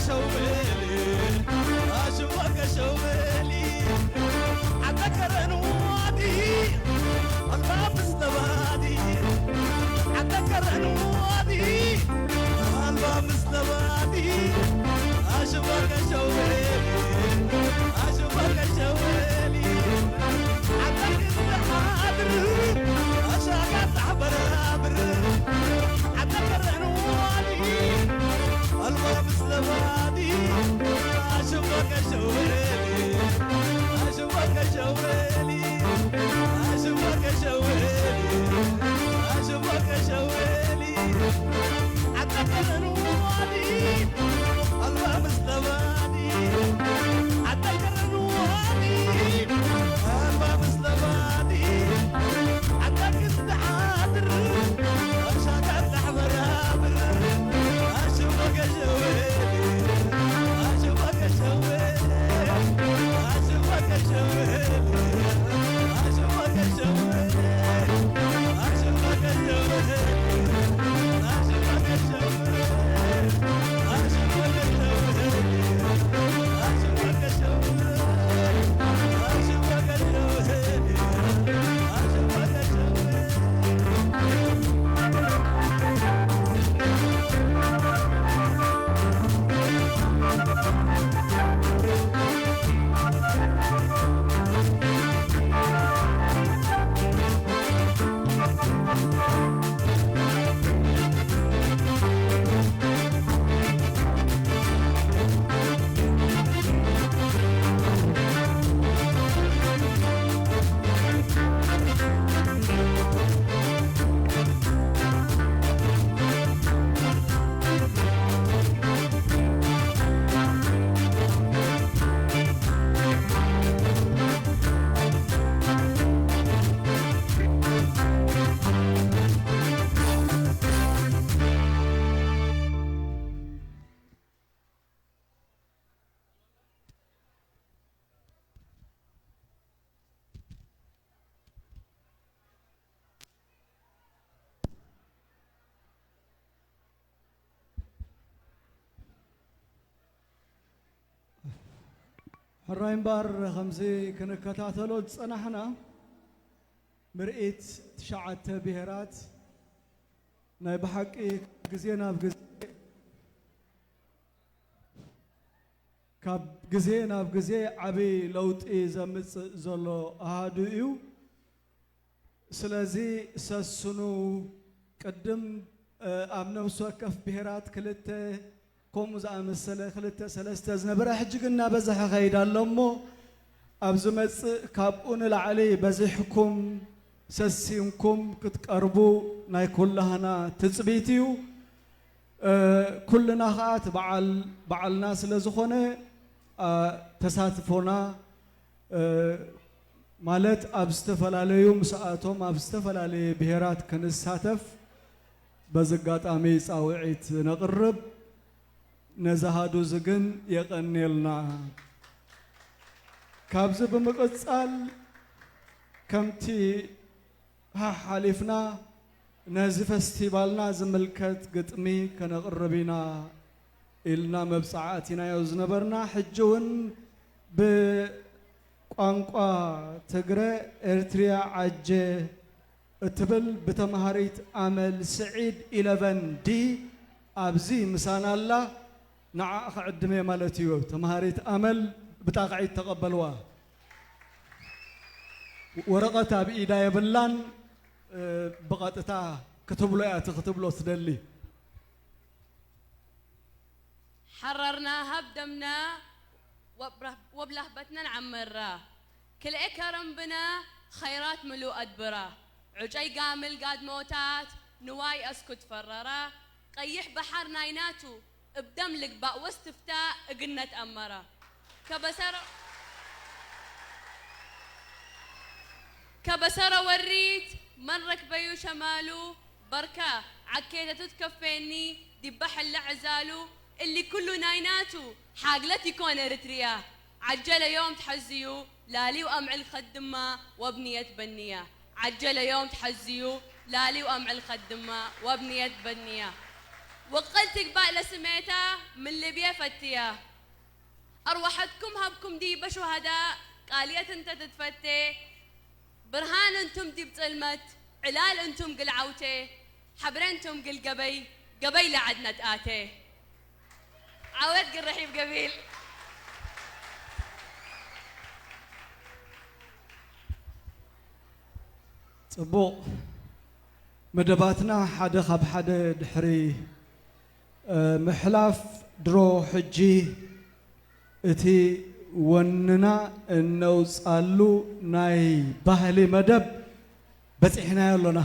ሸውበሊ ኣሽወቀ ሸውበሊ ዓተከረን ዋዲ ኣልባ ምስ ለባዲ ዓተከረን ዋዲ ኣልባ ምስ ለባዲ ኣሽወቀ ሸውበሊ ኣሽወቀ ሸውበሊ ዓተክስ ሓድር ኣሻጋት ኣሕበራብር ዓተከረን ዋዲ ኣልባ ሕራይ እምበር ከምዚ ክንከታተሎ ዝጸናሕና ምርኢት ትሽዓተ ብሄራት ናይ ብሓቂ ግዜ ናብ ግዜ ካብ ግዜ ናብ ግዜ ዓቢ ለውጢ ዘምጽእ ዘሎ ኣሃዱ እዩ። ስለዚ ሰስኑ ቅድም ኣብ ነፍሲ ወከፍ ብሄራት ክልተ ከምኡ ዝኣመሰለ ክልተ ሰለስተ ዝነበረ ሕጂ ግን እናበዝሐ ከይድ ኣሎ እሞ ኣብ ዝመጽእ ካብኡ ንላዕሊ በዚሕኩም ሰሲንኩም ክትቀርቡ ናይ ኩላህና ትጽቢት እዩ። ኩልና ኸኣ እቲ በዓል በዓልና ስለ ዝኾነ ተሳትፎና ማለት ኣብ ዝተፈላለዩ ምስኣቶም ኣብ ዝተፈላለየ ብሄራት ክንሳተፍ በዚ ኣጋጣሚ ጻውዒት ነቕርብ። ነዚ ኣሃዱ እዚ ግን የቐንየልና። ካብዚ ብምቕጻል ከምቲ ሓሓሊፍና ነዚ ፈስቲቫልና ዝምልከት ግጥሚ ከነቕርብ ኢና ኢልና መብጽዓ ኣቲናዮ ዝነበርና፣ ሕጂ እውን ብቋንቋ ትግረ ኤርትርያ ዓጀ እትብል ብተምሃሪት ኣመል ስዒድ ኢለቨን ዲ ኣብዚ ምሳና ኣላ። ንዓ ክዕድመ ማለት እዩ። ተምሃሪት ኣመል ብጣቕዒት ተቐበልዋ። ወረቐት ኣብ ኢዳ የብላን፣ ብቐጥታ ክትብሎ እያ እቲ ክትብሎ ትደሊ። ሓራርና ሃብ ደምና ወብላህበትና ንዓመራ፣ ክልኤ ከረምብና ኸይራት ምሉእ ኣድብራ፣ ዕጨይ ጋምል ጋድሞታት ንዋይ ኣስኩት ፈረራ፣ ቀይሕ በሓር ናይ ናቱ እብ ደም ልግባእ ወስትፍታ እግነት ኣመራ፣ ከበሰረ ከበሰረ ወሪት መን ረክበዩ ሸማሉ በርካ ዓኬተቱ ትከፌኒ ዲባ ሕለ ዕዛሉ እሊ ኩሉ ናይ ናቱ ሓግለት ይኮን ኤርትርያ ዓጀለ ዮም ትሐዝዩ ላሊው ኣምዕል ከድማ ወብንየት በንያ ዓጀለ ዮም ትሐዝዩ ላሊው ኣምዕል ከድማ ወብንየት በንያ ወቀል ትግባእ ለስሜታ ምን ልብየ ፈትያ። أرواحكم هبكم ديب شهداء قالية انت تتفتي. برهان انتم ديب ظلمت، علال انتم قل عوتي، حبر انتم قل قبي، قبي لعدنا تآتي. عوت قل رحيب قبيل. ጽቡቕ። መደባትና ሓደ ካብ ሓደ ድሕሪ ምሕላፍ ድሮ ሕጂ እቲ ወንና እነውጻሉ ናይ ባህሊ መደብ በጺሕናዮ ኣሎና።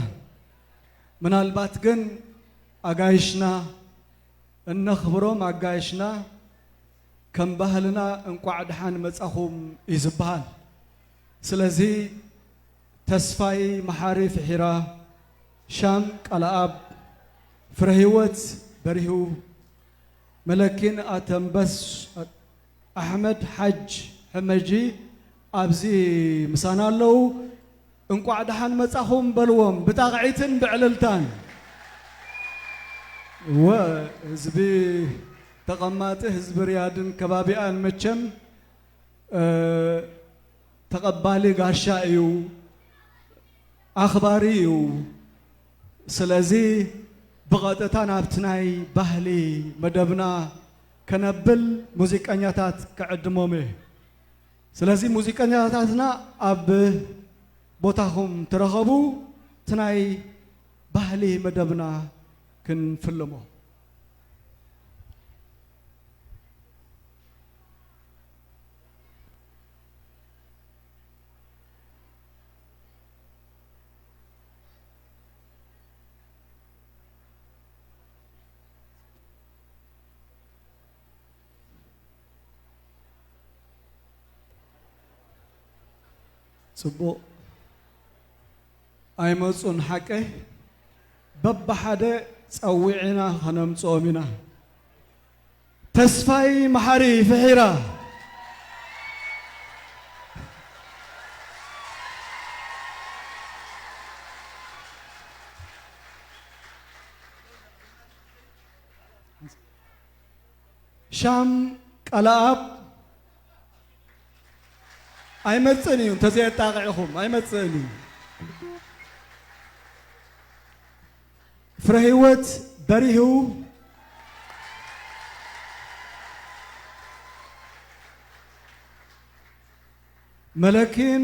ምናልባት ግን ኣጋይሽና እነኽብሮም ኣጋይሽና ከም ባህልና እንቋዕ ደሓን መጻኹም እዩ ዝበሃል። ስለዚ ተስፋይ መሓሪ ፍሒራ፣ ሻም ቃለኣብ፣ ፍረህይወት በሪሁ፣ መለኪን ኣተንበስ፣ ኣሕመድ ሓጅ ሕመጂ ኣብዚ ምሳና ኣለዉ። እንቋዕ ደሓን መጻኹም በልዎም ብጣቕዒትን ብዕልልታን። እወ ህዝቢ ተቐማጢ ህዝቢ ሪያድን ከባቢኣን መቸም ተቐባሊ ጋሻ እዩ፣ ኣኽባሪ እዩ። ስለዚ ብቐጥታ ናብቲ ናይ ባህሊ መደብና ከነብል ሙዚቀኛታት ክዕድሞም እየ። ስለዚ ሙዚቀኛታትና ኣብ ቦታኹም ተረኸቡ፣ እቲ ናይ ባህሊ መደብና ክንፍልሞ። ጽቡቕ ኣይመጹን ሓቀይ በብሓደ ጸዊዕና ኸነምጽኦም ኢና። ተስፋይ መሓሪ ፍሒራ። ሻም ቃለኣብ ኣይመጽእን እዩ እንተዘየጣቕዕኹም ኣይመጽእን እዩ። ፍረህይወት በሪሁ መለኪን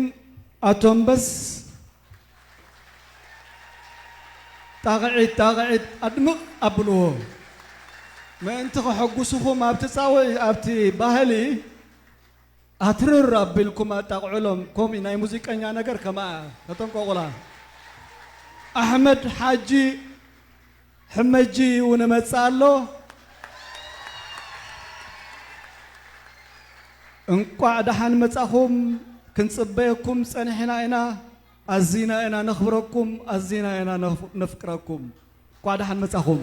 ኣቶምበስ ጣቕዒት ጣቕዒት ኣድምቕ ኣብልዎ። ምእንቲ ከሐጉስኹም ኣብቲ ጻውዒ ኣብቲ ባህሊ ኣትርር ኣቢልኩም ኣጣቕዕሎም። ከምኡ ናይ ሙዚቀኛ ነገር ከምኣ ተጠንቀቑላ። ኣሕመድ ሓጂ ሕመጂ እውን እመጽእ ኣሎ። እንቋዕ ደሓን መጻኹም። ክንጽበየኩም ጸኒሕና ኢና። ኣዚና ኢና ነኽብረኩም፣ ኣዚና ኢና ነፍ- ነፍቅረኩም። እንቋዕ ደሓን መጻኹም።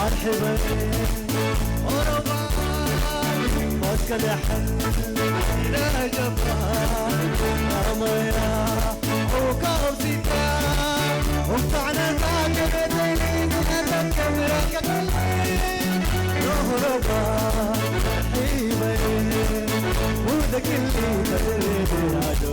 ኣርሕበ ኦሮባ ወስከደ ሓል ኢለ ጀባ ኣመያ ኦካ ኦብሲታ ኦካ ዓነታ ከበደኒ ዝነተከ ምረከ ኦሮባ ሒበ ወደክሊ ተደረደ ኣዶ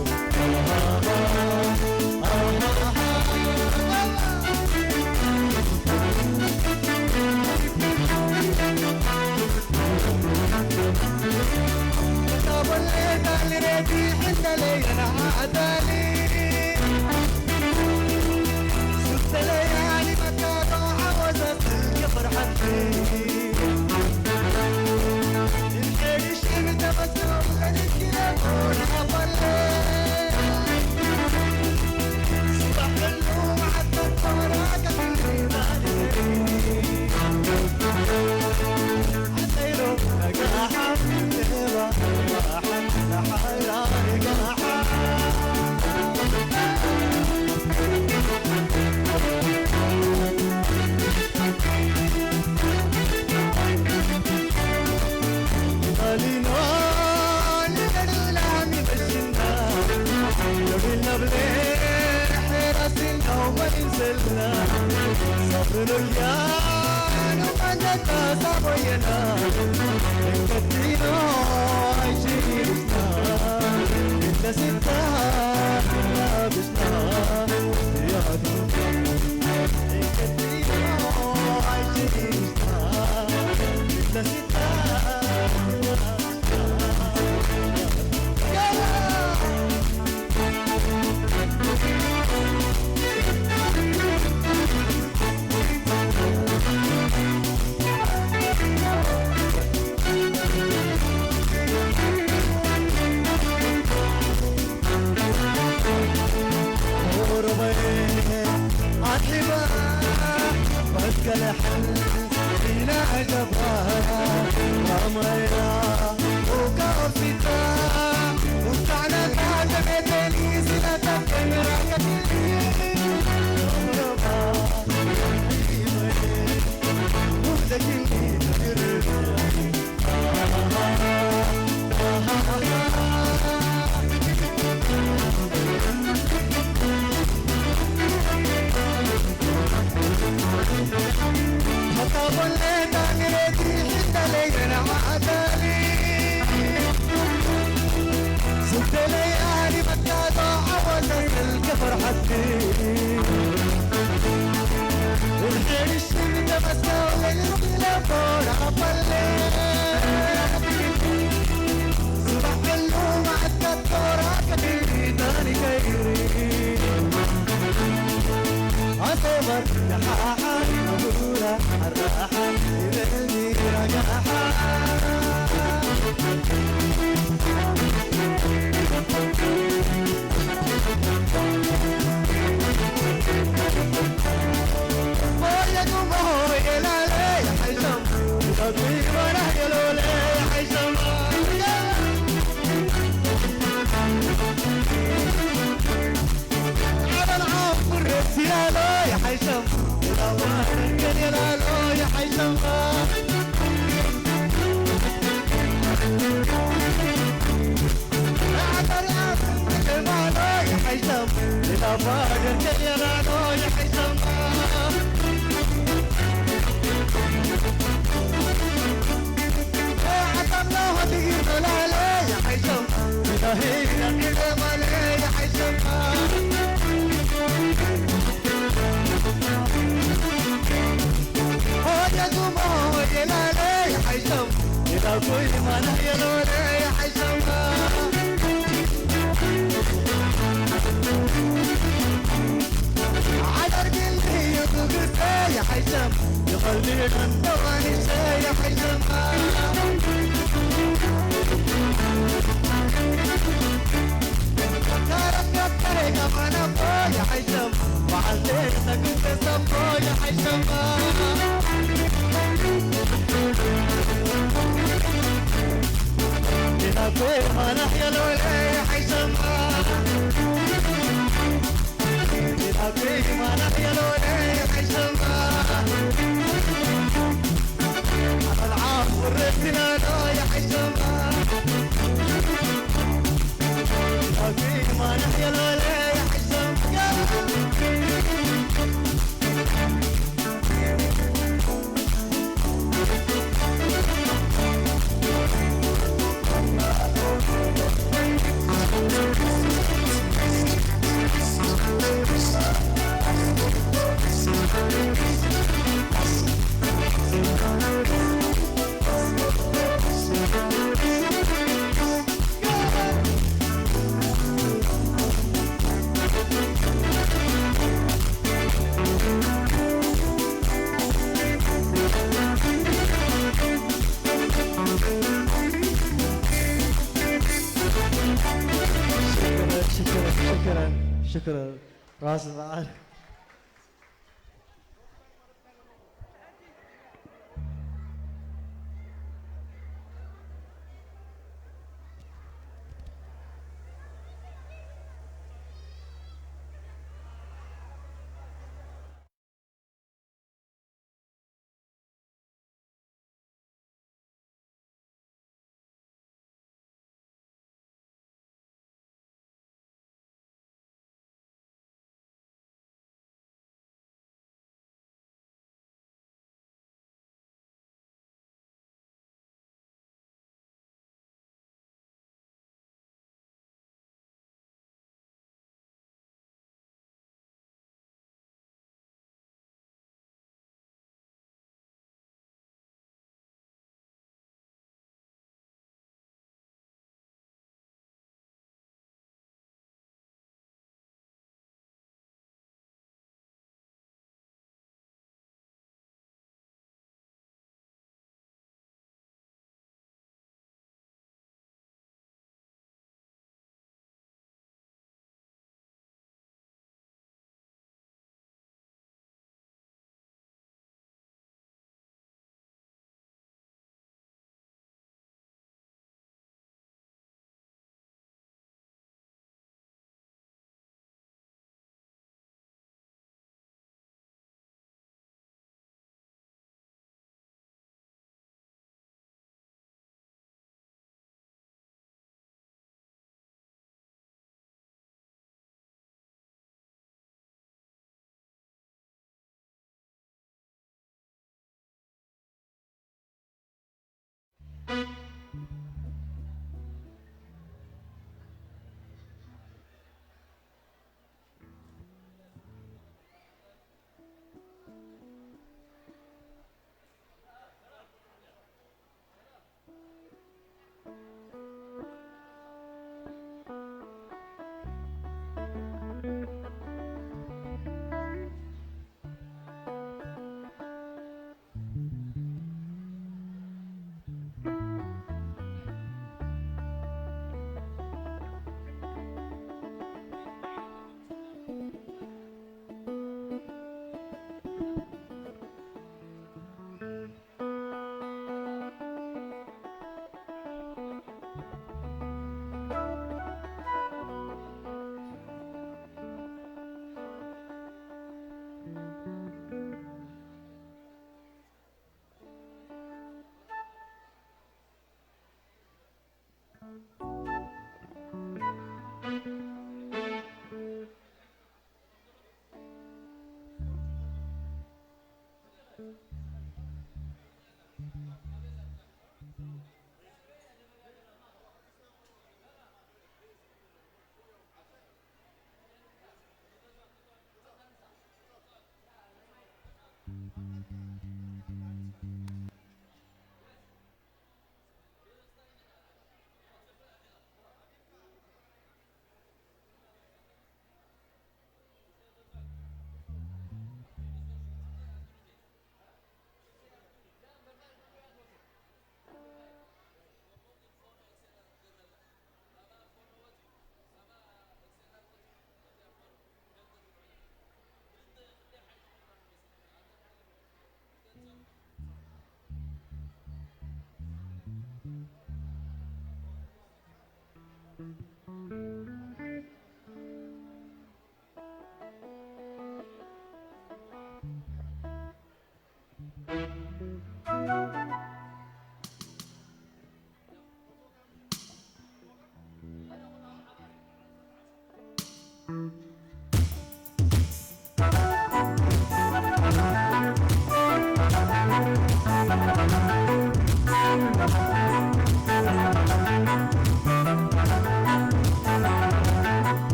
ሽክረን፣ ሽክረን፣ ሽክረን፣ ሽክረን። ራስ በዓል።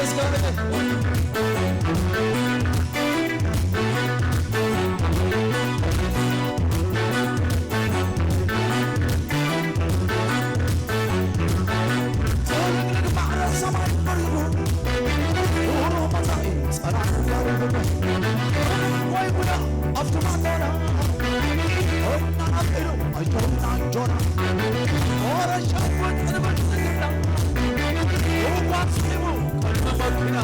እግዚኣብሔር። ትልቅልቅ ማዕረ ሰማይ በሪሁ፣ ብሩህ መጻኢ ጸላኢ ያርጉ። ወይ ጉዳ ኣብቲ ማንዶና፣ ሆይና ኣቢሉ ኣጆና ኣጆና። ኦረ ሸጉጥ ንብልጽግና፣ እዋ ስሊሙ ቅድመ መኪና።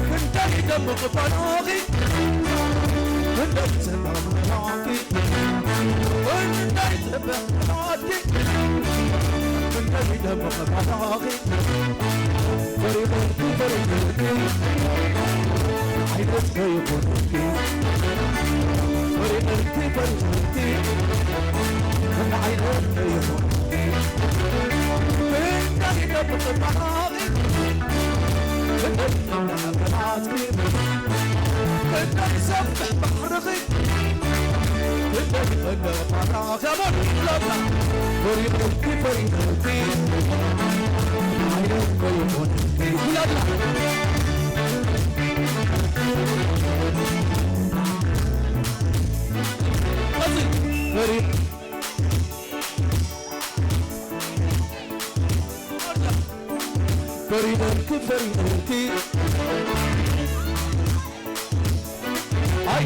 ክንደይ ደምቕ ባናኺ፣ ክንደይ ጽብቕ ባናኺ፣ ክንደይ ጽብቕ ባናኺ፣ ክንደይ ደምቕ ባናኺ። ፈሪቐልኪ፣ ፈሪቐልኪ፣ ዓይነት ከይኮንኪ። ፈሪቐልኪ፣ ፈሪቐልኪ፣ ዓይነት ከይኮንኪ። ክንደይ ደምቕ ባናኺ፣ ክንደይ ጽብቕ ባናኺ፣ ክንደይ ሰፍሕ ባሕርኺ። ፈሪደልኪ ፈሪደልኪ ኣይ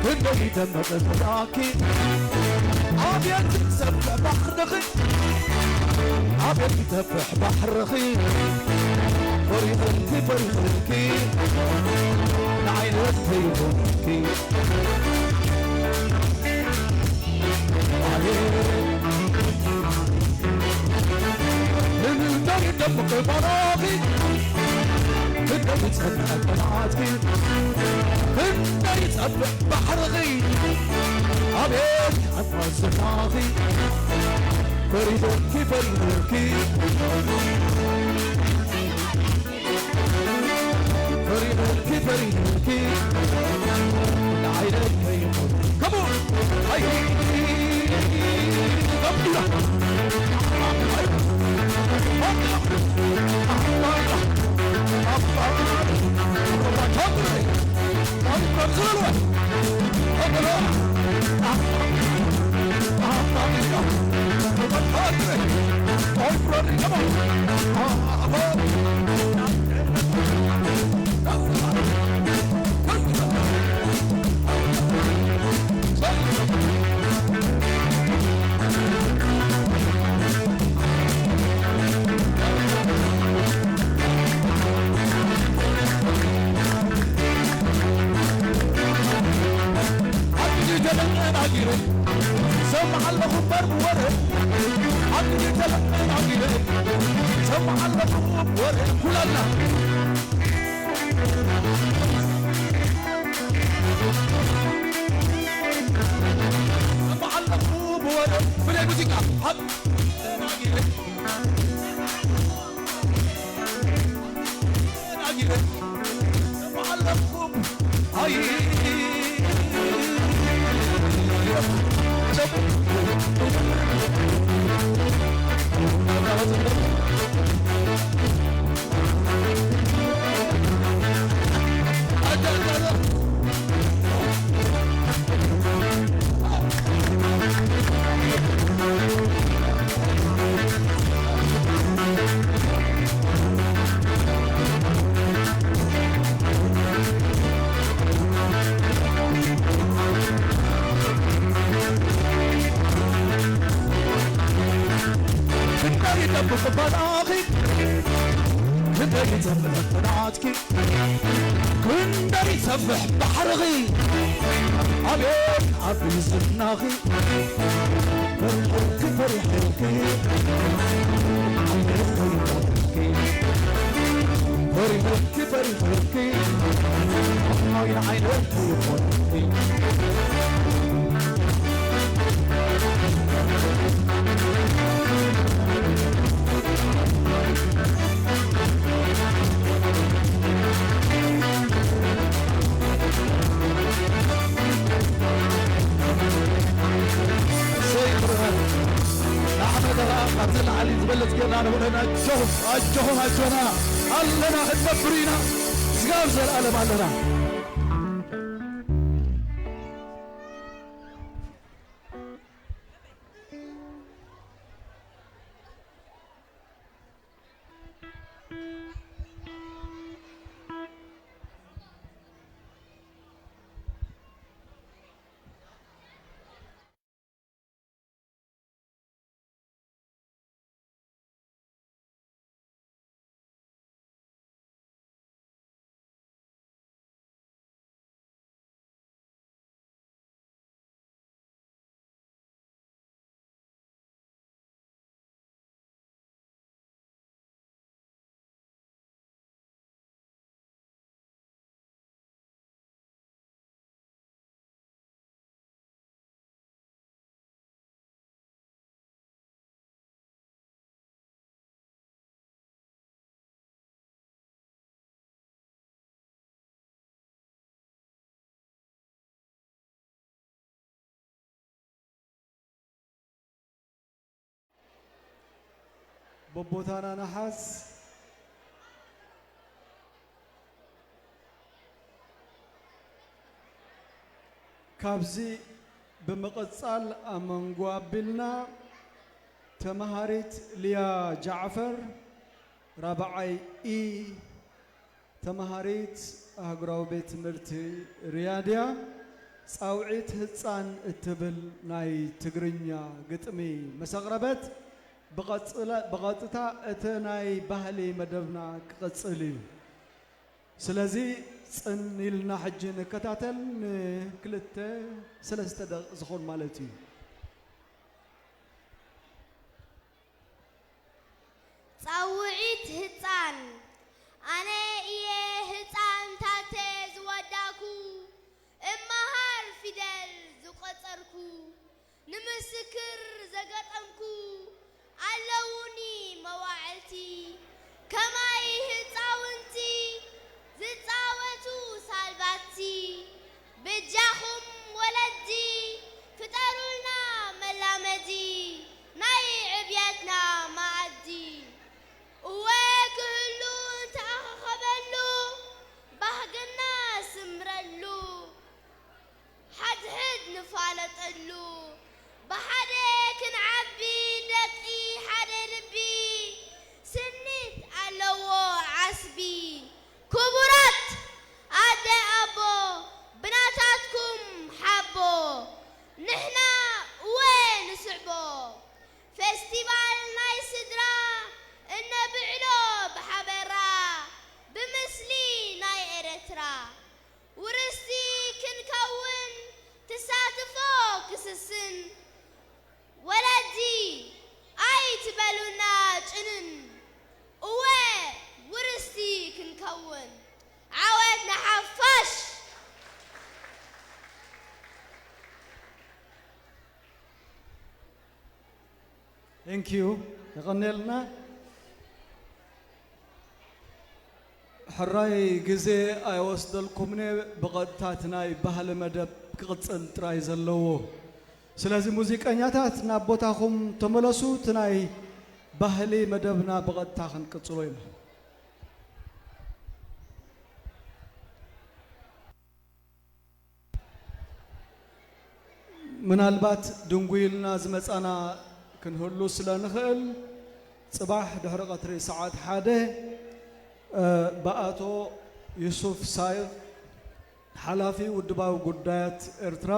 ክንደይ ይደምቕ ጸላኺ ኣቤት ዝሰፍሕ ባሕርኺ ኣቤት ይተፍሕ ባሕርኺ ፈሪቕልኪ ፈሪቕልኪ ንዓይነት ከይኾንኪ ኣቤት ንምንታይ ደምቕ ባሕርኺ ክንደይ ይጸብቕ ጸላትኪ ክንደይ ይጸብቕ ባሕርኺ ኣቤት ኣንፋስ ዝናኺ ፈሪዶኪ ፈሪዶኪ ፈሪዶኪ ፈሪዶኪ ንዓይነይ ከይኾን ከሙ ኣይ ከምዲና ሰምዓ ኣለኹ እምበር ብወረ ኣብ ግዜ ተለቕመን ኣቢለ ሰምዓ ኣለኹ ብወረ ኩላልና ሰምዓ ኣለኹ ብወረ ብናይ ሙዚቃ ሓብ ተናጊረ ተናጊረ ሰምዓ ኣለኹ ኣይ ብቕባላኺ ክንደይ ይጸፍሕ ጽንዓትኪ፣ ክንደይ ይጸፍሕ ባሕርኺ። ኣቤት ዓቢ ዝናኺ፣ ፈሪሕልኪ፣ ፈሪሕልኪ፣ ፈሪሕልኪ፣ ፈሪሕልኪ፣ ፈሪሕልኪ፣ ዓይኒ ዓይነይ ይኾንኪ። ንዓመተ ኸኣ ካብዚ ንላዕሊ ዝበለጽ ጌርና ንብዕለና። ኣጆኹም፣ ኣጆኹም፣ ኣጆና ኣለና፣ ክንነብር ኢና። ስጋብ ዘለኣለም ኣለና። በቦታና ንሓዝ። ካብዚ ብምቕጻል ኣብ መንጎ ኣቢልና ተመሃሪት ሊያ ጃዕፈር ራብዓይ ኢ፣ ተመሃሪት ኣህጉራዊ ቤት ትምህርቲ ሪያድያ፣ ጻውዒት ህጻን እትብል ናይ ትግርኛ ግጥሚ ምስ ኣቕረበት፣ ብቐጽለ-፣ ብቐጥታ እቲ ናይ ባህሊ መደብና ክቕጽል እዩ። ስለዚ ጽን ኢልና ሕጂ ንከታተል፣ ንክልተ ሰለስተ ደቂቕ ዝኾን ማለት እዩ። ጻውዒት ህጻን። ኣነ እየ ህጻን ታተ ዝወዳኩ፣ እመሃር ፊደል ዝቖጸርኩ፣ ንምስክር ዘገጠምኩ፣ ኣለዉኒ መዋዕልቲ፣ ከማይ ህጻውንቲ ዝጻወቱ ሳልባቲ። በጃኹም ወለዲ ፍጠሩልና መላመዲ ናይ ዕብየትና መኣዲ። እወ ክህሉ እንተኣኸኸበሉ ባህግና ስምረሉ። ሓድሕድ ንፋለጠሉ ብሓደ ክንዓቢ ደቂ ሓደ ልቢ። ስኒት ኣለዎ ዓስቢ ክቡራት ኣደ ኣቦ ብናታትኩም ሓቦ ንሕና እወ ንስዕቦ። ፌስቲቫል ናይ ስድራ እነብዕሎ ብሓበራ ብምስሊ ናይ ኤረትራ። ውርስቲ ክንከውን ትሳትፎ ክስስን። ወለዲ ኣይትበሉና ጭንን። እወ ውርስቲ ክንከውን። ዓወት ንሓፋሽ። Thank you። የቐኔልና። ሕራይ ግዜ ኣይወስደልኩምን'የ፣ ብቐጥታ እቲ ናይ ባህሊ መደብ ክቕጽል ጥራይ ዘለዎ። ስለዚ ሙዚቀኛታት ናብ ቦታኹም ተመለሱ፣ እቲ ናይ ባህሊ መደብና ብቐጥታ ክንቅጽሎ ኢና። ምናልባት ድንጉይልና ዝመጻና ክንህሉ ስለ ንኽእል፣ ጽባሕ ድሕሪ ቀትሪ ሰዓት ሓደ፣ እ፣ ብኣቶ ዩሱፍ ሳይቕ፣ ሓላፊ ውድባዊ ጉዳያት ኤርትራ፣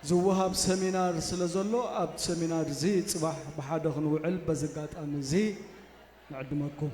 ዝወሃብ ሰሚናር ስለ ዘሎ፣ ኣብቲ ሰሚናር እዚ ጽባሕ ብሓደ ክንውዕል በዚ ኣጋጣሚ እዚ ንዕድመኩም።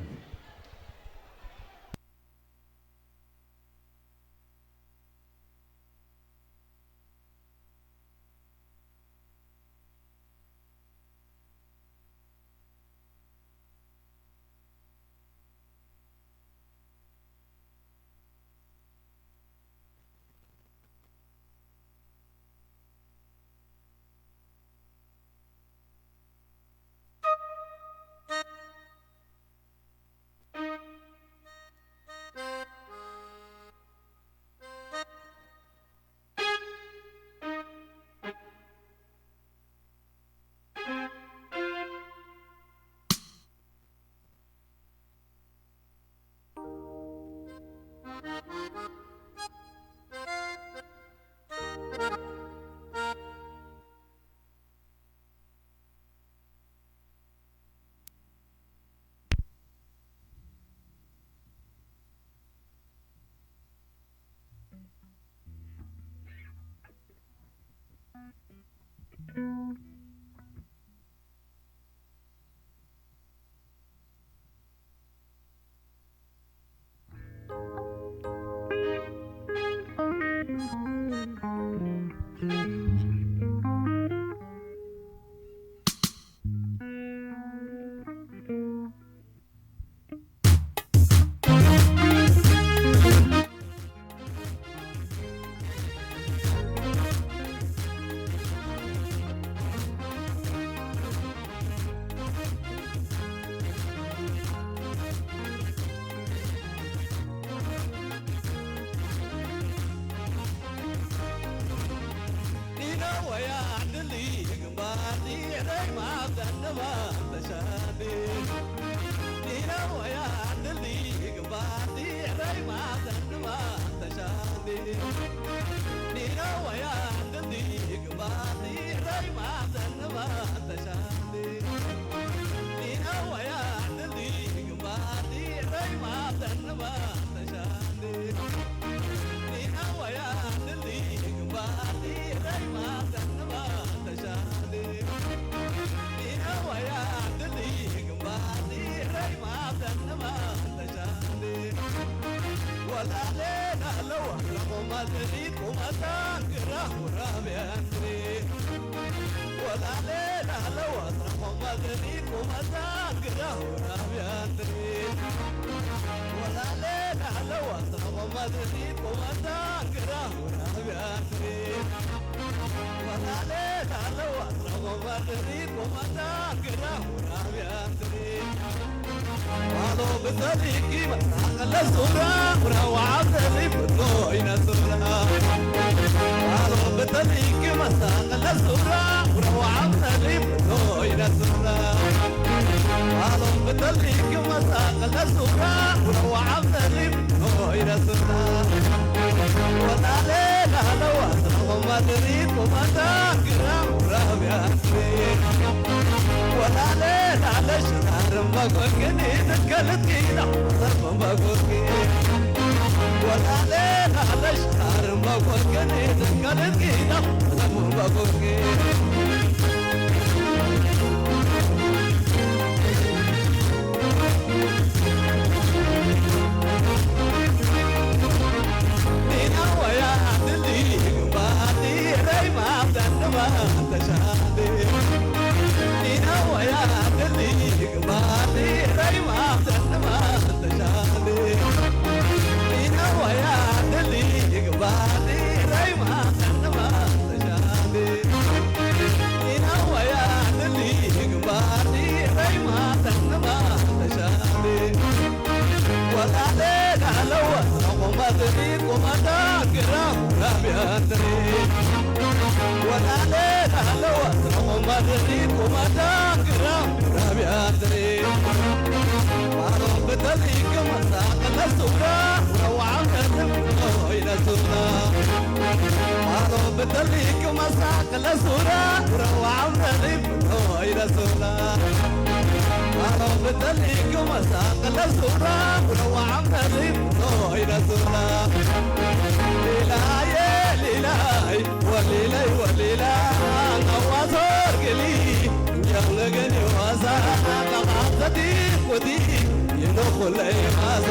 ኩለይ ማዛ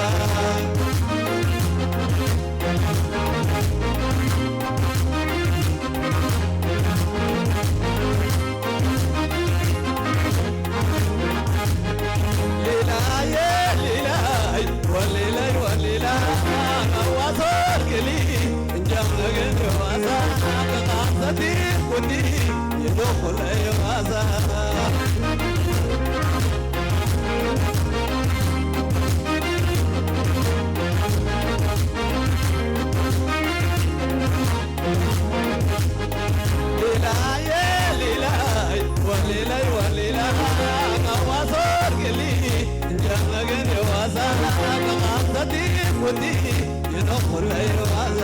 ሊላየ ሊላይ ወሊላይ ወሊላ ኣዋዞር ግሊ እንጃም ነገን የዋዛ ከቃሰቲ ኩዲ ይዶ ኩለይ ማዛ ሊላየ ሊላይ ወሊላይ ወሊላ ኣዋዞር ግሊ እንጃም ነገን የዋዛ ከቃሰቲ ኩዲ ይዶ ኩለይ ማዛ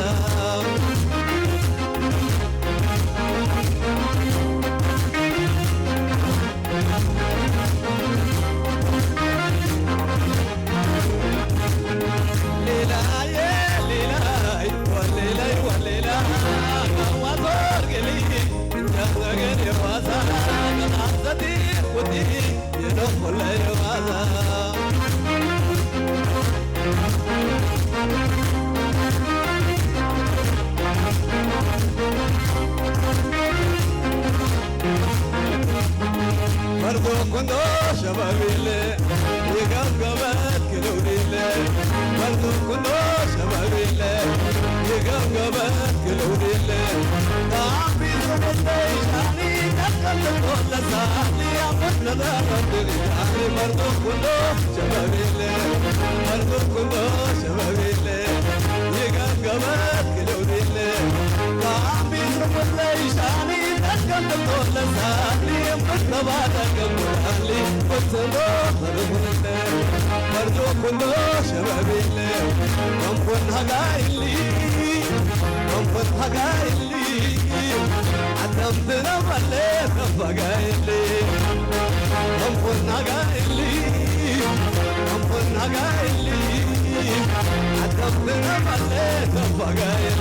ሊላየ ሊላይ ወሊላይ ወሊላ ኣዋዞር ግሊ እንጃም ነገን የዋዛ ከቃሰቲ ኩዲ ይዶ ኩለይ ማዛ መርዶ ኩንዶ ሸባቢለ ይገምገመት ክልውዲለ መርዶ ኩንዶ ሸባቢለ ይገምገመት ክልውዲለ ታቢ ዘበለይ ሻኒ ተቀልቆለሳ ሊያምር ነዳረብ ድሪዳሪ መርዶ ኩንዶ ሸባቢለ መርዶ ኩንዶ ሸባቢለ ይገምገመት ክልውዲለ ታቢ ዘበለይ ሻኒ ተቀልቆለሳ ሊያምር ነባረገ ሙዳሊ ወሰዶ መርዶ መርዶ ኩንዶ ሸባቢለ መንኮን ሃጋይሊ መንኮን ሃጋይሊ ዓለም ትነባለ ተባጋይሊ መንኮን ሃጋይሊ መንኮን ሃጋይሊ ዓለም ትነባለ ተባጋይሊ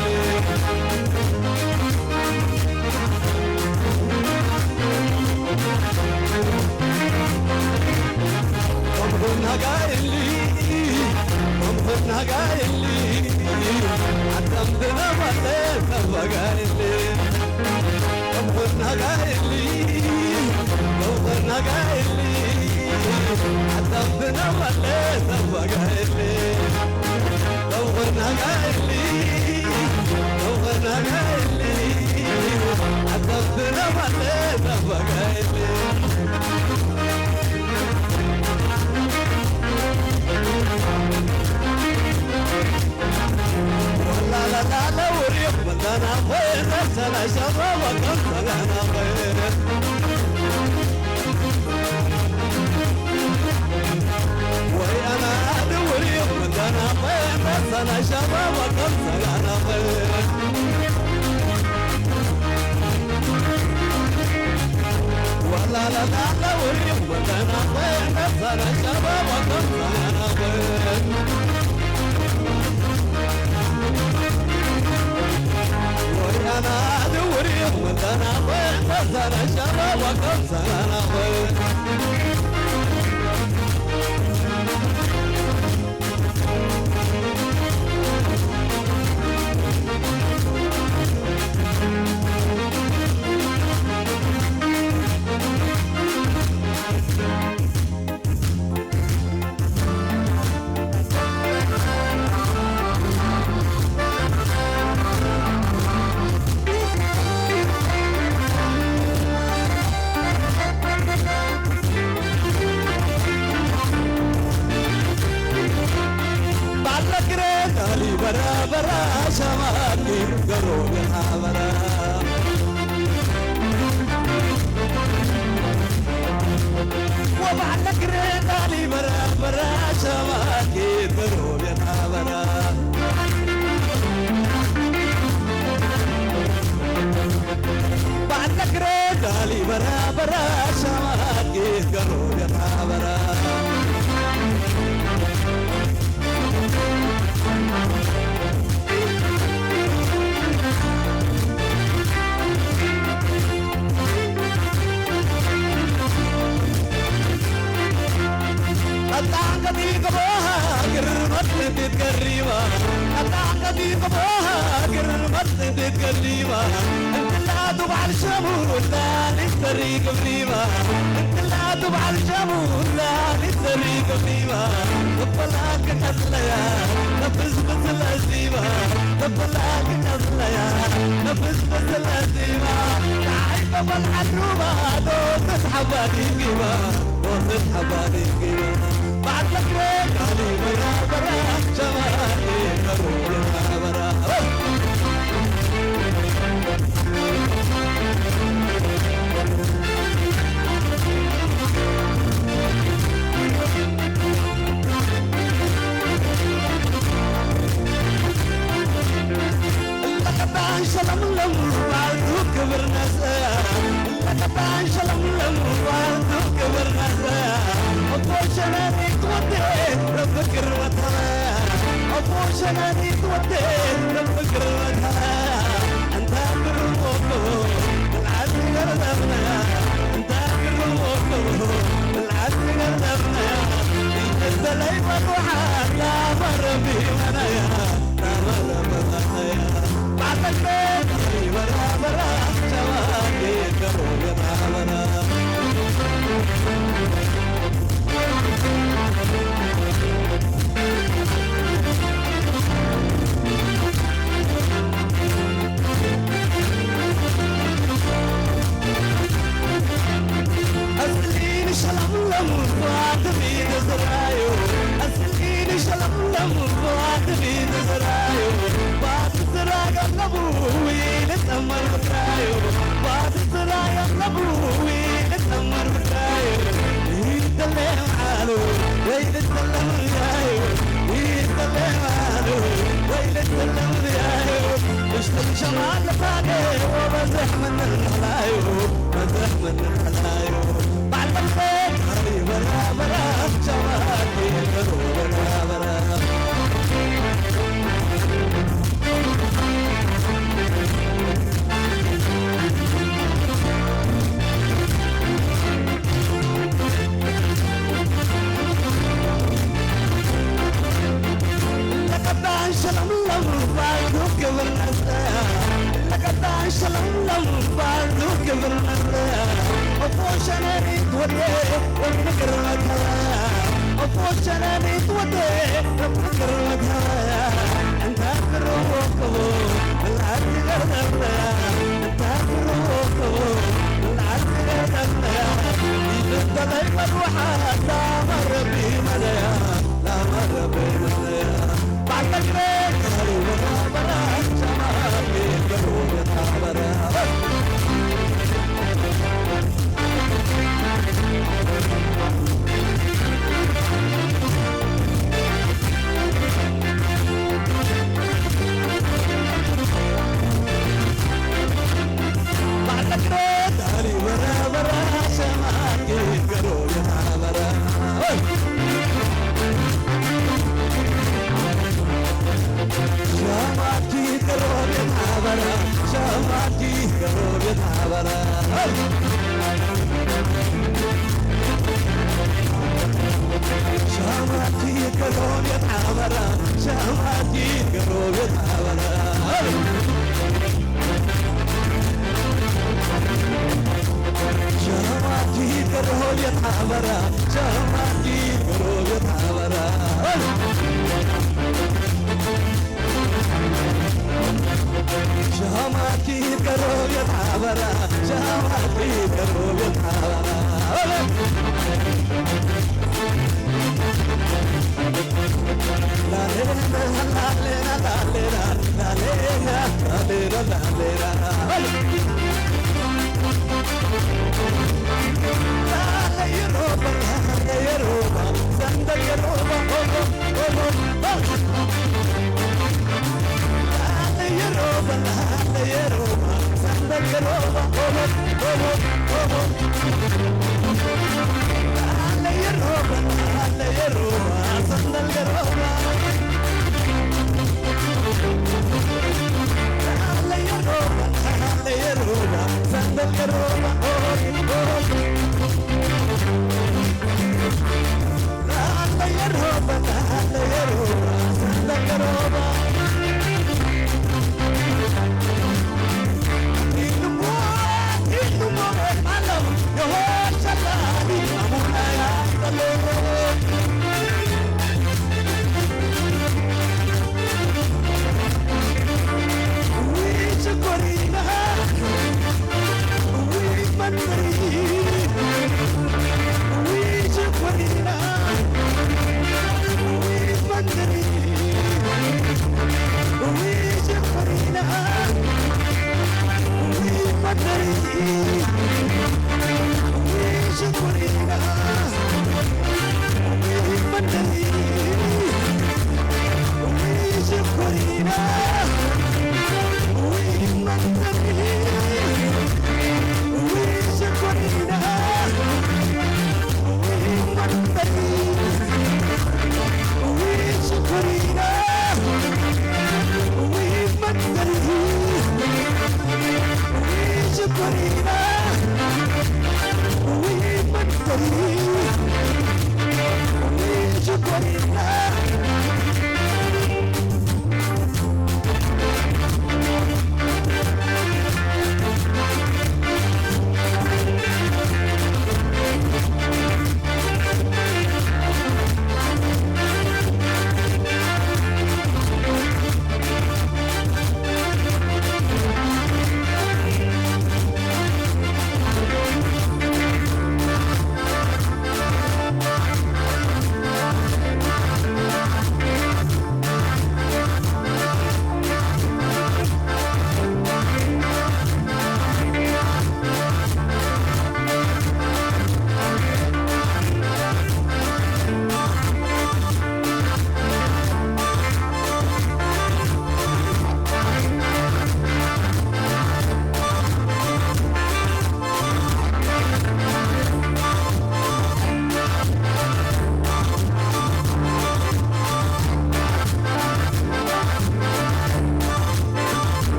ባለግረ ዳሊ በራ በራ ሸማኒ ገሮ ገና በራ ወባዕለ ግረ ዳሊ በራ በራ ሸማኒ ገሮ ገና በራ ባዕለ ግረ ዳሊ በራ በራ ሸማኒ ገሮ ገና በራ ትገሪባ ኣታ ቀዲምዋ ግርመት ትገሪባ እንትላቱ በዓል ሸሙ ላሊት ተሪ ግብሪባ እንትላቱ በዓል ሸሙ ላሊት ተሪ ግብሪባ ተበላክ ቀጥለያ ነብዝ ብዝለዚባ ተበላክ ቀጥለያ ነብዝ ብዝለዚባ ንዓይ ተበልዓት ሩባ ዶ ተስሓባ ዲጊባ ዶ ተስሓባ ዲጊባ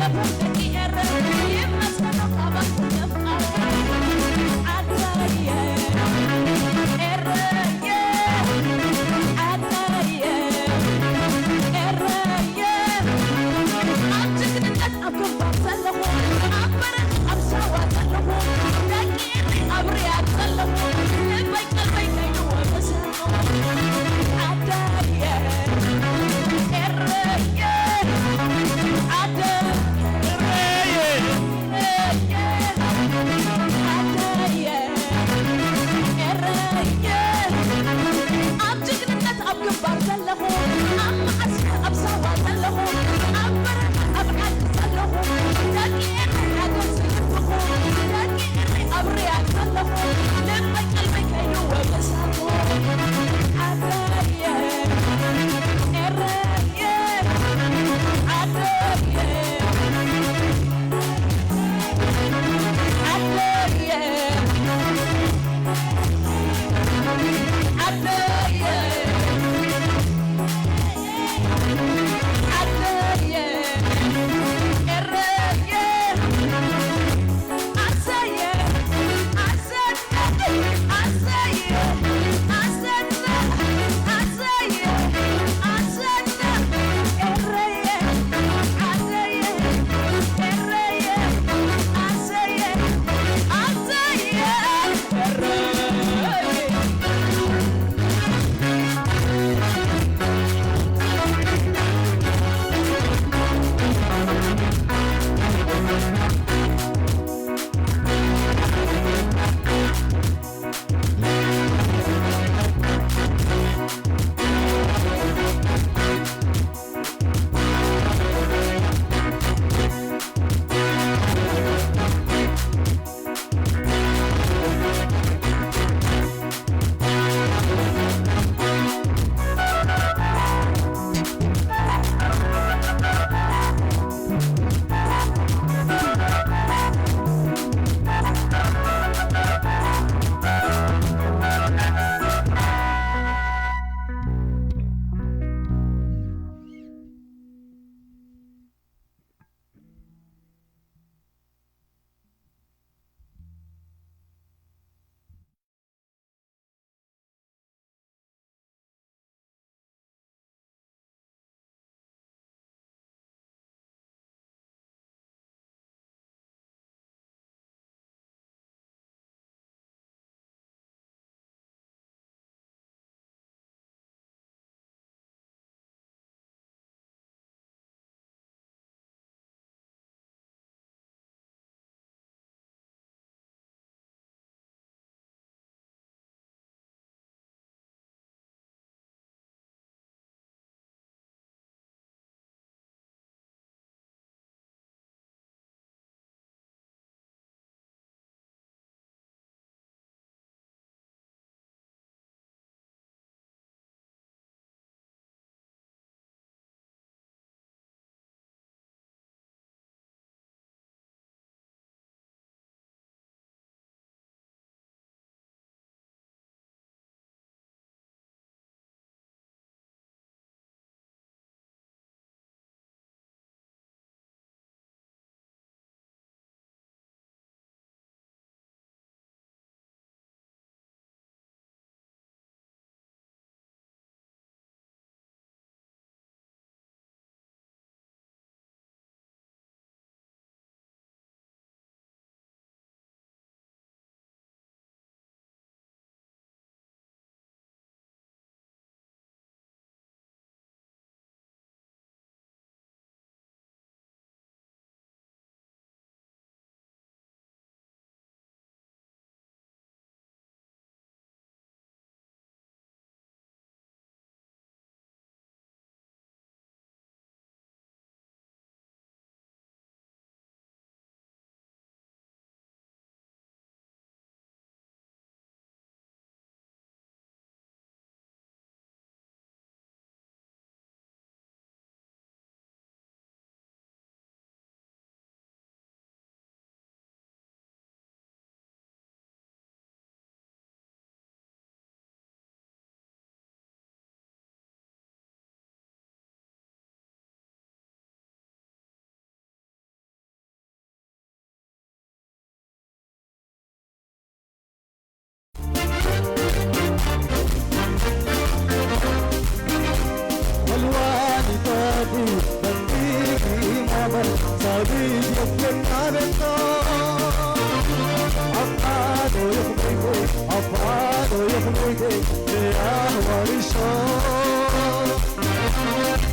ደቂ ኤረ ይመስገኖ ካባኹም ምፍጣር። ዓደየ ኤረየ ዓደየ ኤረየ ኣብ ጅግንነት ኣብ ግንባር ዘለኹ ኣብ በረኻ ኣብ ሳዋ ዘለኹ ደቂ ኤረ ኣብ ሪያድ ዘለኹ ልበይ ቀልበይ ከይንዎ ተሰርኹ ዓደየ ኤረየ ዓደ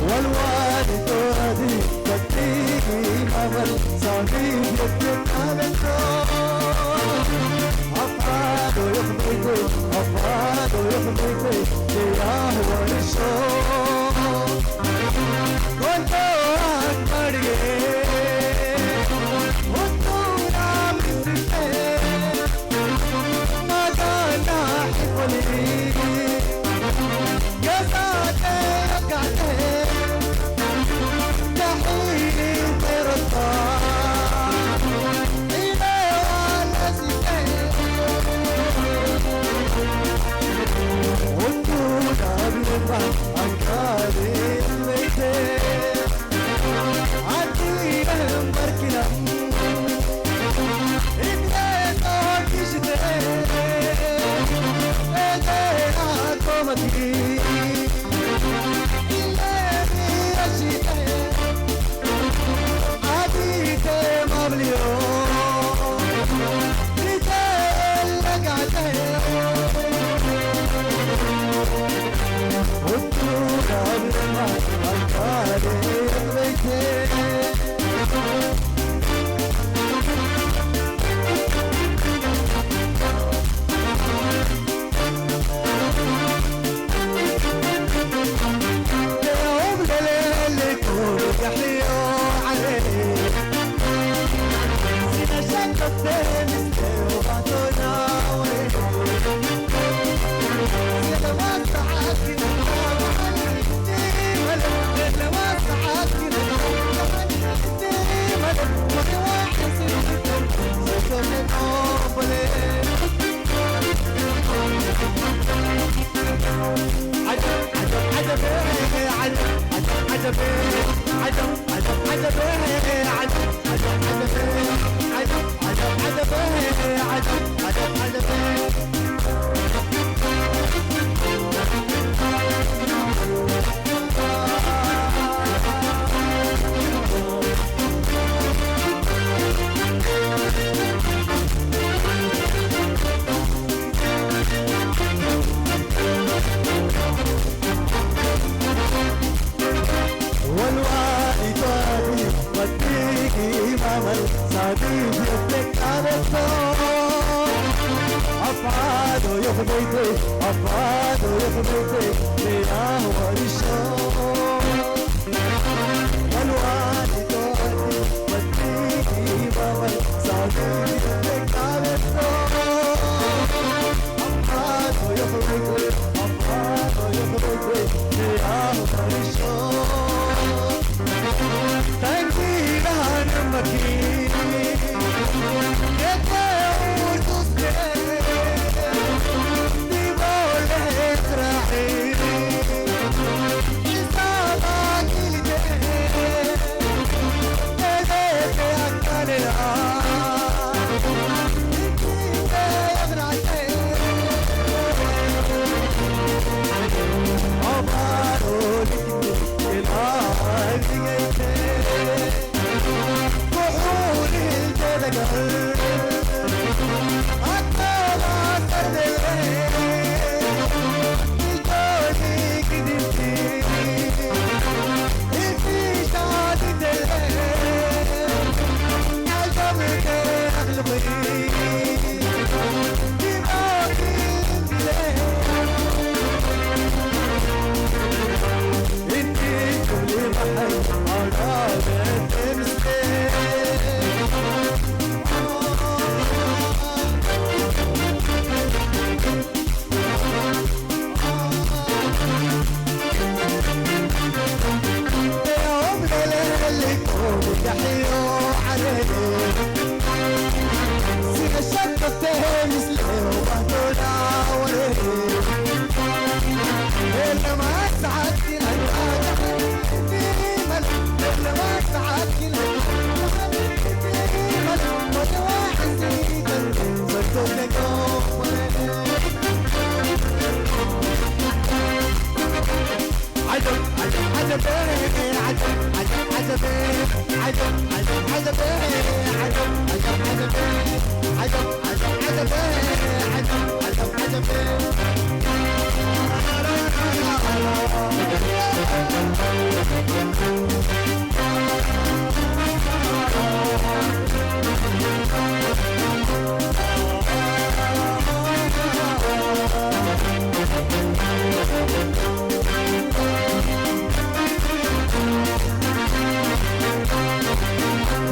والوالد وادي تكتيكي ما بل صغير يتكلم. أفعال يخبيتي، أفعال يخبيتي، يا هو الشوق. كنت أكبر، وكنا من ستين.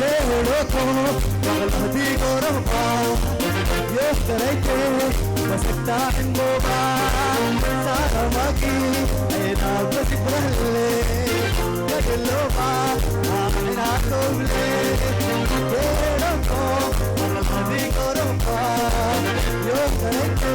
Teoloto, bagla di goroba, yo creite, masakta en boba, saramaki, ena basibrale, kadeloba, ena toble, teoloto, bagla di goroba, yo creite,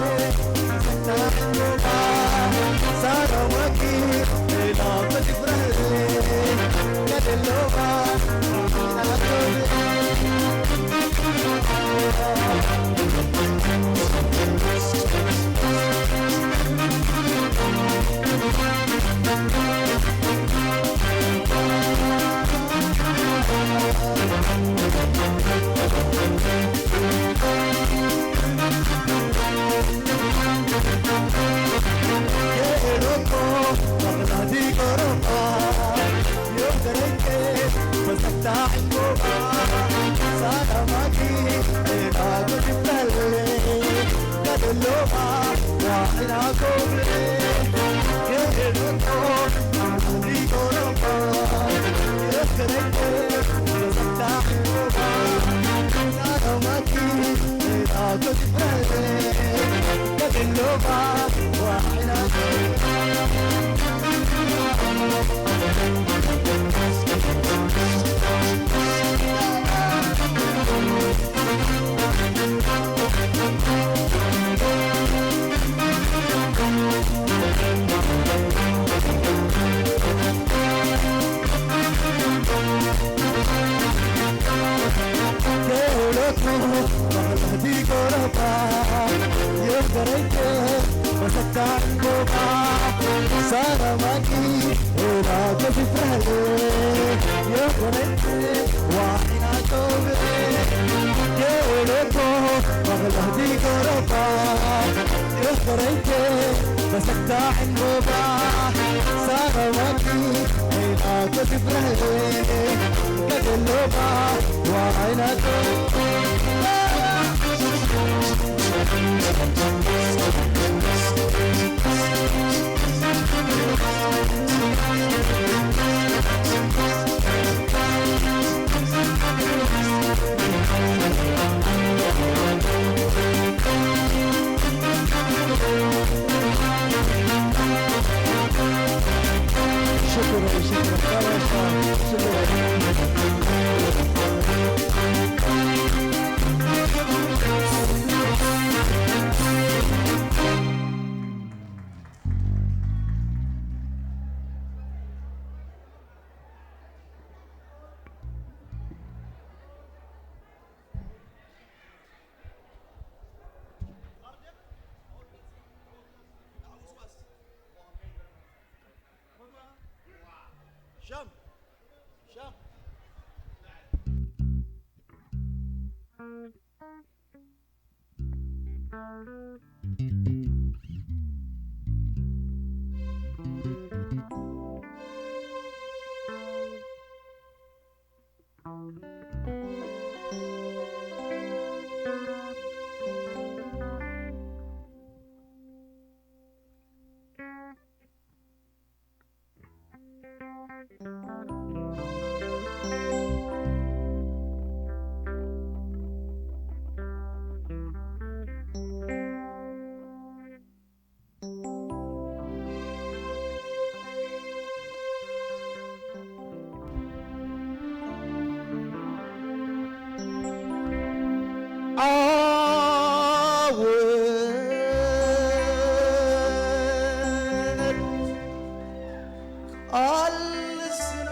ኣልስና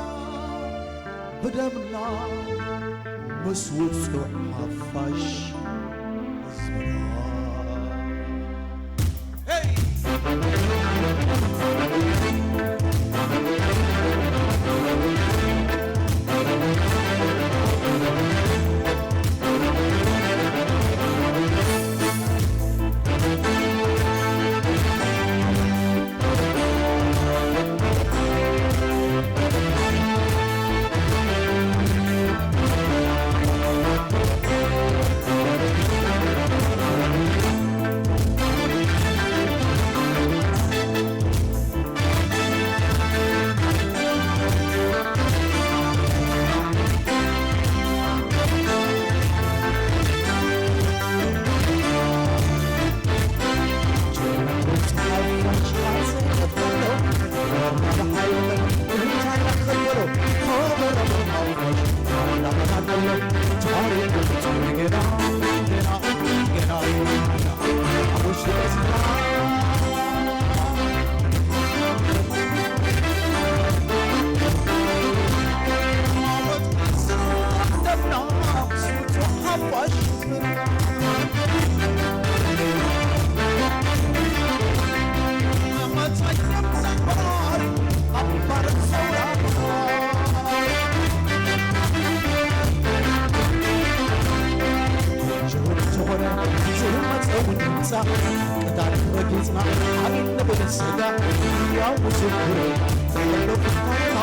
ብደምና ምስ ውጹዕ ሓፋሽ ህዝብና። ዝኾነ ዝመፀ እውን ይምፃእ፣ ቅዳል ረጊፅና ኣይንብል ስጋ። ያው ምስክር ተሎ ፍቃድና።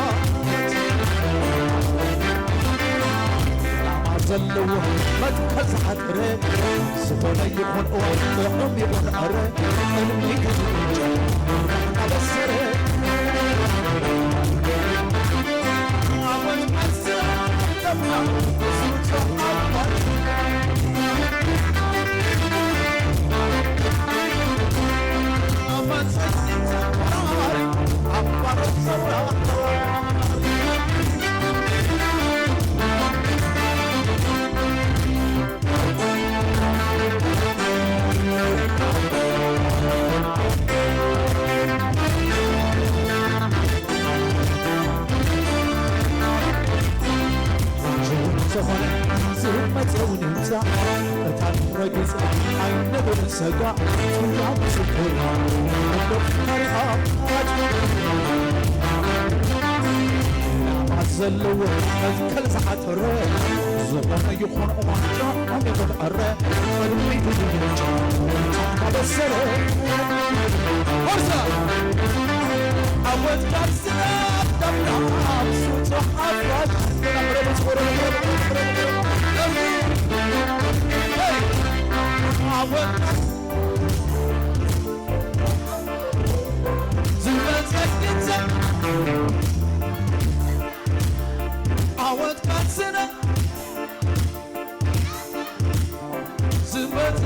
ላማ ዘለዎ መትከል ዝሓደረ፣ ዝኾነ ይኹን እዋን ጥዑም ይኹን ዕረ፣ ቅድሚ ግዜ ኣበሰረ። ዝኾነ ዝመፀ እውን ይምፃእ፣ ቅዳል ረጊፅና ኣይንብል ሰጋ። ቱላ ምስክር እንዶ ታሪኻ ላማ ዘለዎ መትከል ዝሓደረ፣ ዝኾነ ይኹን እዋን ጥዑም ይኹን ዕረ፣ ቅድሚት ዝምንጭ ኣበሰረ። ፎርሳ! ዓወት ቃልስና ዳብዳብ ስጹሕ ኣፍራሽ። ሄይ! ዓወት ዝመጸ ግዜ ዓወት ቃልስና ዝመጸ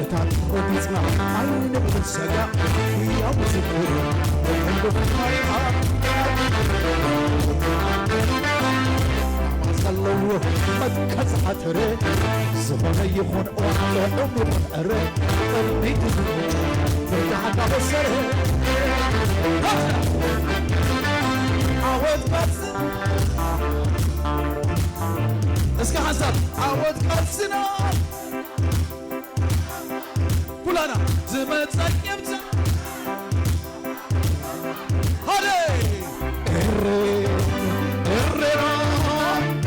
እታ ረጊጽና ኣይንብል ሰጋ። ህያው ምስክር ንሕሉፍ ታሪኻ። ላማ ዘለዎ መትከል ዝሓተረ፣ ዝኾነ ይኹን እዋን ጥዑም ይኹን ዕረ፣ ቅድሚት ዝምንጭ ብርታዕ እናበሰረ። ዓወት ቃልስና። እስከ ሓንሳብ ዓወት ቃልስና። ኩላና ዝመጸ ይምጻእ። ሃደ! ኤሬ፣ ኤሬና፣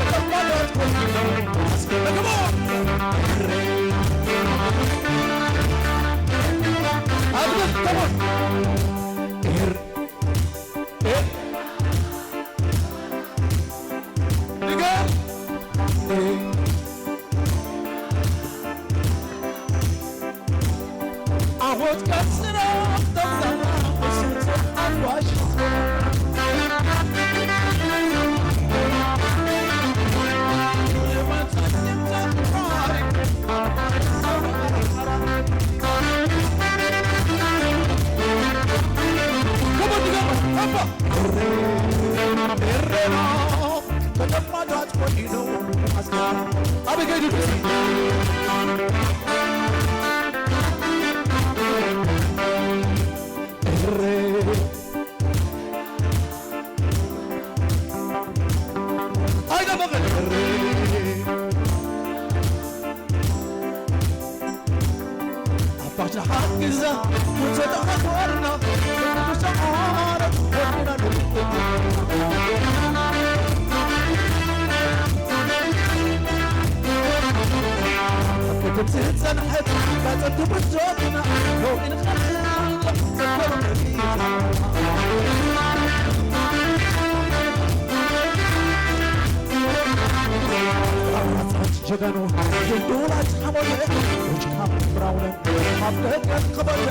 ተባላት ኮይኑ። እስከ ደግሞ ኤሬ። ኣድበስ፣ come on። ኤር-፣ ኤር-፣ ንገር። ዓወት ቀስና ተብዛና ብስንት ኣልዋሽ ተደማዳት ኮይኑ ኣበይ ከይዱ? ኤረ። ኣይደመቐን። ኤረ። ኣባሻ ሓግዛ፣ ውሰዳ ኣኽባርና፣ ቅዱስ ዓረብ ወድና ንርኢት። ክትብዝህ ጸንሐት፣ ካጸቱ ብጆትና፣ ሎሚ ንቐትል፣ ጸኮር ንርኢት። ደኑ ይንዱላ ጻሞየ ወጅካ ብራውነ ኣብ ደገን ከበደ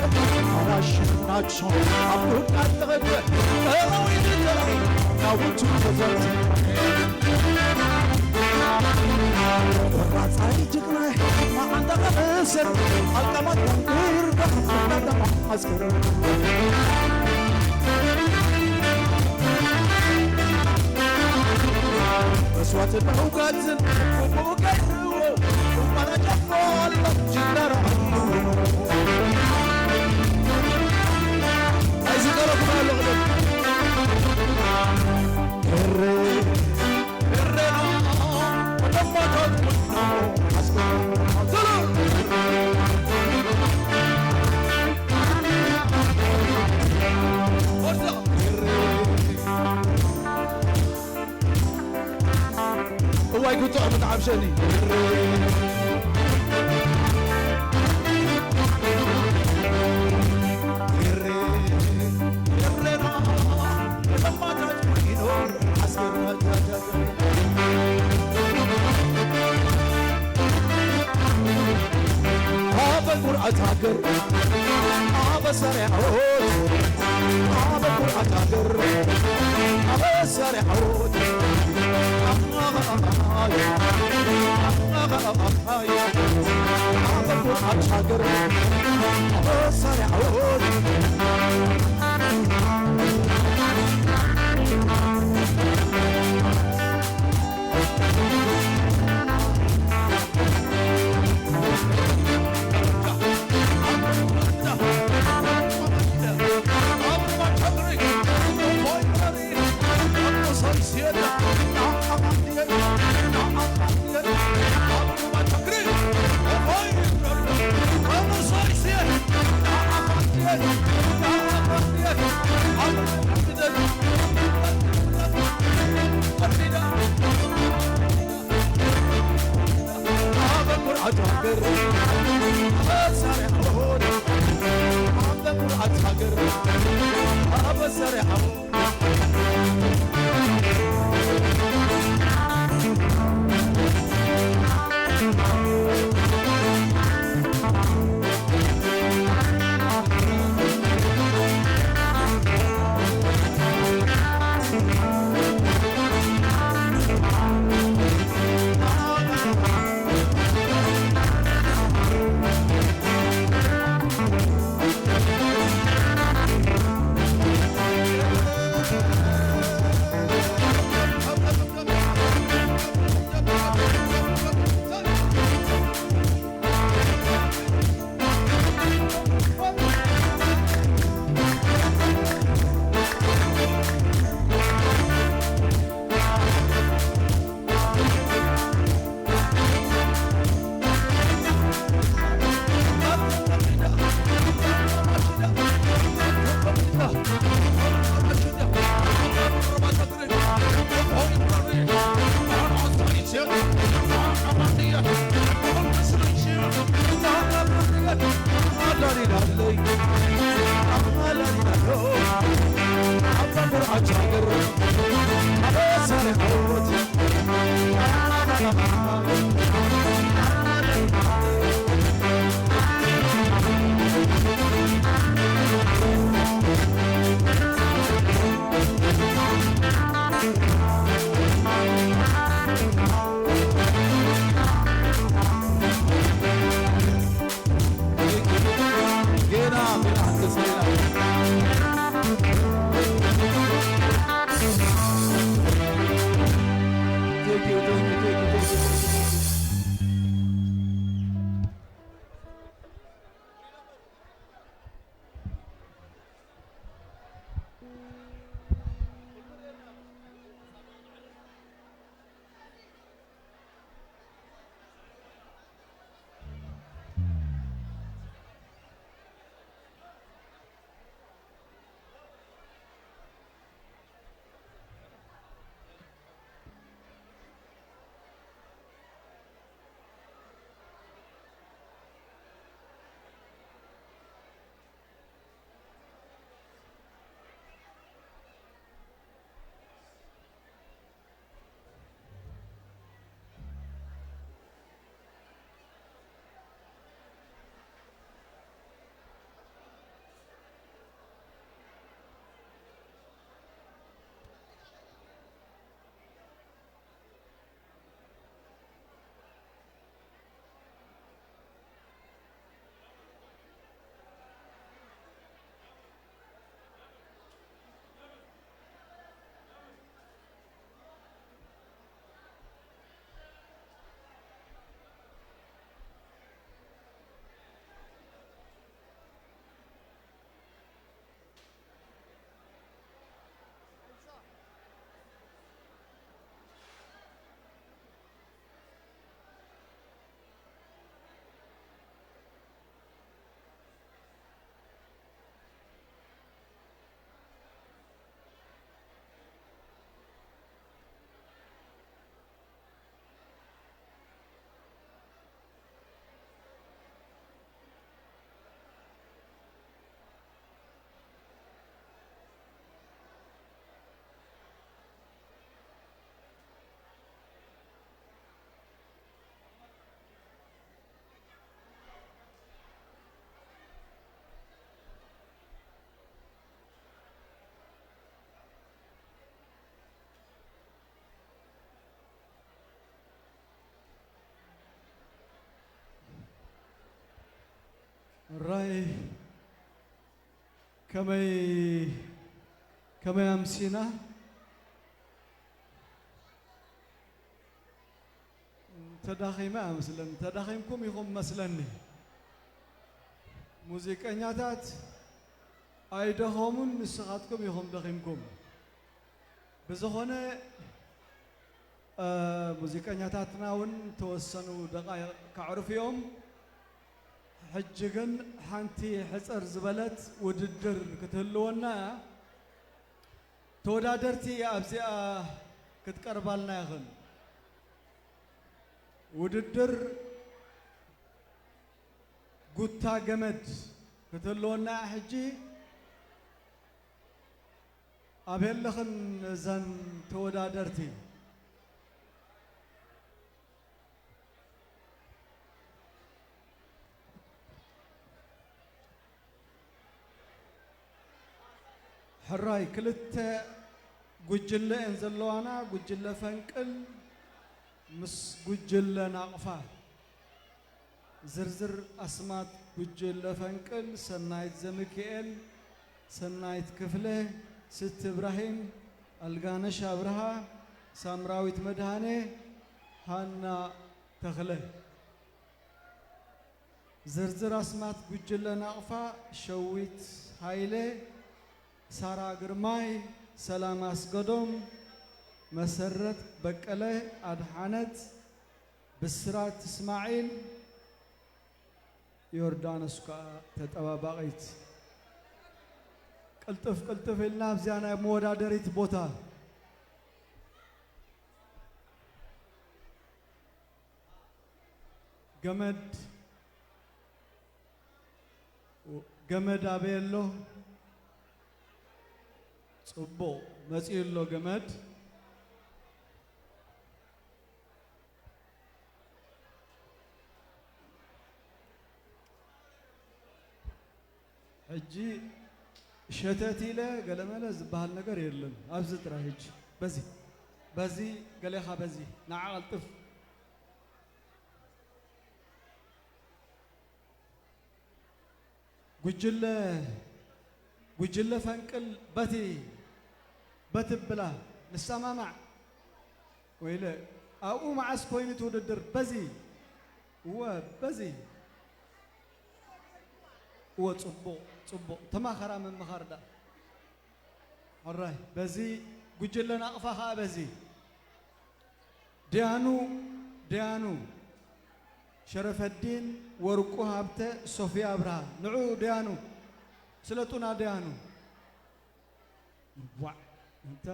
ኣራሽ ናቾ ኣብ ዱንያ ተገደ እረዊ ተላይ ናውቱ ተዘርተ ወራጻይ ጅግናይ ማዓንዳ ቀመሰር ኣልቀማት መንግር ደማ ኣስገር መስዋዕትን መውጋትን እዋይ ክጥዑም ብጣዕሚ ሸኒ ኣበ ኩርዓት ሃገር ኣበ ሰሪዖት ኣበ ኩርዓት ሃገር ኣበ ሰሪዖት ኣበ ኩርዓት ሃገር ኣበ ሰሪዖት ጌና ጌና ሓንቲ ሰሪና ከመይ ከመይ ኣምሲና? ተዳኺመ ኣመስለኒ። ተዳኺምኩም ኢኹም መስለኒ። ሙዚቀኛታት ኣይደኸሙን፣ ንስኻትኩም ኢኹም ደኺምኩም። ብዝኾነ፣ እ፣ ሙዚቀኛታትና እውን ተወሰኑ ደቃይቕ ከዕርፉ እዮም። ሕጂ ግን ሓንቲ ሕጽር ዝበለት ውድድር ክትህልወና እያ። ተወዳደርቲ ኣብዚኣ ክትቀርባልና ኢኽን። ውድድር ጉታ ገመድ ክትህልወና እያ ሕጂ። ኣበይ ኣለኽን እዘን ተወዳደርቲ? ሕራይ፣ ክልተ ጉጅለ እየን ዘለዋና፣ ጉጅለ ፈንቅል ምስ ጉጅለ ናቕፋ። ዝርዝር ኣስማት ጉጅለ ፈንቅል: ሰናይት ዘሚካኤል፣ ሰናይት ክፍለ፣ ስቲ እብራሂም፣ ኣልጋነሽ ኣብርሃ፣ ሳምራዊት መድሃኔ፣ ሃና ተኽለ። ዝርዝር ኣስማት ጉጅለ ናቕፋ: ሸዊት ሃይለ፣ ሳራ ግርማይ፣ ሰላም ኣስገዶም፣ መሰረት በቀለ፣ ኣድሓነት፣ ብስራት እስማዒል፣ ዮርዳኖስ ከኣ ተጠባባቒት። ቅልጥፍ ቅልጥፍ ኢልና ኣብዚኣ ናይ መወዳደሪት ቦታ። ገመድ፣ ገመድ ኣበይ ኣሎ? ጽቡቕ፣ መጺኡ ኣሎ ገመድ። ሕጂ ሸተት ኢለ ገለመለ ዝበሃል ነገር የለን። ኣብዚ ጥራይ ሕጂ በዚ፣ በዚ ገሌኻ በዚ ንዓ ቀልጥፍ። ጉጅለ፣ ጉጅለ ፈንቅል በቲ፣ በቲ ብላ ንሰማማዕ። ወይለ፣ ኣብኡ መዓስ ኮይኑ እቲ ውድድር? በዚ። እወ፣ በዚ። እወ፣ ጽቡቕ፣ ጽቡቕ። ተማኸራ ምምኻር ደኣ። ሕራይ፣ በዚ ጉጅለ ናቕፋ ኸኣ በዚ። ደያኑ፣ ደያኑ፣ ሸረፈዲን፣ ወርቁ ሃብተ፣ ሶፊያ ኣብርሃ። ንዑ ደያኑ፣ ስለጡና ደያኑ። ዋዕ፣ እንታ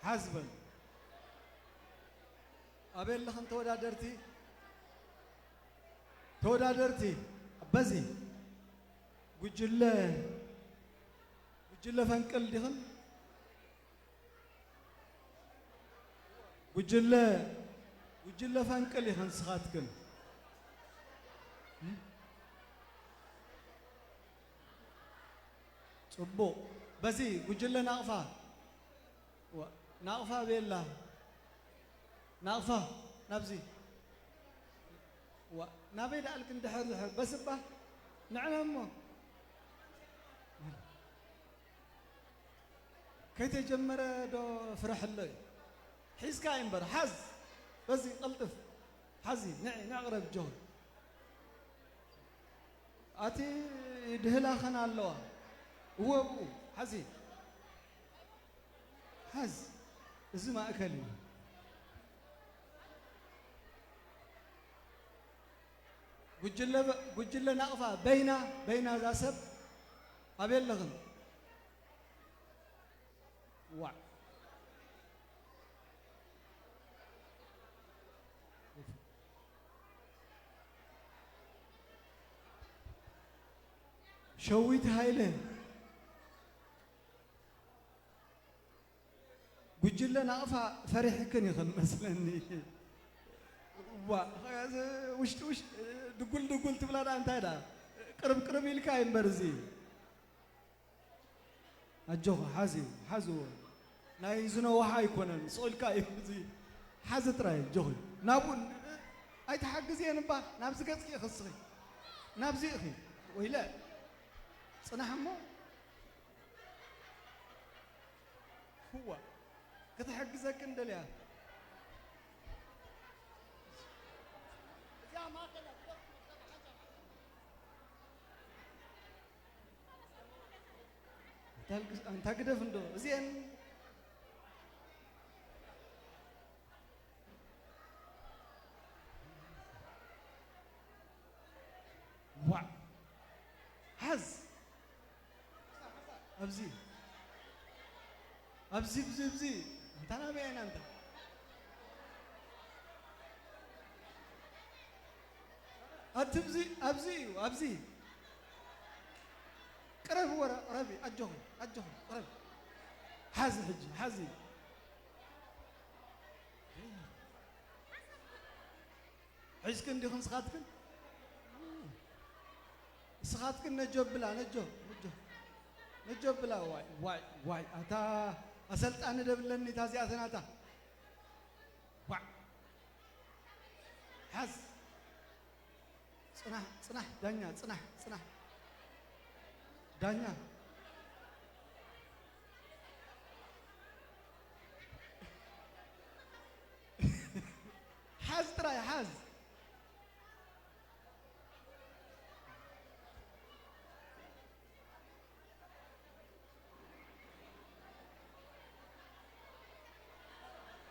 ሓዝ በል። ኣበይ ኣለኽን ተወዳደርቲ? ተወዳደርቲ፣ በዚ ጉጅለ፣ ጉጅለ ፈንቅል ዲኽን? ጉጅለ፣ ጉጅለ ፈንቅል ኢኽን ንስኻትክን። ጽቡቕ። በዚ ጉጅለ ናቕፋ፣ ዋ፣ ናቕፋ ቤላ። ናቕፋ፣ ናብዚ። ዋ፣ ናበይ ደኣልክን ድሕር ድሕር? በስባ፣ ንዕና እሞ። ከይተጀመረ ዶ ፍረሐሎ እዩ? ሒዝካ እዩ እምበር፣ ሓዝ። በዚ ቀልጥፍ። ሓዚ፣ ንዒ፣ ንዕቕረብ ጆን። ኣቲ ድህላኸን ኣለዋ። እወ፣ ብኡ፣ ሓዚ። ሓዝ። እዚ ማእከል እዩ። ጉጅለ፣ ጉጅለ ናቕፋ፣ በይና፣ በይና እዛ ሰብ ኣበይ ኣለኽን? ዋዕ። ሸዊት ሃይለ። ጉጅለ ናቕፋ ፈሪሕክን ኢኽን መስለኒ። ዋ፣ ውሽጢ ውሽጢ ድጉል ድጉል ትብላ ደኣ እንታይ ደኣ? ቅርብ ቅርብ ኢልካ እዩ እምበር እዚ። ኣጆኹ፣ ሓዚ፣ ሓዝዎ። ናይ ዝነውሓ ኣይኮነን፣ ስቕ ኢልካ እዩ እዚ። ሓዚ ጥራይ፣ ኣጆኹ። ናብኡ ን-፣ ኣይትሓግዝየን እባ፣ ናብዚ ገጽኪ ኢኺ እስኺ። ናብዚ ኢኺ። ወይለ። ጽናሕ እሞ። ህዋ። ክትሕግዘክን ደልያ። ኣንታ ግደፍ እንዶ። እዚአን ዋዕ! ሓዝ! ኣብዚ! ኣብዚ፣ ኣብዚ፣ ኣብዚ! እንታ ናበይ ኢና እንታ? ኣቲ ኣብዚ፣ ኣብዚ እዩ፣ ኣብዚ! ቅረቢ ወረ፣ ቅረቢ፣ ኣጆኺ፣ ኣጆኺ፣ ቅረቢ። ሓዚ ሕጂ፣ ሓዚ። ሒዝክን ዲኽን ንስኻትክን? ንስኻትክን ነጆ ብላ፣ ነጆ፣ ነጆ። ነጆ ብላ፣ ዋይ፣ ዋይ፣ ዋይ፣ ኣታ ኣሰልጣኒ ደብለኒ፣ እታ እዚኣተን ኣታ። ዋዕ። ሓዝ። ጽናሕ፣ ጽናሕ፣ ዳኛ፣ ጽናሕ፣ ጽናሕ። ዳኛ። ሓዝ ጥራይ፣ ሓዝ።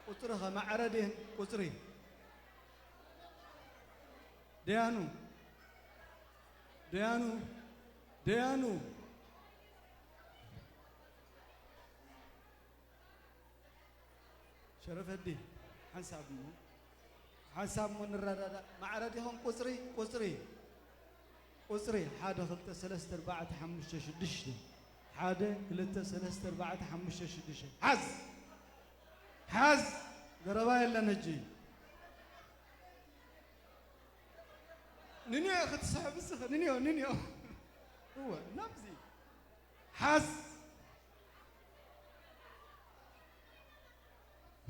ቁጽሪ ኸ ማዕረ ድየን? ቁጽሪ። ደያኑ። ደያኑ። ደያኑ። ሸረፈዲ፣ ሓንሳብ እሞ፣ ሓንሳብ እሞ ንረዳዳእ። ማዕረ ዲኹም? ቁጽሪ፣ ቁጽሪ፣ ቁጽሪ፣ ሓደ፣ ክልተ፣ ሰለስተ፣ ኣርባዕተ፣ ሓሙሽተ፣ ሽዱሽተ። ሓደ፣ ክልተ፣ ሰለስተ፣ ኣርባዕተ፣ ሓሙሽተ፣ ሽዱሽተ። ሓዝ! ሓዝ! ዘረባ የለን ሕጂ። ንንዮ ክትስሕብ እስኸ፣ ንንዮ፣ ንንዮ። እወ፣ ናብዚ። ሓዝ!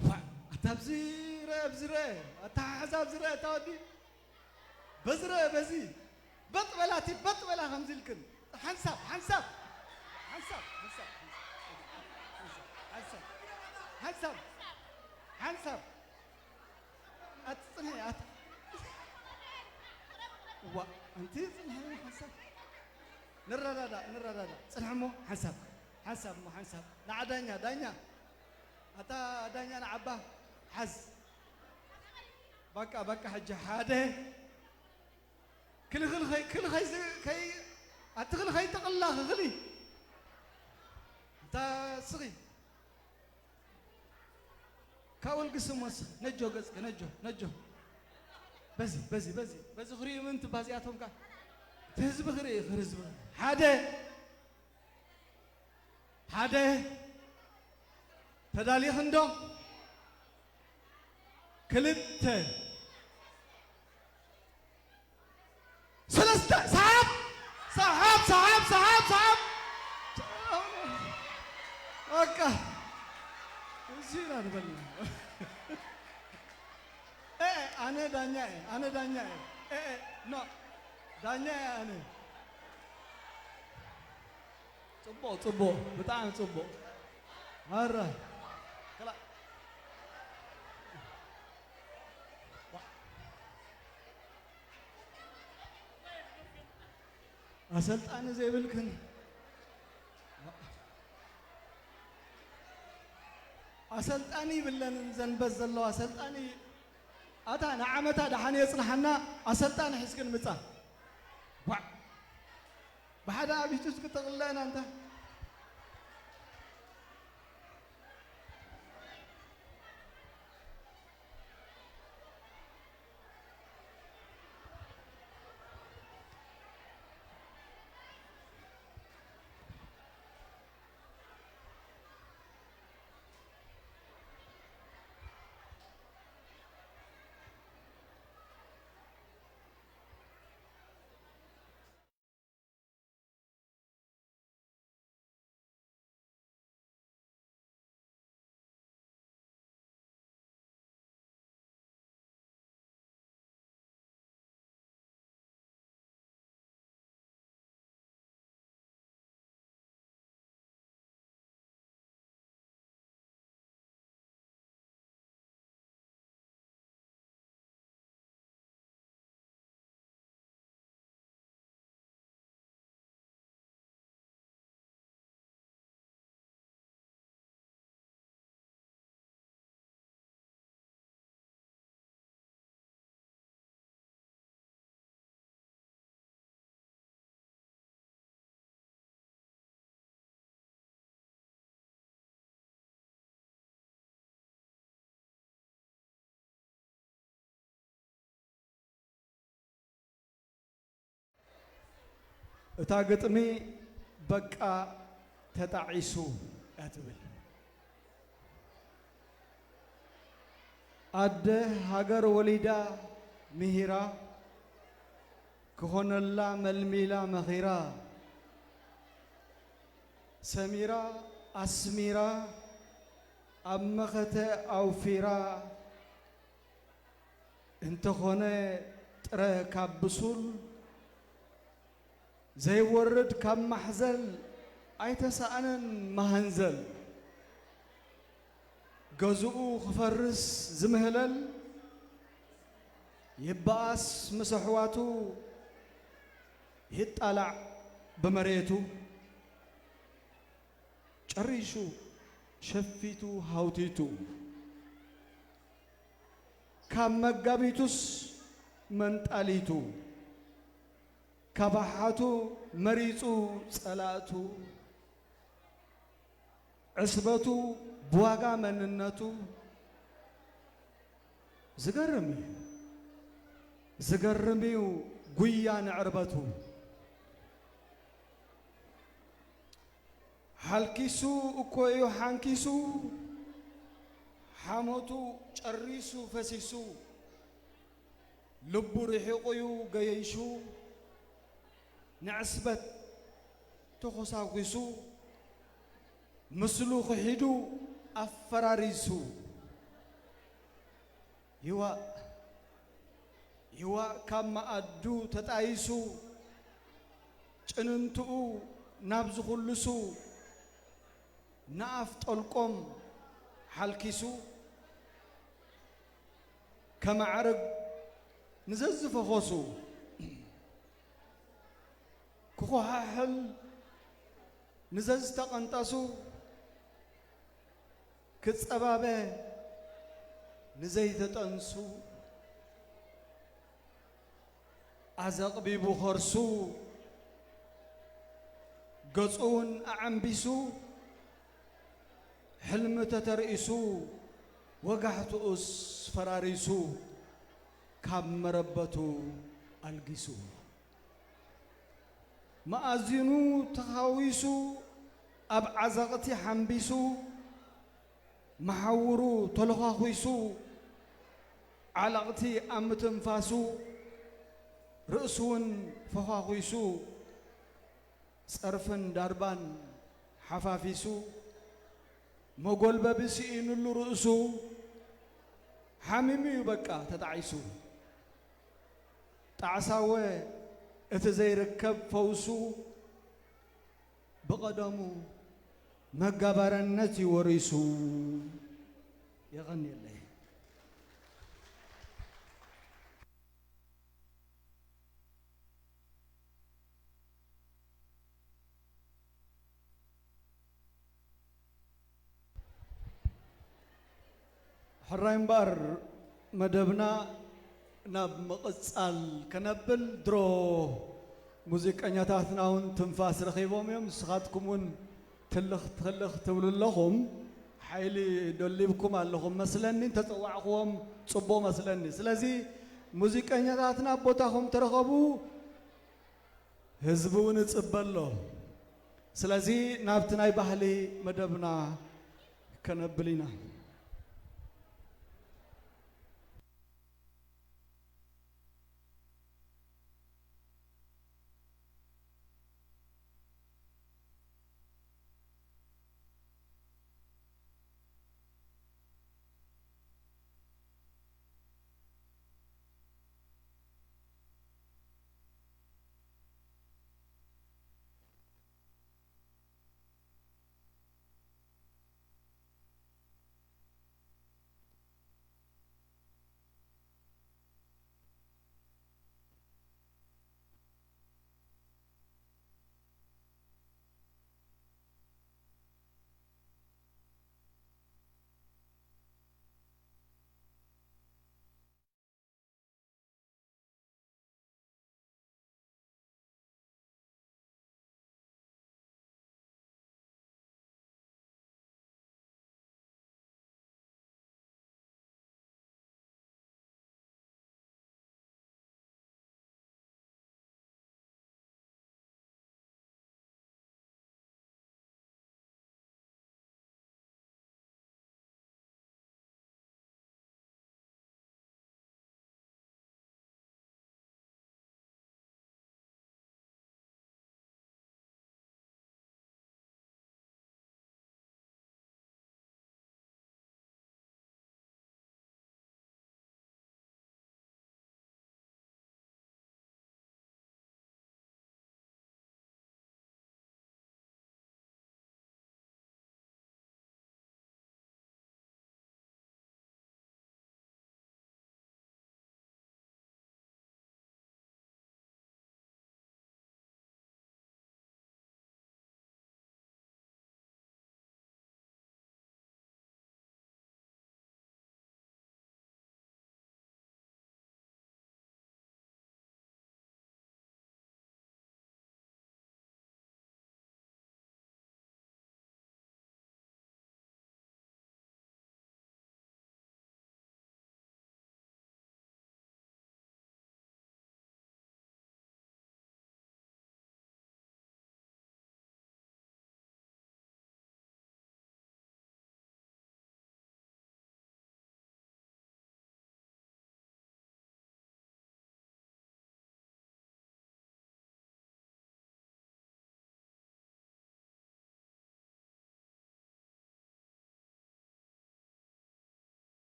ዋ፣ ኣታ ኣብዚ ረአ፣ ኣብዚ ረአ፣ ኣተሓሕዛ ኣብዚ ረአ፣ እታ ወዲ። በዚ ረአ፣ በዚ። በጥ በላ፣ እቲ በጥ በላ ከምዚ ኢልክን። ሓንሳብ፣ ሓንሳብ። ሓንሳብ፣ ሓንሳብ፣ ሓንሳብ። ሓንሳብ። ሓንሳብ። ኣቲ ጽንሒ፣ ኣቲ። ዋ፣ ኣንቲ ጽንሒ፣ ሓንሳብ። ንረዳዳእ፣ ንረዳዳእ። ጽንሒ እሞ ሓንሳብ፣ ሓንሳብ እሞ ሓንሳብ። ንዓ ዳኛ፣ ዳኛ። ኣታ ዳኛ ንዓባ ሓዝ። በቃ፣ በቃ፣ ሕጂ ሓደ። ክልኽል ኸይ-፣ ክልኸይ ዝ-፣ ከይ-፣ ኣቲ ክልኸይ ጠቕላ ክኽሊ። ኣታ ስኺ። ካብኡ ልግስ እሞ ስኺ። ነጆ ገጽኪ፣ ነጆ፣ ነጆ። በዚ፣ በዚ፣ በዚ፣ በዚ ክርእዩ ምእንቲ ባዚኣቶም ከኣ። እቲ ህዝቢ ክርኢ፣ ክሪ ህዝቢ ክርኢ። ሓደ። ሓደ። ተዳሊኽን ዶ? ክልተ። ሰለስተ። ሰሓብ! ሰሓብ፣ ሰሓብ፣ ሰሓብ፣ ሰሓብ! በቃ። እዚ ኢና ንበል። ኤ፣ ኣነ ዳኛ እየ፣ ኣነ ዳኛ እየ። ኤ፣ ኤ፣ ኖ። ዳኛ እየ ኣነ። ጽቡቕ፣ ጽቡቕ፣ ብጣዕሚ ጽቡቕ። ኣረ፣ ክላ-፣ ኣሰልጣኒ ዘይብልክን። ኣሰልጣኒ ይብለንን ዘንበስ ዘለዋ ኣሰልጣኒ። ኣታ ንዓመታ ደሓን የጽንሓና። ኣሰልጣኒ ሒዝክን ምጻ። ዋዕ። ብሓደ ኣቢቱ እስኪ ጠቕልለና እንተ። እታ ግጥሚ በቃ ተጣዒሱ እያ ትብል። ኣደ ሃገር ወሊዳ ምሂራ፣ ክኾነላ መልሚላ መኺራ፣ ሰሚራ ኣስሚራ፣ ኣብ መኸተ ኣውፊራ፣ እንተኾነ ጥረ ካብ ብሱል፣ ዘይወርድ ካብ ማሕዘል ኣይተሳእነን መሃንዘል። ገዝኡ ክፈርስ ዝምህለል፣ ይበኣስ ምስ ኣሕዋቱ፣ ይጣላዕ ብመሬቱ። ጨሪሱ ሸፊቱ ሃውቲቱ፣ ካብ መጋቢቱስ መንጣሊቱ፣ ካብ ኣሓቱ መሪጹ ጸላእቱ፣ ዕስበቱ ብዋጋ መንነቱ። ዝገርም እዩ፣ ዝገርም እዩ ጉያ ንዕርበቱ። ሓልኪሱ እኮ እዩ ሓንኪሱ፣ ሓሞቱ ጨሪሱ ፈሲሱ፣ ልቡ ርሒቑ እዩ ገየይሹ፣ ንዕስበት ተኾሳጒሱ፣ ምስሉ ክሒዱ ኣፈራሪሱ። ይዋእ፣ ይዋእ ካብ መኣዱ ተጣይሱ፣ ጭንንትኡ ናብ ዝኹልሱ፣ ንኣፍ ጠልቆም ሓልኪሱ፣ ከማዕርግ ንዘዝፈኾሱ፣ ክኾሓሕል ንዘዝተቐንጠሱ፣ ክጸባበ ንዘይተጠንሱ፣ ኣዘቕቢቡ ኸርሱ፣ ገጹ እውን ኣዐምቢሱ፣ ሕልሚ ተተርኢሱ፣ ወጋሕትኡስ ፈራሪሱ፣ ካብ መረበቱ ኣልጊሱ። መኣዚኑ ተኻዊሱ፣ ኣብ ዓዘቕቲ ሓምቢሱ፣ መሓውሩ ተለዃኹሱ፣ ዓለቕቲ ኣብ ምትንፋሱ፣ ርእሱ እውን ፈዃኹሱ፣ ጸርፍን ዳርባን ሓፋፊሱ፣ መጎልበቢ ስኢኑሉ ርእሱ፣ ሓሚሙ እዩ በቃ ተጣዒሱ። ጣዕሳወ እቲ ዘይርከብ ፈውሱ፣ ብቐደሙ መጋባርነት እዩ ወሪሱ። የቐንየለይ። ሕራይ እምበኣር፣ መደብና ናብ ምቕጻል ከነብል፣ ድሮ ሙዚቀኛታትና እውን ትንፋስ ረኺቦም እዮም። ንስኻትኩም እውን ትልኽ ትኽልኽ ትብሉ ኣለኹም። ሓይሊ ደሊብኩም ኣለኹም መስለኒ፣ እንተጸዋዕኽዎም ጽቡቕ መስለኒ። ስለዚ ሙዚቀኛታትና ኣብ ቦታኹም ተረኸቡ፣ ህዝቢ እውን እጽበ ኣሎ። ስለዚ ናብቲ ናይ ባህሊ መደብና ከነብል ኢና።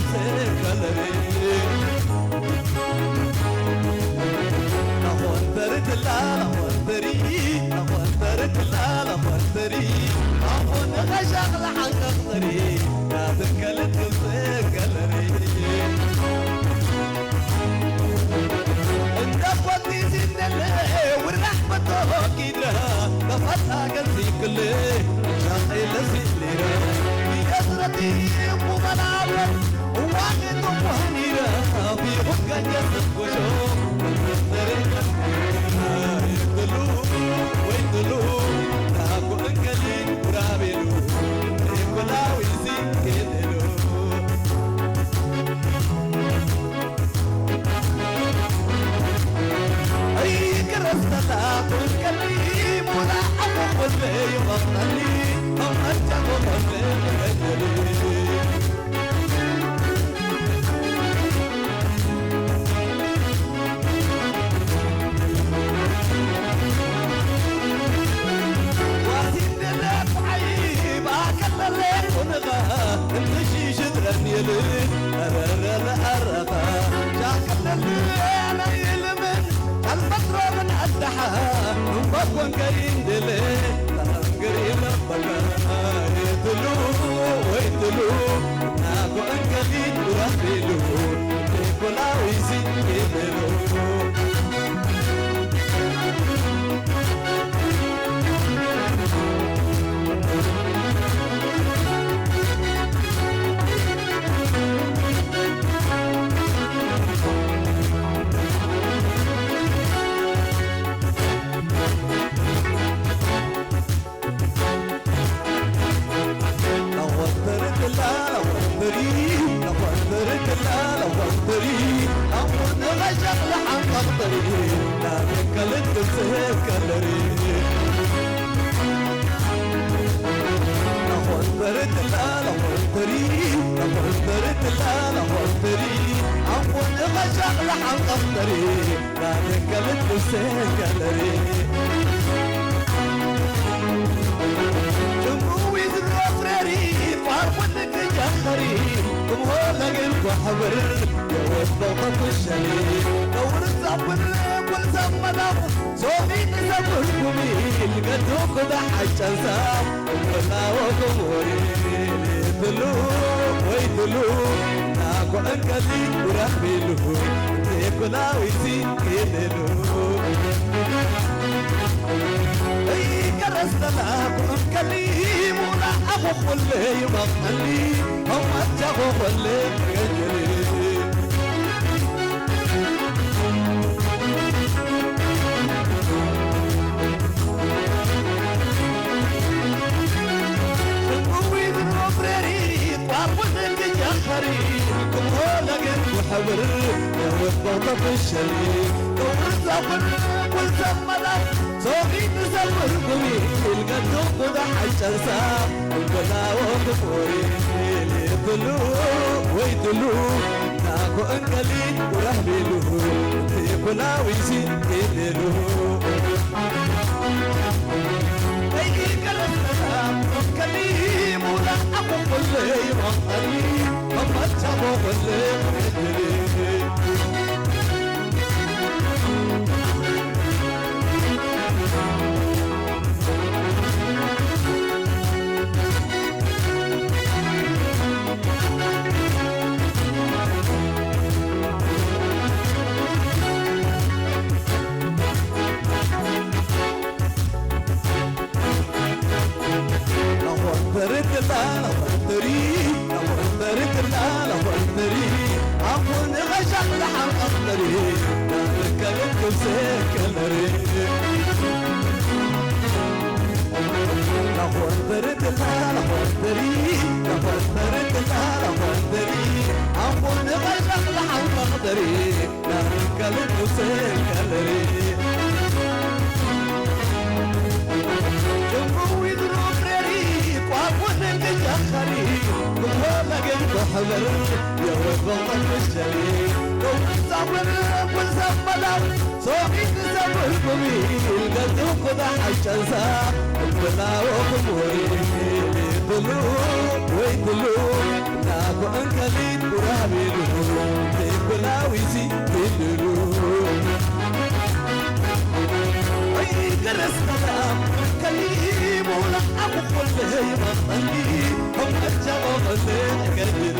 Gallery. Laboratory, laboratory, laboratory. Laboratory. ወእንከሊት ቡራቤሉ ዘይበላዊሲ ቤልሉ። ወይ ክርስተላ ከሊሙላ ኣኹኩል ዘይመቐሊ፣ ወመጃ ወቐለ ቀድሪ።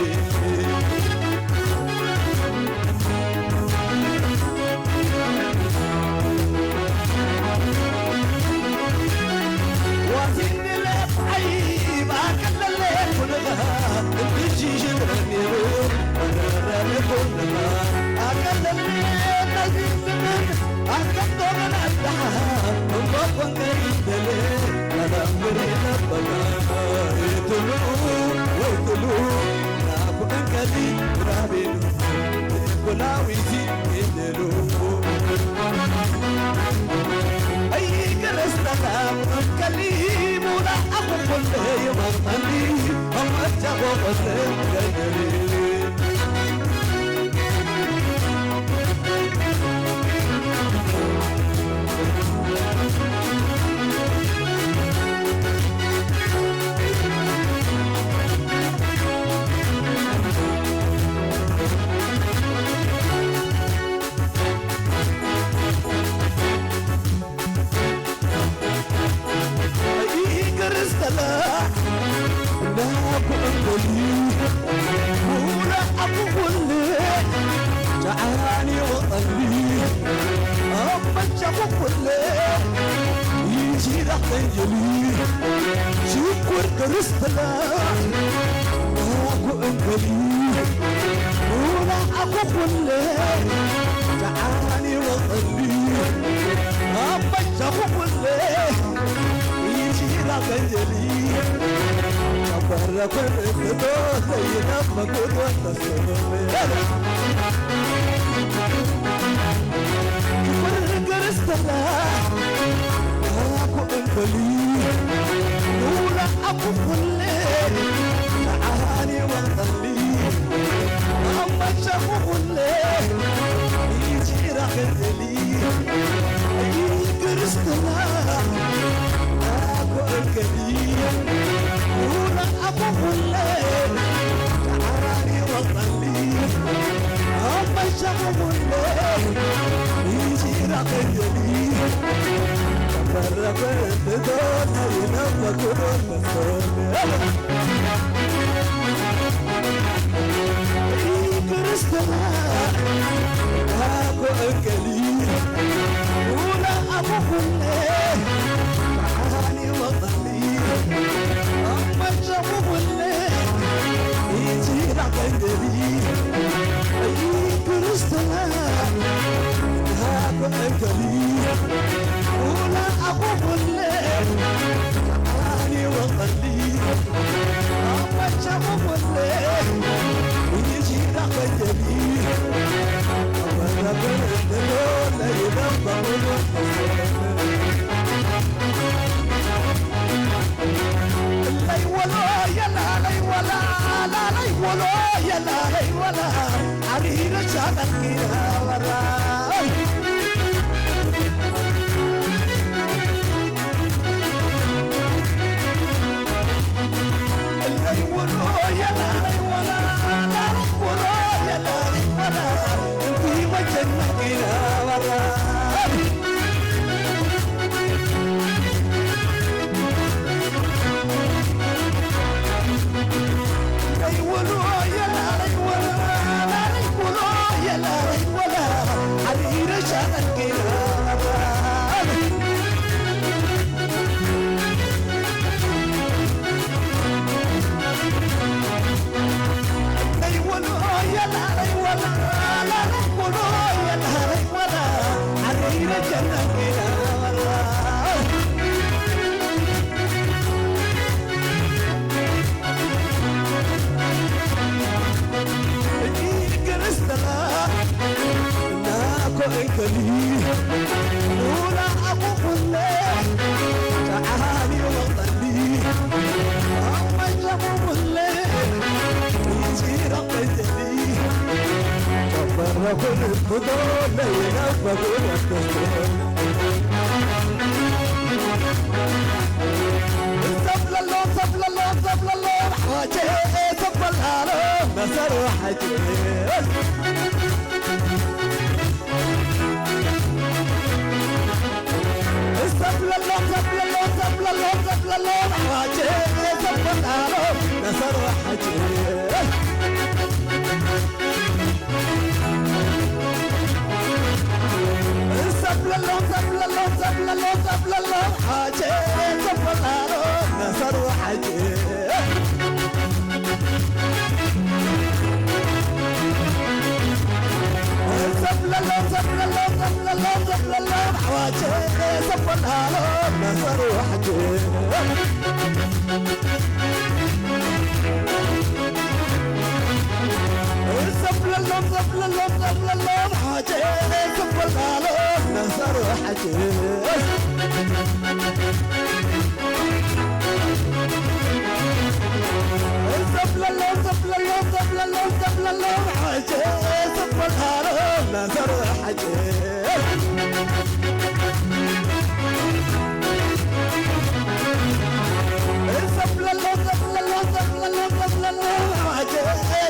ሽኩር ክርስትና ኣኩ እንከሊ ሙላ ኣኩ ኩለ ተዓኒ ወቐሊ ኣበሻኹ ኩለ ይሽራ ከንጀሊ ጨበረኩን እትቶ ዘይነመኩት ወተሰበበ ክብር ክርስትና ኣኩ እንከሊ ሙላ ኣኩ ኩለ ተዓኒ ወቐሊ ኣበሻኹ ኩለ ይሽራ ከንጀሊ ክርስትና ኣኮ እንከዲ ውላ ኣኮ ኩለ ተዓራሪ ወጣሊ ኣመሻኹ ኩለ ይሽራ ከንጀሊ ተፈረፈ ብቶታ ይነፈኩ መሰለ ክርስትና ኣኮ እንከሊ ውላ ኣኮ ኩለ ተዓራሪ ወጣሊ ኣመሻኹ ኩለ ይሽራ ከንጀሊ ክርስትና ኣኮ እንከሊ ውላ ኣኮ ኩለ ተዓራሪ ወጣሊ ኣመሻኹ ኩለ ይሽራ ከንጀሊ መሰሉ ሓቂ። ዘብለሎም፣ ዘብለሎም፣ ዘብለሎም፣ ዘብለሎም፣ ኣዋጅ ዘበላሎ መሰሉ ሓቂ። ዘብለሎም፣ ዘብለሎም፣ ዘብለሎም፣ ዘብለሎም፣ ሓቂ ዘበላሎ መሰሉ ሓቂ። ዘብለሎም፣ ዘብለሎም፣ ዘብለሎም፣ ዘብለሎም፣ ኣዋጅ ዘበላሎ መሰሉ ሓቂ። ዘብለሎም፣ ዘብለሎም፣ ዘብለሎም፣ ሓቂ ዘበላሎ መሰሉ ሓቂ። ዘብለሎም፣ ዘብለሎም፣ ዘብለሎም፣ ዘብለሎም፣ ሓቂ ዘበላሎ መሰሉ ሓቂ። ዘብለሎም፣ ዘብለሎም፣ ዘብለሎም፣ ዘብለሎም፣ ሓቂ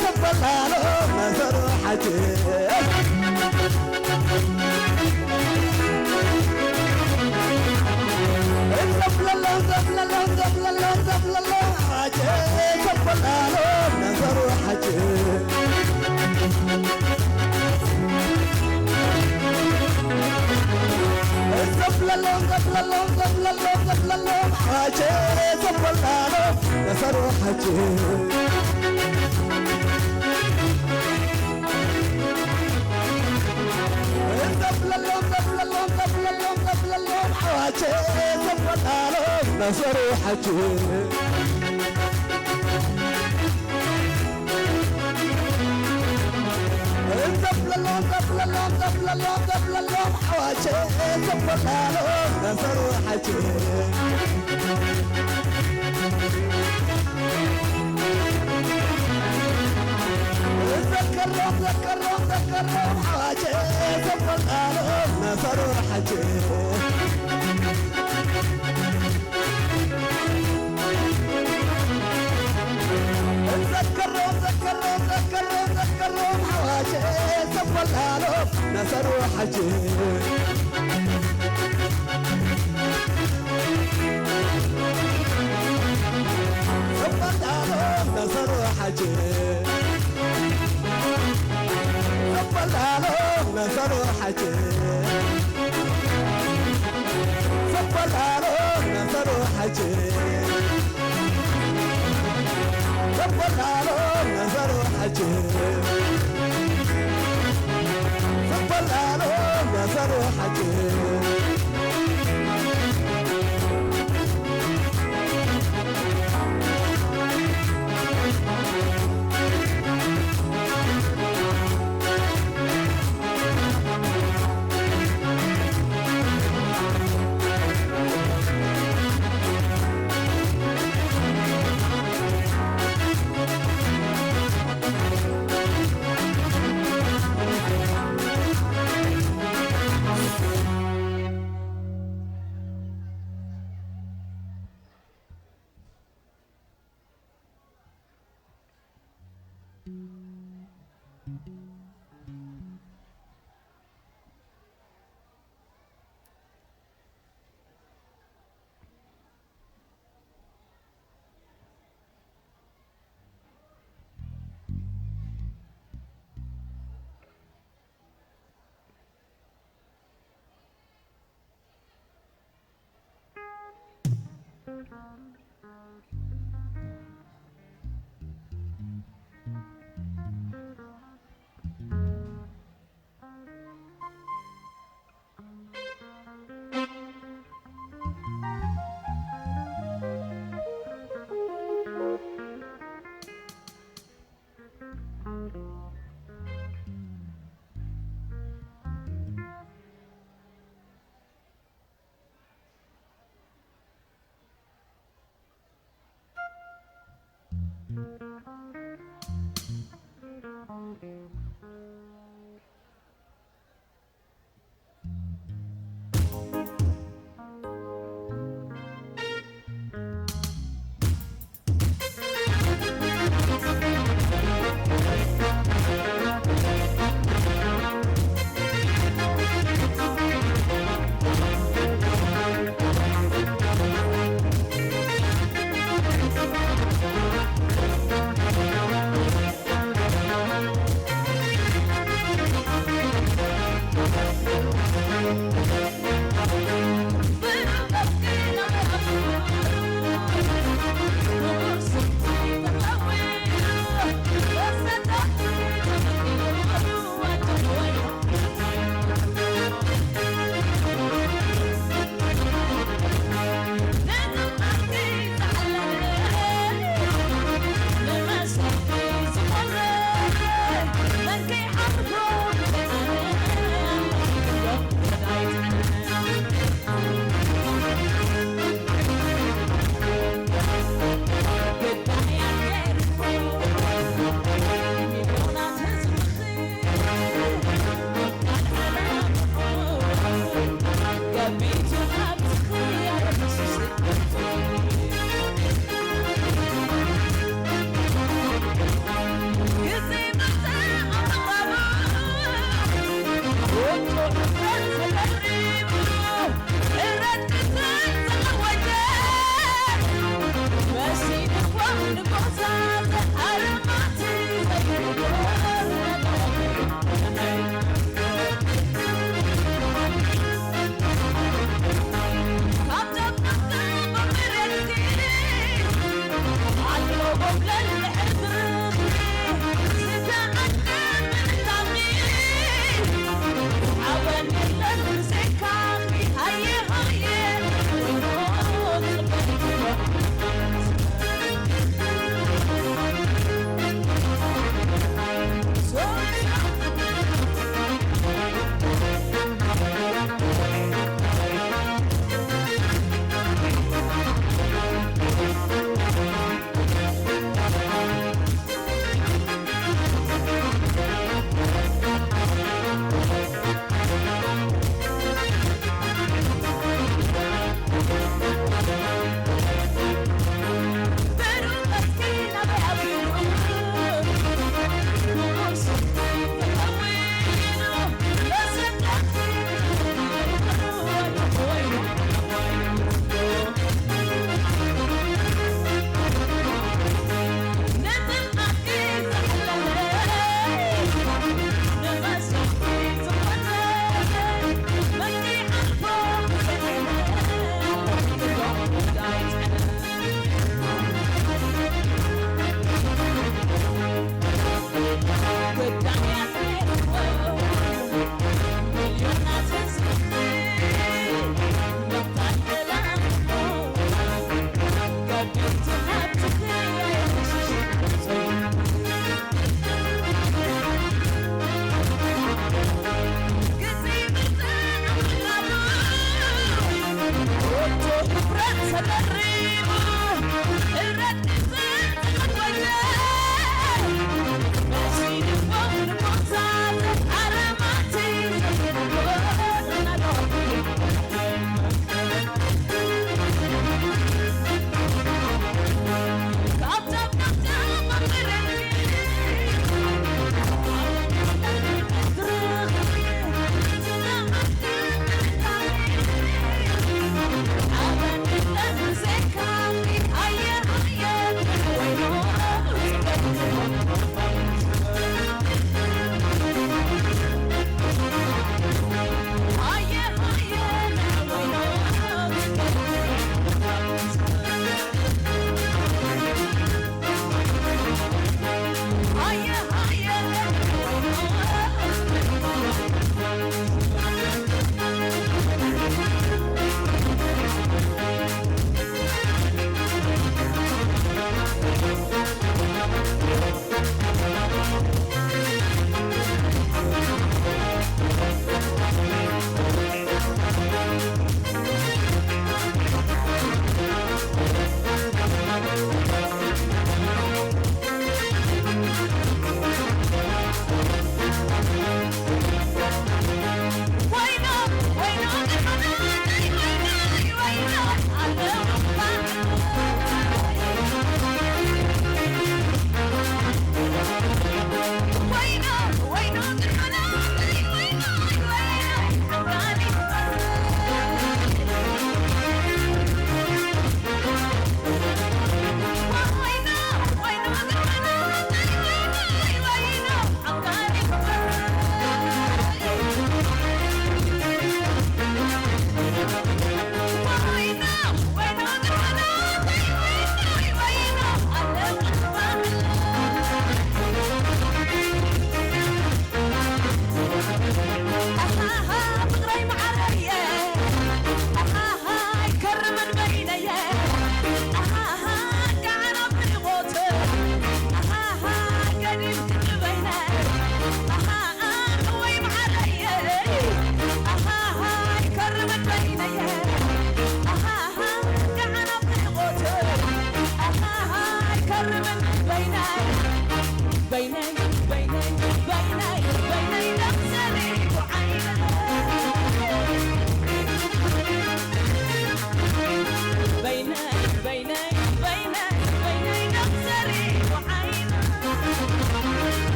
ዘበላሎ መሰሉ ሓቂ። ዘብለሎም፣ ዘብለሎም፣ ዘብለሎም፣ ዘብለሎም፣ ሓቂ ዘበላሎ መሰሉ ሓቂ። ዘብለሎም፣ ዘብለሎም፣ ዘብለሎም፣ ዘብለሎም፣ ሓቂ ዘበላሎ መሰሉ ሓቂ። ዘብለሎም፣ ዘብለሎም፣ ዘብለሎም፣ ዘብለሎም፣ ኣዋጅ ዘበላሎ መሰሉ ሓቂ። ዘብለሎም፣ ዘብለሎም፣ ዘብለሎም፣ ዘብለሎም፣ ኣዋጅ ዘበላሎ መሰሉ ሓቂ። ዘከሮም፣ ዘከሮም፣ ዘከሮም፣ ኣዋጅ ዘበላሎ መሰሉ ሓቂ። ዘከሮም፣ ዘከሮም፣ ዘከሮም፣ ዘከሮም፣ ኣዋጅ ዘበላሎ መሰሉ ሓቂ። ዘበላሎ መሰሉ ሓቂ። ዘበላሎ መሰሉ ሓቂ። ዘበላሎ መሰሉ ሓቂ። ዘበላሎ መሰሉ ሓቂ። ዘበላሎ መሰሉ ሓቂ።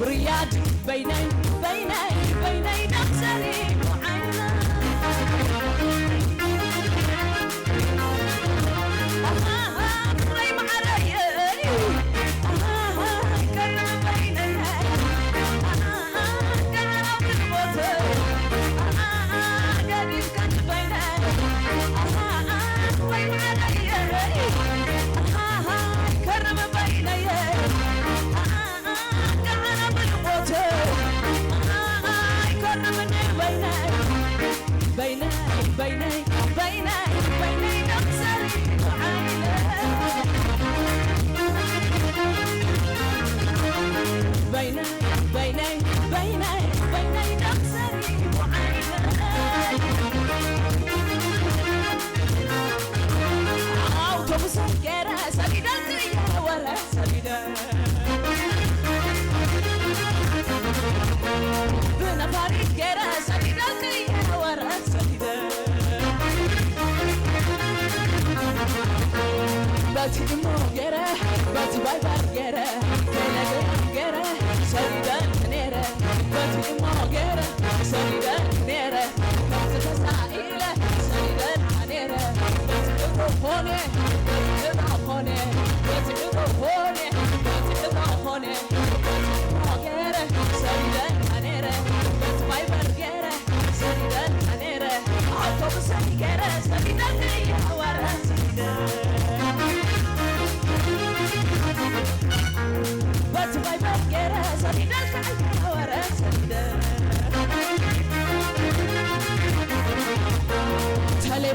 ርያድ በይነይ በይነይ በይነይ ደም ሰሪቁ ዓይና። ኣሃሃ ፍቕረይ መዓረይ ኣሃሃ ይከርም በይነይ ኣሃሃ ገና ብሞት ኣሃሃ ገዲፍከኒ በይነይ ኣሃሃ ፍቕረይ መዓረይ ኣሃሃ ይከርም በይነይ ኣሃሃ ኣውቶቡስ ገይረ ሰጊደ ክየ ወረ ሰጊደ ብነፋሪት ገይረ ሰጊደ ክየ ወረ ሰጊደ በቲ እሞ ገይረ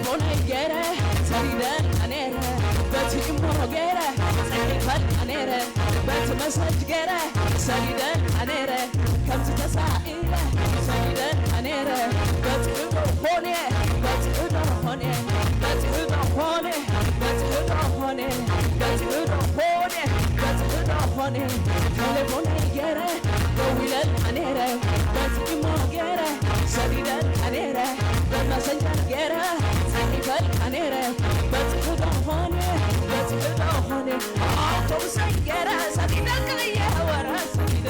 ፎነይ ገይረ ሰዲደልካ ነይረ፣ በቲ ኢሞ ገይረ ጽሒፈልካ ነይረ፣ በቲ መሰጅ ገይረ ሰዲደልካ ነይረ፣ ከምዚ ተሳኢለ ሰዲደልካ ነይረ፣ በጽሒ ዶ ኾነ፣ በጽሒ ዶ ኾነ፣ በጽሒ ዶ ኾነ፣ በጽሒ ዶ ኾነ፣ በጽሒ ዶ ኾነ፣ በጽሒ ዶ ኾነ፣ ቴሌፎነይ ገይረ ደዊለልካ ነይረ፣ በቲ ኢሞ ገይረ ሰዲደልካ ነይረ፣ ብመሰንጀር ገይረ ጽሒፈልካ ነይረ፣ በጽሒ ዶ ኾነ፣ በጽሒ ዶ ኾነ፣ ኣውቶቡሰይ ገይረ ሰዲደልካ እየ ወረ ሰዲደ።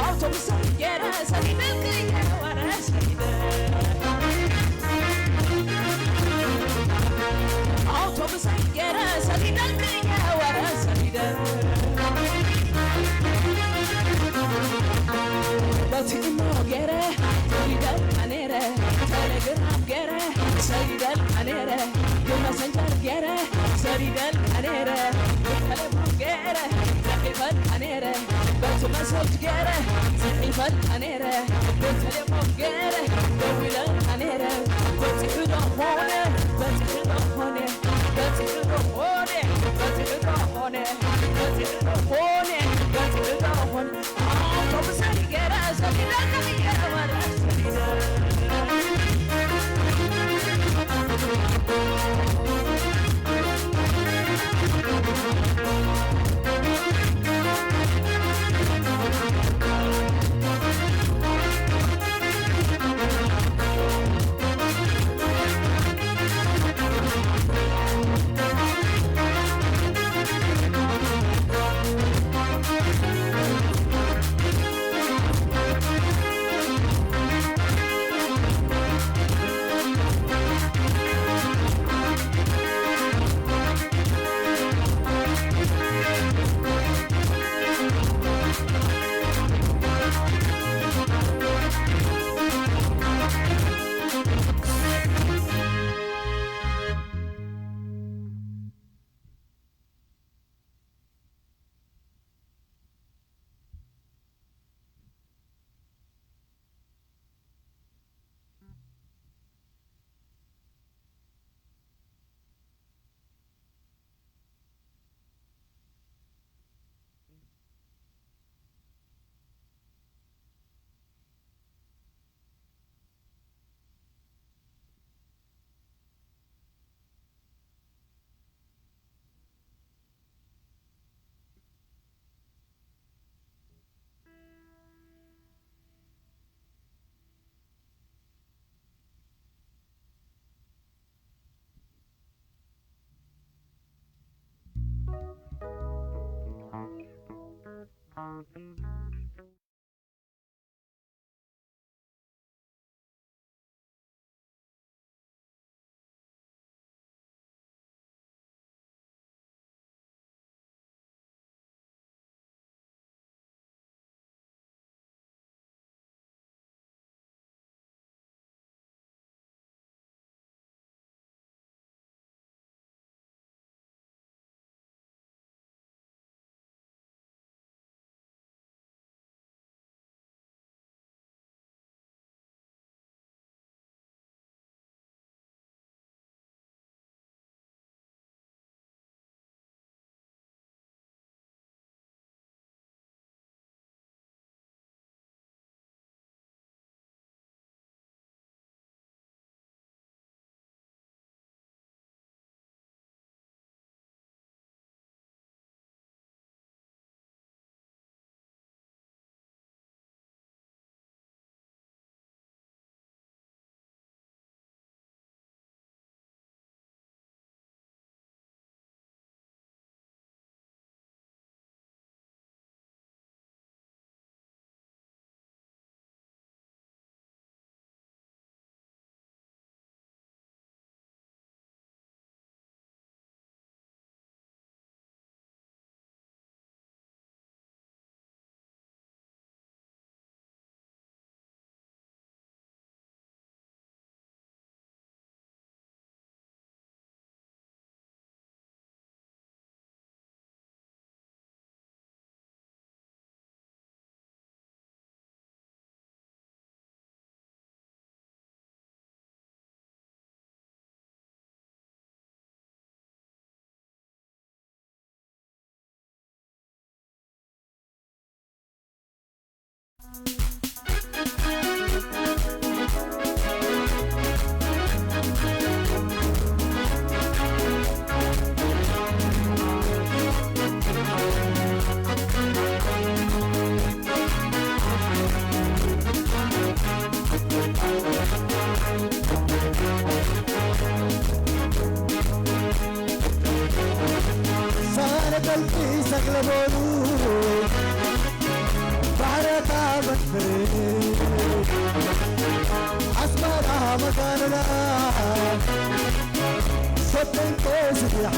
ኣውቶቡሰይ ገይረ ሰዲደልካ እየ ወረ ሰዲደ። ኣውቶቡሰይ ገይረ ሰዲደልካ እየ ወረ ሰዲደ። በቲ ኢሞ ገይረ ሰዲደልካ ነይረ፣ ቴሌግራም ገይረ ሰዲደልካ ነይረ፣ ብመሰንጀር ገይረ ሰዲደልካ ነይረ፣ ብቴሌፎን ገይረ ጽሒፈልካ ነይረ፣ በቲ መሰጅ ገይረ ጽሒፈልካ ነይረ፣ ብቴሌፎን ገይረ ደዊለልካ ነይረ፣ በጽሒ ዶ ኾነ፣ በጽሒ ዶ ኾነ፣ በጽሒ ዶ ኾነ፣ በጽሒ ዶ ኾነ፣ በጽሒ ዶ ኾነ፣ በጽሒ ዶ ኾነ፣ ኣውቶቡሰይ ገይረ ሰዲደልካ እየ ወረ ሰዲደ። ሰግለበሉ ባሕረታ በትሪ ኣስመራ መጋንና ሰተንከ ዝዲሓ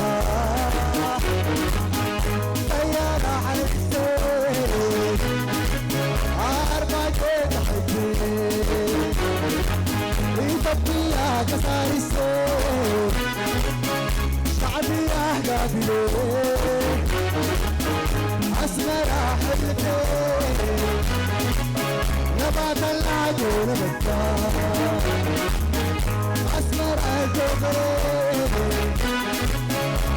ጠያራ ሓለፊተ ኣርባዕተ ታሕቲ ኢትዮጵያ ከሳሪሰ ሻዕብያ ጋቢለ ኣስመራ ሕልፌ ነባተላ ጎረበታ ኣስመራ ዶበሬ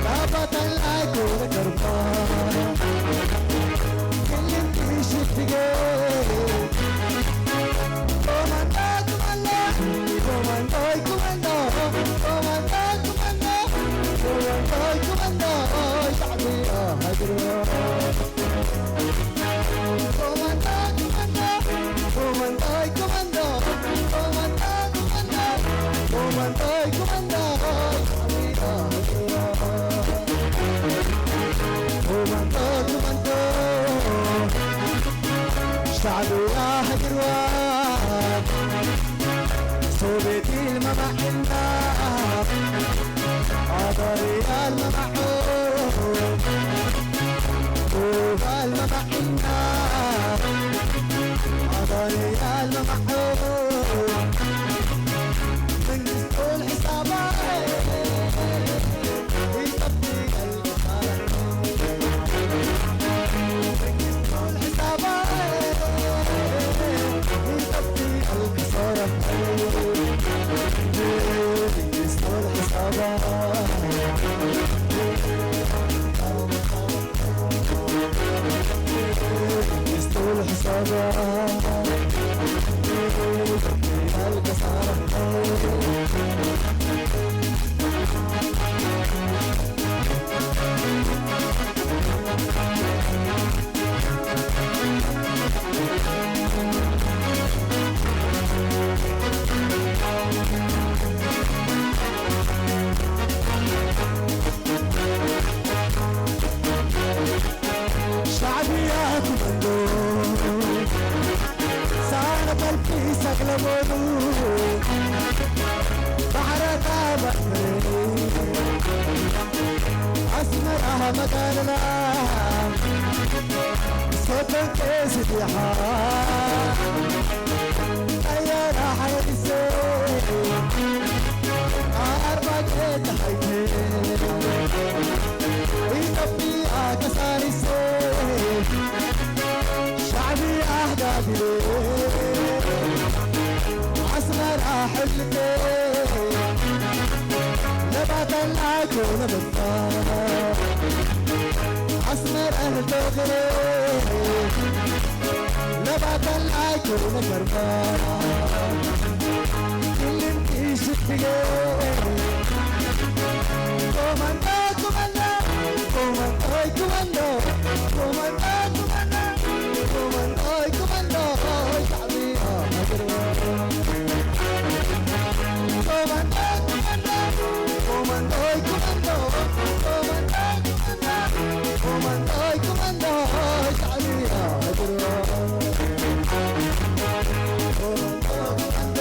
ነባተላ ጎረገርባ ክልቲ ሽትጌ ኮማንዶ ኮማንዶ ኮማንዶ ኮማንዶ ኮማንዶ ኮማንዶ ኮማንዶ ሻዕብያ ሃገር ሻዕብያ ሃገርዋ ሶቤት ኢልመማዕና ኣዳርያ ልመማዖ ኡባል መማዕና ኣዳርያ ልመማዖ መንግስቱን ሕሳባ ይጠብቀል ሻዕብያ ኩመንዶ ሳነ ቀልቢ ሰግለበሉ ባሕረታ ባሕሪ ኣስመራ መጋለላ ሰበንቀ ስዲሓ ጠያራ ሓይሰ ኣርባዕተ ተሓይተ ኢትዮጵያ ከሳሪሰ ሻዕብያ ኣህዳቢረ ኣስመራ ሕልተ ለባታና ኮነ በባ ኣስመራ ሕልተ ገረ ለባታና ኮነ ገርባ ክልንቲ ሽትገ ኮማንዶ ኮማንዶ ኮማንዶ ኮማንዶ ኮማንዶ ኮማንዶ ኮማንዶ ሻዕብያ ሃገር ኮማንዶ ኮማንዶ ኮማንዶ ኮማንዶ ኮማንዶ ኮማንዶ ሻዕብያ ሃገር ኮማንዶ ኮማንዶ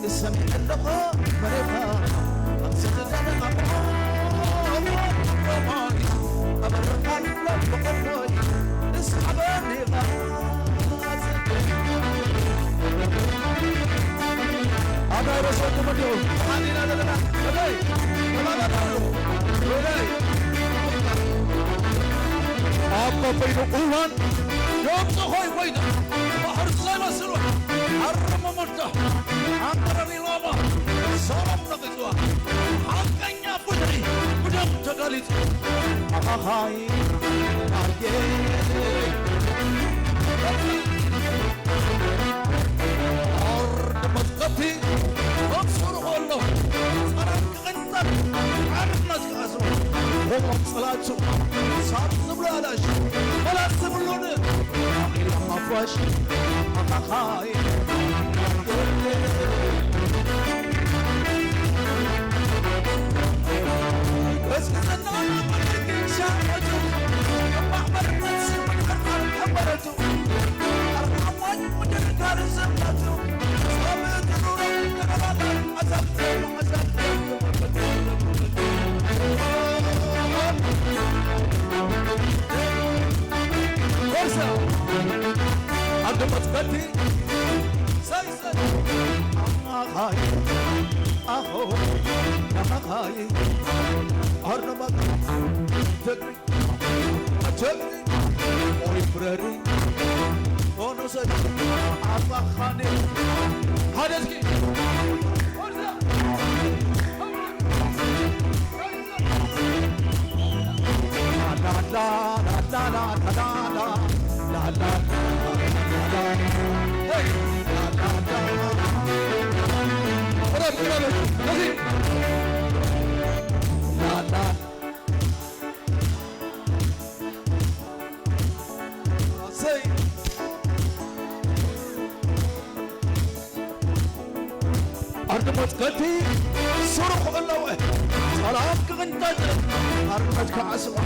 ኣይትስምዑን ኣለኹም። ኣብ በበይኑ እዋን ዶብ ጸኾይ ኮይና፣ ባሕሪ ዝለበስሉ ኣረመሞዳ ኣንበረሪ ላማ ሰላም ነቒጽዋ። ሓቀኛ ፍትሒ ብደም ተጋሊጹ። ኣኻኻይ ኣየ ኣርድ መዝቀቲ መብሱሩ ከሎ ጸላም ክቕንጠር ዓርድና ዝከኣስሩ። ሆም ጸላቱ ሳብ ዝብሉ ኣላሽ መላስ ዝብሉን ኢልካ ሓፋሽ ኣኻኻይ ኣደ መጽቀቲ ሳይሰ ኣኻኻይ ኣኾ ኣኻኻይ ኣርነማት ፍቅሪ ኣቸግሪ ኦይ ፍረሪ ኦኖሰ ኣባኻኔ ሓደ እስኪ ኣርድሞት ከቲ ስሩኽ ኣለወ ጸላም ክቕንጠጥ ኣርድሞት ከዓስባ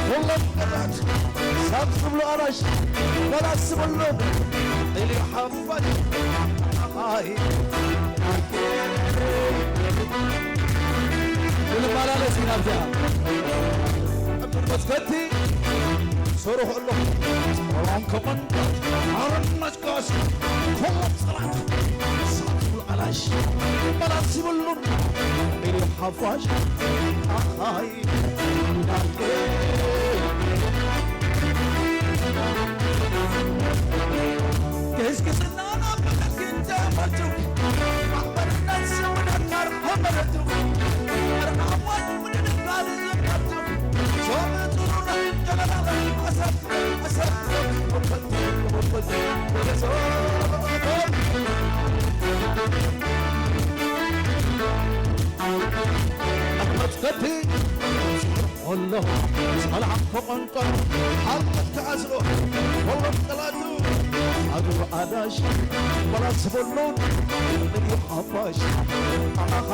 ኩሎም ቀራት ሳብ ዝብሉ ኣራሽ በላስ ዝብሉ ኢሊ ሓፋሽ ኣይ ክንመላለስ ኢና ኣብዚኣ ኣርድሞት ከቲ ስሩኽ ኣለኹ ጸላም ክቕንጠጥ ኣርድሞት ጋስ ኩሎም ጸላት ሳብ ዝብሉ ኣላሽ በላስ ዝብሉ ኢሊ ሓፋሽ ኣኻይ ዳርገ ገስግስና ናብ ብሕጊ እንተመቱ ማሕበርነት ስምነት ኣርሐመረቱ ኣርናዋት ምድንጋር ዘመቱ ሶም ጥሩና ጀነራል ኣሰብ ኣሕመድ ከቲ ኣሎ ሰላም ተቆንጠር ሓልቀት ተኣስሮ ወሎም ጠላቱ ኣዱ ኣዳሽ ወላ ዝበሎን እዩ ሓፋሽ ኣኻ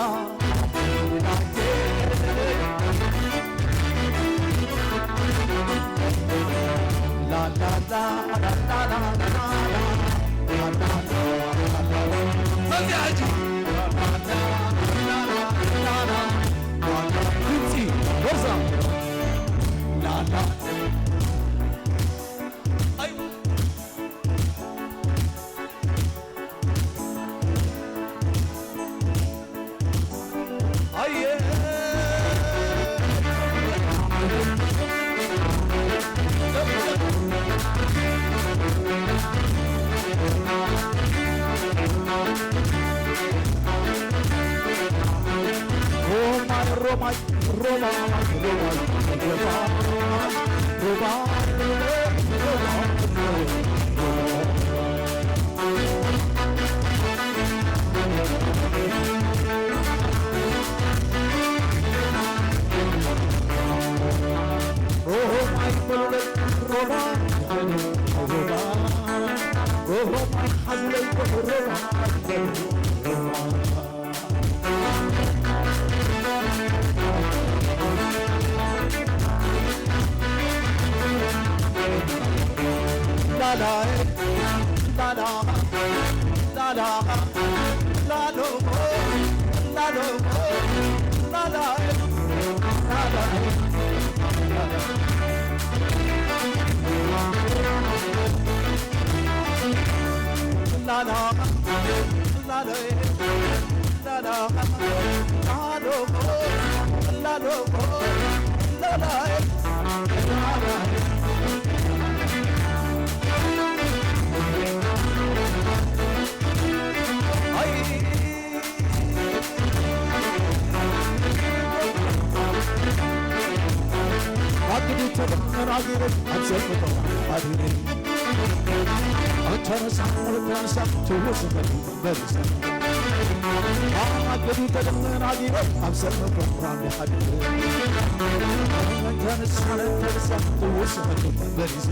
ኣንተ ንስኻ፣ ኣንተ ንስኻ ትውስኸሉ በሪሳ። ኣገዲተ ደመና ጊሮ ኣብ ሰማይ ኮራም ይሓድር። ኣንተ ንስኻ፣ ኣንተ ንስኻ ትውስኸሉ በሪሳ።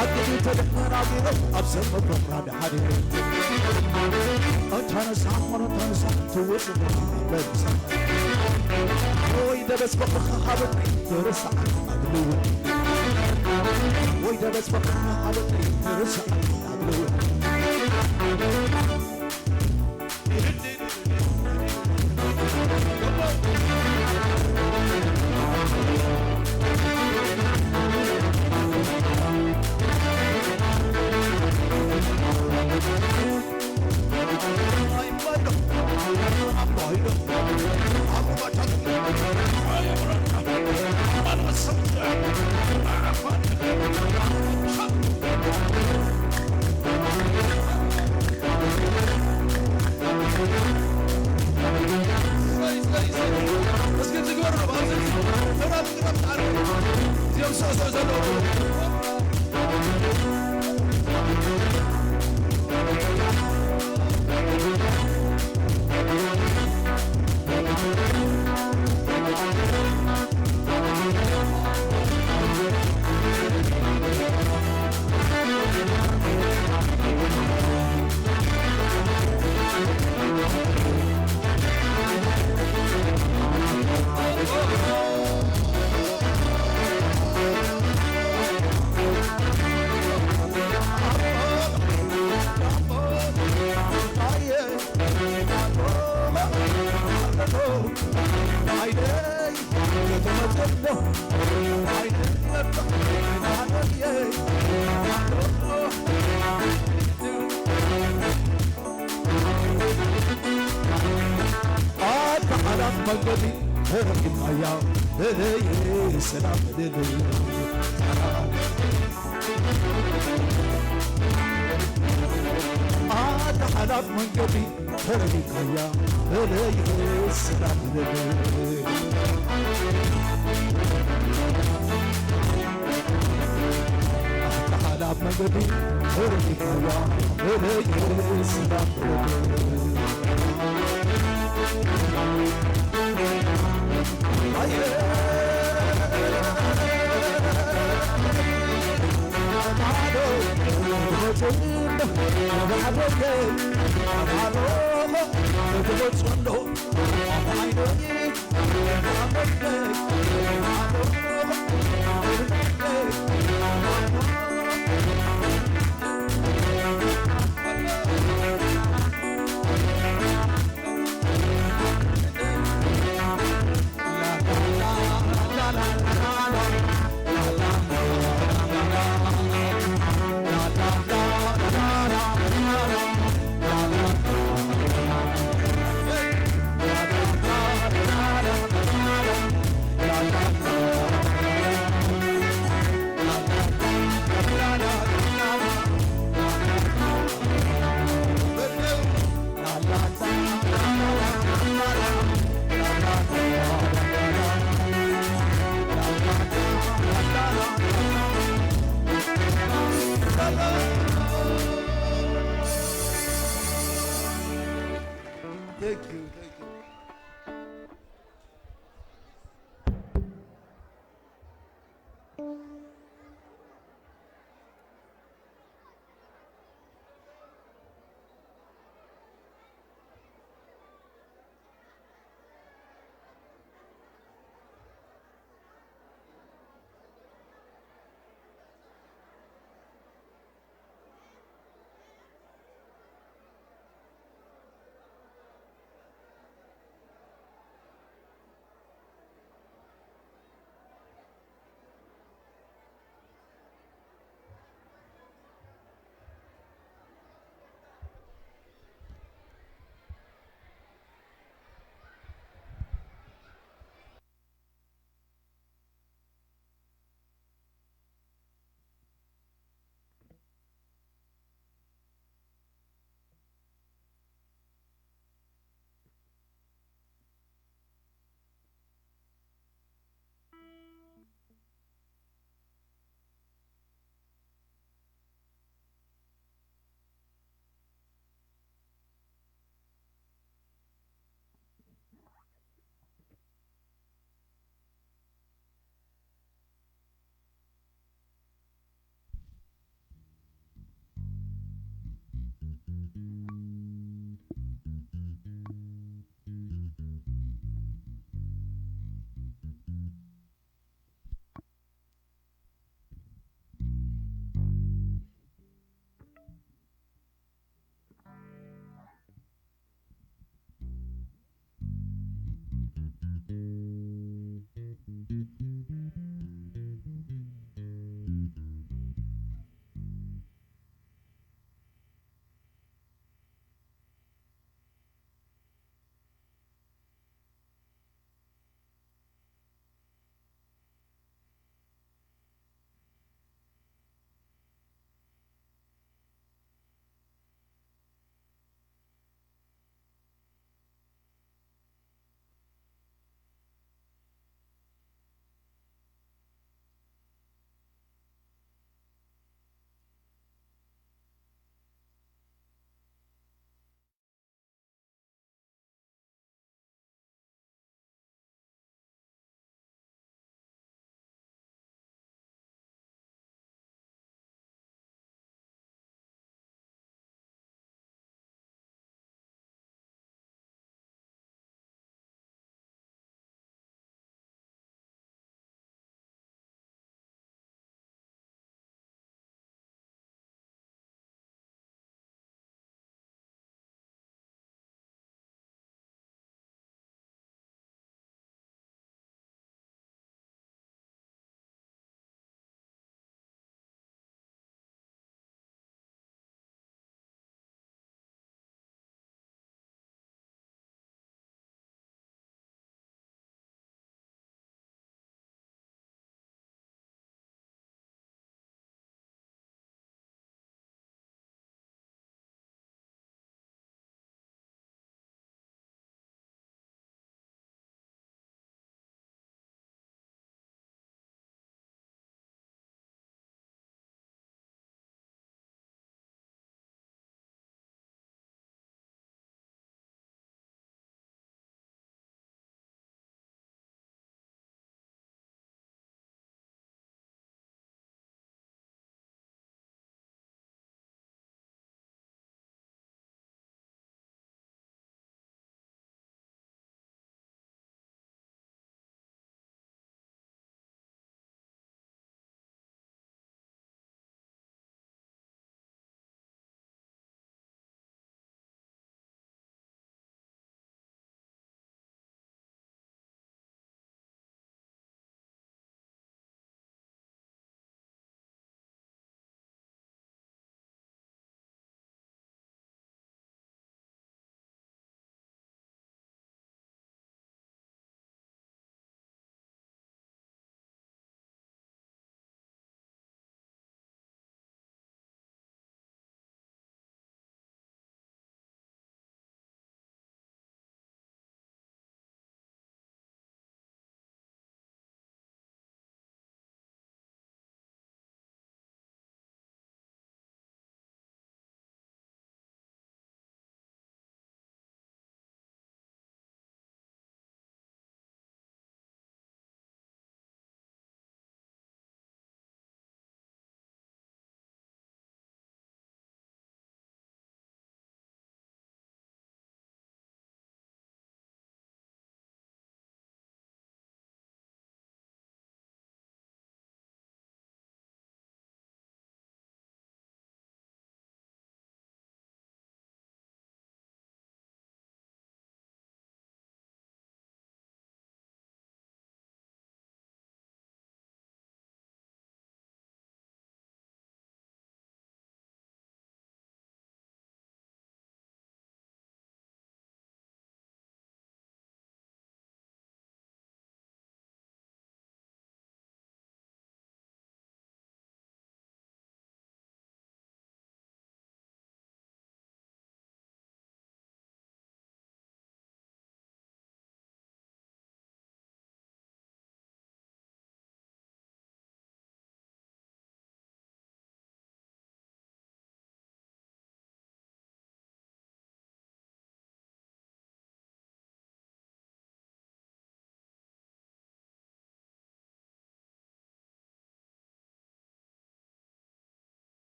ኣግዲተ ደመና ጊሮ ኣብ ሰንበት በራድ ሓደ። እንተነሳ እሞ እንተነሳ ትውስ በርሳ። ወይ ደበስ በቕኻ ሃበኒ ትርሳዕ ኣግልው። ወይ ደበስ በቕኻ ሃበኒ ትርሳዕ ኣግልው። ኣታ ሓላፍ መንገዲ ተረኪብናያ እለየ ሰላም እለየ። ኣታ ሓላፍ መንገዲ ተረኪብናያ እለየ ሰላም እለየ። ኣታ ሓላፍ መንገዲ ተረኪብናያ እለየ ሰላም እለየ። Thank you, thank you.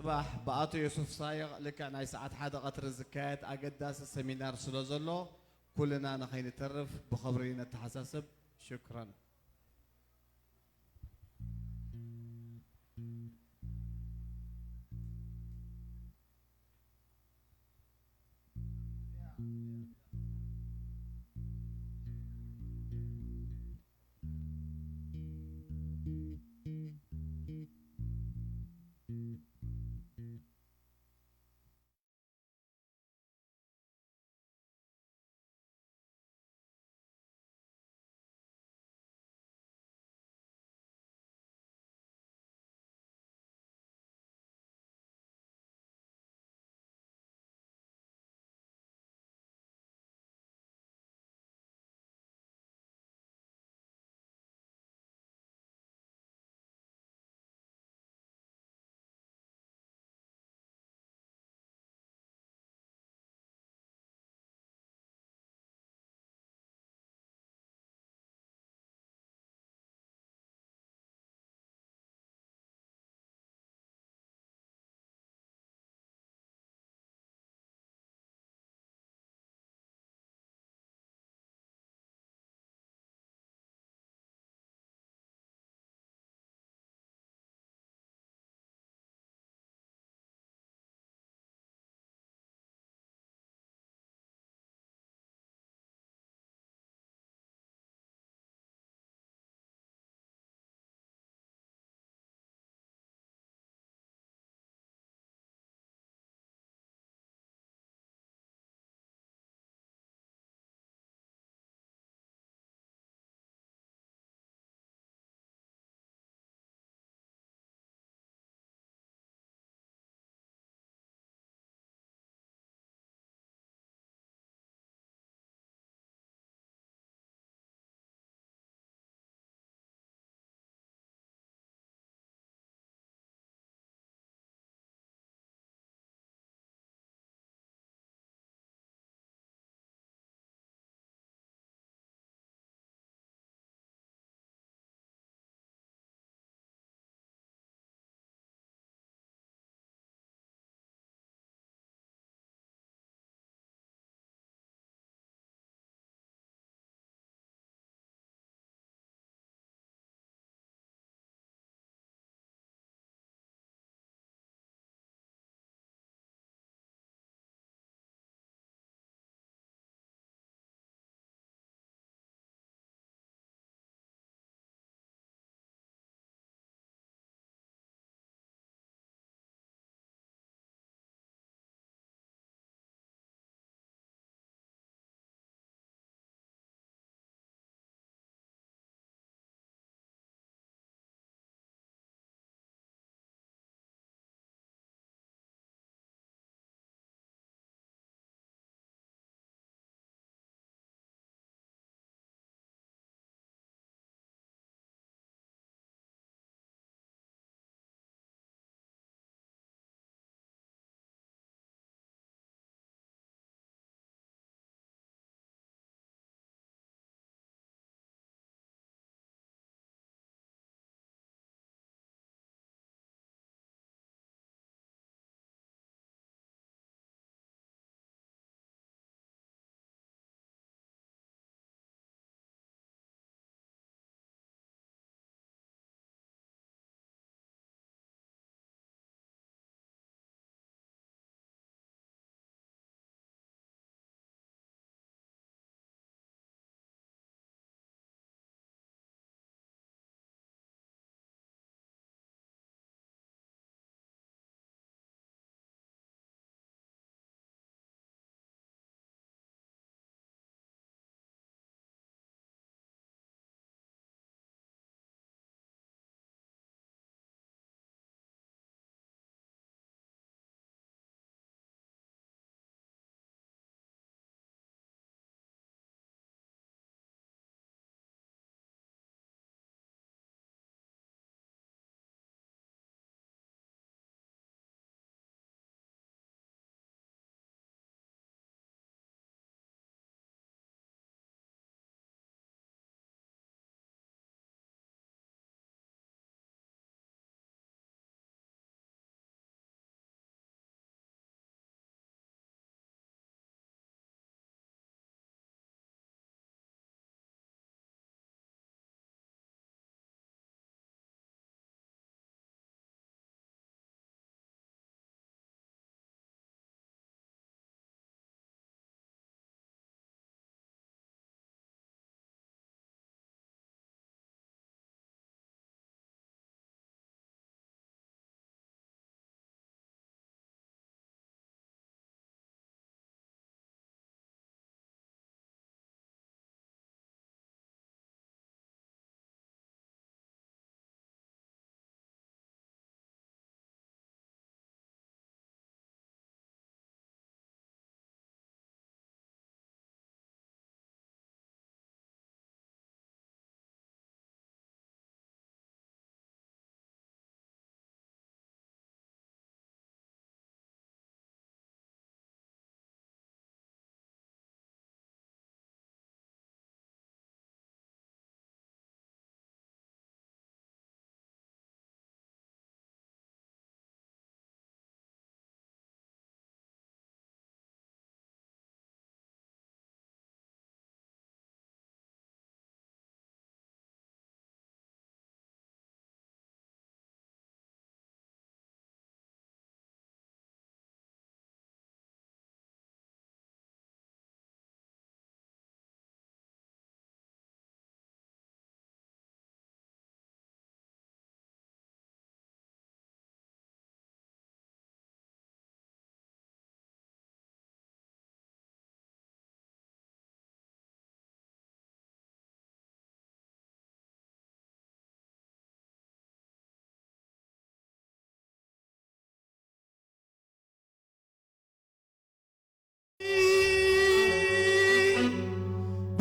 ጽባሕ ብኣቶ ዮሱፍ ሳይቕ ልክዕ ናይ ሰዓት ሓደ ቀትሪ ዝካየድ ኣገዳሲ ሰሚናር ስለ ዘሎ፣ ኩልና ንኸይንተርፍ ብኽብሪ ነተሓሳስብ። ሽክራን።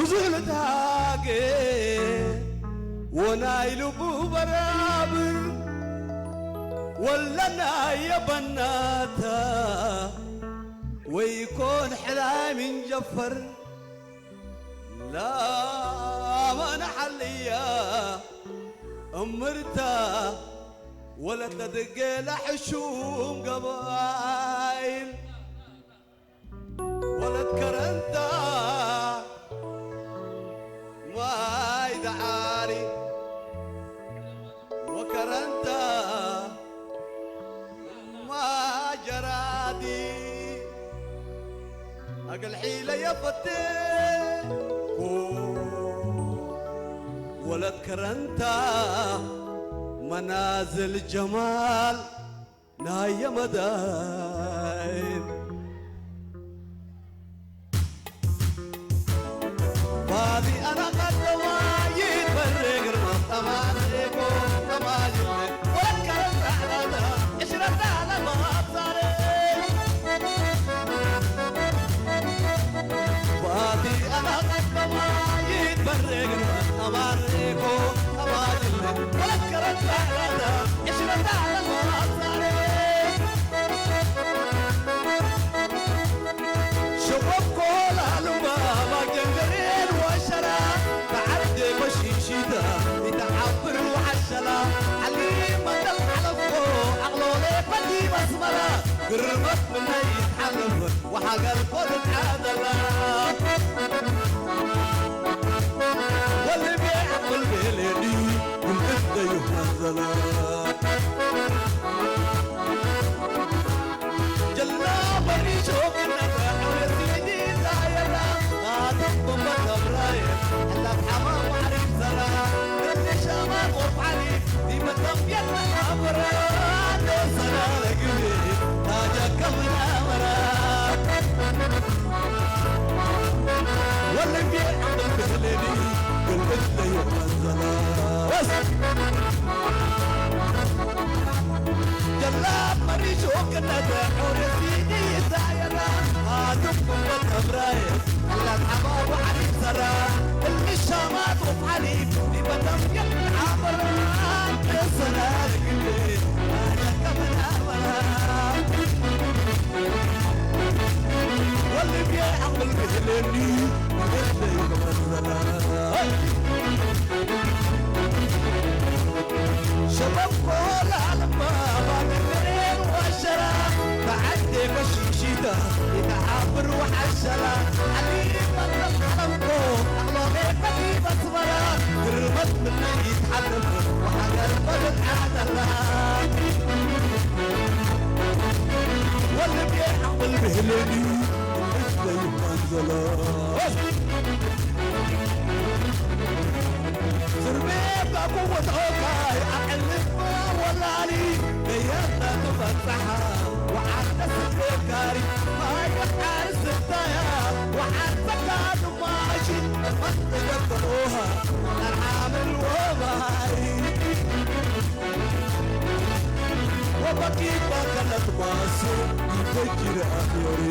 ብዙሕ ልታገ ወናይ ልቡ በራብር ወለና የበናታ ወይኮን ሕላይ ምንጀፈር ላመና ሓልያ እምርታ ወለት ለድገላ ሕሹም ገባይል ወለት ከረንታ ማይ ደዓሪ ወከረንታ ማጀራዲ ኣገልሒለ የፈቴ ወለት ከረንታ መናዝል ጀማል ናየ መዳይን ባዲ ኣና ቀደማ ይትበሬ ግርማ ጠማኔኮ ጠማይለ ወከረታ ዕሽረታ ለማብዛሬ ባዲ ኣና ቀደማ ይትበሬ ግርማ ጠማኔኮ ጠማይለ ወከረታ ዕሽረታ ለማብዛሬ ሸወኮ ላሉማ ማጀንገሬን ወሸራ ተዓርዴ በሺሺታ ይተዓብር ወዓሸላ ዓሊ መተል ዓለፎ ዓቕሎሌ ፈዲ መስመራ ግርመት ምነይ ይትሓለፍ ወሓገር ኮትት ዓደላ ወልቤ ዓቕል ቤሌዲ ግልግል ደዩ ማዘላ ጀላ በሪሾ ቅነተ ሐወሲ ዲዛየራ ጣት በንበተ ብራየ ሕላት ሓማ ማዕሪፍ ሰራ እኒ ሸማ ቆርፋኒ ዲመተም የና ኣበራ ደሰና ለግቢ ታጀከ ምናመራ ወልቤ ዓቕል ብህልኒ ግልብት ለዩ ማዘላ ወስ ጀላት መሪሹ ቅነተ ዑርሲ ይዛየራ ኣቱም ኩበት እብራይ ኣላት ሓባቡ ዓሪፍ ሰራ እልሻማት ወፍዓሊ ዲበተም የዓበራ ቅሰላ ልግቤ ኣያከመናበራ ወልቤ ዓቕል ብህልኒ ግልብት ለዩ ማዘላ ሸበብ ኮላ ልባ ባንግሬን ወሸራ ተዓዴ በሽሽታ ይተዓብር ወሓሸላ ዓሊ መድረኽ ዓለምኮ ኣቕሎሜ ፈቲ በስመራ ግርመት ምነይ ይትዓለም ወሓገር በልት ዓደላ ወልቤ ዓቕል ብህልኒ ዘይፋን ዘሎ ስርቤ ባቡ ወትኦካይ ኣዕልባ ወላሊ ገየርና ትበጽሓ ወዓርተ ስርቤ ጋሪ ማይ ወዓር ስታያ ወዓር ፈቃዱ ማሺ መጥገብ ኦሃ መርዓምን ወባይ ወበቂ ባከለት ማሱ ይፈጅር ኣፍዮሪ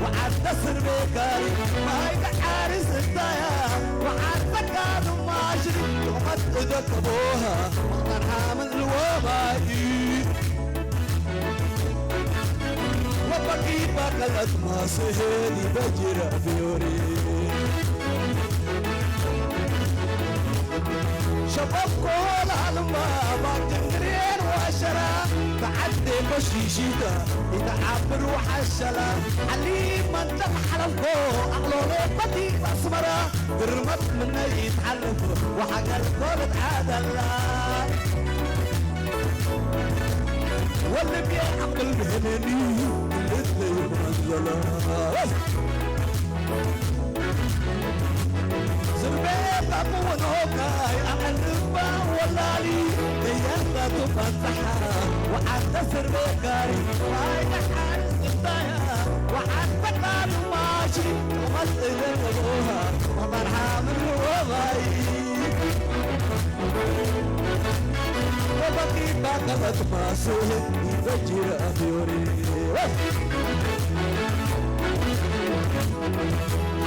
ወዓል ተስር ቤካሪ ማይ ተዓሪ ስታያ ወዓል ተጋዱ ማሽሪ ጥቕመት እደከቦሃ መቕጠር ሓምል ወባይ ወበቂ ባከለት ማስሄድ ይበጅረ ፊዮሪ ተበኮ ላልማ ባንጀንግሬን ዋሸራ ተዓዴ ኮሺሺታ ይተዓብር ወሓሸላ ሓሊ መንጠቕ ሓለፍኮ ኣቕሎለ በቲ ኣስመራ ግርመት ምነይ ይትሓልፍ ወሓገር ኮልት ዓደላ ወልቤ ዓቕል ብህልኒ ልትለይ መንዘላ ዝርቤ ባቡ ወኖካይ ኣቐልባ ወላሊ ከየንጋቱ ባንሳሓ ወዓተ ስርቤ ጋሪ ዋይዳ ሓርስ ክታያ ወዓተ ቃሉ ማሺ ተቐጽለ ወቦሃ ወመርሓ ምንወባይ ወበኪ ባቀበት ማስህ ይበጅረ ኣፍዮሪ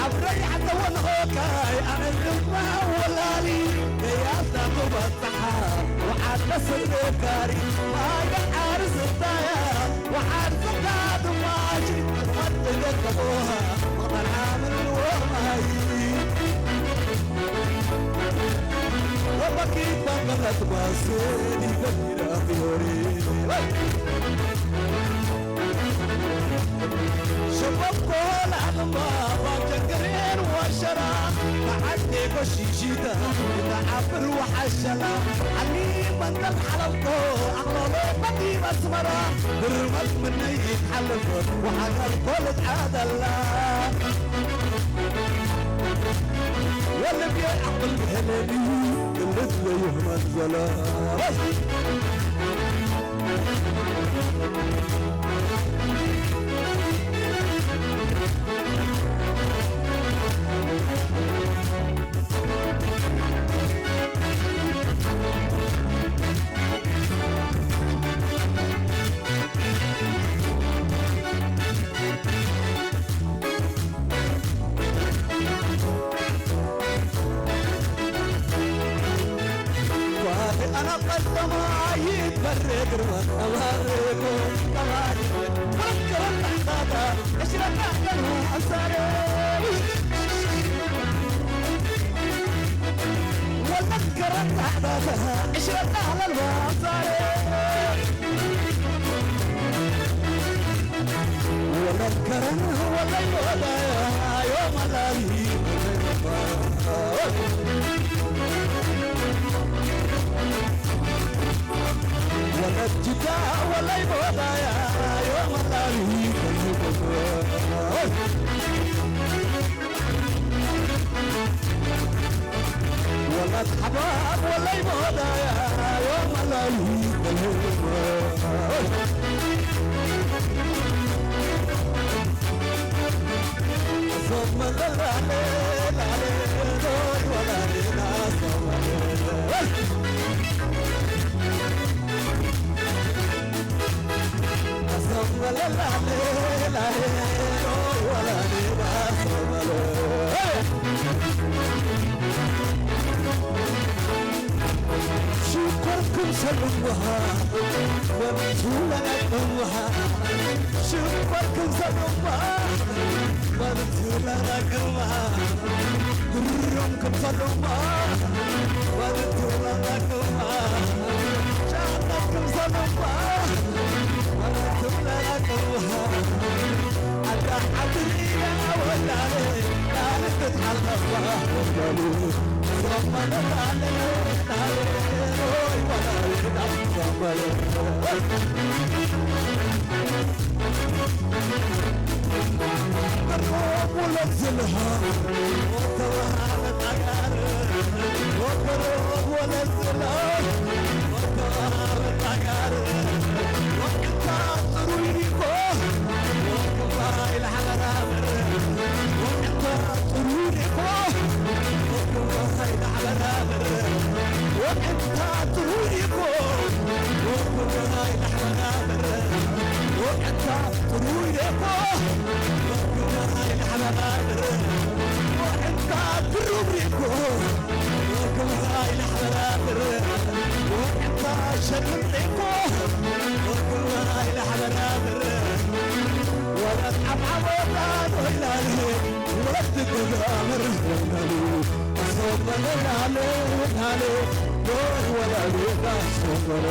ኣብረይ ዓተወን ኦካይ ኣዕልማ ወላሊ ገያታ ክበጽሓ ወዓተ ስርጋሪ ማየ ዓርዝታያ ወዓርዝታ ድማጂ ወጥገከቦሃ ወመርሓ ምንወማይ ወበኪ ባቀበት ማስህ ይበጅረ ኣፍዮሪ ሸበብ ኮላ እምባ ባብ ጀንግሬን ወሸራ ተዓዴ ኮሺሺታ ተዓብር ወሓሸላ ዓሊ መንደር ሓለፍኮ ኣቕሎሎ በዲ ኣስመራ ብርመት ምነይ ይትሓልፍ ወሓገር ኮልት ዓደላ ወልቤ ዓቕል ብሄለኒ ክልት ለይህመን ዘላ ወላት ሓባብ ወላይ መዳያ ወመላይ ሽኮር ክምሰል እምበሃ ወንቱ ለናይ እምበሃ ሽኮር ክምሰል እምበሃ ወንቱ ለናይ እምበሃ ግሩም ክምሰል እምበሃ ወንቱ ለናይ እምበሃ ጫማ ክምሰል እምበሃ ወንቱ ለናይ እምበሃ ወላዲታ ሰመረ።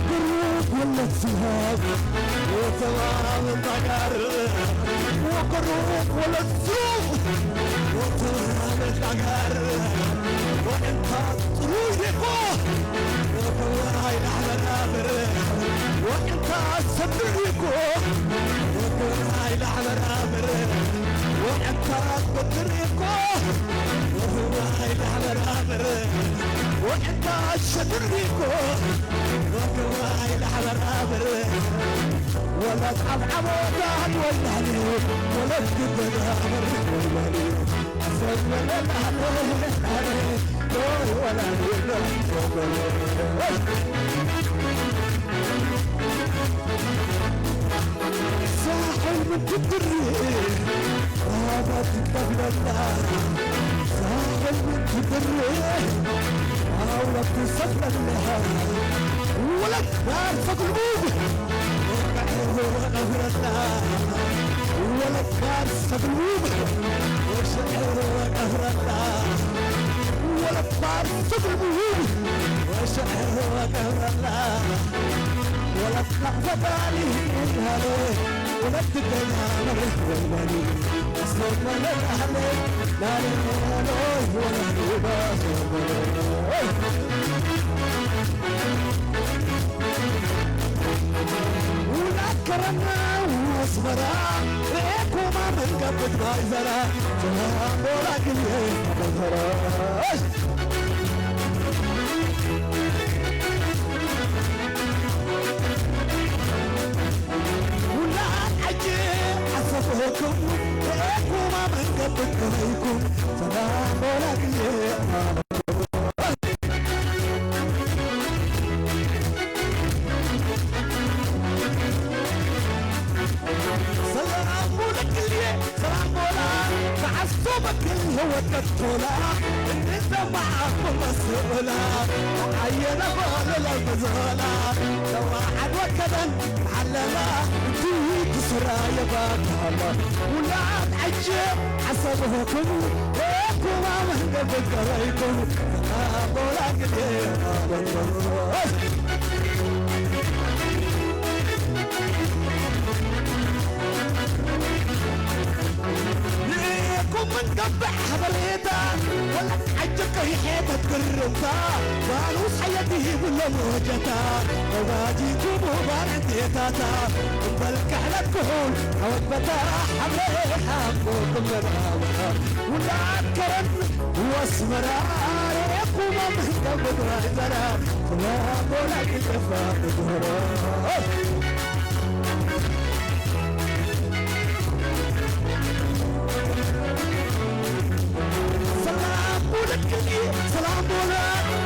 ብሩክ ወለድ ስብሐት ወተማም ጣጋር ወቅሩብ ወለድ ሱቅ ወተማም ጣጋር ወእንታ ጥሩይ ዲኮ ወተማይ ላዕበራብር ወእንታ ሰብር ዲኮ ወተማይ ላዕበራብር ወእንታ ቁጥር ዲኮ ወተማይ ላዕበራብር ወእንታ ሸብር ዲኮ ወተማይ ላዕበራብር ወለት ዓብዓቦታት ወይናኒ ወለት ግበናብር ወይናኒ ሳሕል ምትድሪ ራባት ይቀብለላ ሳሕል ምትድሪ ኣውለት ትሰብለላ ወለት ዳር ፈግልቡ ወቀብረላ ወለት ዳር ፈግልቡ ወሸቀብረላ ወለባር ፍቅርሙን ወሸዐ ወቀብረላ ወለታ ፈጣሪ ያለ ወለትገና መሬት ወልበኒ አስወመለላለ ላለ ወለኒ ባስወመለ ውላከረና ወስመራ ሬኮማ መንገድ ባይዘራ ጀራ ቦላ ግዜ ተፈራ ውላድ ዓጂ ዓሰብኩም ሬኮማ መንገድ ከመይኩም ጀራ ቦላ ግዜ ሰላም ሙልክልየ ሰላም ቦላ ተዓሶ በክል ህወት ከቶላ እንዘማዓኩም መስእላ ተዓየነ ኾለለ ብዝኸላ ተዋዓድ ወከደን ዓለላ እቲ ትስራ የባካላ ውላድ ዓጀ ዓሰብኹም ሬኩማ መንገድ ገረይኩም ሰላም ቦላ ግዜ ርኢኹም እንገብዕ ሓበሬታ ወላ ዓጀብ ከይሐ ተትግርምታ ፋኑስ ሓየት ይብሎ ሞጀታ ተዋጂኩም ባር እንዴታታ እምበል ክሕለት ክሑል ኣወጅበታ ሓምረ ሓምቦ ክመራምራ ውላድ ከረን ወስመራ ሬኩማ መንገድ ገረይዘራ ሰላም ሙልክኒ ሰላም ቦለ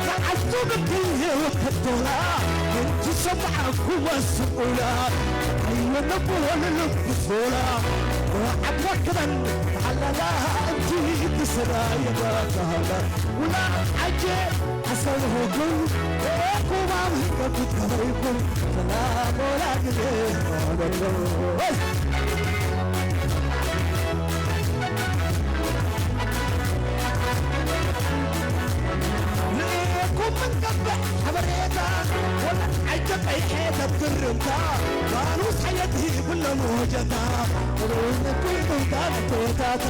ተዓሱ ብክኒ ወከቶላ ምንቲ ሰማዕኩ ወስኡላ ኣየነቦለ ልብሶላ ወዓድ ወክበን ተዓለላ እንቲ ትስራ የባታላ ውላ ዓጀ ሓሳብኩም ሬኩማ መንገድ ከመይኩም ሰላም ወላ ግዜ ርኢኹም እንገብዕ ሓበሬታ ወላ ዓጀብ ቀይሐ ተትግርምታ ፋኑስ ሓየት ሂብሎም ወጀታ እብነኩም ቁምታ ነቶታታ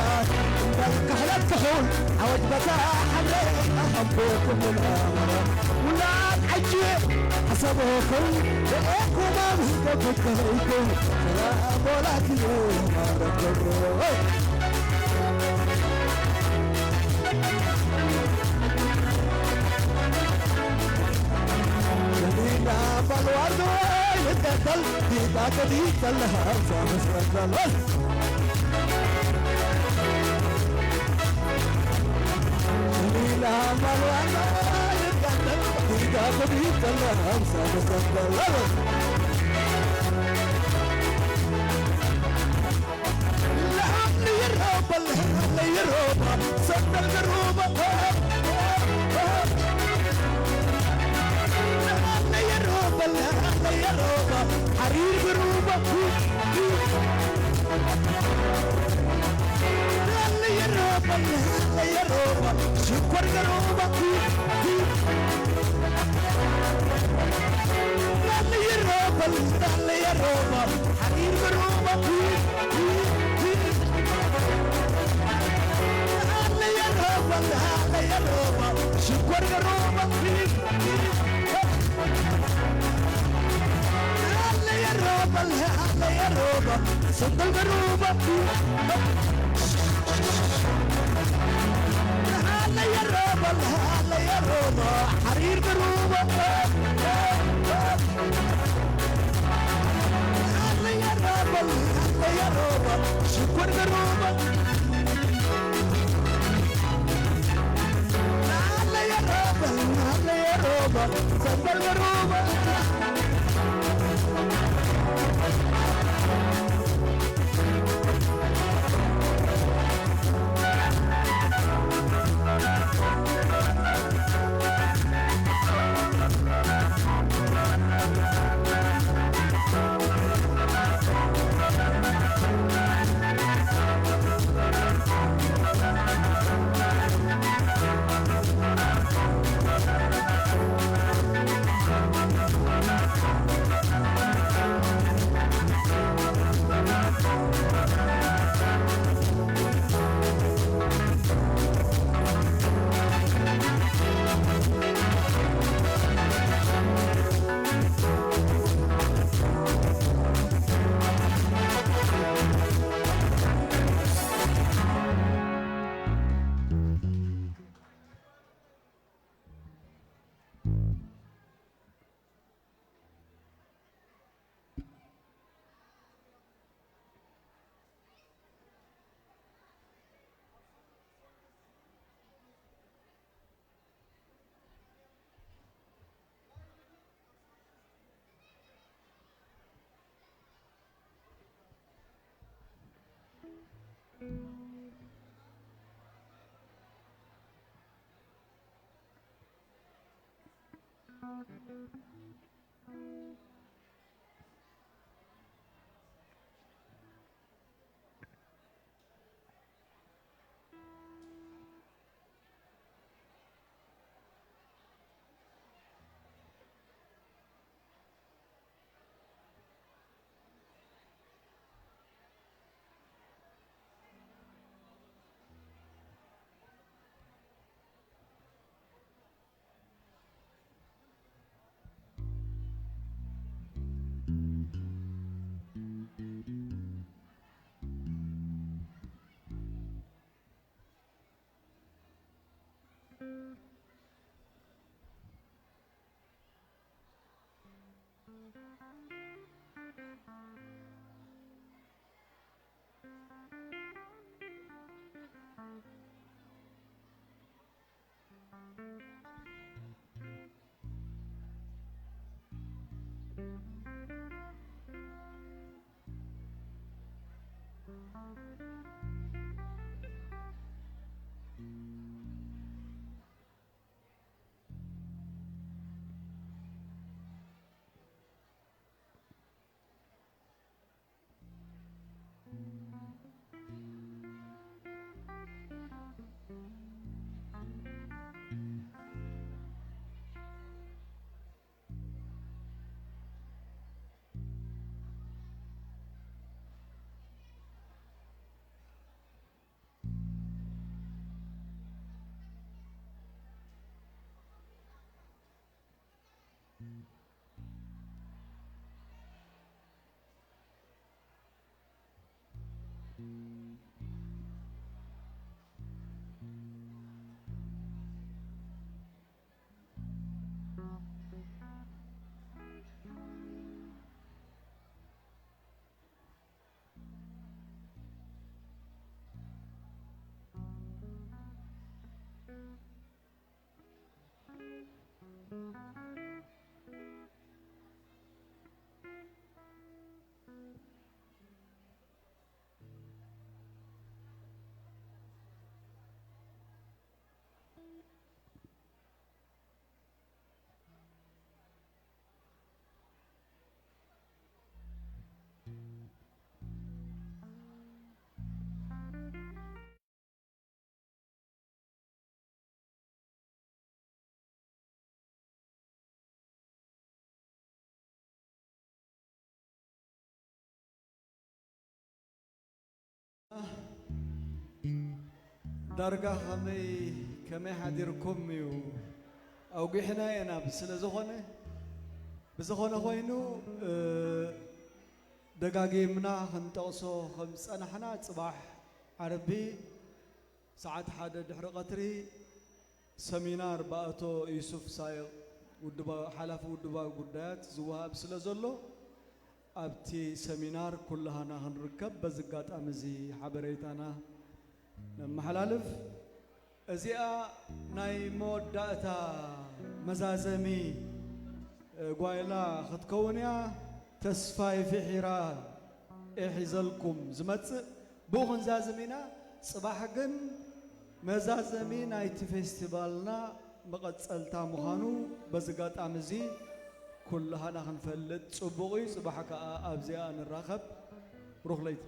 እምበል ክሕለት ክሑል ዓወጅ በታ ሓምረ ኣኸቦኩም ውላድ ዓጂ ሓሰቦኩም ርኤኩማ ምህገቡት ከመይኩም ሰላም ወላኪ ማረከቦ ሸኒና ባልዋርዶ ይቀተል ዲጣ ከዲተለሃ ሳመስረተለል ሽኮር ገሮባ፣ ላለ የሮባ፣ ላለ የሮባ፣ ሓሪር ገሮባ፣ ላለ የሮባ፣ ላለ የሮባ፣ ሽኮር ገሮባ፣ ላለ የሮባ፣ ላለ የሮባ፣ ሰንደል ገሮባ፣ ላለ የሮባ፣ ላለ የሮባ፣ ሓሪር ገሮባ፣ ላለ የሮባ፣ ላለ የሮባ፣ ሽኮር ገሮባ፣ ላለ የሮባ፣ ላለ የሮባ፣ ሰንደል ገሮባ። ዳርጋ ከመይ ከመይ ሓዲርኩም እዩ ኣውጊሕና ኢና። ስለ ዝኾነ ብዝኾነ ኮይኑ፣ እ፣ ደጋጊምና ክንጠቕሶ ከም ዝጸናሕና፣ ጽባሕ ዓርቢ ሰዓት ሓደ ድሕሪ ቀትሪ ሰሚናር ብኣቶ ዩሱፍ ሳይቕ፣ ውድባ-፣ ሓላፊ ውድባዊ ጉዳያት ዝወሃብ ስለ ዘሎ፣ ኣብቲ ሰሚናር ኩላህና ክንርከብ በዚ ኣጋጣሚ እዚ ሓበሬታና ነመሓላልፍ። እዚኣ ናይ መወዳእታ መዛዘሚ፣ እ፣ ጓይላ ክትከውን እያ። ተስፋይ ፊሒራ እየ ሒዘልኩም ዝመጽእ። ብኡ ክንዛዝም ኢና። ጽባሕ ግን መዛዘሚ ናይቲ ፌስቲቫልና መቐጸልታ ምዃኑ በዚ ኣጋጣሚ እዚ ኩላህና ክንፈልጥ ጽቡቕ እዩ። ጽባሕ ከኣ ኣብዚኣ ንራኸብ። ብሩኽ ለይቲ።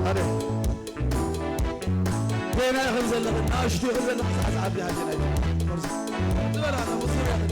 ኣረ፣ ጌና ኢኹም ዘለኹም፣ ንኣሽቱ ኢኹም ዘለኹም፣ ጻዕጻዕ ኣቢሃ ጌና ኢኹም። ዝበላ፣ ብሱር ኢኹም።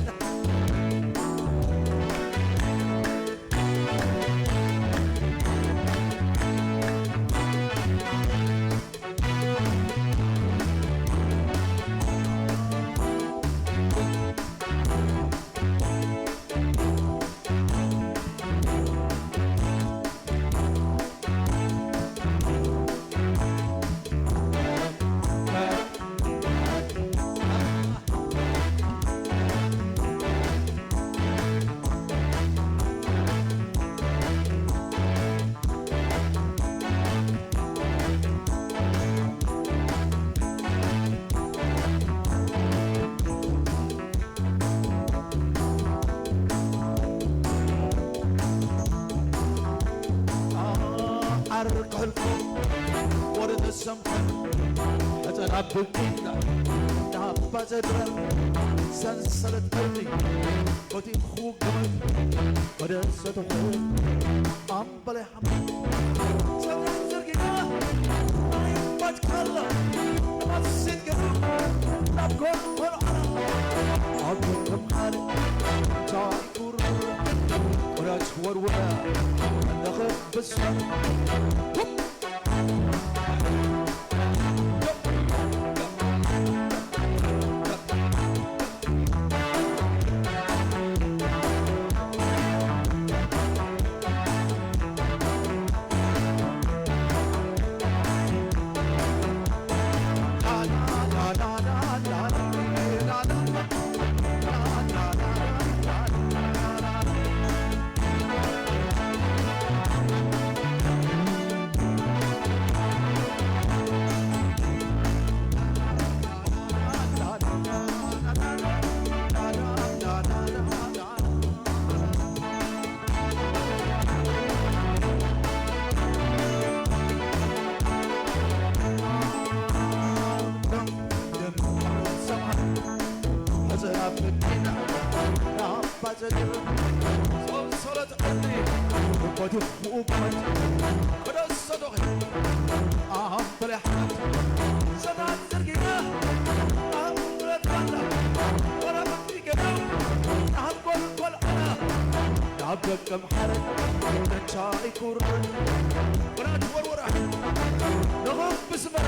ኣርክሕልኩም ወደ ተሰምሐ፣ ሕፀን ኣብ ብቂና፣ ናባ ዘድረ ሰንሰለት እምኒ፣ በቲ ክውገመት ወደ ሰተኹ ኣምበላይ ሓመድ፣ ሰንሰለት ዘርጊና፣ ናይ ባጭካላ፣ ንማስት ገሩ፣ ናብ ጎን ቆልዓና፣ ኣብ ከም ሓደ እንታይ ቁሩብ ወዳጅ ወርወራ፣ እንደኸ ብስመር። ኣብ ደቀም ሓረግ እንታይ ኩርር ወራጅ ወርወራ ንኹም ብስመራ።